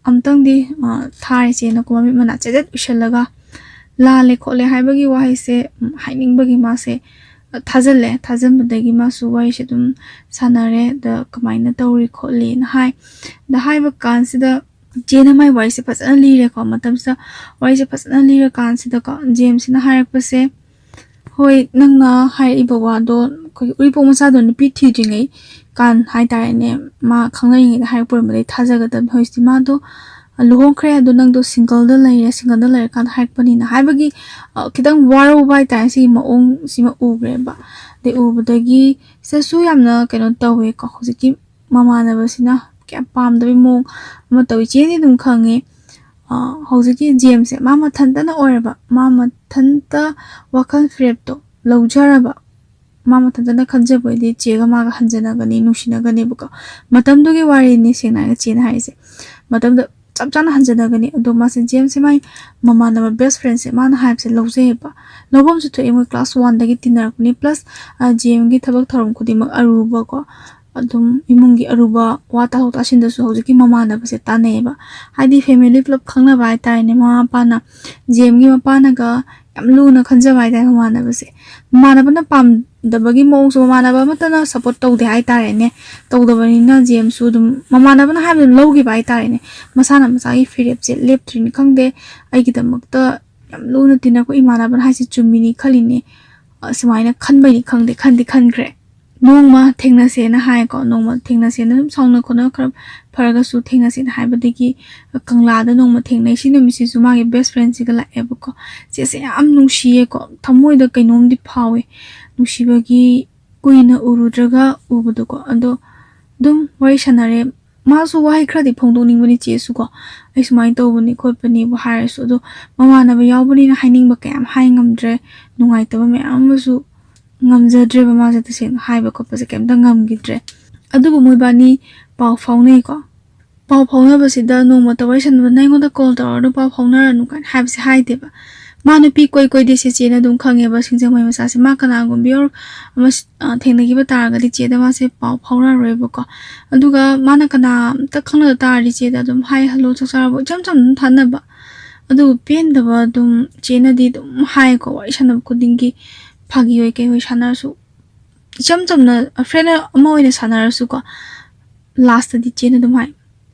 ꯑꯝꯇꯪꯗꯤ, ꯑ, ꯊꯥꯔꯤꯁꯦꯅꯀꯣ, ꯃꯃꯤꯠ ꯃꯅꯥ ꯆꯦꯖꯠ ꯎꯏꯁꯜꯂꯒ ꯂꯥꯜꯂꯦ ꯈꯣꯠꯂꯦ ꯍꯥꯏꯕꯒꯤ ꯋꯥꯍꯩꯁꯦ, ꯎꯝ, ꯍꯥꯏꯅꯤꯡꯕꯒꯤ ꯃꯥꯁꯦ, ꯑ, ꯊꯥꯖꯤꯜꯂꯦ꯫ ꯊꯥꯖꯤꯟꯕꯗꯒꯤ ꯃꯥꯁꯨ ꯋꯥꯔꯤꯁꯦ ꯑꯗꯨꯝ ꯁꯥꯟꯅꯔꯦ꯫ ꯑꯗ ꯀꯃꯥꯏꯅ ꯇꯧꯔꯤ ꯈꯣꯠꯂꯤꯅ ꯍꯥꯏ꯫ ꯑꯗ ꯍꯥꯏꯕ ꯀꯥꯟꯁꯤꯗ ꯆꯦꯅ ꯃꯥꯏ ꯋꯥꯔꯤꯁꯦ ꯐꯖꯅ ꯂꯤꯔꯦꯀꯣ꯫ ꯃꯇꯝꯁꯤꯗ ꯋꯥꯔꯤꯁꯦ ꯐꯖꯅ ꯂꯤꯔꯀꯥꯟꯁꯤꯗꯀꯣ, ꯖꯦꯝꯁꯤꯅ ꯍꯥꯏꯔꯛꯄꯁꯦ, "ꯍꯣꯏ, ꯅꯪꯅ ꯍꯥꯏꯔꯛꯏꯕ ꯋꯥꯗꯣ ꯑꯩꯈꯣꯏꯒꯤ ꯎꯔꯤꯄꯣꯛ ꯃꯆꯥꯗꯣ ꯅꯨꯄꯤ ꯊꯤꯗ꯭ꯔꯤꯉꯩ ꯀꯥꯟ ꯍꯥꯏꯇꯥꯔꯦꯅꯦ, ꯃꯥ ꯈꯪꯅꯔꯤꯉꯩꯗ ꯍꯥꯏꯔꯛꯄ ꯑꯣꯏꯔꯝꯕꯗꯤ ꯊꯥꯖꯒꯗꯕꯅꯤ꯫ ꯍꯧꯖꯤꯛꯇꯤ ꯃꯥꯗꯣ ꯂꯨꯍꯣꯡꯈ꯭ꯔꯦ, ꯑꯗꯣ ꯅꯪꯗꯣ ꯁꯤꯡꯒꯜꯗ ꯂꯩꯔꯦ, ꯁꯤꯡꯒꯜꯗ ꯂꯩꯔꯀꯥꯟꯗ ꯍꯥꯏꯔꯛꯄꯅꯤꯅ" ꯍꯥꯏꯕꯒꯤ, ꯑ, ꯈꯤꯇꯪ ꯋꯥꯔꯧꯕ ꯍꯥꯏꯇꯥꯔꯦ, ꯁꯤꯒꯤ ꯃꯑꯣꯡꯁꯤꯃ ꯎꯈ꯭ꯔꯦꯕ꯫ ꯑꯗꯩ ꯎꯕꯗꯒꯤ ꯁꯤꯗꯁꯨ ꯌꯥꯝꯅ ꯀꯩꯅꯣ ꯇꯧꯋꯦꯀꯣ꯫ ꯍꯧꯖꯤꯛꯀꯤ ꯃꯃꯥꯟꯅꯕꯁꯤꯅ ꯀꯌꯥꯝ ꯄꯥꯝꯗꯕꯩ ꯃꯑꯣꯡ ꯑꯃ ꯇꯧꯋꯤ꯫ ꯆꯦꯅꯗꯤ ꯑꯗꯨꯝ ꯈꯪꯉꯦ, ꯑ, ꯍꯧꯖꯤꯛꯀꯤ ꯖꯦꯝꯁꯁꯦ ꯃꯥ ꯃꯊꯟꯇꯅ ꯑꯣꯏꯔꯕ, ꯃꯥ ꯃꯊꯟꯇ ꯋꯥꯈꯜ ꯐꯤꯔꯦꯞꯇꯣ ꯂꯧꯖꯔꯕ, ꯃꯥ ꯃꯊꯟꯇꯅ ꯈꯟꯖꯕ ꯑꯣꯏꯗꯤ ꯆꯦꯒ ꯃꯥꯒ ꯍꯟꯖꯅꯒꯅꯤ, ꯅꯨꯡꯁꯤꯅꯒꯅꯦꯕꯀꯣ꯫ ꯃꯇꯝꯗꯨꯒꯤ ꯋꯥꯔꯤꯅꯤ ꯁꯦꯡꯅ ꯍꯥꯏꯔꯒ ꯆꯦꯅ ꯍꯥꯏꯔꯤꯁꯦ꯫ ꯃꯇꯝꯗ ꯆꯞ ꯆꯥꯅ ꯍꯟꯖꯅꯒꯅꯤ꯫ ꯑꯗꯣ ꯃꯥꯁꯦ ꯖꯦꯝꯁꯁꯦ ꯃꯥꯏ ꯃꯃꯥꯟꯅꯕ, ꯕꯦꯁ ꯐ꯭ꯔꯦꯟꯁꯦ ꯃꯥꯅ ꯍꯥꯏꯕꯁꯦ ꯂꯧꯖꯩꯌꯦꯕ꯫ ꯂꯧꯐꯝꯁꯨ ꯊꯣꯛꯑꯦ, ꯃꯣꯏ ꯀ꯭ꯂꯥꯁ ꯋꯥꯟꯗꯒꯤ ꯇꯤꯟꯅꯔꯛꯄꯅꯤ꯫ ꯄ꯭ꯂꯁ, ꯑ, ꯖꯦꯝꯒꯤ ꯊꯕꯛ ꯊꯧꯔꯝ ꯈꯨꯗꯤꯡꯃꯛ ꯑꯔꯨꯕꯀꯣ, ꯑꯗꯨꯝ ꯏꯃꯨꯡꯒꯤ ꯑꯔꯨꯕ ꯋꯥ ꯇꯥꯊꯣꯛ ꯇꯥꯁꯤꯟꯗꯁꯨ ꯍꯧꯖꯤꯛꯀꯤ ꯃꯃꯥꯟꯅꯕꯁꯦ ꯇꯥꯟꯅꯩꯌꯦꯕ꯫ ꯍꯥꯏꯗꯤ ꯐꯦꯃꯤꯂꯤ ꯄꯨꯂꯞ ꯈꯪꯅꯕ ꯍꯥꯏꯇꯥꯔꯦꯅꯦ꯫ ꯃꯃꯥ ꯃꯄꯥꯅ, ꯖꯦꯝꯒꯤ ꯃꯄꯥꯅꯒ ꯌꯥꯝ ꯂꯨꯅ ꯈꯟꯖꯕ ꯍꯥꯏꯇꯥꯔꯦ ꯃꯃꯥꯟꯅꯕꯁꯦ꯫ ꯃꯃꯥꯟꯅꯕꯅ ꯄꯥꯝꯗꯕꯒꯤ ꯃꯑꯣꯡꯁꯨ, ꯃꯃꯥꯟꯅꯕ ꯑꯃꯠꯇꯅ ꯁꯞꯄꯣꯔꯠ ꯇꯧꯗꯦ ꯍꯥꯏꯇꯥꯔꯦꯅꯦ꯫ ꯇꯧꯗꯕꯅꯤꯅ ꯖꯦꯝꯁꯁꯨ ꯑꯗꯨꯝ ꯃꯃꯥꯟꯅꯕꯅ ꯍꯥꯏꯕꯗꯨ ꯂꯧꯈꯤꯕ ꯍꯥꯏꯇꯥꯔꯦꯅꯦ꯫ ꯃꯁꯥꯅ ꯃꯁꯥꯒꯤ ꯐꯤꯔꯦꯞꯁꯦ ꯂꯦꯞꯇ꯭ꯔꯤꯅꯤ ꯈꯪꯗꯦ, ꯑꯩꯒꯤꯗꯃꯛꯇ ꯌꯥꯝ ꯂꯨꯅ ꯇꯤꯟꯅꯔꯛꯄ ꯏꯃꯥꯟꯅꯕꯅ ꯍꯥꯏꯁꯦ ꯆꯨꯝꯃꯤꯅꯤ ꯈꯜꯂꯤꯅꯦ, ꯑ, ꯁꯨꯃꯥꯏꯅ ꯈꯟꯕꯩꯅꯤ ꯈꯪꯗꯦ, ꯈꯟꯗꯤ ꯈꯟꯈ꯭ꯔꯦ꯫ ꯅꯣꯡꯃ ꯊꯦꯡꯅꯁꯦꯅ ꯍꯥꯏꯀꯣ, ꯅꯣꯡꯃ ꯊꯦꯡꯅꯁꯦꯅ, ꯁꯨꯝ ꯁꯥꯎꯅ ꯈꯣꯠꯅ ꯈꯔ ꯐꯔꯒꯁꯨ ꯊꯦꯡꯅꯁꯦꯅ ꯍꯥꯏꯕꯗꯒꯤ ꯀꯪꯂꯥꯗ ꯅꯣꯡꯃ ꯊꯦꯡꯅꯩ꯫ ꯁꯤ ꯅꯨꯃꯤꯠꯁꯤꯁꯨ ꯃꯥꯒꯤ ꯕꯦꯁ ꯐ꯭ꯔꯦꯟꯁꯤꯒ ꯂꯥꯛꯑꯦꯕꯀꯣ꯫ ꯆꯦꯁꯦ ꯌꯥꯝ ꯅꯨꯡꯁꯤꯌꯦꯀꯣ, ꯊꯃꯣꯏꯗ ꯀꯩꯅꯣꯝꯗꯤ ꯐꯥꯎꯋꯦ꯫ ꯅꯨꯡꯁꯤꯕꯒꯤ ꯀꯨꯏꯅ ꯎꯔꯨꯗ꯭ꯔꯒ ꯎꯕꯗꯣꯀꯣ꯫ ꯑꯗꯣ ꯑꯗꯨꯝ ꯋꯥꯔꯤ ꯁꯥꯟꯅꯔꯦ꯫ ꯃꯥꯁꯨ ꯋꯥꯍꯩ ꯈꯔꯗꯤ ꯐꯣꯡꯗꯣꯛꯅꯤꯡꯕꯅꯤ ꯆꯦꯁꯨꯀꯣ, "ꯑꯩ ꯁꯨꯃꯥꯏꯅ ꯇꯧꯕꯅꯤ ꯈꯣꯠꯄꯅꯤꯕꯨ" ꯍꯥꯏꯔꯁꯨ꯫ ꯑꯗꯣ ꯃꯃꯥꯟꯅꯕ ꯌꯥꯎꯕꯅꯤꯅ ꯍꯥꯏꯅꯤꯡꯕ ꯀꯌꯥꯝ ꯍꯥꯏ ꯉꯝꯗ꯭ꯔꯦ, ꯅꯨꯡꯉꯥꯏꯇꯕ ꯃꯌꯥꯝ ꯑꯃꯁꯨ ꯉꯝꯖꯗ꯭ꯔꯦꯕ꯫ ꯃꯥꯁꯦ ꯇꯁꯦꯡꯅ ꯍꯥꯏꯕ ꯈꯣꯠꯄꯁꯦ ꯀꯩꯝꯇ ꯉꯝꯈꯤꯗ꯭ꯔꯦ꯫ ꯑꯗꯨꯕꯨ ꯃꯣꯏꯕꯥꯅꯤ ꯄꯥꯎ ꯐꯥꯎꯅꯩꯀꯣ꯫ ꯄꯥꯎ ꯐꯥꯎꯅꯕꯁꯤꯗ ꯅꯣꯡꯃꯇ ꯋꯥꯔꯤ ꯁꯥꯟꯅꯕ "ꯅꯪꯉꯣꯟꯗ ꯀꯣꯜ ꯇꯧꯔꯛꯑꯅꯨ, ꯄꯥꯎ ꯐꯥꯎꯅꯔꯅꯨ" ꯀꯥꯏꯅ ꯍꯥꯏꯕꯁꯦ ꯍꯥꯏꯗꯦꯕ꯫ ꯃꯥ ꯅꯨꯄꯤ ꯀꯣꯏ ꯀꯣꯏꯗꯦꯁꯦ ꯆꯦꯅ ꯑꯗꯨꯝ ꯈꯪꯉꯦꯕ꯫ ꯁꯤꯡꯖꯃꯩ ꯃꯆꯥꯁꯦ ꯃꯥ ꯀꯅꯥꯒꯨꯝꯕꯤ ꯑꯣꯔ ꯑꯃ ꯊꯦꯡꯅꯈꯤꯕ ꯇꯥꯔꯒꯗꯤ ꯆꯦꯗ ꯃꯥꯁꯦ ꯄꯥꯎ ꯐꯥꯎꯔꯛꯑꯔꯣꯏꯕꯀꯣ꯫ ꯑꯗꯨꯒ ꯃꯥꯅ ꯀꯅꯥꯝꯇ ꯈꯪꯅꯗ ꯇꯥꯔꯗꯤ ꯆꯦꯗ ꯑꯗꯨꯝ "ꯍꯥꯏ, ꯍꯜꯂꯣ, ꯆꯥꯛ ꯆꯥꯔꯕꯣ?" ꯏꯆꯝ ꯆꯝꯅ ꯑꯗꯨꯝ ꯊꯥꯅꯕ꯫ ꯑꯗꯨꯕꯨ ꯄꯦꯟꯗꯕ ꯑꯗꯨꯝ ꯆꯦꯅꯗꯤ ꯑꯗꯨꯝ ꯍꯥꯏꯀꯣ, ꯋꯥꯔꯤ ꯁꯥꯟꯅꯕ ꯈꯨꯗꯤꯡꯒꯤ ꯐꯥꯒꯤ ꯑꯣꯏ ꯀꯩ ꯑꯣꯏ ꯁꯥꯟꯅꯔꯁꯨ, ꯏꯆꯝ ꯆꯝꯅ ꯐ꯭ꯔꯦꯟ ꯑꯃ ꯑꯣꯏꯅ ꯁꯥꯟꯅꯔꯁꯨꯀꯣ, ꯂꯥꯁꯇꯗꯤ ꯆꯦꯅ ꯑꯗꯨꯝ ꯍꯥꯏ,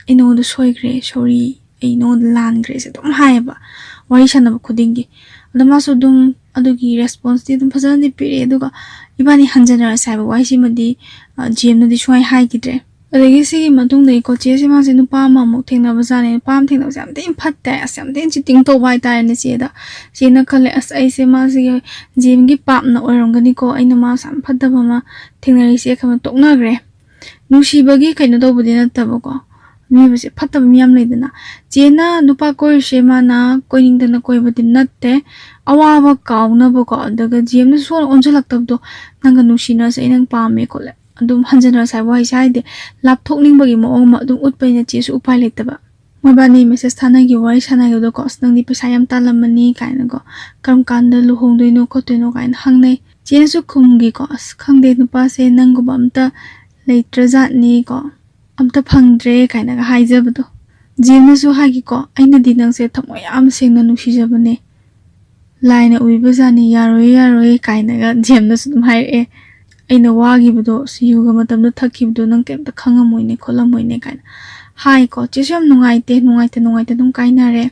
"ꯑꯩ ꯅꯉꯣꯟꯗ ꯁꯣꯏꯈ꯭ꯔꯦ, ꯁꯣꯔꯤ, ꯑꯩ ꯅꯉꯣꯟꯗ ꯂꯥꯟꯈ꯭ꯔꯦꯁꯦ" ꯑꯗꯨꯝ ꯍꯥꯏꯌꯦꯕ ꯋꯥꯔꯤ ꯁꯥꯟꯅꯕ ꯈꯨꯗꯤꯡꯒꯤ꯫ ꯑꯗꯣ ꯃꯥꯁꯨ ꯑꯗꯨꯝ ꯑꯗꯨꯒꯤ ꯔꯦꯁꯄꯣꯟꯁꯇꯤ ꯑꯗꯨꯝ ꯐꯖꯅꯗꯤ ꯄꯤꯔꯛꯑꯦ꯫ ꯑꯗꯨꯒ "ꯏꯕꯥꯅꯤ ꯍꯟꯖꯟꯅꯔꯁꯦ" ꯍꯥꯏꯕ ꯋꯥꯍꯩꯁꯤꯃꯗꯤ ꯖꯦꯝꯅꯗꯤ ꯁꯨꯡꯍꯥꯏ ꯍꯥꯏꯈꯤꯗ꯭ꯔꯦ꯫ ꯑꯗꯒꯤ ꯁꯤꯒꯤ ꯃꯇꯨꯡꯗꯒꯤꯀꯣ ꯆꯦꯁꯦ ꯃꯥꯁꯦ ꯅꯨꯄꯥ ꯑꯃꯃꯨꯛ ꯊꯦꯡꯅꯕꯖꯥꯠꯅꯦ꯫ ꯅꯨꯄꯥ ꯑꯃ ꯊꯦꯡꯅꯕꯁꯦ ꯌꯥꯝ ꯊꯤꯅ ꯐꯠꯇꯦ, ꯑꯁ, ꯌꯥꯝ ꯊꯤꯅ ꯆꯤꯇꯤꯡ ꯇꯧꯕ ꯍꯥꯏꯇꯥꯔꯦꯅꯦ ꯆꯦꯗ꯫ ꯆꯦꯅ ꯈꯜꯂꯦ, "ꯑꯁ, ꯑꯩꯁꯦ ꯃꯥꯁꯤꯒꯤ ꯖꯦꯝꯒꯤ ꯄꯥꯞꯅ ꯑꯣꯏꯔꯝꯒꯅꯤꯀꯣ, ꯑꯩꯅ ꯃꯥꯁꯦ ꯌꯥꯝ ꯐꯠꯇꯕ ꯑꯃ ꯊꯦꯡꯅꯔꯤꯁꯦ" ꯈꯟꯕ ꯇꯣꯛꯅꯈ꯭ꯔꯦ꯫ ꯅꯨꯡꯁꯤꯕꯒꯤ ꯀꯩꯅꯣ ꯇꯧꯕꯗꯤ ꯅꯠꯇꯕꯀꯣ, ꯃꯤꯑꯣꯏꯕꯁꯦ ꯐꯠꯇꯕ ꯃꯤ ꯌꯥꯝ ꯂꯩꯗꯅ꯫ ꯆꯦꯅ ꯅꯨꯄꯥ ꯀꯣꯏꯔꯤꯁꯦ ꯃꯥꯅ ꯀꯣꯏꯅꯤꯡꯗꯅ ꯀꯣꯏꯕꯗꯤ ꯅꯠꯇꯦ, ꯑꯋꯥꯕ ꯀꯥꯎꯅꯕꯀꯣ꯫ ꯑꯗꯨꯒ ꯖꯦꯝꯅ ꯁꯨꯡꯑꯣꯟ ꯑꯣꯟꯁꯤꯜꯂꯛꯇꯕꯗꯣ, "ꯅꯪꯒ ꯅꯨꯡꯁꯤꯅꯔꯁꯦ, ꯑꯩ ꯅꯪ ꯄꯥꯝꯃꯦ ꯈꯣꯠꯂꯦ", ꯑꯗꯨꯝ ꯍꯟꯖꯤꯟꯅꯔꯁꯦ ꯍꯥꯏꯕ ꯋꯥꯍꯩꯁꯦ ꯍꯥꯏꯗꯦ꯫ ꯂꯥꯞꯊꯣꯛꯅꯤꯡꯕꯒꯤ ꯃꯑꯣꯡ ꯑꯃ ꯑꯗꯨꯝ ꯎꯠꯄꯅꯤꯅ ꯆꯦꯁꯨ ꯎꯄꯥꯏ ꯂꯩꯇꯕ꯫ ꯃꯣꯏꯕꯥꯅꯤ ꯃꯦꯁꯦꯁ ꯊꯥꯅꯈꯤꯕ, ꯋꯥꯔꯤ ꯁꯥꯟꯅꯈꯤꯕꯗꯣꯀꯣ, "ꯑꯁ, ꯅꯪꯗꯤ ꯄꯩꯁꯥ ꯌꯥꯝ ꯇꯥꯜꯂꯝꯃꯅꯤ" ꯀꯥꯏꯅꯀꯣ, "ꯀꯔꯝ ꯀꯥꯟꯗ ꯂꯨꯍꯣꯡꯗꯣꯏꯅꯣ ꯈꯣꯠꯇꯣꯏꯅꯣ?" ꯀꯥꯏꯅ ꯍꯪꯅꯩ꯫ ꯆꯦꯅꯁꯨ ꯈꯨꯝꯈꯤꯀꯣ, "ꯑꯁ, ꯈꯪꯗꯦ, ꯅꯨꯄꯥꯁꯦ ꯅꯪꯒꯨꯝꯕ ꯑꯝꯇ ꯂꯩꯇ꯭ꯔꯖꯥꯠꯅꯤꯀꯣ, ꯑꯝꯇ ꯐꯪꯗ꯭ꯔꯦ" ꯀꯥꯏꯅꯒ ꯍꯥꯏꯖꯕꯗꯣ꯫ ꯖꯦꯝꯅꯁꯨ ꯍꯥꯏꯈꯤꯀꯣ, "ꯑꯩꯅꯗꯤ ꯅꯪꯁꯦ ꯊꯃꯣꯏ ꯌꯥꯝ ꯁꯦꯡꯅ ꯅꯨꯡꯁꯤꯖꯕꯅꯦ, ꯂꯥꯏꯅ ꯎꯕꯤꯕꯖꯥꯠꯅꯤ, ꯌꯥꯔꯣꯏꯌꯦ, ꯌꯥꯔꯣꯏꯌꯦ" ꯀꯥꯏꯅꯒ ꯖꯦꯝꯅꯁꯨ ꯑꯗꯨꯝ ꯍꯥꯏꯔꯛꯑꯦ꯫ "ꯑꯩꯅ ꯋꯥꯈꯤꯕꯗꯣ, ꯑꯁ, ꯌꯨꯒ ꯃꯇꯝꯗ ꯊꯛꯈꯤꯕꯗꯣ ꯅꯪ ꯀꯩꯝꯇ ꯈꯪꯉꯝꯃꯣꯏꯅꯦ ꯈꯣꯠꯂꯝꯃꯣꯏꯅꯦ" ꯀꯥꯏꯅ ꯍꯥꯏꯀꯣ꯫ ꯆꯦꯁꯨ ꯌꯥꯝ ꯅꯨꯡꯉꯥꯏꯇꯦ, ꯅꯨꯡꯉꯥꯏꯇ ꯅꯨꯡꯉꯥꯏꯇ ꯑꯗꯨꯝ ꯀꯥꯏꯅꯔꯦ꯫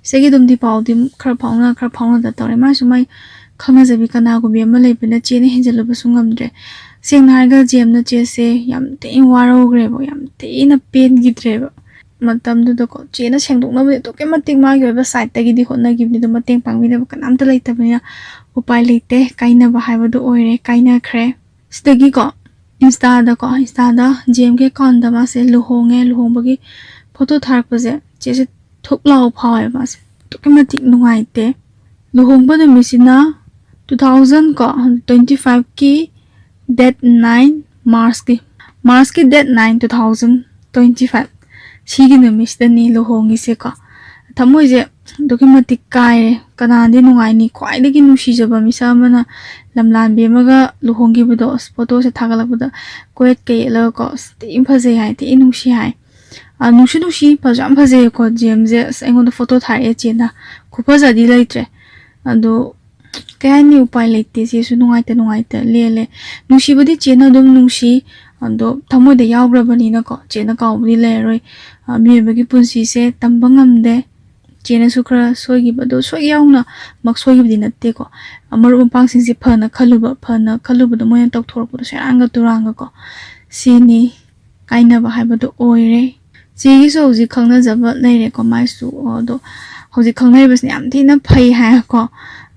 ꯁꯤꯗꯒꯤ ꯑꯗꯨꯝꯗꯤ ꯄꯥꯎꯗꯤ ꯈꯔ ꯐꯥꯎꯅ, ꯈꯔ ꯐꯥꯎꯅꯗ ꯇꯧꯔꯦ꯫ ꯃꯥꯏꯁꯨ ꯃꯥꯏ ꯈꯪꯅꯖꯕꯤ ꯀꯅꯥꯒꯨꯝꯕꯤ ꯑꯃ ꯂꯩꯕꯅ ꯆꯦꯅ ꯍꯦꯟꯖꯜꯂꯨꯕꯁꯨ ꯉꯝꯗ꯭ꯔꯦ꯫ ꯁꯦꯡꯅ ꯍꯥꯏꯔꯒ ꯖꯦꯝꯅ ꯆꯦꯁꯦ ꯌꯥꯝ ꯊꯤꯅ ꯋꯥꯔꯧꯈ꯭ꯔꯦꯕ, ꯌꯥꯝ ꯊꯤꯅ ꯄꯦꯟꯈꯤꯗ꯭ꯔꯦꯕ꯫ ꯃꯇꯝꯗꯨꯗꯀꯣ ꯆꯦꯅ ꯁꯦꯡꯗꯣꯛꯅꯕꯗꯤ ꯑꯗꯨꯛꯀꯤ ꯃꯇꯤꯛ ꯃꯥꯒꯤ ꯑꯣꯏꯕ ꯁꯥꯏꯠꯇꯒꯤꯗꯤ ꯍꯣꯠꯅꯈꯤꯕꯅꯤ, ꯑꯗꯣ ꯃꯇꯦꯡ ꯄꯥꯡꯕꯤꯅꯕ ꯀꯅꯥꯝꯇ ꯂꯩꯇꯕꯅꯤꯅ ꯎꯄꯥꯏ ꯂꯩꯇꯦ, ꯀꯥꯏꯅꯕ ꯍꯥꯏꯕꯗꯨ ꯑꯣꯏꯔꯦ, ꯀꯥꯏꯅꯈ꯭ꯔꯦ꯫ ꯁꯤꯗꯒꯤꯀꯣ ꯏꯟꯁꯇꯥꯗꯀꯣ, ꯏꯟꯁꯇꯥꯗ ꯖꯦꯝꯒꯤ ꯑꯦꯀꯥꯎꯟꯗ ꯃꯥꯁꯦ ꯂꯨꯍꯣꯡꯉꯦ, ꯂꯨꯍꯣꯡꯕꯒꯤ ꯐꯣꯇꯣ ꯊꯥꯔꯛꯄꯁꯦ ꯆꯦꯁꯦ ꯊꯨꯛ ꯂꯥꯎ ꯐꯥꯎꯋꯦꯕ, ꯃꯥꯁꯦ ꯑꯗꯨꯛꯀꯤ ꯃꯇꯤꯛ ꯅꯨꯡꯉꯥꯏꯇꯦ꯫ ꯂꯨꯍꯣꯡꯕ ꯅꯨꯃꯤꯠꯁꯤꯅ two thousand ꯀꯣ, twenty fiveꯀꯤ date nine, ꯃꯥꯔꯁꯀꯤ, ꯃꯥꯔꯁꯀꯤ date nine, two thousand twenty five꯫ ꯁꯤꯒꯤ ꯅꯨꯃꯤꯠꯁꯤꯗꯅꯤ ꯂꯨꯍꯣꯡꯉꯤꯁꯦꯀꯣ꯫ ꯊꯃꯣꯏꯁꯦ ꯑꯗꯨꯛꯀꯤ ꯃꯇꯤꯛ ꯀꯥꯏꯔꯦ꯫ ꯀꯅꯥꯗꯤ ꯅꯨꯡꯉꯥꯏꯅꯤ? ꯈ꯭ꯋꯥꯏꯗꯒꯤ ꯅꯨꯡꯁꯤꯖꯕ ꯃꯤꯁꯛ ꯑꯃꯅ ꯂꯝꯂꯥꯟꯕꯤ ꯑꯃꯒ ꯂꯨꯍꯣꯡꯈꯤꯕꯗꯣ, ꯑꯁ, ꯐꯣꯇꯣꯁꯦ ꯊꯥꯒꯠꯂꯛꯄꯗ ꯀꯣꯌꯦꯠꯀ ꯌꯦꯠꯂꯒꯀꯣ, ꯑꯁ, ꯊꯤ ꯐꯖꯩ ꯍꯥꯏ, ꯊꯤ ꯅꯨꯡꯁꯤ ꯍꯥꯏ꯫ ꯑ, ꯅꯨꯡꯁꯨ ꯅꯨꯡꯁꯤ, ꯐꯁꯨ ꯌꯥꯝ ꯐꯖꯩꯌꯦꯀꯣ꯫ ꯖꯦꯝꯁꯦ, ꯑꯁ, ꯑꯩꯉꯣꯟꯗ ꯐꯣꯇꯣ ꯊꯥꯔꯛꯑꯦ ꯆꯦꯅ, ꯈꯨꯐꯖꯗꯤ ꯂꯩꯇ꯭ꯔꯦ꯫ ꯑꯗꯣ ꯀꯩ ꯍꯥꯏꯅꯤ, ꯎꯄꯥꯏ ꯂꯩꯇꯦ꯫ ꯆꯦꯁꯨ ꯅꯨꯡꯉꯥꯏꯇ ꯅꯨꯡꯉꯥꯏꯇ ꯂꯦꯜꯂꯦ꯫ ꯅꯨꯡꯁꯤꯕꯨꯗꯤ ꯆꯦꯅ ꯑꯗꯨꯝ ꯅꯨꯡꯁꯤ, ꯑꯗꯣ ꯊꯃꯣꯏꯗ ꯌꯥꯎꯈ꯭ꯔꯕꯅꯤꯅꯀꯣ, ꯆꯦꯅ ꯀꯥꯎꯕꯗꯤ ꯂꯩꯔꯔꯣꯏ꯫ ꯑ, ꯃꯤꯑꯣꯏꯕꯒꯤ ꯄꯨꯟꯁꯤꯁꯦ ꯇꯝꯕ ꯉꯝꯗꯦ꯫ ꯆꯦꯅꯁꯨ ꯈꯔ ꯁꯣꯏꯈꯤꯕ, ꯑꯗꯣ ꯁꯣꯏꯈꯤꯕ ꯌꯥꯎꯅꯃꯛ ꯁꯣꯏꯈꯤꯕꯗꯤ ꯅꯠꯇꯦꯀꯣ꯫ ꯑ, ꯃꯔꯨꯞ ꯃꯄꯥꯡꯁꯤꯡꯁꯦ ꯐꯅ ꯈꯜꯂꯨꯕ, ꯐꯅ ꯈꯜꯂꯨꯕꯗꯣ ꯃꯣꯏꯅ ꯇꯧꯊꯣꯔꯛꯄꯗꯣ ꯁꯦꯔꯥꯟꯒ ꯇꯨꯔꯥꯟꯒꯀꯣ꯫ ꯁꯤꯅꯤ ꯀꯥꯏꯅꯕ ꯍꯥꯏꯕꯗꯣ ꯑꯣꯏꯔꯦ꯫ ꯆꯦꯒꯤꯁꯨ ꯍꯧꯖꯤꯛ ꯈꯪꯅꯖꯕ ꯂꯩꯔꯦꯀꯣ, ꯃꯥꯏꯁꯨ꯫ ꯑꯗꯣ ꯍꯧꯖꯤꯛ ꯈꯪꯅꯔꯤꯕꯁꯤꯅ ꯌꯥꯝ ꯊꯤꯅ ꯐꯩ ꯍꯥꯏꯀꯣ꯫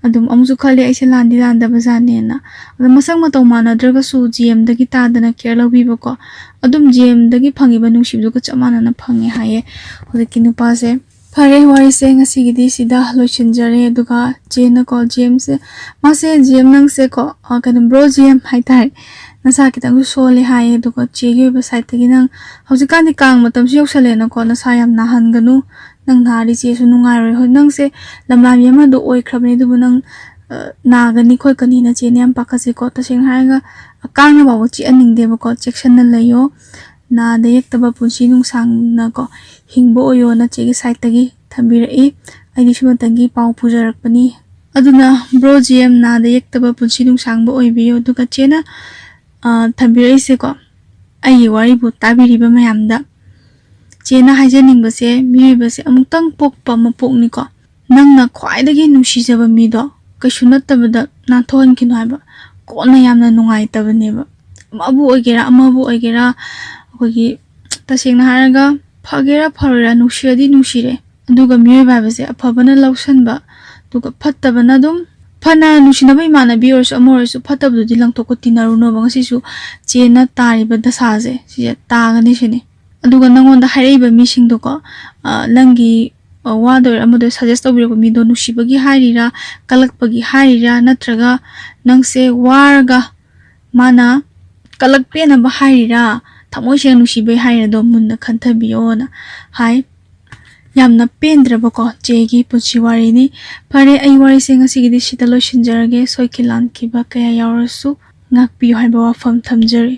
ꯑꯗꯨꯝ ꯑꯃꯨꯛꯁꯨ ꯈꯜꯂꯦ ꯑꯩꯁꯦ ꯂꯥꯟꯗꯤ ꯂꯥꯟꯗꯕ ꯖꯥꯠꯅꯦꯅ꯫ ꯑꯗꯣ ꯃꯁꯛ ꯃꯇꯧ ꯃꯥꯟꯅꯗ꯭ꯔꯒꯁꯨ ꯖꯦꯝꯗꯒꯤ ꯇꯥꯗꯅ ꯀꯦꯌꯔ ꯂꯧꯕꯤꯕꯀꯣ꯫ ꯑꯗꯨꯝ ꯖꯦꯝꯗꯒꯤ ꯐꯪꯉꯤꯕ ꯅꯨꯡꯁꯤꯕꯗꯨꯒ ꯆꯞ ꯃꯥꯟꯅꯅ ꯐꯪꯉꯦ ꯍꯥꯏꯌꯦ ꯍꯧꯖꯤꯛꯀꯤ ꯅꯨꯄꯥꯁꯦ꯫ ꯐꯔꯦ, ꯋꯥꯔꯤꯁꯦ ꯉꯁꯤꯒꯤꯗꯤ ꯁꯤꯗ ꯂꯣꯏꯁꯤꯟꯖꯔꯦ꯫ ꯑꯗꯨꯒ ꯆꯦꯅꯀꯣ, ꯖꯦꯝꯁꯦ, ꯃꯥꯁꯦ, ꯖꯦꯝ, ꯅꯪꯁꯦꯀꯣ, ꯑ, ꯀꯩꯅꯣ, ꯕ꯭ꯔꯣ ꯖꯦꯝ ꯍꯥꯏꯇꯥꯔꯦ, ꯅꯁꯥ ꯈꯤꯇꯪꯁꯨ ꯁꯣꯜꯂꯦ ꯍꯥꯏꯌꯦ꯫ ꯑꯗꯨꯒ ꯆꯦꯒꯤ ꯑꯣꯏꯕ ꯁꯥꯏꯠꯇꯒꯤ ꯅꯪ ꯍꯧꯖꯤꯛꯀꯥꯟꯗꯤ ꯀꯥꯡ ꯃꯇꯝꯁꯨ ꯌꯧꯁꯜꯂꯦꯅꯀꯣ, ꯅꯁꯥ ꯌꯥꯝ ꯅꯥꯍꯟꯒꯅꯨ꯫ ꯅꯪ ꯅꯥꯔꯗꯤ ꯆꯦꯁꯨ ꯅꯨꯡꯉꯥꯏꯔꯣꯏ꯫ ꯍꯣꯏ, ꯅꯪꯁꯦ ꯂꯝꯂꯥꯟꯕꯤ ꯑꯃꯗꯣ ꯑꯣꯏꯈ꯭ꯔꯕꯅꯤ, ꯑꯗꯨꯕꯨ ꯅꯪ, ꯑ, ꯅꯥꯒꯅꯤ ꯈꯣꯠꯀꯅꯤꯅ ꯆꯦꯅ ꯌꯥꯝ ꯄꯥꯈꯠꯆꯩꯀꯣ꯫ ꯇꯁꯦꯡꯅ ꯍꯥꯏꯔꯒ, ꯀꯥꯡꯅ ꯐꯥꯎꯕ ꯆꯤꯛꯍꯟꯅꯤꯡꯗꯦꯕꯀꯣ, ꯆꯦꯛꯁꯤꯟꯅ ꯂꯩꯌꯣ꯫ ꯅꯥꯗ ꯌꯦꯛꯇꯕ ꯄꯨꯟꯁꯤ ꯅꯨꯡꯁꯥꯡꯅꯀꯣ ꯍꯤꯡꯕ ꯑꯣꯏꯌꯣꯅ ꯆꯦꯒꯤ ꯁꯥꯏꯠꯇꯒꯤ ꯊꯝꯕꯤꯔꯛꯏ꯫ ꯑꯩꯗꯤ ꯁꯤꯃꯇꯪꯒꯤ ꯄꯥꯎ ꯄꯨꯖꯔꯛꯄꯅꯤ꯫ ꯑꯗꯨꯅ ꯕ꯭ꯔꯣ ꯖꯦꯝ, ꯅꯥꯗ ꯌꯦꯛꯇꯕ ꯄꯨꯟꯁꯤ ꯅꯨꯡꯁꯥꯡꯕ ꯑꯣꯏꯕꯤꯌꯨ꯫ ꯑꯗꯨꯒ ꯆꯦꯅ, ꯑ, ꯊꯝꯕꯤꯔꯛꯏꯁꯦꯀꯣ, ꯑꯩꯒꯤ ꯋꯥꯔꯤꯕꯨ ꯇꯥꯕꯤꯔꯤꯕ ꯃꯌꯥꯝꯗ ꯆꯦꯅ ꯍꯥꯏꯖꯅꯤꯡꯕꯁꯦ, ꯃꯤꯑꯣꯏꯕꯁꯦ ꯑꯃꯨꯛꯇꯪ ꯄꯣꯛꯄ ꯃꯄꯣꯛꯅꯤꯀꯣ꯫ ꯅꯪꯅ ꯈ꯭ꯋꯥꯏꯗꯒꯤ ꯅꯨꯡꯁꯤꯖꯕ ꯃꯤꯗꯣ ꯀꯩꯁꯨ ꯅꯠꯇꯕꯗ ꯅꯥꯟꯊꯣꯛꯍꯟꯈꯤꯅꯨ ꯍꯥꯏꯕ꯫ ꯀꯣꯟꯅ ꯌꯥꯝꯅ ꯅꯨꯡꯉꯥꯏꯇꯕꯅꯦꯕ꯫ ꯑꯃꯕꯨ ꯑꯣꯏꯒꯦꯔꯥ, ꯑꯃꯕꯨ ꯑꯣꯏꯒꯦꯔꯥ, ꯑꯩꯈꯣꯏꯒꯤ, ꯇꯁꯦꯡꯅ ꯍꯥꯏꯔꯒ, ꯐꯒꯦꯔꯥ ꯐꯔꯣꯏꯔꯥ, ꯅꯨꯡꯁꯤꯔꯗꯤ ꯅꯨꯡꯁꯤꯔꯦ꯫ ꯑꯗꯨꯒ ꯃꯤꯑꯣꯏꯕ ꯍꯥꯏꯕꯁꯦ ꯑꯐꯕꯅ ꯂꯧꯁꯟꯕ, ꯑꯗꯨꯒ ꯐꯠꯇꯕꯅ ꯑꯗꯨꯝ, ꯐꯅ ꯅꯨꯡꯁꯤꯅꯕ ꯏꯃꯥꯟꯅꯕꯤ ꯑꯣꯏꯔꯁꯨ, ꯑꯃ ꯑꯣꯏꯔꯁꯨ, ꯐꯠꯇꯕꯗꯨꯗꯤ ꯂꯪꯊꯣꯛꯄ ꯇꯤꯟꯅꯔꯨꯅꯣꯕ꯫ ꯉꯁꯤꯁꯨ ꯆꯦꯅ ꯇꯥꯔꯤꯕ ꯗꯁꯥꯁꯦ, ꯁꯤꯁꯦ ꯇꯥꯒꯅꯤ ꯁꯤꯅꯤ꯫ ꯑꯗꯨꯒ ꯅꯪꯉꯣꯟꯗ ꯍꯥꯏꯔꯛꯏꯕ ꯃꯤꯁꯤꯡꯗꯣꯀꯣ, ꯑ, ꯅꯪꯒꯤ, ꯑ, ꯋꯥꯗ ꯑꯣꯏꯔꯣ, ꯑꯃꯗ ꯑꯣꯏꯔꯣ, ꯁꯖꯦꯁ ꯇꯧꯕꯤꯔꯛꯄ ꯃꯤꯗꯣ ꯅꯨꯡꯁꯤꯕꯒꯤ ꯍꯥꯏꯔꯤꯔꯥ, ꯀꯜꯂꯛꯄꯒꯤ ꯍꯥꯏꯔꯤꯔꯥ, ꯅꯠꯇ꯭ꯔꯒ ꯅꯪꯁꯦ ꯋꯥꯔꯒ ꯃꯥꯅ ꯀꯜꯂꯛꯄꯦꯅꯕ ꯍꯥꯏꯔꯤꯔꯥ, ꯊꯃꯣꯏ ꯁꯦꯡꯅ ꯅꯨꯡꯁꯤꯕꯩ ꯍꯥꯏꯔꯗꯣ ꯃꯨꯟꯅ ꯈꯟꯊꯕꯤꯌꯣꯅ ꯍꯥꯏ꯫ ꯌꯥꯝꯅ ꯄꯦꯟꯗ꯭ꯔꯕꯀꯣ ꯆꯦꯒꯤ ꯄꯨꯟꯁꯤ ꯋꯥꯔꯤꯅꯤ꯫ ꯐꯔꯦ, ꯑꯩ ꯋꯥꯔꯤꯁꯦ ꯉꯁꯤꯒꯤꯗꯤ ꯁꯤꯗ ꯂꯣꯏꯁꯤꯟꯖꯔꯒꯦ꯫ ꯁꯣꯏꯈꯤ ꯂꯥꯟꯈꯤꯕ ꯀꯌꯥ ꯌꯥꯎꯔꯁꯨ ꯉꯥꯛꯄꯤꯌꯨ ꯍꯥꯏꯕ ꯋꯥꯐꯝ ꯊꯝꯖꯔꯤ꯫